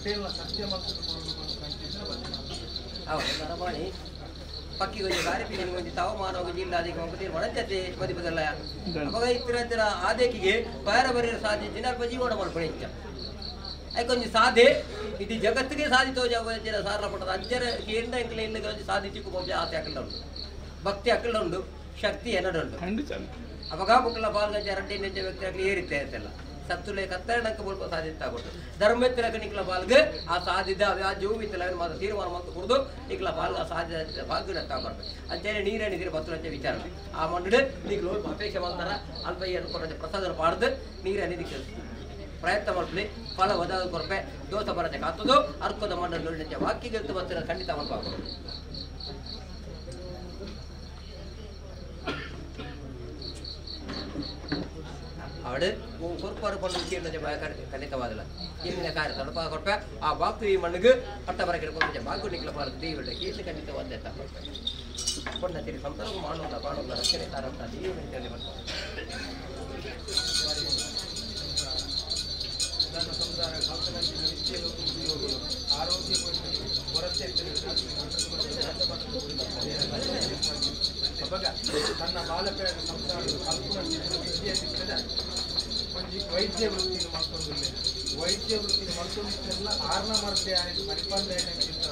ಪಟೇಲ್ನ ಸತ್ಯ ಮತ್ತು ನರಮಾಣಿ ಪಕ್ಕಿಗೊಂಜಿ ಗಾರಿಪಿಗೆ ಒಂಜಿ ತಾವು ಮಾನವ ಜಿಲ್ಲಾಧಿಕಾರಿ ತೀರ್ಮಾನ ಮದಿಪದಲ್ಲ ಅವಾಗ ಇತ್ತಿರ ಆದೇಕಿಗೆ ಬಾರ ಬರೀರ ಸಾಧ್ಯ ದಿನ ಜೀವನ ಮಲ್ಪಣೆ ಇಚ್ಚ ಐಕೊಂಜಿ ಸಾಧೆ ಇದು ಜಗತ್ತಿಗೆ ಸಾಧಿ ತೋಜ ಸಾರಲ ಪಟ್ಟದ ಅಜ್ಜರ ಕೇಂದ್ರ ಎಂಕಲ ಇಲ್ಲಗೆ ಒಂಜಿ ಸಾಧಿ ಚಿಕ್ಕು ಪಂಪ ಆಸೆ ಅಕ್ಕಲ ಉಂಟು ಭಕ್ತಿ ಅಕ್ಕಲ ಉಂಟು ಶಕ್ತಿ ಎನ್ನಡುಂಟು ಅವಾಗ ಬುಕ್ಕಲ ಪಾಲ್ಗಂಜ ರಡ್ಡಿ ನೆಂಚ ವ್ಯಕ್ತಿ ಆಗಲಿ ಏರಿತ್ತೆ ಅಂತೆಲ್ಲ ಸತ್ತುಲೆ ಕತ್ತರಣಕ್ಕೆ ಬಲ್ಪ ಸಾಧ್ಯತೆ ಆಗೋದು ಧರ್ಮೆತ್ತಿರಕ ನಿಕ್ಲ ಪಾಲ್ಗೆ ಆ ಸಾಧಿದ ಆ ಜೀವಿತಲ ಮಾತ್ರ ತೀರ್ಮಾನ ಮಾತ್ರ ಕುಡಿದು ನಿಕ್ಲ ಪಾಲ್ಗ ಆ ಸಾಧ್ಯ ಭಾಗ್ಯ ತಗೊಂಡ್ಬರ್ಬೇಕು ಅಂತೇಳಿ ನೀರೇನಿದ್ದೀರಿ ಬತ್ತಲಂಚೆ ವಿಚಾರ ಆ ಮಣ್ಣು ನಿಕ್ಲು ಅಪೇಕ್ಷೆ ಮಾಡ್ತಾರ ಅಲ್ಪ ಏನು ಕೊಡಂಚೆ ಪ್ರಸಾದ ಪಾಡ್ದು ನೀರೇನಿದ್ದಕ್ಕೆ ಪ್ರಯತ್ನ ಮಾಡ್ಲಿ ಫಲ ಒದಾಗ ಕೊರಪೆ ದೋಷ ಬರತೆ ಕಾತದು ಅರ್ಕದ ಮಣ್ಣು ನುಡಿನಂಚೆ ವಾಕ್ಯ ಗೆಲ್ತು ಬರ್ತಿರ ಖಂಡಿತ ಮಲ್ಪಾಕು ಅವಳು ಕೊರ್ಪಾರು ಕೊಂಡು ವಿಷಯ ಖಂಡಿತವಾದಲ್ಲ ಇಂದಿನ ಕಾರ್ಯ ತಡಪ ಕೊರಪೆ ಆ ಬಾಕು ಈ ಮಣ್ಣಿಗೆ ಪಟ್ಟ ಬರಕ್ಕೆ ಹಿಡ್ಕೊಂಡು ಬಾಕು ನಿಕ್ಲ ಬಾರದು ದೇವಿಲ್ಲ ಕೇಳಿ ಖಂಡಿತವಾದ ಕೊಂಡ ತಿರಿ ಸಂತಾನ ಮಾಡೋಲ್ಲ ಬಾಳೋಲ್ಲ ರಕ್ಷಣೆ ತಾರಂತ ದೇವಿ ಬರ್ತಾರೆ. ನನ್ನ ಸಂಸಾರ ಕಲ್ಪನೆ ವಿದ್ಯೆ ಉದ್ಯೋಗಗಳು ಆರೋಗ್ಯ ಕೊರತೆ ಅವಾಗ ತನ್ನ ಬಾಲಕರ ಸಂಸಾರದ ಕಲ್ಪನೆ ವಿದ್ಯೆ ಸಿಕ್ಕದ ಒಂಜಿ ವೈದ್ಯ ವೃತ್ತಿನ ಮಲ್ತೊಂದಿಲ್ಲ ವೈದ್ಯ ವೃತ್ತಿನ ಮಲ್ತೊಂದಿದ್ದೆಲ್ಲ ಆರ್ನ ಮರ್ದೆ ಆಯ್ತು ಪರಿಪಾಲನೆ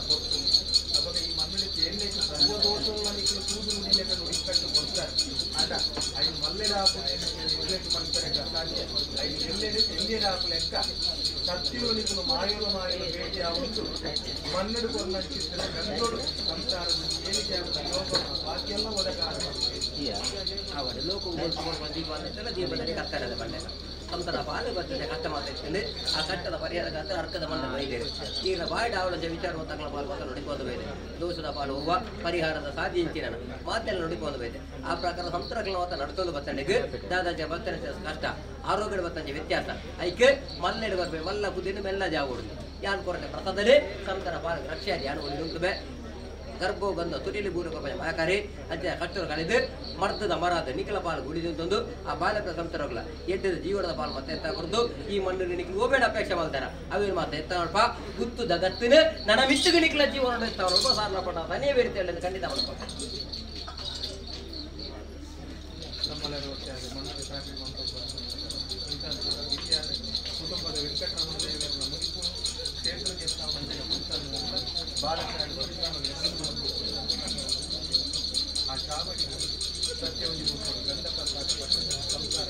ಕೊಟ್ಟು ಅವಾಗ ಈ ಮಣ್ಣಕ್ಕೆ ಏನೇಕು ಸರ್ವದೋಷಗಳ ನಿಕ್ಕಲು ಸೂದು ನುಡಿಲೆಕ್ಕ ನುಡಿಕಟ್ಟು ಕೊಡ್ತಾರೆ ಆಟ ಐದು ಮಲ್ಲೆಡ ಹಾಕು ಮಾಡ್ತಾರೆ ಅಸಾಧ್ಯ ಐದು ಎಲ್ಲೆಡೆ ಎಲ್ಲಿಯಡ ಹಾಕು ಲೆಕ್ಕ ಸತ್ಯಗಳು ನಿಕ್ಕಲು ಮಾಯಲು ಮಾಯಲು ಭೇಟಿ ಆಗುತ್ತು ಮಣ್ಣಡು ಕೊರ್ನಂಚಿತ್ತಿನ ಗಂಧೋಡು ಸಂಸಾರದ ಏಳಿಕೆ ಆಗುತ್ತ ಯೋಗ ಬಾಕಿಯೆಲ್ಲ ಒದಗಾರ ಅವಳು ಲೋಕ ದೀಪದಲ್ಲಿ ಕತ್ತರದ ಬಂಡೆ ಸಂತರ ಪಾಲು ಬರ್ತದೆ ಕಷ್ಟ ಮಾತಾಡ್ತೀನಿ ಆ ಕಟ್ಟದ ಪರಿಹಾರ ಅರ್ಕದ ಮಣ್ಣ ಬೈದೇವೆ ಈಗ ಬಾಯ್ಡ ಅವಳ ವಿಚಾರ ತಗಳ ಪಾಲು ಮಾತ್ರ ನೋಡಿಕೊಂಡು ಬೈದೆ ದೋಷದ ಪಾಲು ಹೂವ ಪರಿಹಾರದ ಸಾಧ್ಯ ಇಂಚಿನ ಮಾತೆಲ್ಲ ನೋಡಿಕೊಂಡು ಬೈದೆ ಆ ಪ್ರಕಾರ ಸಂತರಗಳ ಮಾತ್ರ ನಡ್ಕೊಂಡು ಬತ್ತಣಿಗೆ ದಾದಾಜ ಬತ್ತನೆ ಕಷ್ಟ ಆರೋಗ್ಯದ ಬತ್ತಂಜೆ ವ್ಯತ್ಯಾಸ ಐಕೆ ಮಲ್ಲೆಡು ಬರ್ಬೇಕು ಮಲ್ಲ ಕುದಿನ ಮೆಲ್ಲ ಜಾವುಡು ಯಾನ್ ಕೊರತೆ ಪ್ರಸಾದಲೇ ಸಂತರ ಪಾಲು ರಕ್ಷೆ ಯಾನು ಒಂದು ಗರ್ಭ ಗಂಧ ತುರಿಲಿ ಬೂರು ಕೊಪ್ಪೆ ಮಾಯಕಾರಿ ಅಜ್ಜ ಕಟ್ಟರು ಕಳೆದು ಮರ್ದದ ಮರದ ನಿಖಲ ಪಾಲು ಗುಡಿದಂತೊಂದು ಆ ಬಾಲಕರ ಸಂತರೋಗ್ಲ ಎಡ್ಡದ ಜೀವನದ ಪಾಲು ಮತ್ತೆ ಎತ್ತ ಕೊಡ್ದು ಈ ಮಣ್ಣು ನಿಖಲು ಹೋಗಬೇಡ ಅಪೇಕ್ಷೆ ಮಾಡ್ತಾರ ಅವೇನು ಮಾತ ಎತ್ತ ನೋಡಪ್ಪ ಗುತ್ತು ದಗತ್ತಿನ ನನ್ನ ಮಿತ್ತುಗೆ ನಿಖಲ ಜೀವನ ಎತ್ತ ನೋಡಪ್ಪ ಸಾರನ ಪಟ್ಟ ತನೇ ಬೇರೆ ಖಂಡಿತ ಮಾಡಪ್ಪ. ಕುಟುಂಬದ ವೆಂಕಟರಮಣ ದೇವರ ಮುಗಿಪು ಕ್ಷೇತ್ರಕ್ಕೆ ಆ ಶಾಪಕ್ಕೆ ಸತ್ಯವನ್ನು ಗಂಧ ಪ್ರಸಾದ ಸಂಸಾರ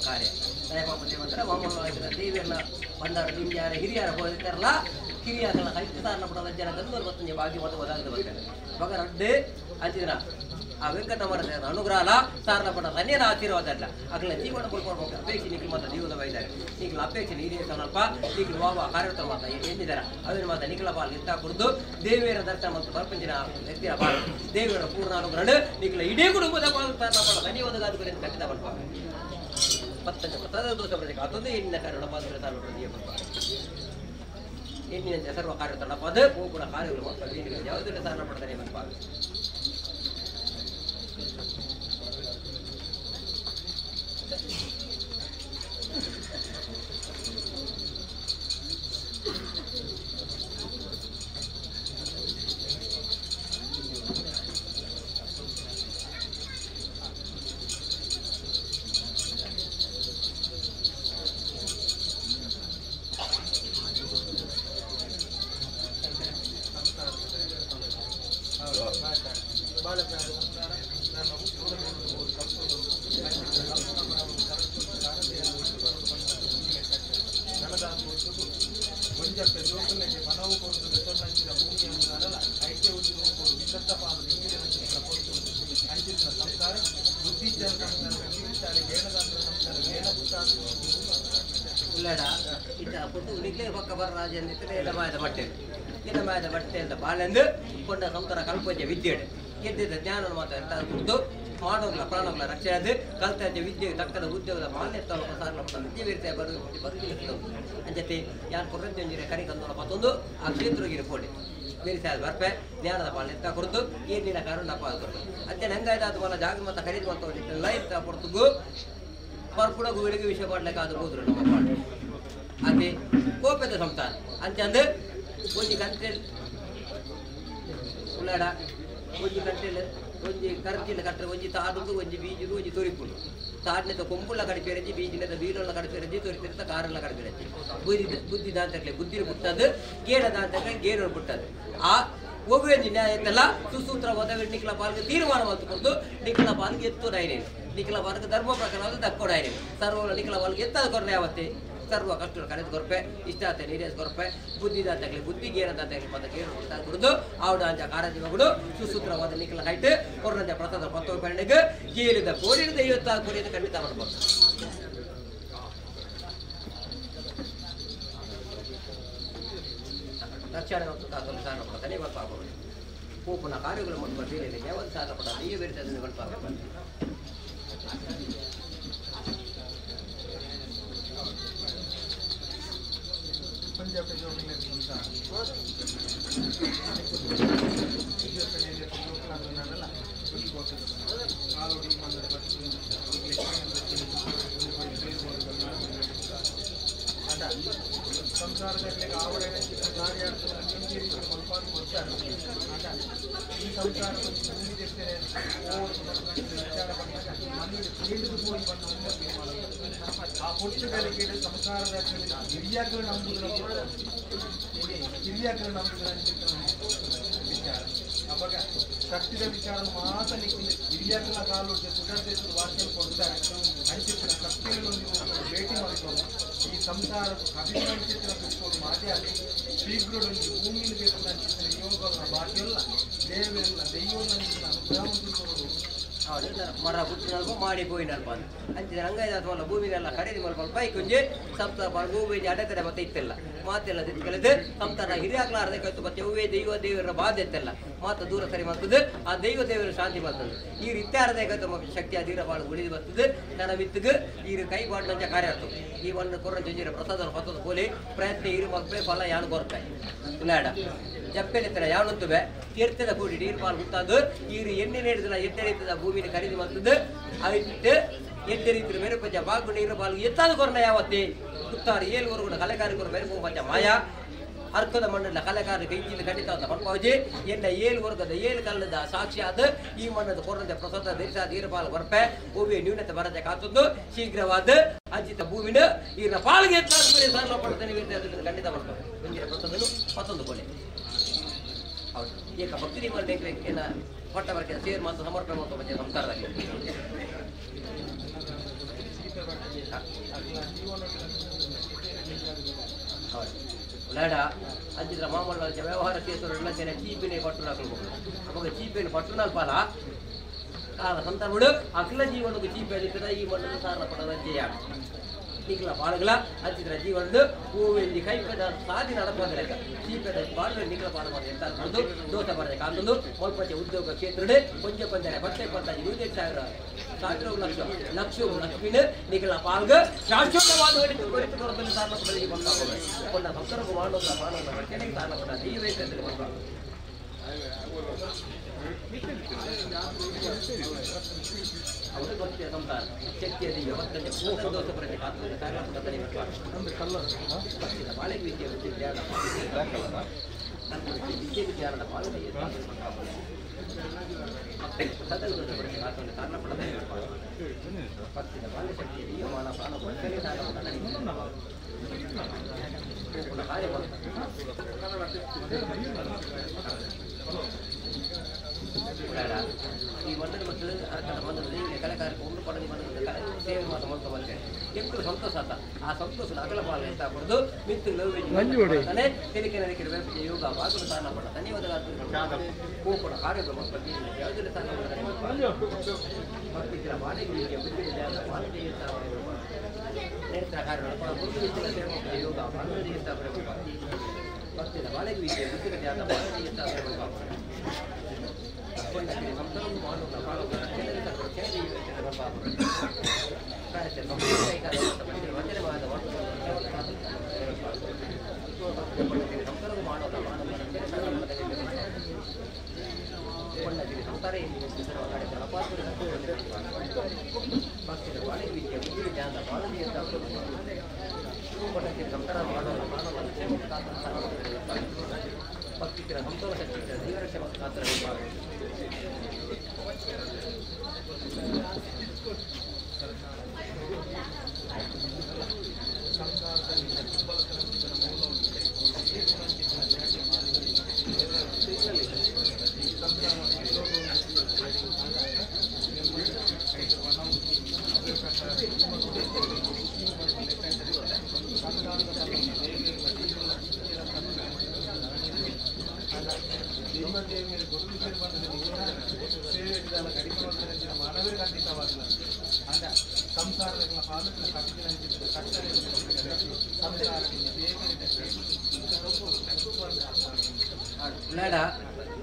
ಕಾರ್ಯ ದೇವಿಯನ್ನ ಬಂದಾರ ಹಿಂದ್ಯಾರ ಹಿರಿಯರ ಹೋದಿರ್ತಾರಲ್ಲ ಕಿರಿಯರ ಕೈತಾರನ ಪಡದ ಜನ ಗಂಧರ್ವ ಬತ್ತಂಜೆ ಭಾಗ್ಯ ಮತ್ತು ಒದಾಗದ ಬರ್ತಾರೆ ಮಗ ರಡ್ಡೆ ಅಂಚಿದ್ರ ಆ ವೆಂಕಟರಮಣ ದೇವರ ಅನುಗ್ರಹ ಸಾರನ ಪಡ ತನ್ನೇನ ಆಶೀರ್ವಾದ ಅಲ್ಲ ಅಗಲ ಜೀವನ ಕೊಡ್ಕೊಳ್ಬೇಕು ಅಪೇಕ್ಷೆ ನಿಖಿಲ್ ಮಾತ ಜೀವನ ಬೈದಾರೆ ನಿಖಿಲ್ ಅಪೇಕ್ಷೆ ಈಡೇರಿಸೋಣಪ್ಪ ನಿಖಿಲ್ ವಾವ ಕಾರ್ಯಕರ್ತರ ಮಾತ ಎನ್ನಿದಾರ ಅವೇನು ಮಾತ ನಿಖಿಲ ಪಾಲ್ ಎತ್ತ ಕುಡಿದು ದೇವಿಯರ ದರ್ಶನ ಮತ್ತು ಪರಪಂಚಿನ ವ್ಯಕ್ತಿಯ ಪಾಲು ದೇವಿಯರ ಪೂರ್ಣ ಅನುಗ್ರಹ ನಿಖಿಲ ಇಡೀ ಕುಟುಂಬದ ಪಾಲು ಸಾರನ ಪಡ ಧನ್ಯವಾದ ಖಂಡಿತ ಪಡ್ಪ ಪತ್ತಂಜ ಪ್ರಸಾದ ದೋಷ ಪ್ರಜೆ ಅದೊಂದು ಎಣ್ಣಿನ ಕಾರ್ಯ ಪಾತ್ರ ತಾಲೂಕು ಎಣ್ಣಿನಂತೆ ಸರ್ವ ಕಾರ್ಯ ತಡಪಾದ ಹೋಗುಣ ಕಾರ್ಯಗಳು ಮಕ್ಕಳು ಯಾವುದನ್ನು ಸಾರಣ ಪಡ್ತಾರೆ ಮಕ್ಕಳು. ಎಡಮಾಯದ ಬಟ್ಟೆ ಅಂತ ಬಾಳೆಂದು ಕೊಂಡ ಸಂತರ ಕಲ್ಪಂಚ ವಿದ್ಯೆ ಎದ್ದಿದ್ದ ಜ್ಞಾನ ಮಾತ್ರ ಎಂತ ಕುಡಿದು ಮಾಡೋಗ್ಲ ಪ್ರಾಣೋಗ್ಲ ರಕ್ಷೆ ಅದು ಕಲ್ತಾಂಚ ವಿದ್ಯೆ ತಕ್ಕದ ಉದ್ಯೋಗದ ಮಾನ್ಯ ತಾಲೂಕು ಸಾರಲ ವಿದ್ಯೆ ವೀರ್ತೆ ಬರು ಬರುಗಿಲ್ಲ ಅಂಚತೆ ಯಾರು ಕೊರಂಜಂಜಿರ ಕರಿ ಕಂದೋಳ ಪತ್ತೊಂದು ಆ ಕ್ಷೇತ್ರಗಿರಿ ಪೋಡಿ ಬೇರೆ ಬರ್ಪೆ ಜ್ಞಾನದ ಪಾಲನೆ ಎತ್ತ ಕೊಡ್ದು ಏನಿನ ಕಾರಣ ಕೊಡ್ದು ಅಂತೆ ನಂಗಾಯ್ತು ಅದು ಜಾಗ ಮತ್ತೆ ಖರೀದಿ ಮಾಡ್ತಾ ಲೈಫ್ ಕೊಡ್ತು ಪರ್ಪುಡ ಗುವಿಳಿಗೆ ವಿಷಯ ಪಾಡ್ಲಿಕ್ಕೆ ಅದು ಹೋದ್ರು ನಮ್ಮ ಪಾಡು ಅದೇ ಕೋಪದ ಸಂಸಾರ ಅಂಚಂದು ಒಂಜಿ ಕಂಟೆಲ್ ಉಳ್ಳಾಡ ಒಂಜಿ ಕಂಟೆಲ್ ಒಂಜಿ ಕರ್ಚಿನ ಕಟ್ಟರೆ ಒಂಜಿ ತಾಡುಂಡು ಒಂಜಿ ಬೀಜುಡು ಒಂಜಿ ತೊರಿಪುಂಡು ತಾಡಿನದ ಕೊಂಬುಳ್ಳ ಕಡಿಪೆರಜಿ ಬೀಜಿನದ ಬೀಲೊಳ್ಳ ಕಡಿಪೆರಜಿ ತೊರಿತಿರ್ತ ಕಾರಲ್ಲ ಕಡಿಪೆರಜಿ ಬುದ್ಧಿ ಬುದ್ಧಿ ದಾಂತಕ್ಲೆ ಬುದ್ಧಿರು ಪುಟ್ಟದು ಗೇಡ ದಾಂತಕ್ಲೆ ಗೇರು ಪುಟ್ಟದು ಆ ಒಬ್ಬೇ ನ್ಯಾಯತ್ತಲ್ಲ ಸುಸೂತ್ರ ಒದವಿ ನಿಖಲ ಪಾಲ್ಗೆ ತೀರ್ಮಾನ ಮಾಡ್ಕೊಂಡು ನಿಖಲ ಪಾಲ್ಗೆ ಎತ್ತೋಡಾಯಿನೇನು ನಿಖಲ ಪಾಲ್ಗೆ ಧರ್ಮ ಪ್ರಕಾರ ದಕ್ಕೋಡಾಯಿನೇನು ಸರ್ವ ನಿಖಲ ಪಾಲ್ಗೆ ಎತ್ತದ ಕೊರನೆ ಯಾವತ್ತೆ ಸರ್ವ ಕಷ್ಟ ಕಳೆದು ಕೊರಪೆ ಇಷ್ಟಾತ ನೀರೇಸ್ ಕೊರಪೆ ಬುದ್ಧಿದಾತಗಲಿ ಬುದ್ಧಿ ಗೇರದಾತಗಲಿ ಪದ ಗೇರು ಕುಡಿದು ಆವಡ ಅಂಜ ಕಾರಜೀವಗಳು ಸುಸೂತ್ರವಾದ ನಿಖಲ ಹೈಟ್ ಕೊರನಂಜ ಪ್ರಸಾದ ಪತ್ತೋ ಪೆಣ್ಣೆಗೆ ಗೇಲಿದ ಕೋರಿದ ಐವತ್ತಾರು ಕೋರಿದ ಖಂಡಿತ ಮಾಡ್ಬೋದು. ರಕ್ಷಣೆ ಮತ್ತು ತಾತೊಂದು ಸಾರ ಪಡತಾನೆ ಬರ್ಪಾಗೋದು ಪೂಪನ ಕಾರ್ಯಗಳು ಮತ್ತು ಬೇರೆ ಯಾವತ್ತು ಸಾರ ಪಡ ನೀವು ಬೇರೆ ಬರ್ಪಾಗ ಸಂಸಾರದಲ್ಲಿ ಆವರಣ ಈ ಸಂಸಾರ ಆ ಪೊರ್ತುಗಳಿಗೆ ಸಂಸಾರದ ಹಿರಿಯಾಕರು ನಂಬುದರ ಹಿರಿಯಾಕರು ನಂಬುದರ ವಿಚಾರ ಅವಾಗ ಶಕ್ತಿದ ವಿಚಾರ ಮಾತ್ರ ಹಿರಿಯಾಕರ ಕಾಲು ಸುಧಾರಿಸಿದ ವಾಕ್ಯ ಕೊಡ್ತಾರೆ ಅಂಚಿತ್ರ ಶಕ್ತಿಗಳನ್ನು ಭೇಟಿ ಮಾಡಿಕೊಂಡು ಈ ಸಂಸಾರದ ಅಭಿಮಾನಿಚಿತ್ರ ಬಿಟ್ಕೊಂಡು ಮಾತಾಡಿ ಶೀಘ್ರದಲ್ಲಿ ಭೂಮಿಯಲ್ಲಿ ಬೇಕು ಅಂಚಿತ್ರ ಯೋಗಗಳ ಬಾಕಿಯಲ್ಲ ದೇವರೆಲ್ಲ ದೈವವನ್ನು ಅನುಗ್ರಹ ಮರ ಹುಟ್ಟಿನಲ್ಪ ಮಾಡಿ ಪೋಯಿನಲ್ಪ ಅಂತ ಅಂಚಿನ ರಂಗಾಯದಾಸ ಭೂಮಿನೆಲ್ಲ ಖರೀದಿ ಮಲ್ಪ ಬೈಕುಂಜಿ ಸಂಸಾರ ಭೂಮಿ ಅಡೆತಡೆ ಮತ್ತೆ ಇತ್ತಿಲ್ಲ ಮಾತೆಲ್ಲ ಕಳೆದು ಸಂಸಾರ ಹಿರಿಯಾಗ್ಲಾರ್ದೆ ಕಯ್ತು ಮತ್ತೆ ಹೂವೇ ದೈವ ದೇವರ ಬಾಧೆ ಇತ್ತಲ್ಲ ಮಾತ ದೂರ ಸರಿ ಮಾಡ್ತದೆ ಆ ದೈವ ದೇವರ ಶಾಂತಿ ಮಾಡ್ತದೆ ಈ ರೀತ್ಯಾರದೆ ಕಯ್ತು ಶಕ್ತಿ ಅಧೀರ ಬಾಳು ಉಳಿದು ಬರ್ತದೆ ನನ್ನ ವಿತ್ತಿಗೆ ಈ ಕೈ ಬಾಡಿನಂಚ ಕಾರ್ಯ ಆಗ್ತದೆ ಈ ಒಂದು ಕೊರಂಜ ಪ್ರಸಾದ ಪತ್ತದ ಕೋಲಿ ಪ್ರಯತ್ನ ಇರು ಮಲ್ಪೆ ಫಲ ಯಾನು ಕೊರಪೆ ಉಳ್ಳಾಡ ಜಪ್ಪೆಲೆತ್ತರ ಯಾವನುತ್ತುವೆ ತೀರ್ಥದ ಕೂಡಿ ನೀರು ಪಾಲು ಗುತ್ತಾದು ಈರು ಎಣ್ಣೆ ನೀಡಿದಲ್ಲ ಎಟ್ಟೆ ರೀತಿಯ ಭೂಮಿನ ಖರೀದಿ ಮಾಡ್ತದೆ ಅವಿಟ್ಟು ಎಟ್ಟೆ ರೀತಿಯ ಮೇರೆ ಪಂಚ ಬಾಗು ನೀರು ಪಾಲು ಎತ್ತಾದ ಕೊರನ ಯಾವತ್ತಿ ಕುತ್ತಾರು ಏಳುವರು ಕೂಡ ಕಲೆಕಾರಿಕರು ಮೇರೆ ಪಂಚ ಮಾಯ ಅರ್ಕದ ಮಣ್ಣಲ್ಲ ಕಲೆಕಾರ ಕೈಜಿಲ್ ಖಂಡಿತ ಪಡ್ಪಾವಜಿ ಎನ್ನ ಏಳು ವರ್ಗದ ಏಳು ಕಲ್ಲದ ಸಾಕ್ಷಿ ಆದ ಈ ಮಣ್ಣದ ಕೊರನದ ಪ್ರಸಾದ ಧರಿಸಾದ ಈರಪಾಲು ಬರ್ಪೆ ಭೂಮಿಯ ನ್ಯೂನತೆ ಬರದೆ ಕಾತದ್ದು ಶೀಘ್ರವಾದ ಅಜಿತ ಭೂಮಿನ ಈರ ಪಾಲಿಗೆ ಎತ್ತಾದ ಪಡ್ತಾನೆ ಖಂಡಿತ ಬರ್ತಾರೆ ಮುಂದಿನ ಪ್ರಸಾದನು ಮತ್ತೊಂದು ಕೊಲೆ ಹೌದು ಏಕ ಭಕ್ತಿ ಏನ ಹೊಟ್ಟ ಬರ್ಕೆ ಸೇರ್ ಮಾತ್ರ ಸಮರ್ಪಣೆ ಮಾಡ್ಕೊ ಬಂದಿದೆ ಸಂಸಾರದಲ್ಲಿ ಹೌದು ಲೇಡ ಅಂಚಿದ್ರ ಮಾಮೂಲ ವ್ಯವಹಾರ ಸೇತುವರೆಲ್ಲ ಜನ ಚೀಪಿನೇ ಪಟ್ಟು ಹಾಕಲು ಅವಾಗ ಚೀಪಿನ ಪಟ್ಟು ನಾಲ್ಪಾಲ ಕಾಲ ಸಂತಾನಗಳು ಅಖಿಲ ಜೀವನಕ್ಕೂ ಚೀಪೆ ಅದಿತ್ತದ ಈ ಮಣ್ಣನ್ನು ಸಾರಣ ಪಡದ ಜಯ ನಿಖಲ ಪಾಡುಗಳ ಅಂಚಿದ್ರ ಜೀವನದ ಹೂವೆಂದಿ ಕೈಪದ ಸಾಧಿ ನಡಪದ ಲೆಕ್ಕ ಚೀಪೆದ ಪಾಡು ನಿಖಲ ಪಾಡು ಮಾಡಿ ಎಂತ ಅನ್ಕೊಂಡು ದೋಷ ಬರದೆ ಕಾಂದೊಂದು ಮೊಲ್ಪಚೆ ಉದ್ಯೋಗ ಕ್ಷೇತ್ರಡೆ ಕೊಂಚ ಕೊಂಚ ಪತ್ತೆ ಪತ್ತ 25,000 ಸಾವಿರ ಲಕ್ಷ ಲಕ್ಷ ಲಕ್ಷ್ಮಿನ ನಿಖಲ ಪಾಲ್ಗ ಶಾಶ್ವತವಾದ ಹೊಡಿತು ಕೊರದಲ್ಲಿ ಸಾರಣ ಪಡಲಿಕ್ಕೆ ಬಂದಾಗಬೇಕು ಕೊಂಡ ಭಕ್ತರಿಗೂ ಮಾಡೋದ್ರ ಮಾಡೋದ್ರ ಕೆಳಗೆ ಸಾರಣ ಪಡ ದೈವೇ ಅವರು ಭಕ್ತಿಯ ಸಂಸಾರ ಶಕ್ತಿಯ ದಿವ್ಯ ಭಕ್ತನ ದೋಷ ಪ್ರತಿ ಕಾತುವುದು ಕಾರಣ ಭಕ್ತಿಯ ಬಾಳೆಗೆ ವಿದ್ಯೆ ವಿದ್ಯೆ ವಿದ್ಯೆ ವಿಜ್ಞಾನದ ಬಾಳೆ ಸದಲ್ ದೋಷ ಪ್ರತಿ ಕಾತುವುದು ಕಾರಣ ಭಕ್ತಿಯ ಬಾಳೆ ಶಕ್ತಿಯ ದಿವ್ಯಮಾನ ಪ್ರಾಣ ಕಾರ್ಯ ಈ ಮಂಡಳಿ ಮತ್ತು ಅರ್ಕದ ಮಂಡಳಿ ಕಲೆಕಾರಕ್ಕೆ ಒಂದು ಪಡಲಿ ಮಂಡಲದ ಕಲೆ ಸೇವೆ ಮಾತ್ರ ಮಾಡ್ಕೊ ಬಂತೇನೆ ಎಂಟು ಸಂತೋಷ ಆತ ಆ ಸಂತೋಷ ಅಗಲ ಪಾಲ ಎಂತ ಕೊಡೋದು ಮಿತ್ತು ಲವ್ವೇಜ್ ತೆಲಿಕೆ ನಲಿಕೆ ಯೋಗ ಬಾಗುಲು ಸಾಲ ಪಡ ಧನ್ಯವಾದ ಹೋಗೋಣ ಕಾರ್ಯಗಳು ಯಾವುದೆಲ್ಲ ಸಾಲ ಭಕ್ತಿದ್ರ ಬಾಳೆಗೆ ಬುದ್ಧಿ ನೇತ್ರ ಕಾರ್ಯಗಳು ಯೋಗ ಭಕ್ತಿದ ಬಾಳೆಗೆ ವಿದ್ಯೆ ಬುದ್ಧಿಗೆ ಬಾಳೆ ಇತ್ತಿನ ಸಂತೋಷ ಶಕ್ತಿ ದೈವರಕ್ಷೆ ಮತ್ತು ಕಾತರ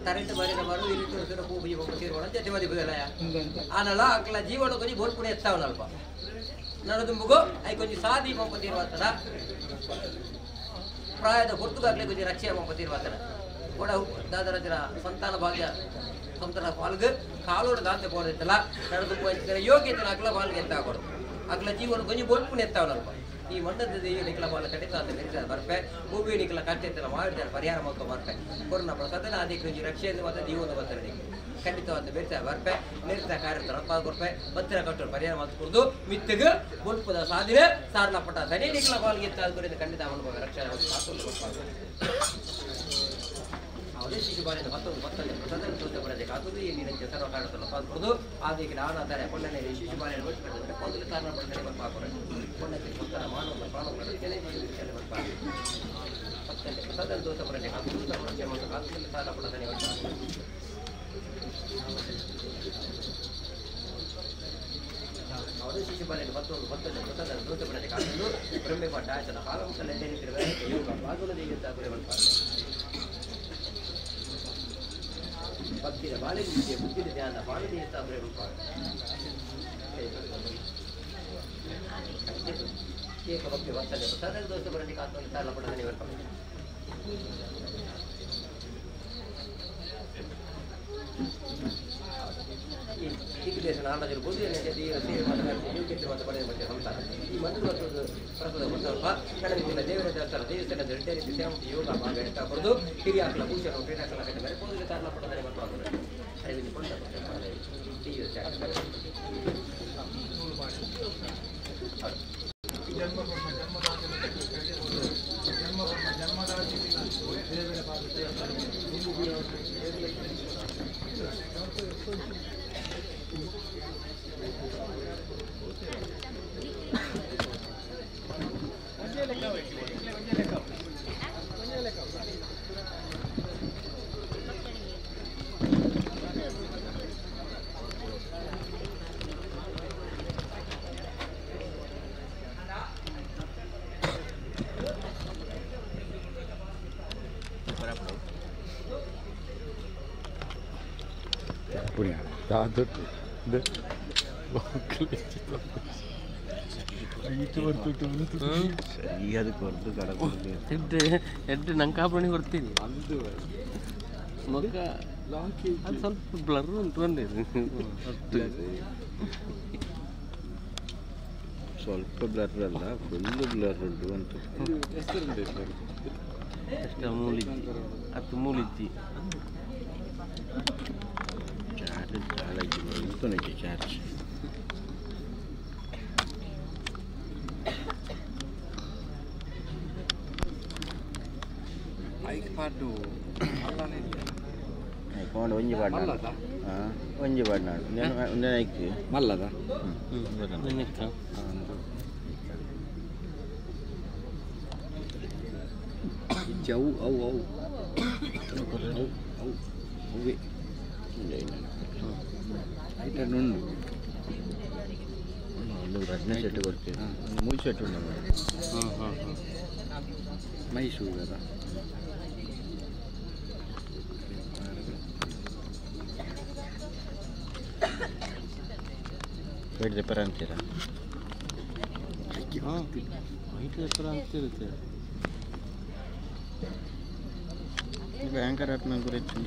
ತರೆಂಟ್ ಬರೆದ ಬರು ಇರಿತು ಪೂಜೆ ತೀರ್ಮಾನ ಜತೆ ಮದಿಪುದಲಯ ಆನಲ ಅಕ್ಲ ಜೀವನ ಕೊಂಚ ಬೋಲ್ಪುಣೆ ಎತ್ತಾವನಲ್ಪ ನಡದುಂಬುಗು I ಕೊಂಚ ಸಾದಿ ಪಂಪ ತೀರ್ವಾತನ ಪ್ರಾಯದ ಹೊರ್ತುಗಾಗ್ಲೆ ಕೊಂಚ ರಕ್ಷೆ ಪಂಪ ತೀರ್ವಾತನ ಕೂಡ ದಾದರಜನ ಸಂತಾನ ಭಾಗ್ಯ ಸಂತಾನ ಪಾಲ್ಗ ಕಾಲೋಡು ದಾಂತೆ ಪೋದಿತ್ತಲ್ಲ ನಡದುಂಬು ಯೋಗ್ಯತೆನ ಅಕ್ಲ ಪಾಲ್ಗೆ ಎತ್ತಾಕೊಡು ಅಕ್ಲ ಜೀವನ ಕೊಂಚ ಬೋಲ್ಪುಣೆ ಎತ್ತಾವನಲ್ಪ ಈ ಮಂಡದ ದೇವಿ ನಿಖಲ ಬಾಲ ಕಟ್ಟಿತ ಅಂತ ಬೆರಿತ ಬರ್ಪೆ ಭೂಮಿ ನಿಖಲ ಕಟ್ಟಿತ್ತಲ್ಲ ಮಾಡಿದ್ದಾರೆ ಪರಿಹಾರ ಮೊಕ್ಕ ಬರ್ಪೆ ಕೊರೋನಾ ಪ್ರಸಾದನ ಅದೇ ಕೃಷಿ ರಕ್ಷೆಯನ್ನು ಮತ್ತು ಜೀವನ ಬರ್ತದೆ ಖಂಡಿತವಾದ ಬೆರಿತ ಬರ್ಪೆ ನಿರಿತ ಕಾರ್ಯತರ ಕೊರ್ಪೆ ಬತ್ತಿರ ಕಟ್ಟರು ಪರಿಹಾರ ಮಾತು ಕೊಡ್ದು ಮಿತ್ತಗ ಬೊಲ್ಪದ ಸಾಧಿನ ಸಾರನ ಪಟ್ಟ ಸನಿ ನಿಖಲ ಬಾಲ್ಗೆ ಎತ್ತಾದ ಖಂಡಿತ ಅವನ ರಕ್ಷಣೆ ಅವದೇ ಶಿಶುಬಾಲಿನ ಮತ್ತೊಂದು ಮತ್ತೊಂದು ಪ್ರಸಾದ ತೋಟ ಬರದೆ ಕಾತುದು ಈ ನೀನಂತೆ ಸರ್ವ ಕಾರಣದಲ್ಲಿ ಪಾಲ್ಕೊಡುದು ಆದಕ್ಕೆ ನಾನಾತಾರೆ ಪೊಣ್ಣನೆ ಶಿಶುಬಾಲಿನ ಒಟ್ಟು ಮೊದಲು ಕಾರಣ ಪಡ್ತಾರೆ ಬರ್ಪಾಕೊರೆ ಪೊಣ್ಣಕ್ಕೆ ಭಕ್ತರ ಮಾನವ ಪ್ರಾಣಗಳ ಕೆಲೆ ಬರ್ಪಾರೆ ಪತ್ತಂಡೆ ಪ್ರಸಾದ ದೋಷ ಬರದೆ ಕಾತುದು ಸರ್ವ ಮತ್ತು ಕಾತುದಲ್ಲಿ ಸಾಲ ಪಡದನೆ ಅವದೇ ಶಿಶುಬಾಲಿನ ಮತ್ತೊಂದು ಮತ್ತೊಂದು ಪ್ರಸಾದ ದೋಷ ಬರದೆ ಕಾತುದು ಬ್ರಹ್ಮೆ ಪಾಠ ಆಯ್ತನ ಹಾಲಮುಖ ಯೋಗ ಬಾಗುಲ ದೇವಿಯಂತ ಗುರಿ ಬರ್ಪಾರೆ ಭಕ್ತಿಯ ಬಾಳಿಗೆ ಬುದ್ಧಿದ ಧ್ಯಾನ ಬಾಳಿಗೆ ಅಂದರೆ ಏಕ ಭಕ್ತಿ ವರ್ತನೆ ಪ್ರಸಾದ ದೋಷ ಬರಲಿ ಕಾತ್ಮ ಸಾಲ ಪಡದನೆ ಬರ್ತಾರೆ ಈ ದಿಗ್ದೇಶ ನಾಲ್ಕು ಸೇವೆ ಯೋಗ್ಯತೆ ಪಡೆದ ಮತ್ತೆ ಸಂಸಾರ ಈ ಮಂದಿರ ಪ್ರಸಾದ ಸ್ವಲ್ಪ ಕಡಲಿನ ದೇವರ ದೇವಸ್ಥಾನ ದೇವಸ್ಥಾನದ ಎರಡೇ ರೀತಿ ಸೇವೆ ಯೋಗ ಭಾಗ ಎತ್ತಾಕೊಡೋದು ಹಿರಿಯ ಹಾಕಲ ಭೂಷಣ ಕ್ರೀಡಾಕಲ ಕಟ್ಟ ಮೇಲೆ ಪೊಲೀಸ್ ಕಾರಣ ಪಡದರೆ ಮತ್ತು ಅರಿವಿನ ಕೊಂಡ ನಂಗೆ ಕೊಡ್ತೀನಿ ಅದು ಸ್ವಲ್ಪ ಬ್ಲರ್ ಉಂಟು ಬಂದಿದೆ ಸ್ವಲ್ಪ ಬ್ಲರ್ ಅಲ್ಲ ಫುಲ್ ಬ್ಲರ್ ಉಂಟು ಅಂತ ಅಷ್ಟು ಮೂಲಿಜ್ಜಿ ಹತ್ತು ಮೂಲಿಜ್ಜಿ ಚಾರ್ಜ್ చాలా ಚಾರ್ಜ್ ಒಂಜಿ ಪಾಡ್ನಾಡು ಒಂಜಿ ಪಾಡ್ನಾಡು ಒಂದೇ ಐಕ್ ಮಲ್ಲದ ಅವು ಅವು ಅವು ಅವು ಅವು ಅವೇ ಐಟನ್ ಉಂಡು ಒಂದು ರಜನೆ ಸೆಟ್ ಕೊಡ್ತೀವಿ ಮೂರು ಸೆಟ್ ಉಂಟು ಹಾಂ ಹಾಂ ಹಾಂ ಮೈಸೂರು ಅದ ವೈಟ್ ಪೇಪರ್ ಅಂತೀರಾ? ವೈಟ್ ಪೇಪರ್ ಅಂತಿರುತ್ತೆ. యాంకర్ ఆత్మ గురించి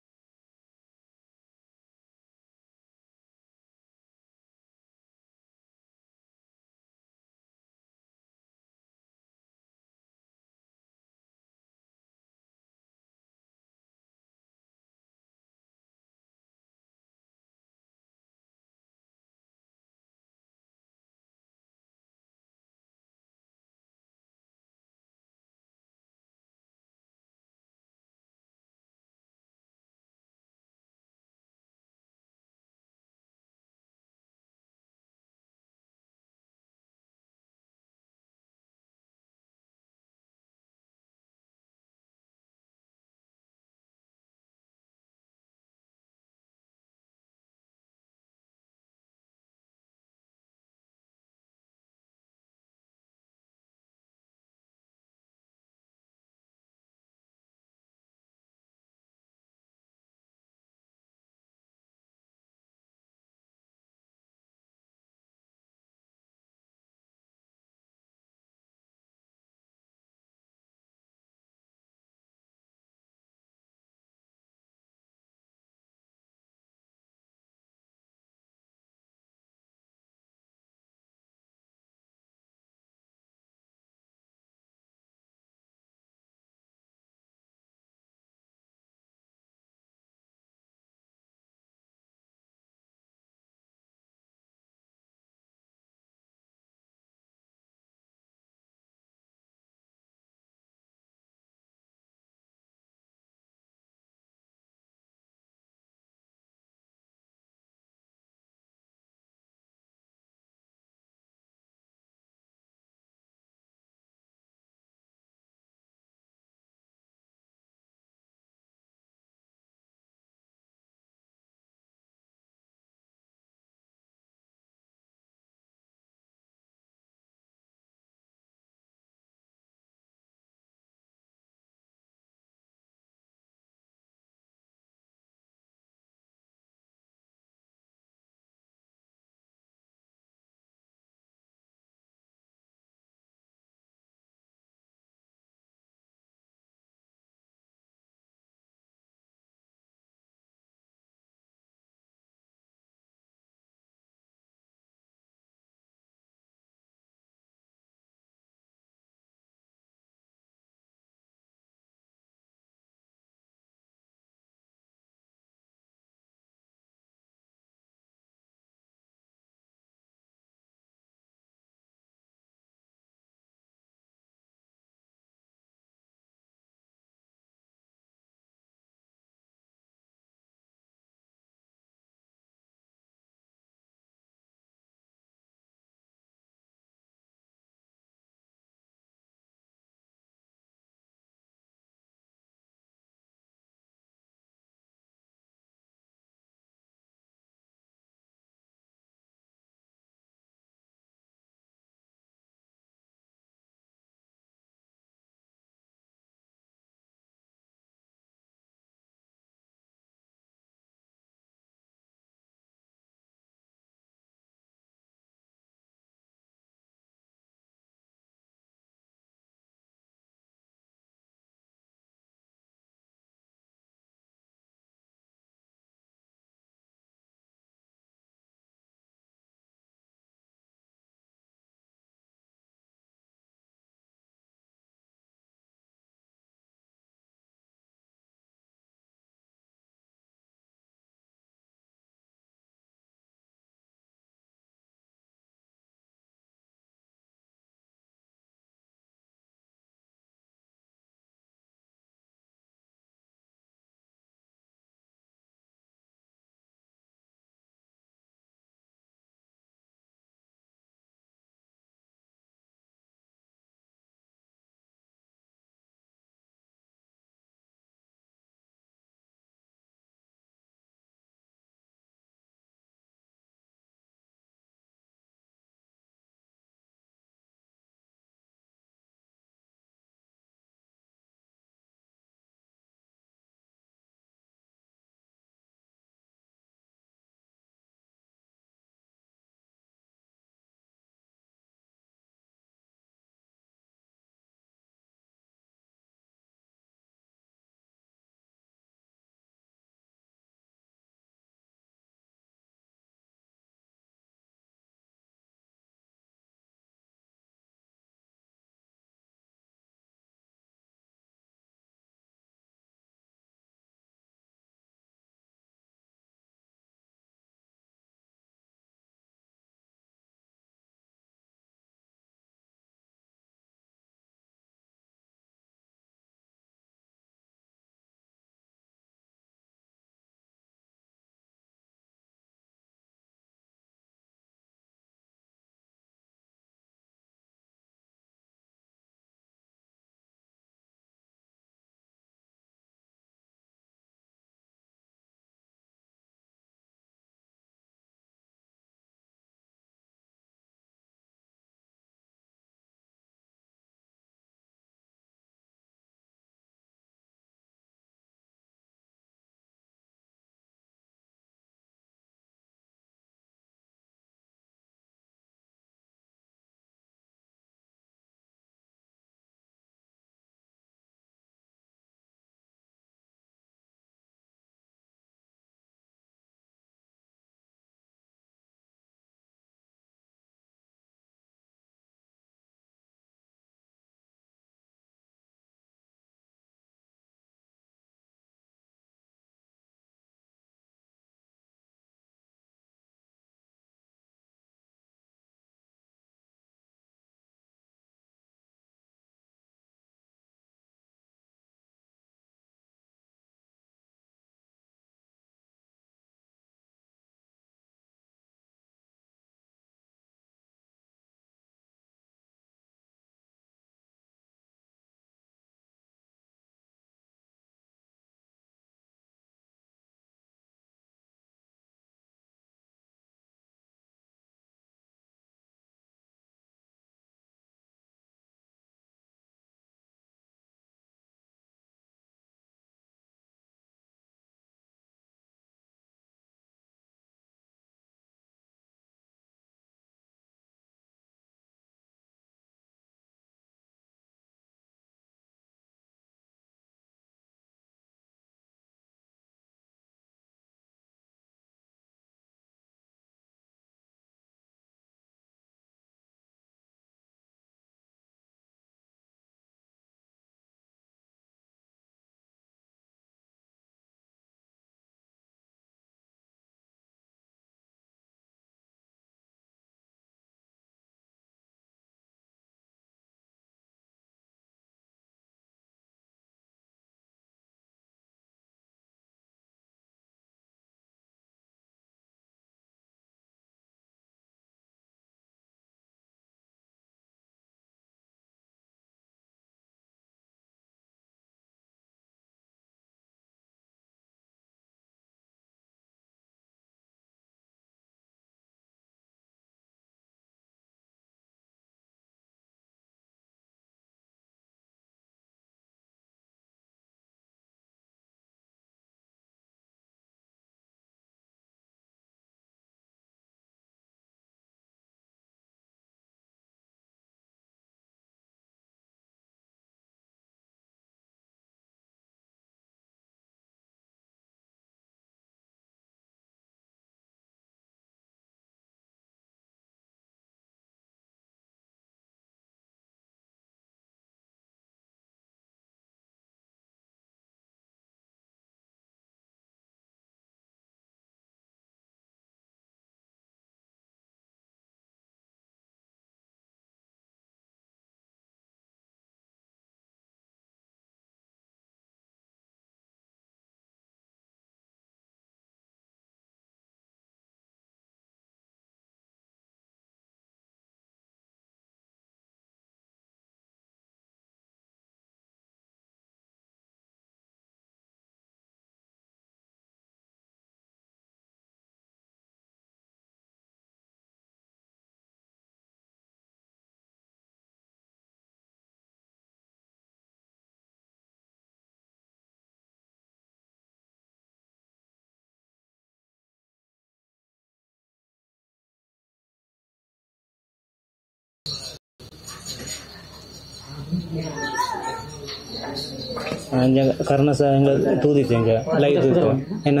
ಅಂಚ ಕರ್ಣಸ ಎಂಗ್ಲ ತೂದಿತ್ತೆ ಅಂಚ ಲೈವ್ ತೂದಿತ್ತೆ ಎನ್ನ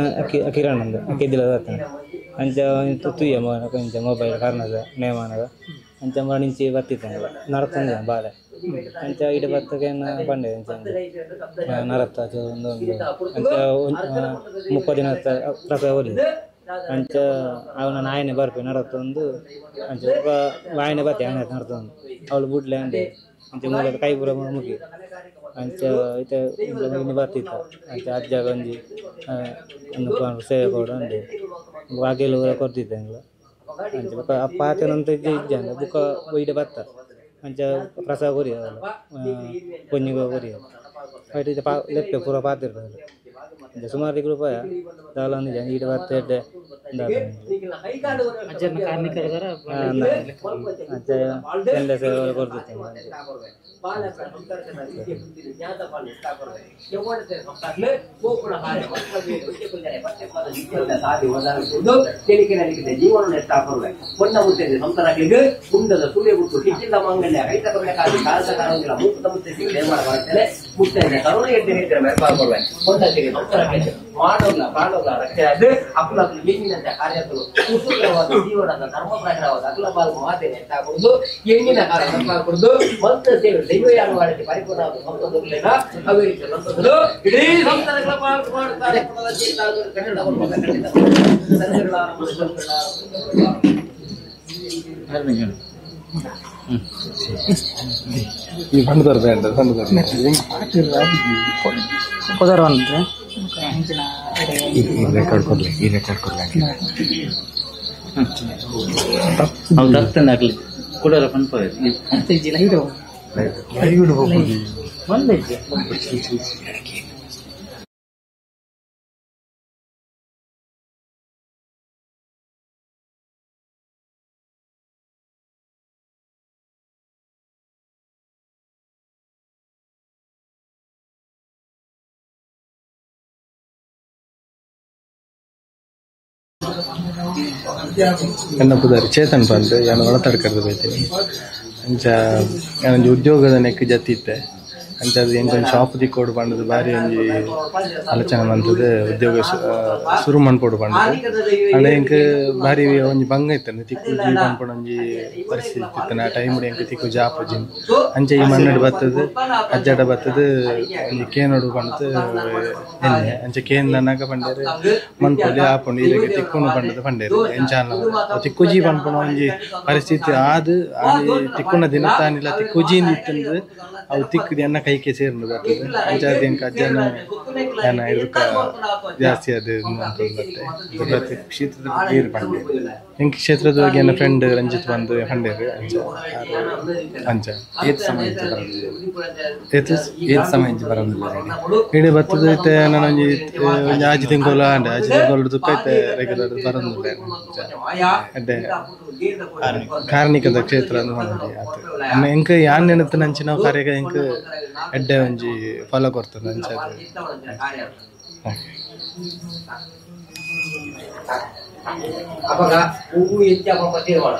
ಕಿರಣ್ ಅಂದ್ ಕೆದಿಲ ದಾತನ ಅಂಚ ತೂಯ ಇಂಚ ಮೊಬೈಲ್ ಕರ್ಣಸ ನೇಮಾನಗ ಅಂಚ ಮಣಿಂಚಿ ಬತ್ತಿತ್ತೆ ನರತಂದ ಬಾಲೆ ಅಂಚ ಇಡ ಬತ್ತಕ ಎನ್ನ ಪಂಡೆ ಅಂಚ ನರತ್ತ ಒಂದು ಅಂಚ 30 ದಿನ ಪ್ರಸಾದ ಒಲಿ ಅಂಚ ಅವನ ನಾಯನೆ ಬರ್ಪೆ ನಡತೊಂದು ಅಂಚ ವಾಯನೆ ಬತ್ತೆ ಆನೆ ನಡತೊಂದು ಅವಳು ಬುಡ್ಲೆ ಅಂದೆ ಅಂಚ ಮೂಲದ ಕೈ ಪೂರ ಮುಗಿ ಅಂಚ ಇತ್ತೆ ಇನ್ನು ಬರ್ತಿತ್ತ ಅಂಚ ಅಜ್ಜ ಒಂಜಿ ಒಂದು ಸೇವೆ ಕೊಡು ಅಂದೆ ಬಾಗಿಲು ಪೂರ ಕೊರ್ತಿದ್ದೆ ಅಂಗ್ಲ ಅಂಚ ಬೊಕ ಅಪ್ಪ ಆತನಂತ ಇಜ್ಜೆ ಇಜ್ಜ ಅಂದ ಬೊಕ ಒಯ್ಡೆ ಬತ್ತ ಅಂಚ ಪ್ರಸಾದ ಕೊರಿ ಅವಳು ಪೊಂಜಿಗ ಕೊರಿ ಐಟ್ ಪಾ ಲೆಪ್ಪೆ ಪೂರ ಪಾತಿರ್ತದೆ ಅಂಚ ಸುಮಾರು ತಿಂಗಳು ಪೋಯ ದಾಲ ಒಂದಿಜ ಈಡೆ ಬತ್ತ ಎಡ್ಡೆ ಅಜ್ಜನ ಕಾರ್ಮಿಕರದರ ಅಂಚ ಎಲ್ಲ ಸೇವೆ ಕೊರ್ತಿತ್ತೆ ಈ ಬಂದದಾರ ಬೇಡ ಬಂದದಾರ ಪುದರ್ ಅಂದ್ರೆ ಈ ರೆಕಾರ್ಡ್ ಕೊಡ್ಲಿ ಈ ರೆಕಾರ್ಡ್ ಕೊಡ್ಲಿ. ಅವು ದತ್ತನ ಆಗ್ಲಿ ಕುಡರ ಪನ್ಪ ಲೈವ್ ಲೈವ್ ಹೋಗ್ಬೋದು. ಒಂದೇ. ಎನ್ನ ಪುದರ್ ಚೇತನ್ ಪಂದ್ ಯಾನ್ ಒಳತಡ್ಕರ್ದು ಬೈತೀನಿ. ಅಂಚ ಯಾನೊಂಜಿ ಉದ್ಯೋಗದ ನೆಕ್ ಜತ್ತಿತ್ತೆ. ಅಂಚ ಅದು ಎಂಕೊಂಜಿ ಶಾಪ್ ದಿಕ್ಕೋಡು ಪಂಡದು ಬಾರಿ ಒಂಜಿ ಆಲೋಚನೆ ಮಂತುದು ಉದ್ಯೋಗ ಸುರು ಮನ್ಪೊಡು ಪಂಡದು. ಅಂಡ ಎಂಕ್ ಬಾರಿ ಒಂಜಿ ಬಂಗ ಇತ್ತಂದು ತಿಕ್ಕುಜಿ ಪನ್ಪುನ ಒಂಜಿ ಪರಿಸ್ಥಿತಿ ಇತ್ತನ ಆ ಟೈಮ್ ಎಂಕ್ ತಿಕ್ಕುಜಿ ಆಪುಜಿ. ಅಂಚ ಈ ಮಣ್ಣಡ್ ಬತ್ತದು ಅಜ್ಜಡ ಬತ್ತದು ಒಂಜಿ ಕೇನೋಡು ಪಂಡದು ಎನ್ನೆ ಅಂಚ ಕೇನ್ ನನ್ನಗ ಪಂಡೇರು ಮನ್ಪೊಲಿ ಆಪುಂಡು ಇರೆಗ್ ತಿಕ್ಕುನು ಪಂಡದು ಪಂಡೇರು ಎಂಚ ತಿಕ್ಕುಜಿ ಪನ್ಪುನ ಒಂಜಿ ಪರಿಸ್ಥಿತಿ ಆದ್ ಆನಿ ತಿಕ್ಕುನ ದಿನತಾನಿಲ ತಿಕ್ಕುಜಿ ಇತ್ತಂದು ಅವು ತಿಕ್ಕುದು ಎನ್ನ ಕೈಕೆ ಸೇರ್ಂಡು ಬರ್ತದೆ. ಅಂಚ ಎಂಕ್ ಅಜ್ಜನ ಯಾನ ಇದಕ್ಕ ಜಾಸ್ತಿ ಅದು ಬತ್ತೆ. ಕ್ಷೇತ್ರದ ಬಗ್ಗೆ ಏರ್ ಪಂಡೇರು? ಎಂಕ್ ಕ್ಷೇತ್ರದ ಬಗ್ಗೆ ಎನ್ನ ಫ್ರೆಂಡ್ ರಂಜಿತ್ ಬಂದು ಪಂಡೇರು. ಅಂಚ ಅಂಚ ಏತ್ ಸಮಯ ಇಂಚ ಬರಂದಿಲ್ಲ? ಏತ್ ಏತ್ ಸಮಯ ಇಂಚ ಬರಂದಿಲ್ಲ? ಇಡೆ ಬರ್ತದೆ ಇತ್ತೆ ನಾನೊಂಜಿ ಒಂಜಿ ಆಜಿ ತಿಂಗಳು ಆಂಡ್ ಆಜಿ ತಿಂಗಳು ದುಕ್ಕ ಇತ್ತೆ ರೆಗ್ಯುಲರ್ ಬರಂದಿಲ್ಲ. ಅಡ್ಡೆ ಕಾರ್ಣಿಕದ ಕ್ಷೇತ್ರ ಅಂದ್ ಪನೊಲಿ ಆತ್. ಅನ್ನ ಎಂಕ್ ಯಾನ್ ನೆನತ್ ನಂಚಿನ ಕಾರ್ಯಗ ಎಂಕ್ ಎಡ್ಡೆ ಒಂಜಿ ಫಲ ಕೊರ್ತದೆ ಅಂಚ ಅದು. ಅಪಗ ಹೂವು ಹೆಚ್ಚ ತೀರ್ಮಾನ.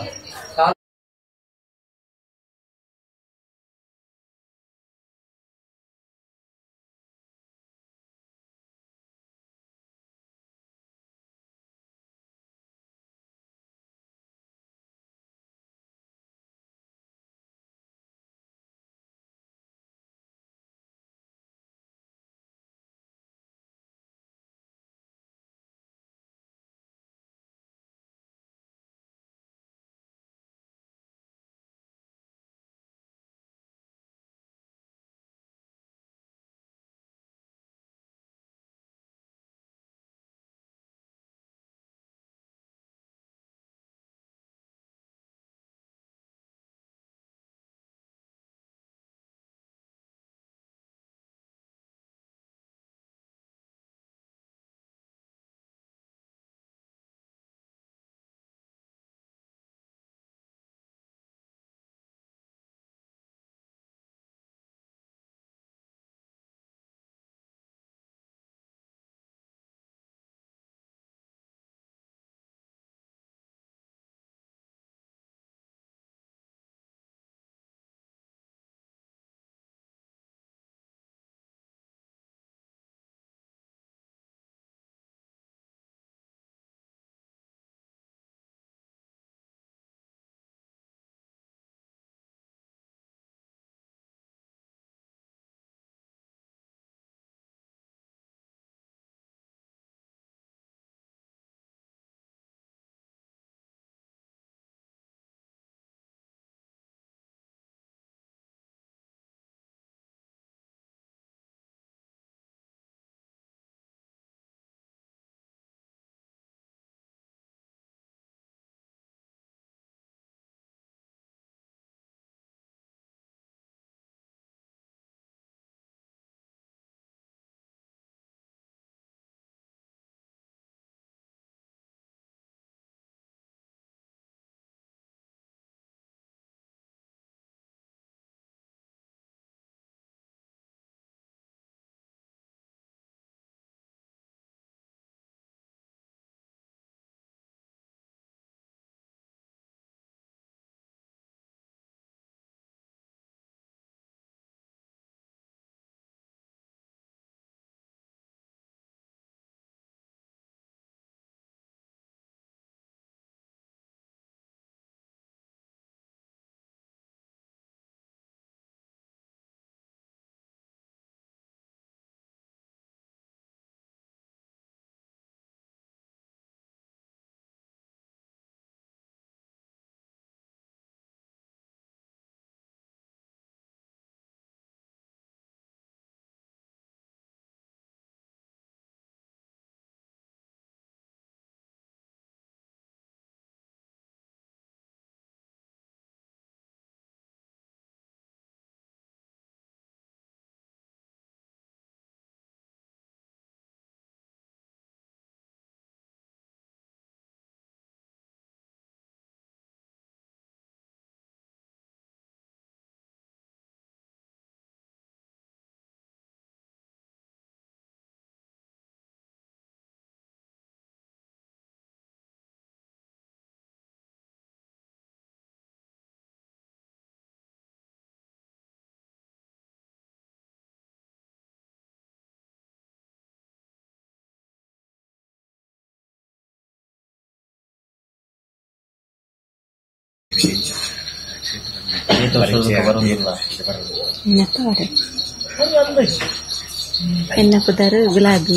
ಎನ್ನ ಪುದರ್ ಗುಲಾಬಿ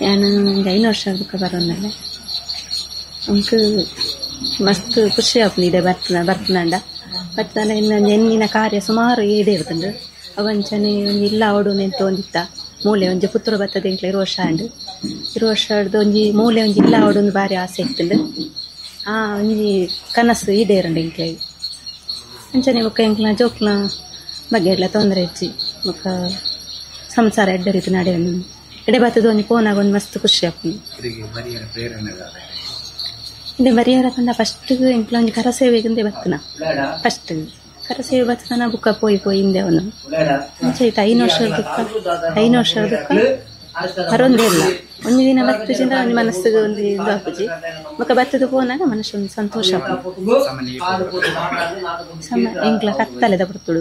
ಯಾನ್ 5 ವರ್ಷ ಬುಕ್ಕ ಬರೋನಲ್ಲ ಅಂಕ್ ಮಸ್ತ್ ಖುಷಿ ಆಪುಂಡು ಇಡೆ ಬರ್ತನಂಡ ಬರ್ತನ ಎನ್ನಿನ ಕಾರ್ಯ ಸುಮಾರು ಈಡೆ ಇರ್ತುಂಡು ಅವಂಚನೆ ಒಂಜಿ ಇಲ್ಲ ಅವಡು ನೆಂತ ಒಂದಿತ್ತ ಮೂಲೆ ಒಂಜಿ ಪುತ್ತೂರು ಬತ್ತದ ಎಂಕ್ಲ 20 ವರ್ಷ ಆಂಡ್ 20 ವರ್ಷದ ಒಂಜಿ ಮೂಲೆ ಒಂಜಿ ಇಲ್ಲ ಅವಡು ಒಂದು ಬಾರಿ ಆಸೆ ಇತ್ತುಂಡು ಆ ಒಂಜಿ ಕನಸು ಈಡೇರುಂಡು ಎಂಕ್ಲೆ ಅಂಚನೆ ಬೊಕ್ಕ ಎಂಕ್ಲ ಜೋಕ್ಲ ಬಗ್ಗೆ ಎಲ್ಲ ತೊಂದರೆ ಇಜ್ಜಿ ಬೊಕ್ಕ ಸಂಸಾರ ಎಡ್ಡೆ ರೀತಿ ನಡೆಯೊಂದು ಎಡೆ ಬತ್ತದ ಒಂಜಿ ಪೋನಾಗ ಒಂದು ಮಸ್ತ್ ಖುಷಿ ಆಪುಂಡು ಇಂದೆ ಬರಿಯರ ಪಂಡ ಫಸ್ಟ್ ಎಂಕ್ಲ ಒಂಜಿ ಕರಸೇವೆಗೆ ಇಂದೆ ಬತ್ತನ ಫಸ್ಟ್ ಕರಸೇವೆ ಬತ್ತನ ಬುಕ್ಕ ಪೋಯಿ ಪೋಯಿ ಇಂದೆ ಅವನು ಅಂಚ ಐತ 5 ವರ್ಷದ ದುಃಖ 5 ವರ್ಷದ ದುಃಖ ಬರೊಂದೇ ಇಲ್ಲ ಒಂಜಿ ದಿನ ಬತ್ತುಜಿಂದ ಒಂಜಿ ಮನಸ್ಸಿಗೆ ಒಂದು ಇದು ಆಪುಜಿ ಬೊಕ್ಕ ಬತ್ತದ ಪೋನಾಗ ಮನಸ್ಸು ಒಂದು ಸಂತೋಷ ಎಂಕ್ಲ ಕತ್ತಲೆದ ಪುರ್ತುಡು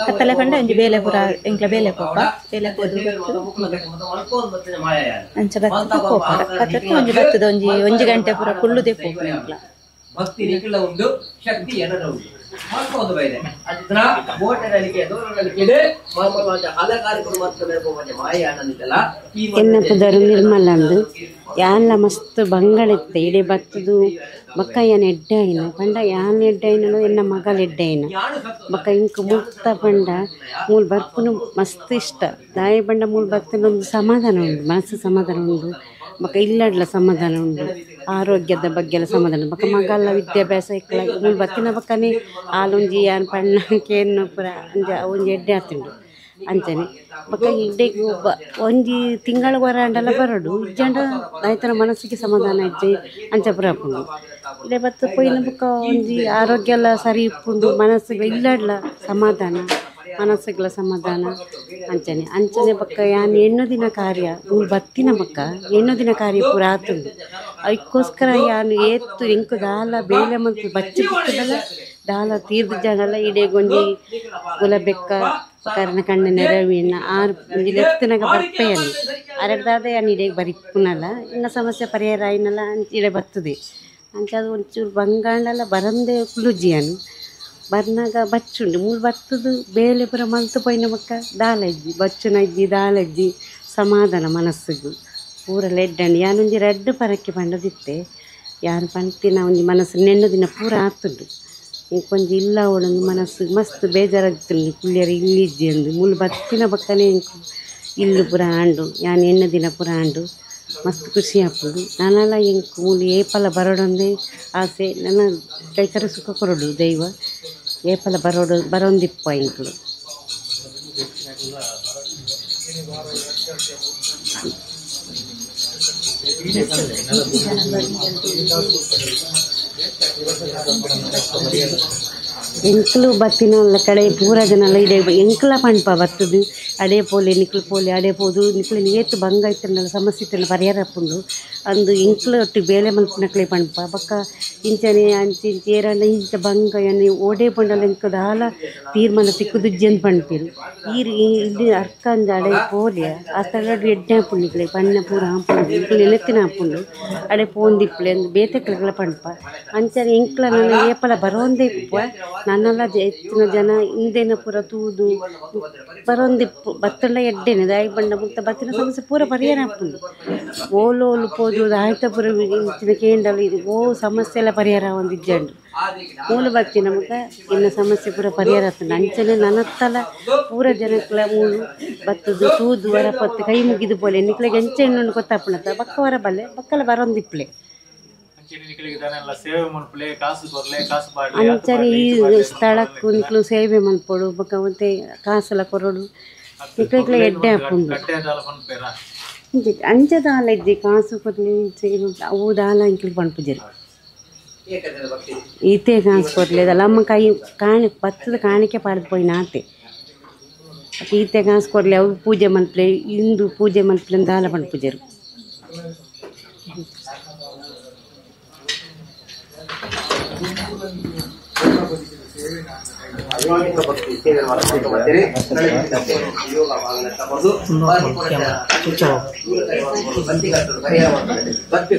ಕತ್ತಲೆ ಪಂಡ ಒಂಜಿ ಬೇಲೆ ಪೂರ ಎಂಕ್ಲ ಬೇಲೆ ಪೋಪ ಬೇಲೆ ಪೋದು ಅಂಚ ಬತ್ತದ ಪೋಪ ಕತ್ತಲೆ ಒಂಜಿ ಬತ್ತದ ಒಂಜಿ ಒಂಜಿ ಗಂಟೆ ಪೂರ ಕುಳ್ಳುದೇ ಪೋಪ ಎಂಕ್ಲ ಭಕ್ತಿ ನಿಖಿಲ ಉಂಡು ಶಕ್ತಿ ಎನರ ಉಂಡು ಮಲ್ಪೊಂದು ಬೈದೆ ಅದ್ರ ಬೋಟರಲಿಕೆ ದೋರಲಿಕೆ ಮಾಮೂಲು ಅಲಕಾರಿಕರು ಮತ್ತು ಮಾಯ ಆನಂದಿತಲ್ಲ. ಎನ್ನ ಪುದರು ನಿರ್ಮಲ ಅಂದು ಯಾನ್ಲ ಮಸ್ತ್ ಬಂಗಳಿತ್ತೆ ಇಡೆ ಬತ್ತದು ಬೊಕ್ಕ ಯಾನ್ ಎಡ್ಡೆ ಆಯಿನ ಪಂಡ ಯಾನ್ ಎಡ್ಡೆ ಆಯಿನ ಎನ್ನ ಮಗಲ್ ಎಡ್ಡೆ ಆಯಿನ ಬೊಕ್ಕ ಇಂಕ್ ಮುಕ್ತ ಪಂಡ ಮೂಲು ಬರ್ಪುನು ಮಸ್ತ್ ಇಷ್ಟ ದಾಯೆ ಪಂಡ ಮೂಲು ಬತ್ತುನ ಒಂದು ಸಮಾಧಾನ ಉಂಡು ಮನಸ್ಸು ಸಮಾಧಾನ ಉಂಡು ಬೊಕ್ಕ ಇಲ್ಲಡ್ಲ ಸಮಾಧಾನ ಉಂಡು ಆರೋಗ್ಯದ ಬಗ್ಗೆ ಎಲ್ಲ ಸಮಾಧಾನ ಬೊಕ್ಕ ಮಗಲ್ಲ ವಿದ್ಯಾಭ್ಯಾಸ ಇಕ್ಕಲ ಮೂಲು ಬತ್ತಿನ ಬೊಕ್ಕನೆ ಆಲೊಂಜಿ ಯಾನ್ ಪಣ್ಣ ಕೇನ್ನು ಪೂರ ಅಂಚ ಒಂಜಿ ಎಡ್ಡೆ ಆತುಂಡು ಅಂಚನೆ ಬೊಕ್ಕ ಇಡ್ಡೆಗ್ ಒಂಜಿ ತಿಂಗಳ ವರಾಂಡಲ ಬರಡು ಇಜ್ಜಾಂಡ ರೈತರ ಮನಸ್ಸಿಗೆ ಸಮಾಧಾನ ಇಜ್ಜೆ ಅಂಚ ಪೂರ ಆಪುಂಡು ಇಡೆ ಬತ್ತು ಪೋಯಿನ ಬೊಕ್ಕ ಒಂಜಿ ಆರೋಗ್ಯ ಎಲ್ಲ ಸರಿ ಇಪ್ಪುಂಡು ಮನಸ್ಸಿಗೆ ಇಲ್ಲಡ್ಲ ಸಮಾಧಾನ ಮನಸ್ಸುಗಳ ಸಮಾಧಾನ ಅಂಚನೆ ಅಂಚನೆ ಬೊಕ್ಕ ಯಾನ್ ಎಣ್ಣು ದಿನ ಕಾರ್ಯ ಮೂಲು ಬತ್ತಿನ ಬೊಕ್ಕ ಎಣ್ಣು ದಿನ ಕಾರ್ಯ ಪೂರ ಆತುಂಡು ಐಕ್ಕೋಸ್ಕರ ಯಾನ್ ಏತು ಎಂಕ್ ದಾಲ ಬೇಲೆ ಮಂತ್ ಬಚ್ಚಿ ಬುಕ್ಕದಲ ದಾಲ ತೀರ್ದು ಜನಲ ಇಡೆಗೊಂಜಿ ಗುಲಬೆಕ್ಕ ಕರ್ನ ಕಣ್ಣ ನೆರವಿನ ಆರು ಒಂಜಿ ಲೆತ್ತನಾಗ ಬರ್ಪೆಯನ್ ಅರೆಡ್ದಾದ ಯಾನ್ ಇಡೆಗ್ ಬರಿಪ್ಪುನಲ ಇನ್ನ ಸಮಸ್ಯೆ ಪರಿಹಾರ ಆಯಿನಲ ಅಂಚ ಇಡೆ ಬರ್ತದೆ ಅಂಚ ಅದು ಒಂಚೂರು ಬಂಗಾಂಡಲ ಬರಂದೆ ಕುಲುಜಿಯಾನು ಬರ್ನಾಗ ಬಚ್ಚುಂಡು ಮೂಲು ಬತ್ತದು ಬೇಲೆ ಪೂರ ಮಲ್ತ್ ಪೋಯಿನ ಬೊಕ್ಕ ದಾಲ ಇಜ್ಜಿ ಬಚ್ಚುನ ಇಜ್ಜಿ ದಾಲ ಇಜ್ಜಿ ಸಮಾಧಾನ ಮನಸ್ಸುಗು ಪೂರ ಎಡ್ಡೆ ಯಾನೊಂಜಿ ರಡ್ಡ್ ಪರಕ್ಕೆ ಪಂಡದಿತ್ತೆ ಯಾನ್ ಪಂತಿನ ಒಂಜಿ ಮನಸ್ಸು ನೆನ್ನೆ ದಿನ ಪೂರ ಆತುಂಡು ಇಂಕೊಂಜಿ ಇಲ್ಲ ಅವಳೊಂದು ಮನಸ್ಸು ಮಸ್ತ್ ಬೇಜಾರಾಗ್ತುಂಡು ಪುಳ್ಳಿಯರು ಇಲ್ಲಿಜ್ಜಿ ಅಂದು ಮೂಲು ಬತ್ತಿನ ಬೊಕ್ಕನೆ ಇಂಕು ಇಲ್ಲು ಪೂರ ಆಂಡು ಯಾನ್ ಎಣ್ಣೆ ದಿನ ಪೂರ ಆಂಡು ಮಸ್ತ್ ಖುಷಿ ಆಪುಂಡು ನನಲ ಎಂಕ್ ಮೂಲು ಏಪಲ ಬರೊಡೊಂದೇ ಆಸೆ ನನ್ನ ಕೈಕರ ಸುಖ ಕೊರಡು ದೈವ ಏಪಲ ಬರೋಡು ಬರೋಂದಿಪ್ಪ ಎಂಕ್ಲು. ಎಂಕ್ಲು ಬತ್ತಿನ ಕಡೆ ಪೂರ ಜನಲ ಇಡೆ ಎಂಕ್ಲ ಪಂಪ ಬತ್ತದು ಅಡೆ ಪೋಲೆ ನಿಕ್ಲು ಪೋಲೆ ಅಡೆ ಪೋದು ನಿಕ್ಲು ಏತ್ ಬಂಗ ಇತ್ತಂಡಲ ಸಮಸ್ಯೆ ಇತ್ತಂಡ ಪರಿಹಾರ ಆಪುಂಡು ಅಂದು ಎಂಕ್ಲು ಒಟ್ಟು ಬೇಲೆ ಮಲ್ಪುನಕ್ಲೆ ಪಂಪ ಬೊಕ್ಕ ಇಂಚನೆ ಅಂಚ ಇಂಚ ಏರಂಡ ಇಂಚ ಬಂಗ ಯಾನ್ ಓಡೆ ಪಂಡಲ ಎಂಕ್ ದಾಲ ತೀರ್ಮಾನ ತಿಕ್ಕುದಿಜ್ಜಿ ಅಂದ್ ಪನ್ಪೆರ್ ಈರ್ ಇಲ್ಲಿ ಅರ್ಕಂಜ ಅಡೆ ಪೋಲೆ ಆ ಸ್ಥಳಡ್ ಎಡ್ಡೆ ಆಪುಂಡು ನಿಕ್ಲೆ ಪಣ್ಣ ಪೂರ ಆಪುಂಡು ನಿಕ್ಲು ನೆನೆತಿನ ಆಪುಂಡು ಅಡೆ ಪೋಂದಿಪ್ಪುಲೆ ಅಂದ್ ಬೇತೆಕ್ಲೆಗ್ಲ ಪಂಪ ಅಂಚನೆ ಎಂಕ್ಲ ನನ ಏಪಲ ಬರೋಂದೇ ಇಪ್ಪುವ ನನಲ ಹೆಚ್ಚಿನ ಜನ ಇಂದೆನ ಪೂರ ತೂದು ಬರೋಂದಿಪ್ಪು ಬತ್ತಂಡ ಎಡ್ಡೆನೆ ದಾಯೆಗ್ ಪಂಡ ಮುಕ್ತ ಬತ್ತಿನ ಸಮಸ್ಯೆ ಪೂರ ಪರಿಹಾರ ಆಪುಂಡು ಓಲೋಲು ಪೋದು ದಾಯ್ತ ಪೂರ ಇಂಚಿನ ಕೇಂಡಲ ಇದು ಓ ಸಮಸ್ಯೆ ಎಲ್ಲ ಪರಿಹಾರ ಆವೊಂದಿಜ್ಜಂಡು ಮೂಲು ಬತ್ತಿನ ಮುಕ ಇನ್ನ ಸಮಸ್ಯೆ ಪೂರ ಪರಿಹಾರ ಆತುಂಡು ಅಂಚನೆ ನನತ್ತಲ ಪೂರ ಜನಕ್ಲ ಮೂಲು ಬತ್ತದು ತೂದು ವರಪತ್ತು ಕೈ ಮುಗಿದು ಪೋಲೆ ನಿಕ್ಲೆಗ್ ಎಂಚ ಎನ್ನುಂಡು ಗೊತ್ತಾಪುಂಡತ್ತ ಬೊಕ್ಕ ವರ ಬಲ್ಲೆ ಬೊಕ್ಕಲ ಬರೋಂದಿಪ್ಪುಲೆ. ಅಂಚನೆ ಈ ಸ್ಥಳಕ್ಕೂ ನಿಕ್ಲು ಸೇವೆ ಮನ್ಪೊಡು ಬೊಕ್ಕ ಒಂತೆ ಕಾಸುಲ ಕೊರೊಡು ನಿಕ್ಲೆಗ್ಲ ಎಡ್ಡೆ ಆಪುಂಡು ಅಂಚ ದಾಲ ಇಜ್ಜಿ ಕಾಸು ಕೊರ್ಲೆ ಇಂಚ ಅವು ದಾಲ ಎಂಕ್ಲು ಪನ್ಪುಜೆರ್ ಈತೆ ಕಾಸು ಕೊರ್ಲೆ ದಾಲ ಅಮ್ಮ ಕೈ ಕಾಣಿ ಬತ್ತದ ಕಾಣಿಕೆ ಪಾಡ್ದ್ ಪೋಯಿನ ಆತೆ ಈತೆ ಕಾಸು ಕೊರ್ಲೆ ಅವು ಪೂಜೆ ಮನ್ಪುಲೆ ಇಂದು ಪೂಜೆ ಮನ್ಪುಲೆ ದಾಲ ಪನ್ಪುಜೆರ್. ಭಕ್ತಿ.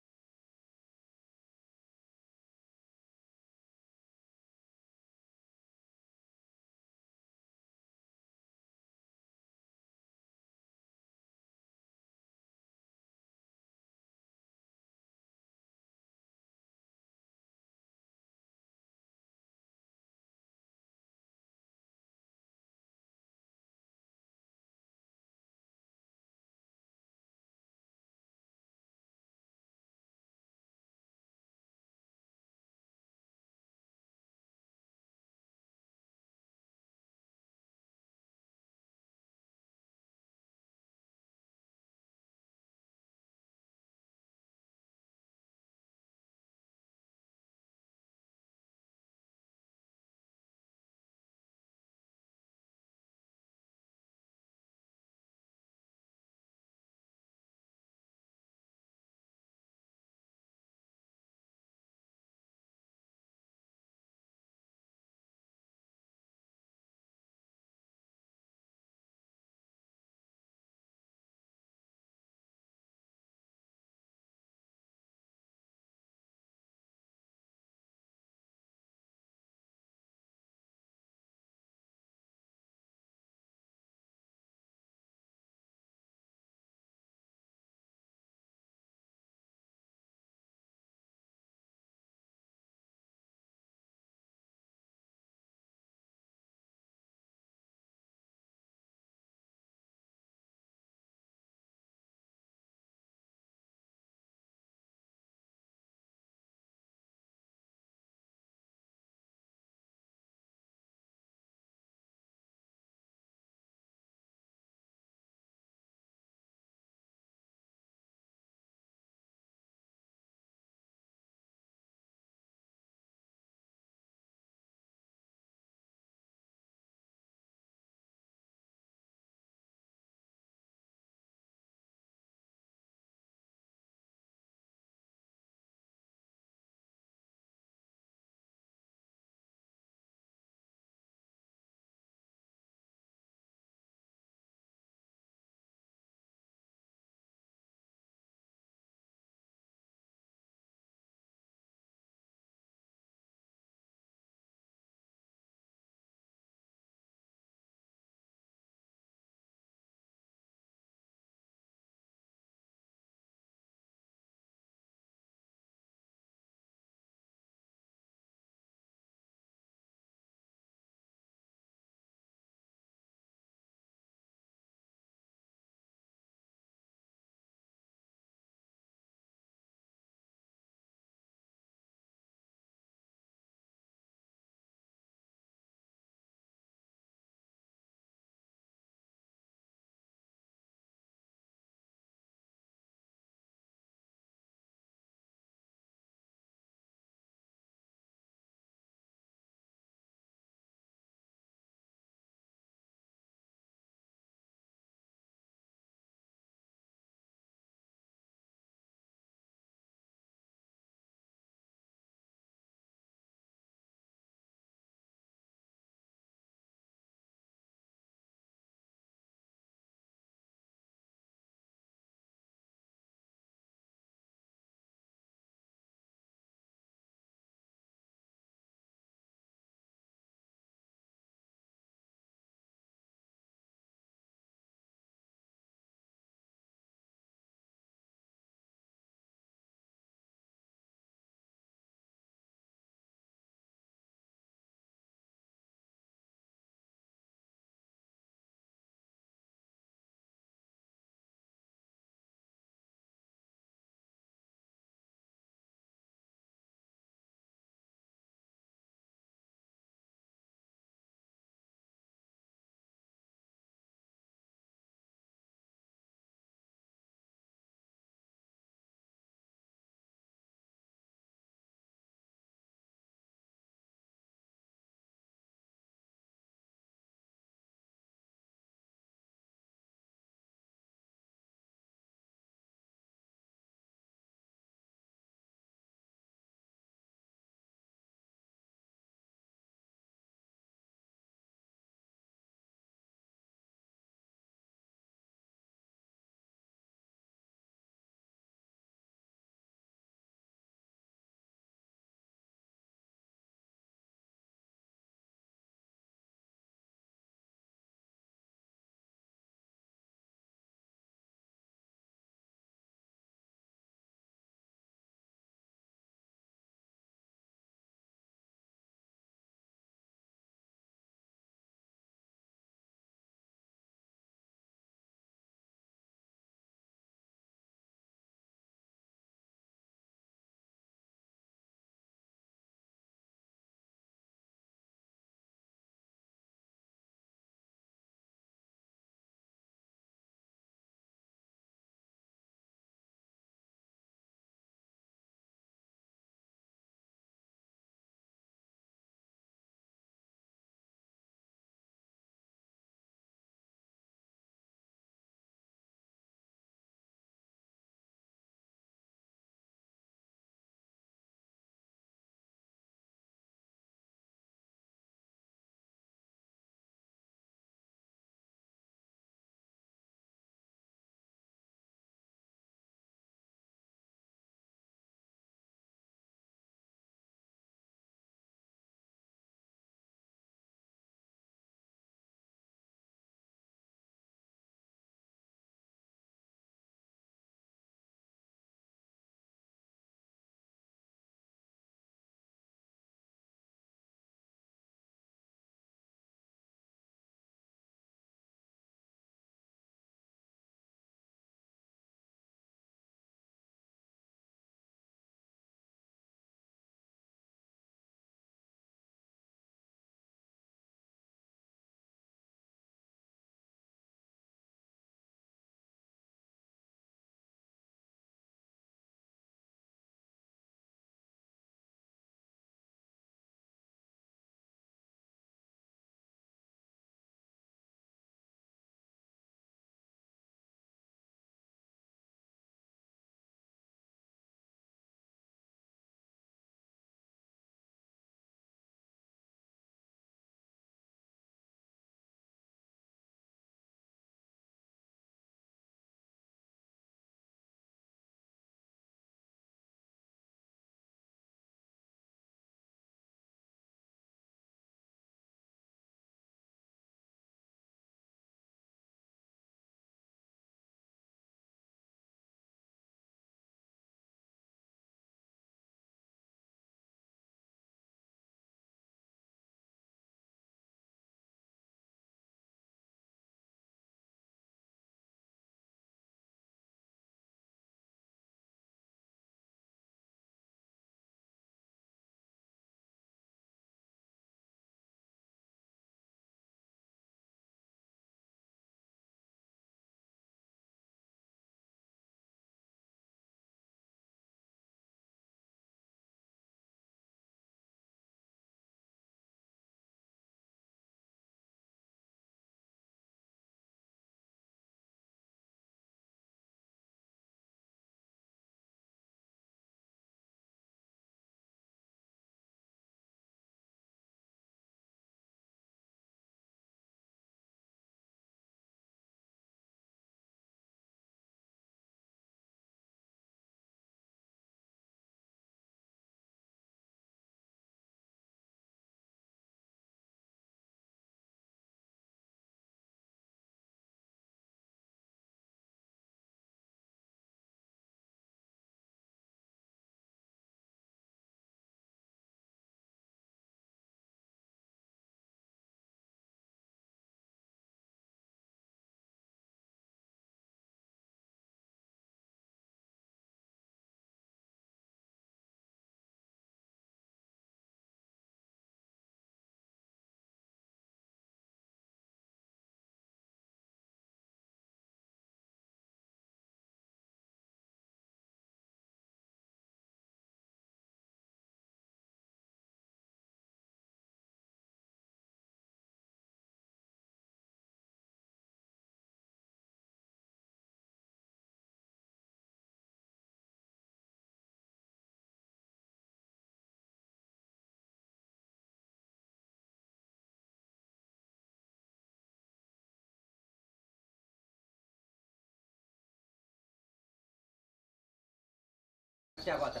ಅಕ್ಷಯಪಾತ್ರ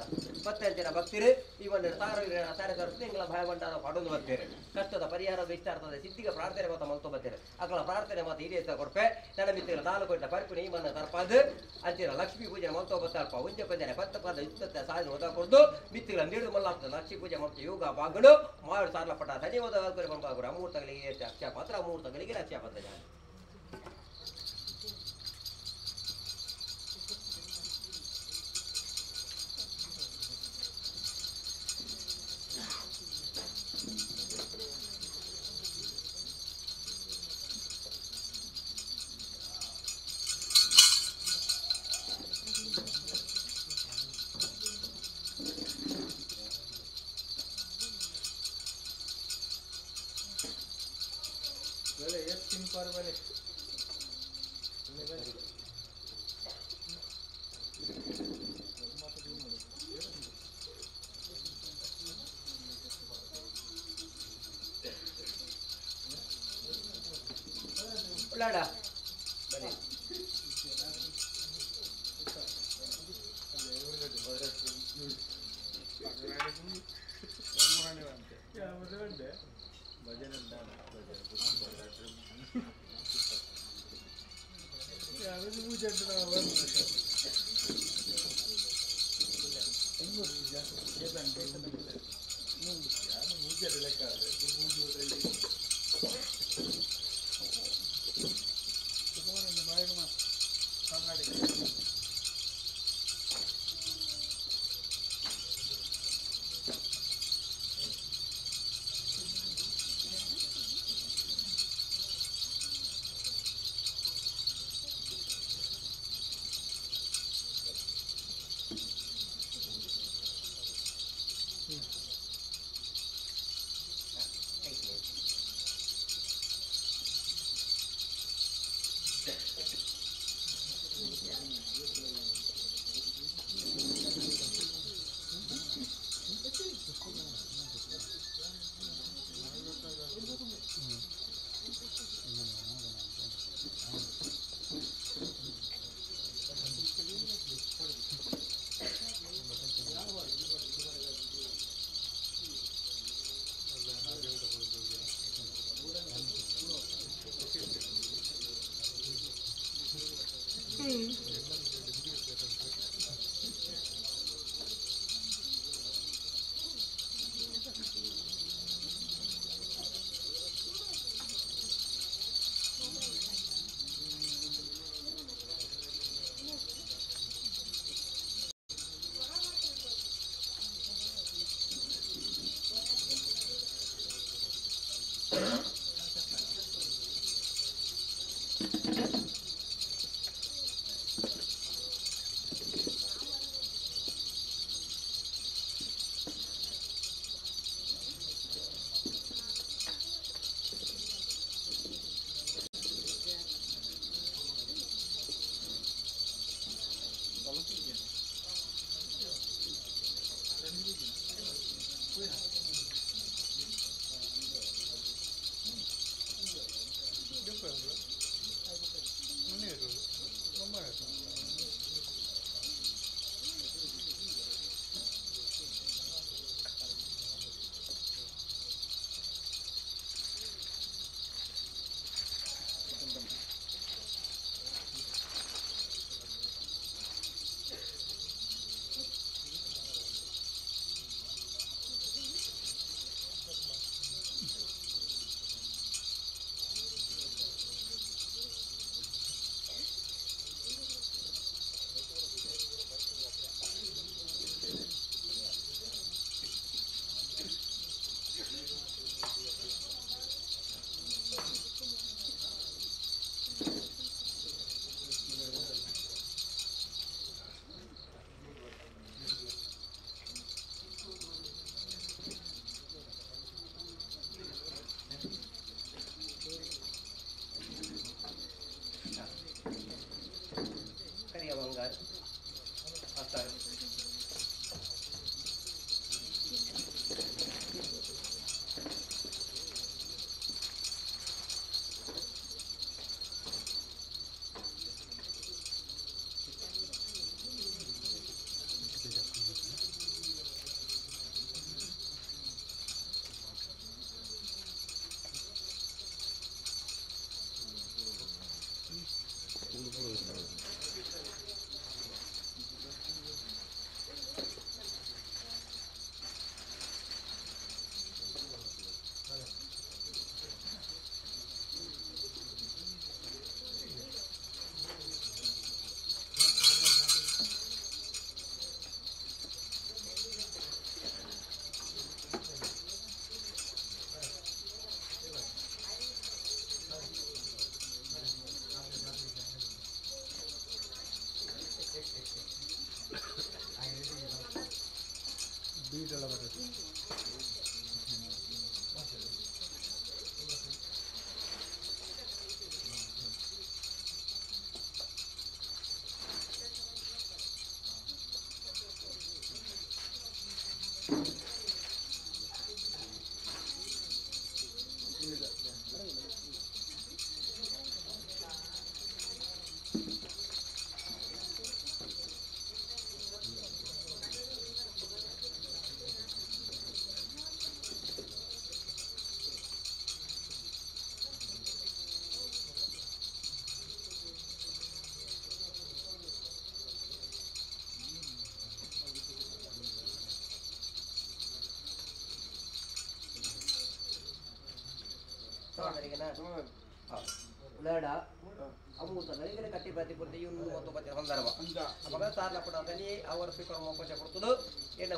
18 ಜನ ಭಕ್ತರು ಈ ಒಂದು ಸಾರು ಸಾರೆ ತಿಂಗಳ ಭಯಭಂಡಾರ ಪಡೊಂದು ಬರ್ತಾರೆ ಕಷ್ಟದ ಪರಿಹಾರದ ಇಷ್ಟಾರ್ಥದ ಸಿದ್ಧಿಗೆ ಪ್ರಾರ್ಥನೆ ಮಾತ ಮಲ್ತೊ ಬರ್ತಾರೆ ಅಕಲ ಪ್ರಾರ್ಥನೆ ಮಾತ ಈಡೇರಿಸ ಕೊರ್ಪೆ ನನ್ನ ಮಿತ್ರ 4 ಕೋಟಿ ಪರಿಪುಣಿ ಈ ಮನ್ನ ತರ್ಪಾದು ಅಂಚಿನ ಲಕ್ಷ್ಮೀ ಪೂಜೆ ಮಲ್ತೊ ಬತ್ತಾಲ್ಪ ಒಂಜೆ ಪಂಜನೆ 10 ಪದ ಇಪ್ಪತ್ತ ಸಾಧನೆ ಒದ ಕೊಡ್ದು ಮಿತ್ತಿಗಳ ನೀಡು ಮಲ್ಲಾಪ್ತ ಲಕ್ಷ್ಮೀ ಪೂಜೆ ಮತ್ತು ಯೋಗ ಬಾಗಡು ಮಾಡು ಸಾರ್ಲಪಟ್ಟ ಧನ್ಯವಾದ ಅಮೂರ್ತಗಳಿಗೆ ಅಕ್ಷಯಪಾತ್ರ ಅಮೂರ್ತಗಳಿಗೆ ಅಕ್ಷಯಪಾತ್ರ ಜಾನ.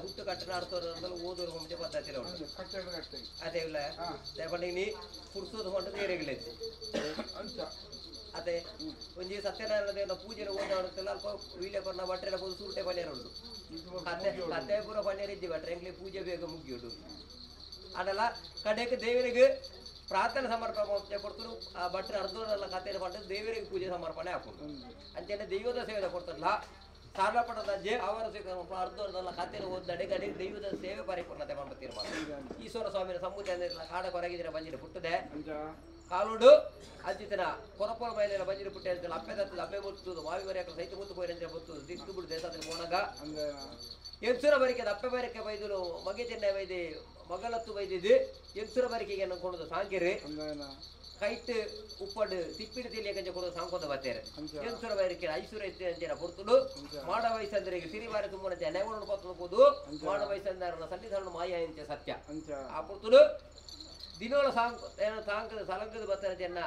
ಹುಟ್ಟು ಕಟ್ಟಡ ಓದೋರು ಮುಂಚೆ ಪದ್ಧತಿ ಅದೇ ಇಲ್ಲ ನೀ ಪುರ್ಸೋದು ಹೊಂಟು ನೇರೆಗಿಲ್ಲ ಅದೇ ಒಂಜಿ ಸತ್ಯನಾರಾಯಣ ದೇವನ ಪೂಜೆ ಓದೋಲ್ಲ ಅಲ್ಪ ವೀಳ್ಯ ಕೊರ್ನ ಬಟ್ರೆಲ್ಲ ಪೋದು ಸುರುಟೆ ಪಲ್ಯರ ಉಂಟು ಕತೆ ಕತೆ ಪೂರ ಪಲ್ಯರ ಇದ್ದಿ ಬಟ್ರೆ ಎಂಗ್ಲಿ ಪೂಜೆ ಬೇಗ ಮುಗಿಯುಡು ಅದಲ್ಲ ಕಡೆಗೆ ದೇವರಿಗೆ ಪ್ರಾರ್ಥನೆ ಸಮರ್ಪಣೆ ಕೊಡ್ತರು ಆ ಭಟ್ರ ಅರ್ಧದಲ್ಲ ಕಥೆಯನ್ನು ಪಟ್ಟು ದೇವರಿಗೆ ಪೂಜೆ ಸಮರ್ಪಣೆ ಹಾಕುದು ಅಂಚನೆ ದೈವದ ಸೇವೆ ಕೊಡ್ತಾರಲ್ಲ ಸಾರ್ಲಪಟ್ಟದ ಜೆ ಅವರ ಸ್ವೀಕಾರ ಅರ್ಧದಲ್ಲ ಕಥೆಯನ್ನು ಓದ್ದಡೆ ಕಡೆ ದೈವದ ಸೇವೆ ಪರಿಪೂರ್ಣತೆ ಮಾಡ್ಬೇಕು ತೀರ್ಮಾನ. ಈಶ್ವರ ಸ್ವಾಮಿನ ಸಮುದಾಯ ಕಾಡ ಕೊರಗಿದ್ರೆ ಬಂಜಿನ ಪುಟ್ಟದೆ ಕಾಲುಡು ಅಜ್ಜಿತನ ಕೊರಪೊರ ಮೈಲೆಲ್ಲ ಬಂಜಿನ ಪುಟ್ಟೆ ಅಂತಲ್ಲ ಅಪ್ಪೆ ತತ್ತದ ಅಪ್ಪೆ ಮುತ್ತುದು ಮಾವಿ ಮರಿಯಾಕ ಸೈತ ಮುತ್ತು ಪೋಯಿರಂತೆ ಮುತ್ತು ದಿಕ್ಕು ಬಿಡು ದೇಶಾದ್ರೆ ಪೋಣಗ ಎಂಸುರ ಬರಿಕೆ ಅಪ್ಪೆ ಬರಿಕೆ ಬೈದುಲು ಮಗೆ ಚೆನ್ನೆ ಬೈದಿ ಮಗಳತ್ತು ಬೈದಿದ್ದು ಎಂಸುರ ಬರಿಕೆಗೆ ಕೊಡೋದು ಸಾಂಕಿರಿ ಕೈಟ್ ಉಪ್ಪಡು ತಿಪ್ಪಿಡು ತಿಲಿಯ ಕೊಡೋದು ಸಾಂಕೋದ ಬತ್ತೇರೆ ಎಂಸುರ ಬರಿಕೆ ಐಸುರ ಇತ್ತೆ ಅಂಚೆನ ಪೊರ್ತುಡು ಮಾಡ ವಯಸ್ಸಂದ್ರೆ ಸಿರಿವಾರ ತುಂಬುನಂತೆ ನೆವಣು ಪತ್ತುಬೋದು ಮಾಡ ವಯಸ್ಸಂದರನ ಸನ್ನಿಧಾನ ಮಾಯ ಅಂಚೆ ಸತ್ಯ ಆ ಪೊರ್ತುಡು ದಿನೋಳ ಸಾಂಕ್ ಸಾಂಕದ ಸಲಂಕದ ಬತ್ತನ ಚೆನ್ನ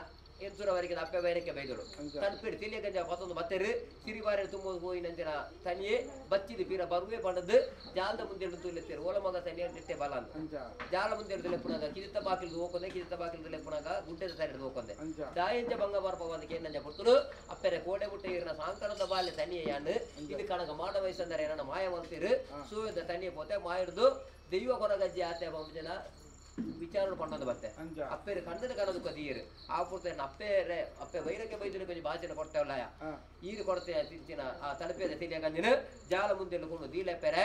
ಎಂಸುರ ವರೆಗೆ ಅಪ್ಪೆ ಬೈರಕ್ಕೆ ಬೈದಳು ತಣುಪಿಡು ತಿಲಿಯ ಗಂಜ ಪತ್ತೊಂದು ಬತ್ತೆರು ಸಿರಿವಾರ ತುಂಬೋದು ಹೋಯಿನಂಚಿನ ತನಿಯೇ ಬಚ್ಚಿದು ಪೀರ ಬರುವೆ ಪಂಡದ್ದು ಜಾಲದ ಮುಂದೆ ತುಲೆತ್ತೇರು ಓಲ ಮಗ ತನಿಯ ನಿಟ್ಟೆ ಬಲ ಅಂತ ಜಾಲ ಮುಂದೆ ಲೆಪ್ಪುನಾಗ ಕಿದಿತ್ತ ಬಾಕಿಲ್ದು ಹೋಕೊಂದೆ ಕಿದಿತ್ತ ಬಾಕಿಲ್ದು ಲೆಪ್ಪುನಾಗ ಗುಡ್ಡೆದ ತರಿದು ಹೋಕೊಂದೆ ದಾಯಂಜ ಬಂಗ ಬರ್ಪ ಬಂದಕ್ಕೆ ಏನಂಜ ಪುರ್ತುಡು ಅಪ್ಪೆರೆ ಕೋಡೆ ಬುಟ್ಟೆ ಇರನ ಸಾಂಕಣದ ಬಾಲ್ಯ ತನಿಯ ಯಾನು ಇದು ಕಣಗ ಮಾಡ ವಯಸ್ಸಂದರೆ ಏನನ್ನ ಮಾಯ ಮಂತಿರು ಸೂಯದ ತನಿಯ ಪೋತೆ ಮಾಯಿಡ್ದು ದೈವ ಕೊರಗಜ್ಜಿ ಆತೆ ಜನ ವಿಚಾರ ಪಣ್ಣದು ಬತ್ತೆ ಅಪ್ಪೇರು ಕಣ್ಣದ ಕನದು ಕದಿಯರು ಆ ಪೂರ್ತಿ ಅಪ್ಪೇರೆ ಅಪ್ಪೆ ವೈರಕ್ಕೆ ಬೈದಿನ ಕೊಂಚ ಬಾಚಿನ ಕೊಡ್ತೇವಲ್ಲ ಈರು ಕೊಡ್ತೆ ತಿಂಚಿನ ಆ ತಣುಪೇದ ತಿಳಿಯಕಂದಿನ ಜಾಲ ಮುಂದೆ ಕೊಂಡು ದೀಲೆಪ್ಪೆರೆ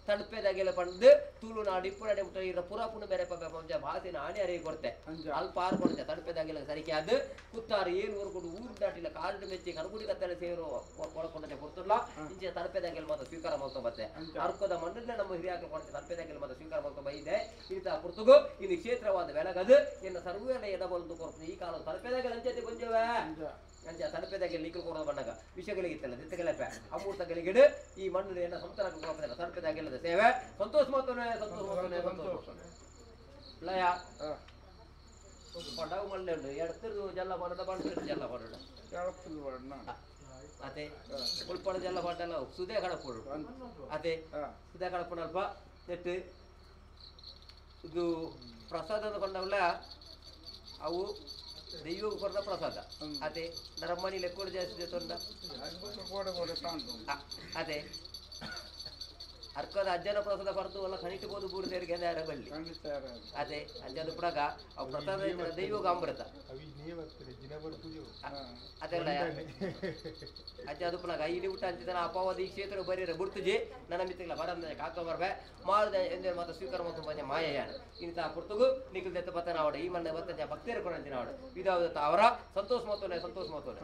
ತಣುಪೇದಾಗೆಲ್ಲ ಪಂಡು ತುಳುನಾಡು ಇಪ್ಪುನಡೆ ಮುಟ್ಟ ಈರ ಪುರ ಬೇರೆ ಪಪ್ಪೆ ಪಂಚ ಭಾಸಿನ ಆಣೆ ಅರಿಗೆ ಕೊಡ್ತೆ ಅಲ್ಪ ಆರು ಕೊಡ್ತೆ ತಣುಪೇದಾಗೆಲ್ಲ ಸರಿಕೆ ಅದು ಕುತ್ತಾರು ಏನು ಊರು ಊರು ದಾಟಿಲ್ಲ ಕಾಡು ಮೆಚ್ಚಿ ಕನಗುಡಿ ಕತ್ತಲೆ ಸೇರು ಕೊಳಕೊಂಡಂತೆ ಕೊಡ್ತಿಲ್ಲ ಇಂಚೆ ತಣುಪೇದಾಗೆಲ್ಲ ಮಾತ್ರ ಸ್ವೀಕಾರ ಮಾಡ್ಕೊ ಬತ್ತೆ ಅರ್ಕದ ಮಣ್ಣಲ್ಲೇ ನಮ್ಮ ಹಿರಿಯಾಕಲು ಕೊಡ್ತೆ ತಣುಪೇದಾಗೆಲ್ಲ ಮಾತ್ರ ಸ್ವೀಕಾರ ಮಾಡ್ಕೊ ಬೈದೆ ಇಂಥ ಪುರ್ತುಗು ಇದು ಕ್ಷೇತ್ರವಾದ ಬೆಳಗದು ಎನ್ನ ಸರ್ವೇನ ಎಡಬಲದು ಕೊರತು ಈ ಕಾಲ ತಲುಪೇದಾಗ ಅಂಚೆ ಕೊಂಚವೇ ಅಂಚೆ ತಲುಪೇದಾಗ ನೀಕಲು ಕೊಡೋದು ಬಣ್ಣಗ ವಿಷಯಗಳಿಗಿತ್ತಲ್ಲ ದಿತ್ತಗಲಪ್ಪ ಅಮೂರ್ತಗಳಿಗಿಡು ಈ ಮಣ್ಣು ಎನ್ನ ಸಂತರ ತಲುಪೇದಾಗೆಲ್ಲದ ಸೇವೆ ಸಂತೋಷ ಮಾತನೆ ಸಂತೋಷ ಮಾತನೆ ಸಂತೋಷ ಲಯ ಪಡವು ಮಲ್ಲೆ ಉಂಟು ಎಡತಿರು ಜಲ್ಲ ಬಣ್ಣದ ಬಣ್ಣ ಜಲ್ಲ ಬಣ್ಣ ಅದೇ ಉಳ್ಪಡ ಜಲ್ಲ ಬಣ್ಣಲ್ಲ ಸುದೇ ಕಡಪುಡು ಅದೇ ಸುದೇ ಕಡಪುನಲ್ಪ ನೆಟ್ಟು ಇದು ಪ್ರಸಾದ ಕೊಂಡವಲ್ಲ ಅವು ದೈವ ಕೊಡ್ದ ಪ್ರಸಾದ ಅದೇ ನರಮ್ಮನಿ ಲೆಕ್ಕೋಡು ಜಾಸ್ತಿ ತೊಂದ ಅದೇ ಅರ್ಕದ ಅಜ್ಜನ ಪ್ರಸಾದ ಕೊರತು ಅಲ್ಲ ಕಣಿಟ್ಟು ಬೋದು ಬೂಡ್ದೇರಿಗೆ ಬಳ್ಳಿ ಅದೇ ಅಜ್ಜನ ಪುಡಗ ಅವು ಪ್ರಸಾದ ದೈವಗ ಅಮೃತ ಅದೆಲ್ಲ ಅಜ್ಜ ಅದು ಪುನಗ ಇಲ್ಲಿ ಊಟ ಅಂಚಿದ ಅಪವಾದ ಈ ಕ್ಷೇತ್ರ ಬರೀರ ಗುರ್ತುಜಿ ನನ್ನ ಮಿತ್ತಿಲ್ಲ ಬರಂದ ಕಾಕ ಬರ್ಬೆ ಮಾರುದ ಎಂದೇ ಮಾತ್ರ ಸ್ವೀಕಾರ ಮತ್ತು ಪಂಚ ಮಾಯಯಾನ ಇಂಥ ಪುರ್ತುಗು ನಿಖಿಲ್ ದತ್ತ ಬತ್ತನಾವಡ ಈ ಮನೆ ಬತ್ತ ಭಕ್ತಿಯರು ಕೊಡಂತಿನಾವಡ ಇದಾವ ಅವರ ಸಂತೋಷ ಮಾತೋನೆ ಸಂತೋಷ ಮಾತೋನೆ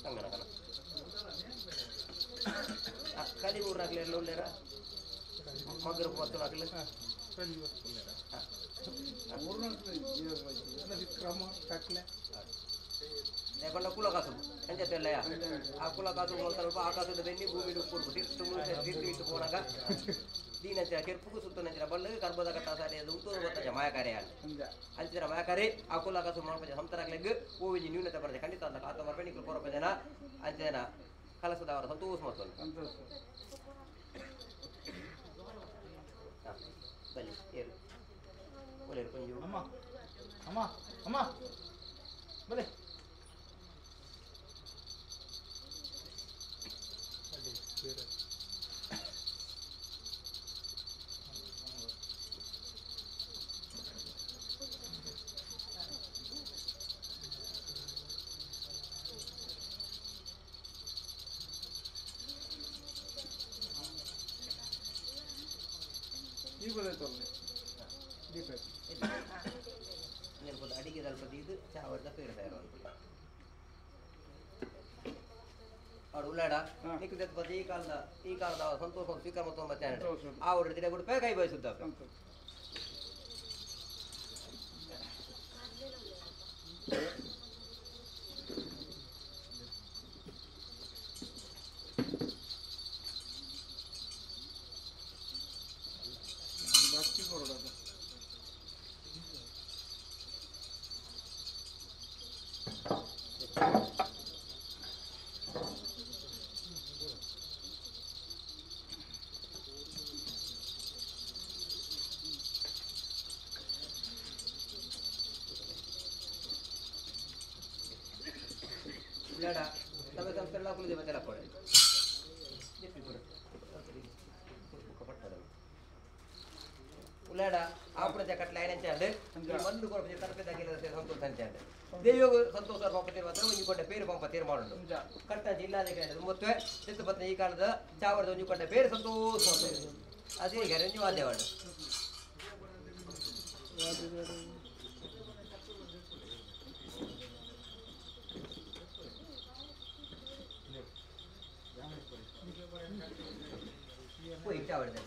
ಹಂಗನ ಕಲಿ ಊರಾಗ್ಲಿ ಎಲ್ಲ ಉಳ್ಳೇರ ಮಗ್ರ ಪತ್ತನಾಗ್ಲಿ లేకుండా కుల కాసు అని చెప్పలే ఆ కుల కాసు మొదలు ఆకాశದ ಬೆನ್ನಿ ಭೂಮಿ ತೀರ್ತು ಇಟ್ಟು ಪೋನಾಗ ದೀನಂಚಿನ ಕೆರ್ಪುಗು ಸುತ್ತನಂಚಿನ ಬಲ್ಲು ಕರ್ಬದ ಕಟ್ಟ ಸಾರಿ ಅದು ಉಂಟು ಗೊತ್ತಾಜ ಮಾಯಕಾರಿ ಅಂಚಿನ ಮಾಯಕಾರಿ ಆ ಕುಲ ಕಾಸು ಮಾಡ್ಪಜ ಸಂತರಾಗ್ಲೆಗ್ ಓವಿಜಿ ನ್ಯೂನತೆ ಬರದೆ ಖಂಡಿತ ಅಂತ ಆತ ಮರ್ಪೆ ನಿಕ್ಲು ಕೊರಪ ಜನ ಅಂಚನ ಕಲಸದವರ ಸಂತೋಷ ಮತ್ತು ಬನ್ನಿ ಏರು ಒಳ್ಳೆ ಕೊಂಜು ಅಮ್ಮ ಅಮ್ಮ ಅಮ್ಮ ಬಲೆ ಅಡಿಗೆ ಸ್ವಲ್ಪ ಇದು ಚಾವರ್ದ ಪೇರು ತಯಾರು ಅವ್ರು ಉಳ್ಳಾಡ ನಿಕ್ಕದ ಈ ಕಾಲದ ಈ ಕಾಲದ ಸಂತೋಷ ಸ್ವೀಕಾರ ಮತ್ತು ಮತ್ತೆ ಆ ಅವ್ರ ದಿನ ಗುಡುಪೆ ಕೈ ಬಯಸುತ್ತ ದೇವಿಯೋಗ ಸಂತೋಷ ಪಂಪ ತೀರ್ಮಾನ ಒಂಜಿ ಕೊಂಡ ಪೇರು ಪಂಪ ತೀರ್ಮಾನ ಕಟ್ಟ ಜಿಲ್ಲಾಧಿಕಾರಿ ಒಂಬತ್ತು ಚಿತ್ತಪತ್ನ ಈ ಕಾಲದ ಚಾವರದ ಒಂಜಿ ಕೊಂಡ ಪೇರು ಸಂತೋಷ ಅದೇ ಈಗ ಒಂಜಿ ವಾದ್ಯವಾಡ ಹೋಯ್ ಚಾವರದ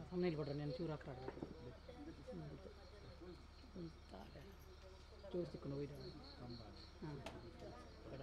thumbnail ಕೊಟ್ರೆ ನಾನು ಚೂರು ಹಾಕ್ರಾಡ ಚೂರು ಸಿಕ್ಕೊಂಡು ಹೋಗಿದ್ದೆ. ಹಾಂ ಬೇಡ.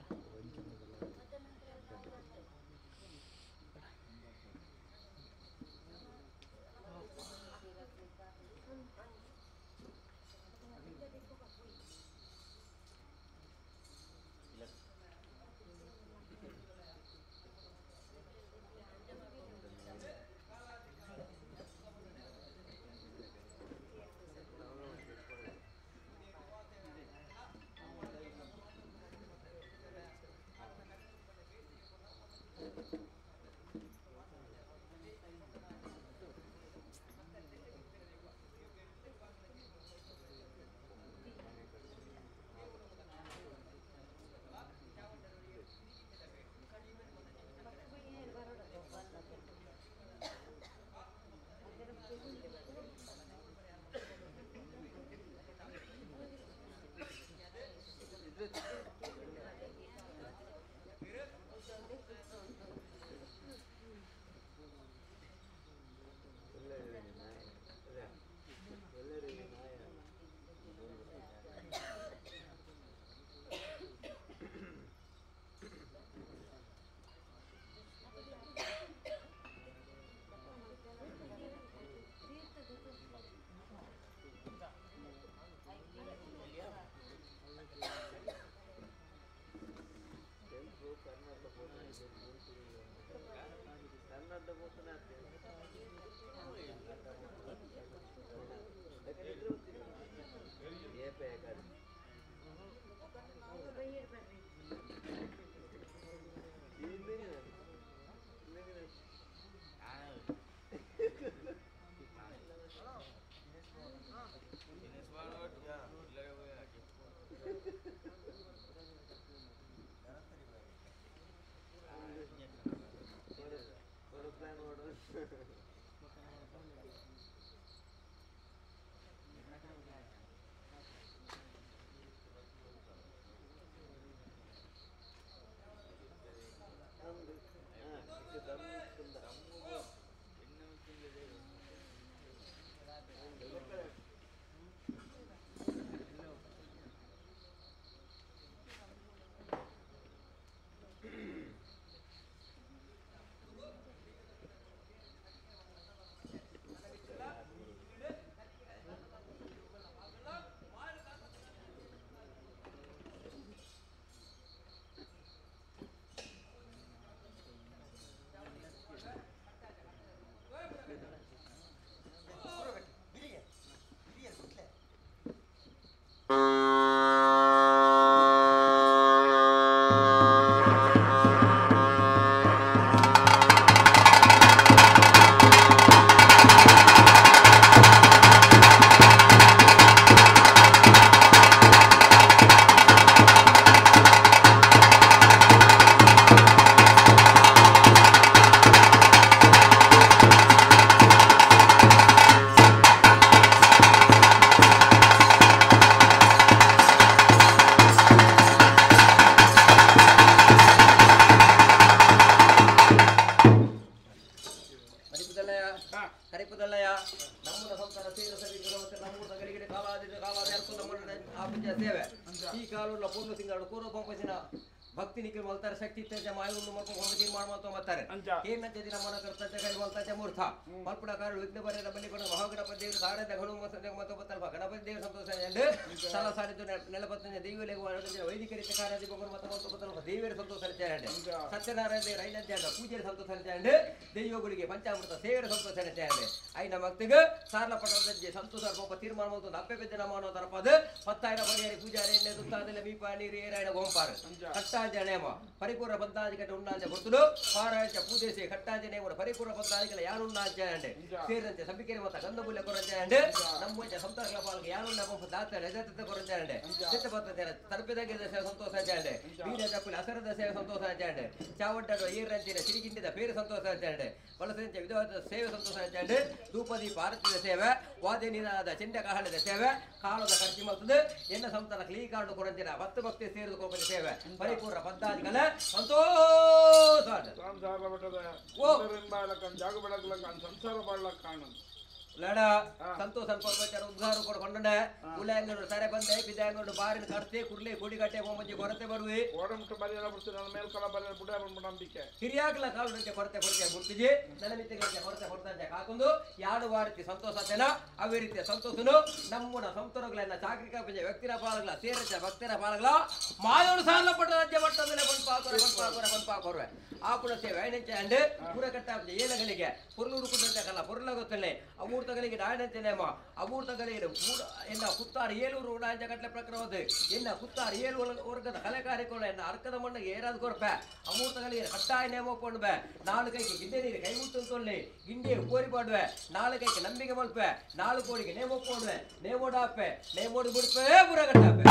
ಪಂಚಾಮೃತ ಸೇವೆಯ ಸಂತೋಷ ಐನ ಭಕ್ತಿಗೆ ಸಾರ್ಲ ಪಟ್ಟಣದ ಸಂತೋಷ ತೀರ್ಮಾನ ಅಪ್ಪೆ ಬೆದ್ದನ ಮಾನವ ತರಪದ ಪತ್ತಾಯಿರ ಪರಿಹಾರಿ ಪೂಜಾರಿ ಎಣ್ಣೆ ತುತ್ತಾದೆಲ್ಲ ಮೀಪ ನೀರು ಏರಾಯಣ ಗೋಂಪಾರು ಕಟ್ಟಾಂಜ ನೇಮ ಪರಿಪೂರ್ಣ ಪದ್ದಾದಿಕಟ ಉಣ್ಣಾಂಜ ಗೊತ್ತುಲು ಪಾರಾಯಣ ಪೂಜೆಸಿ ಕಟ್ಟಾಂಜ ನೇಮ ಪರಿಪೂರ್ಣ ಪದ್ದಾದಿಗಳ ಯಾರುಣ್ಣಾಂಜ ಸೇರಿದಂತೆ ಸಂಬಿಕೆರೆ ಮತ್ತ ಗಂಧಬುಲ್ಯ ಕೊರಂಜ ನಮ್ಮ ಸಂತೋಷ ಪಾಲ್ಗೆ ಯಾರುಣ್ಣ ದಾತ ರಜತ ಕೊರಂಜ ಚಿತ್ತಪತ್ರ ತರ್ಪಿದ ಸಂತೋಷ ಬೀರ ಚಪ್ಪಲಿ ಅಸರದ ಸೇವೆ ಸಂತೋಷ ಚಾವಡ್ಡ ಏರಂಚಿನ ಸಿರಿಗಿಂಡಿದ ಪೇರು ಸಂತೋಷ ಬಳಸಂಚ ವಿಧವಾದ ಸೇವೆ ಸಂತೋಷ ಧೂಪದೀಪ ಆರತಿದ ಸೇವೆ ವಾದ್ಯ ನೀರಾದ ಚೆಂಡ ಕಹಳದ ಸೇವೆ ಕಾಳದ ಖರ್ಚು ಮಾಡ್ತದೆ ಎನ್ನ ಸಂತಾನ ಕ್ಲೀ ಕಾರ್ಡು ಕೊರಂಚಿನ ಭಕ್ತ ಭಕ್ತಿ ಸೇರಿದ ಕೋಪದ ಸೇವೆ ಪರಿಪೂರ್ಣ ಪದ್ದಾದಿಗಳ ಸಂತೋಷ ಲಡ ಸಂತೋಷ ಉದ್ಗಾರ ಕೂಡ ಕೊಂಡಂಡೆ ಉಲ್ಯಾಂಗರು ಸರೆ ಬಂದೆ ಬಿದಾಂಗರು ಬಾರಿನ ಕರ್ತೆ ಕುರ್ಲೆ ಕೋಡಿಗಟ್ಟೆ ಬೊಮ್ಮಜ್ಜಿ ಕೊರತೆ ಬರುವೆ ನಂಬಿಕೆ ಹಿರಿಯಾಗ್ಲ ಕಾಲು ಕೊರತೆ ಕೊರತೆ ಗುರ್ತಿಜಿ ನೆಲಮಿತ್ತಿಗೆ ಕೊರತೆ ಕೊಡ್ತಂತೆ ಕಾಕೊಂಡು ಯಾಡು ವಾರತಿ ಸಂತೋಷ ತೆನ ಅವೇ ರೀತಿಯ ಸಂತೋಷನು ನಮ್ಮನ ಸಂತೋಷಗಳನ್ನ ಚಾಕ್ರಿಕ ವ್ಯಕ್ತಿರ ಪಾಲಗಳ ಸೇರಚ ಭಕ್ತರ ಪಾಲಗಳ ಮಾಯೋಡು ಸಾಲ ಪಟ್ಟ ರಾಜ್ಯ ಮಟ್ಟದಲ್ಲಿ ಬಂದು ಪಾಕೋರೆ ಬಂದು ಪಾಕೋರ್ವೆ ಆ ಕೂಡ ಸೇವೆ ಐನಂಚೆ ಅಂಡ್ ಪೂರಕಟ್ಟ ಏಲಗಳಿಗೆ ಪೊರ್ಲೂರು ಕುಂಟಲ್ಲ ಪೊರ್ಲ ಗೊತ್ತಲ್ಲೇ ಅಮೂರ್ತಗಳಿಗೆ ಡಾಯನಂತೆ ನೇಮ ಅಮೂರ್ತಗಳಿಗೆ ಎನ್ನ ಕುತ್ತಾರು ಏಲೂರು ಉಡಾಂಜ ಕಟ್ಲೆ ಪ್ರಕರಣವಾದ ಎನ್ನ ಕುತ್ತಾರು ಏಳು ವರ್ಗದ ಕಲೆ ಕಾರ್ಯಕ್ರಮ ಎನ್ನ ಅರ್ಕದ ಮಣ್ಣಿಗೆ ಏರಾದ ಕೊರ್ಪೆ ಅಮೂರ್ತಗಳಿಗೆ ಕಟ್ಟಾಯ ನೇಮ ಕೊಂಡ್ಬೆ ನಾಲ್ಕು ಕೈಗೆ ಗಿಂಡೆ ನೀರು ಕೈ ಮುಟ್ಟು ತೊಳ್ಳಿ ಗಿಂಡೆ ಕೋರಿ ಪಾಡುವೆ ನಾಲ್ಕು ಕೈಗೆ ನಂಬಿಕೆ ಮಲ್ಪೆ ನಾಲ್ಕು ಕೋಡಿಗೆ ನೇಮ ಕೊಂಡ್ವೆ ನೇಮೋಡಾಪೆ ನೇಮೋಡು ಬಿಡ್ಪೆ ಬುರಗಟ್ಟಾಪೆ.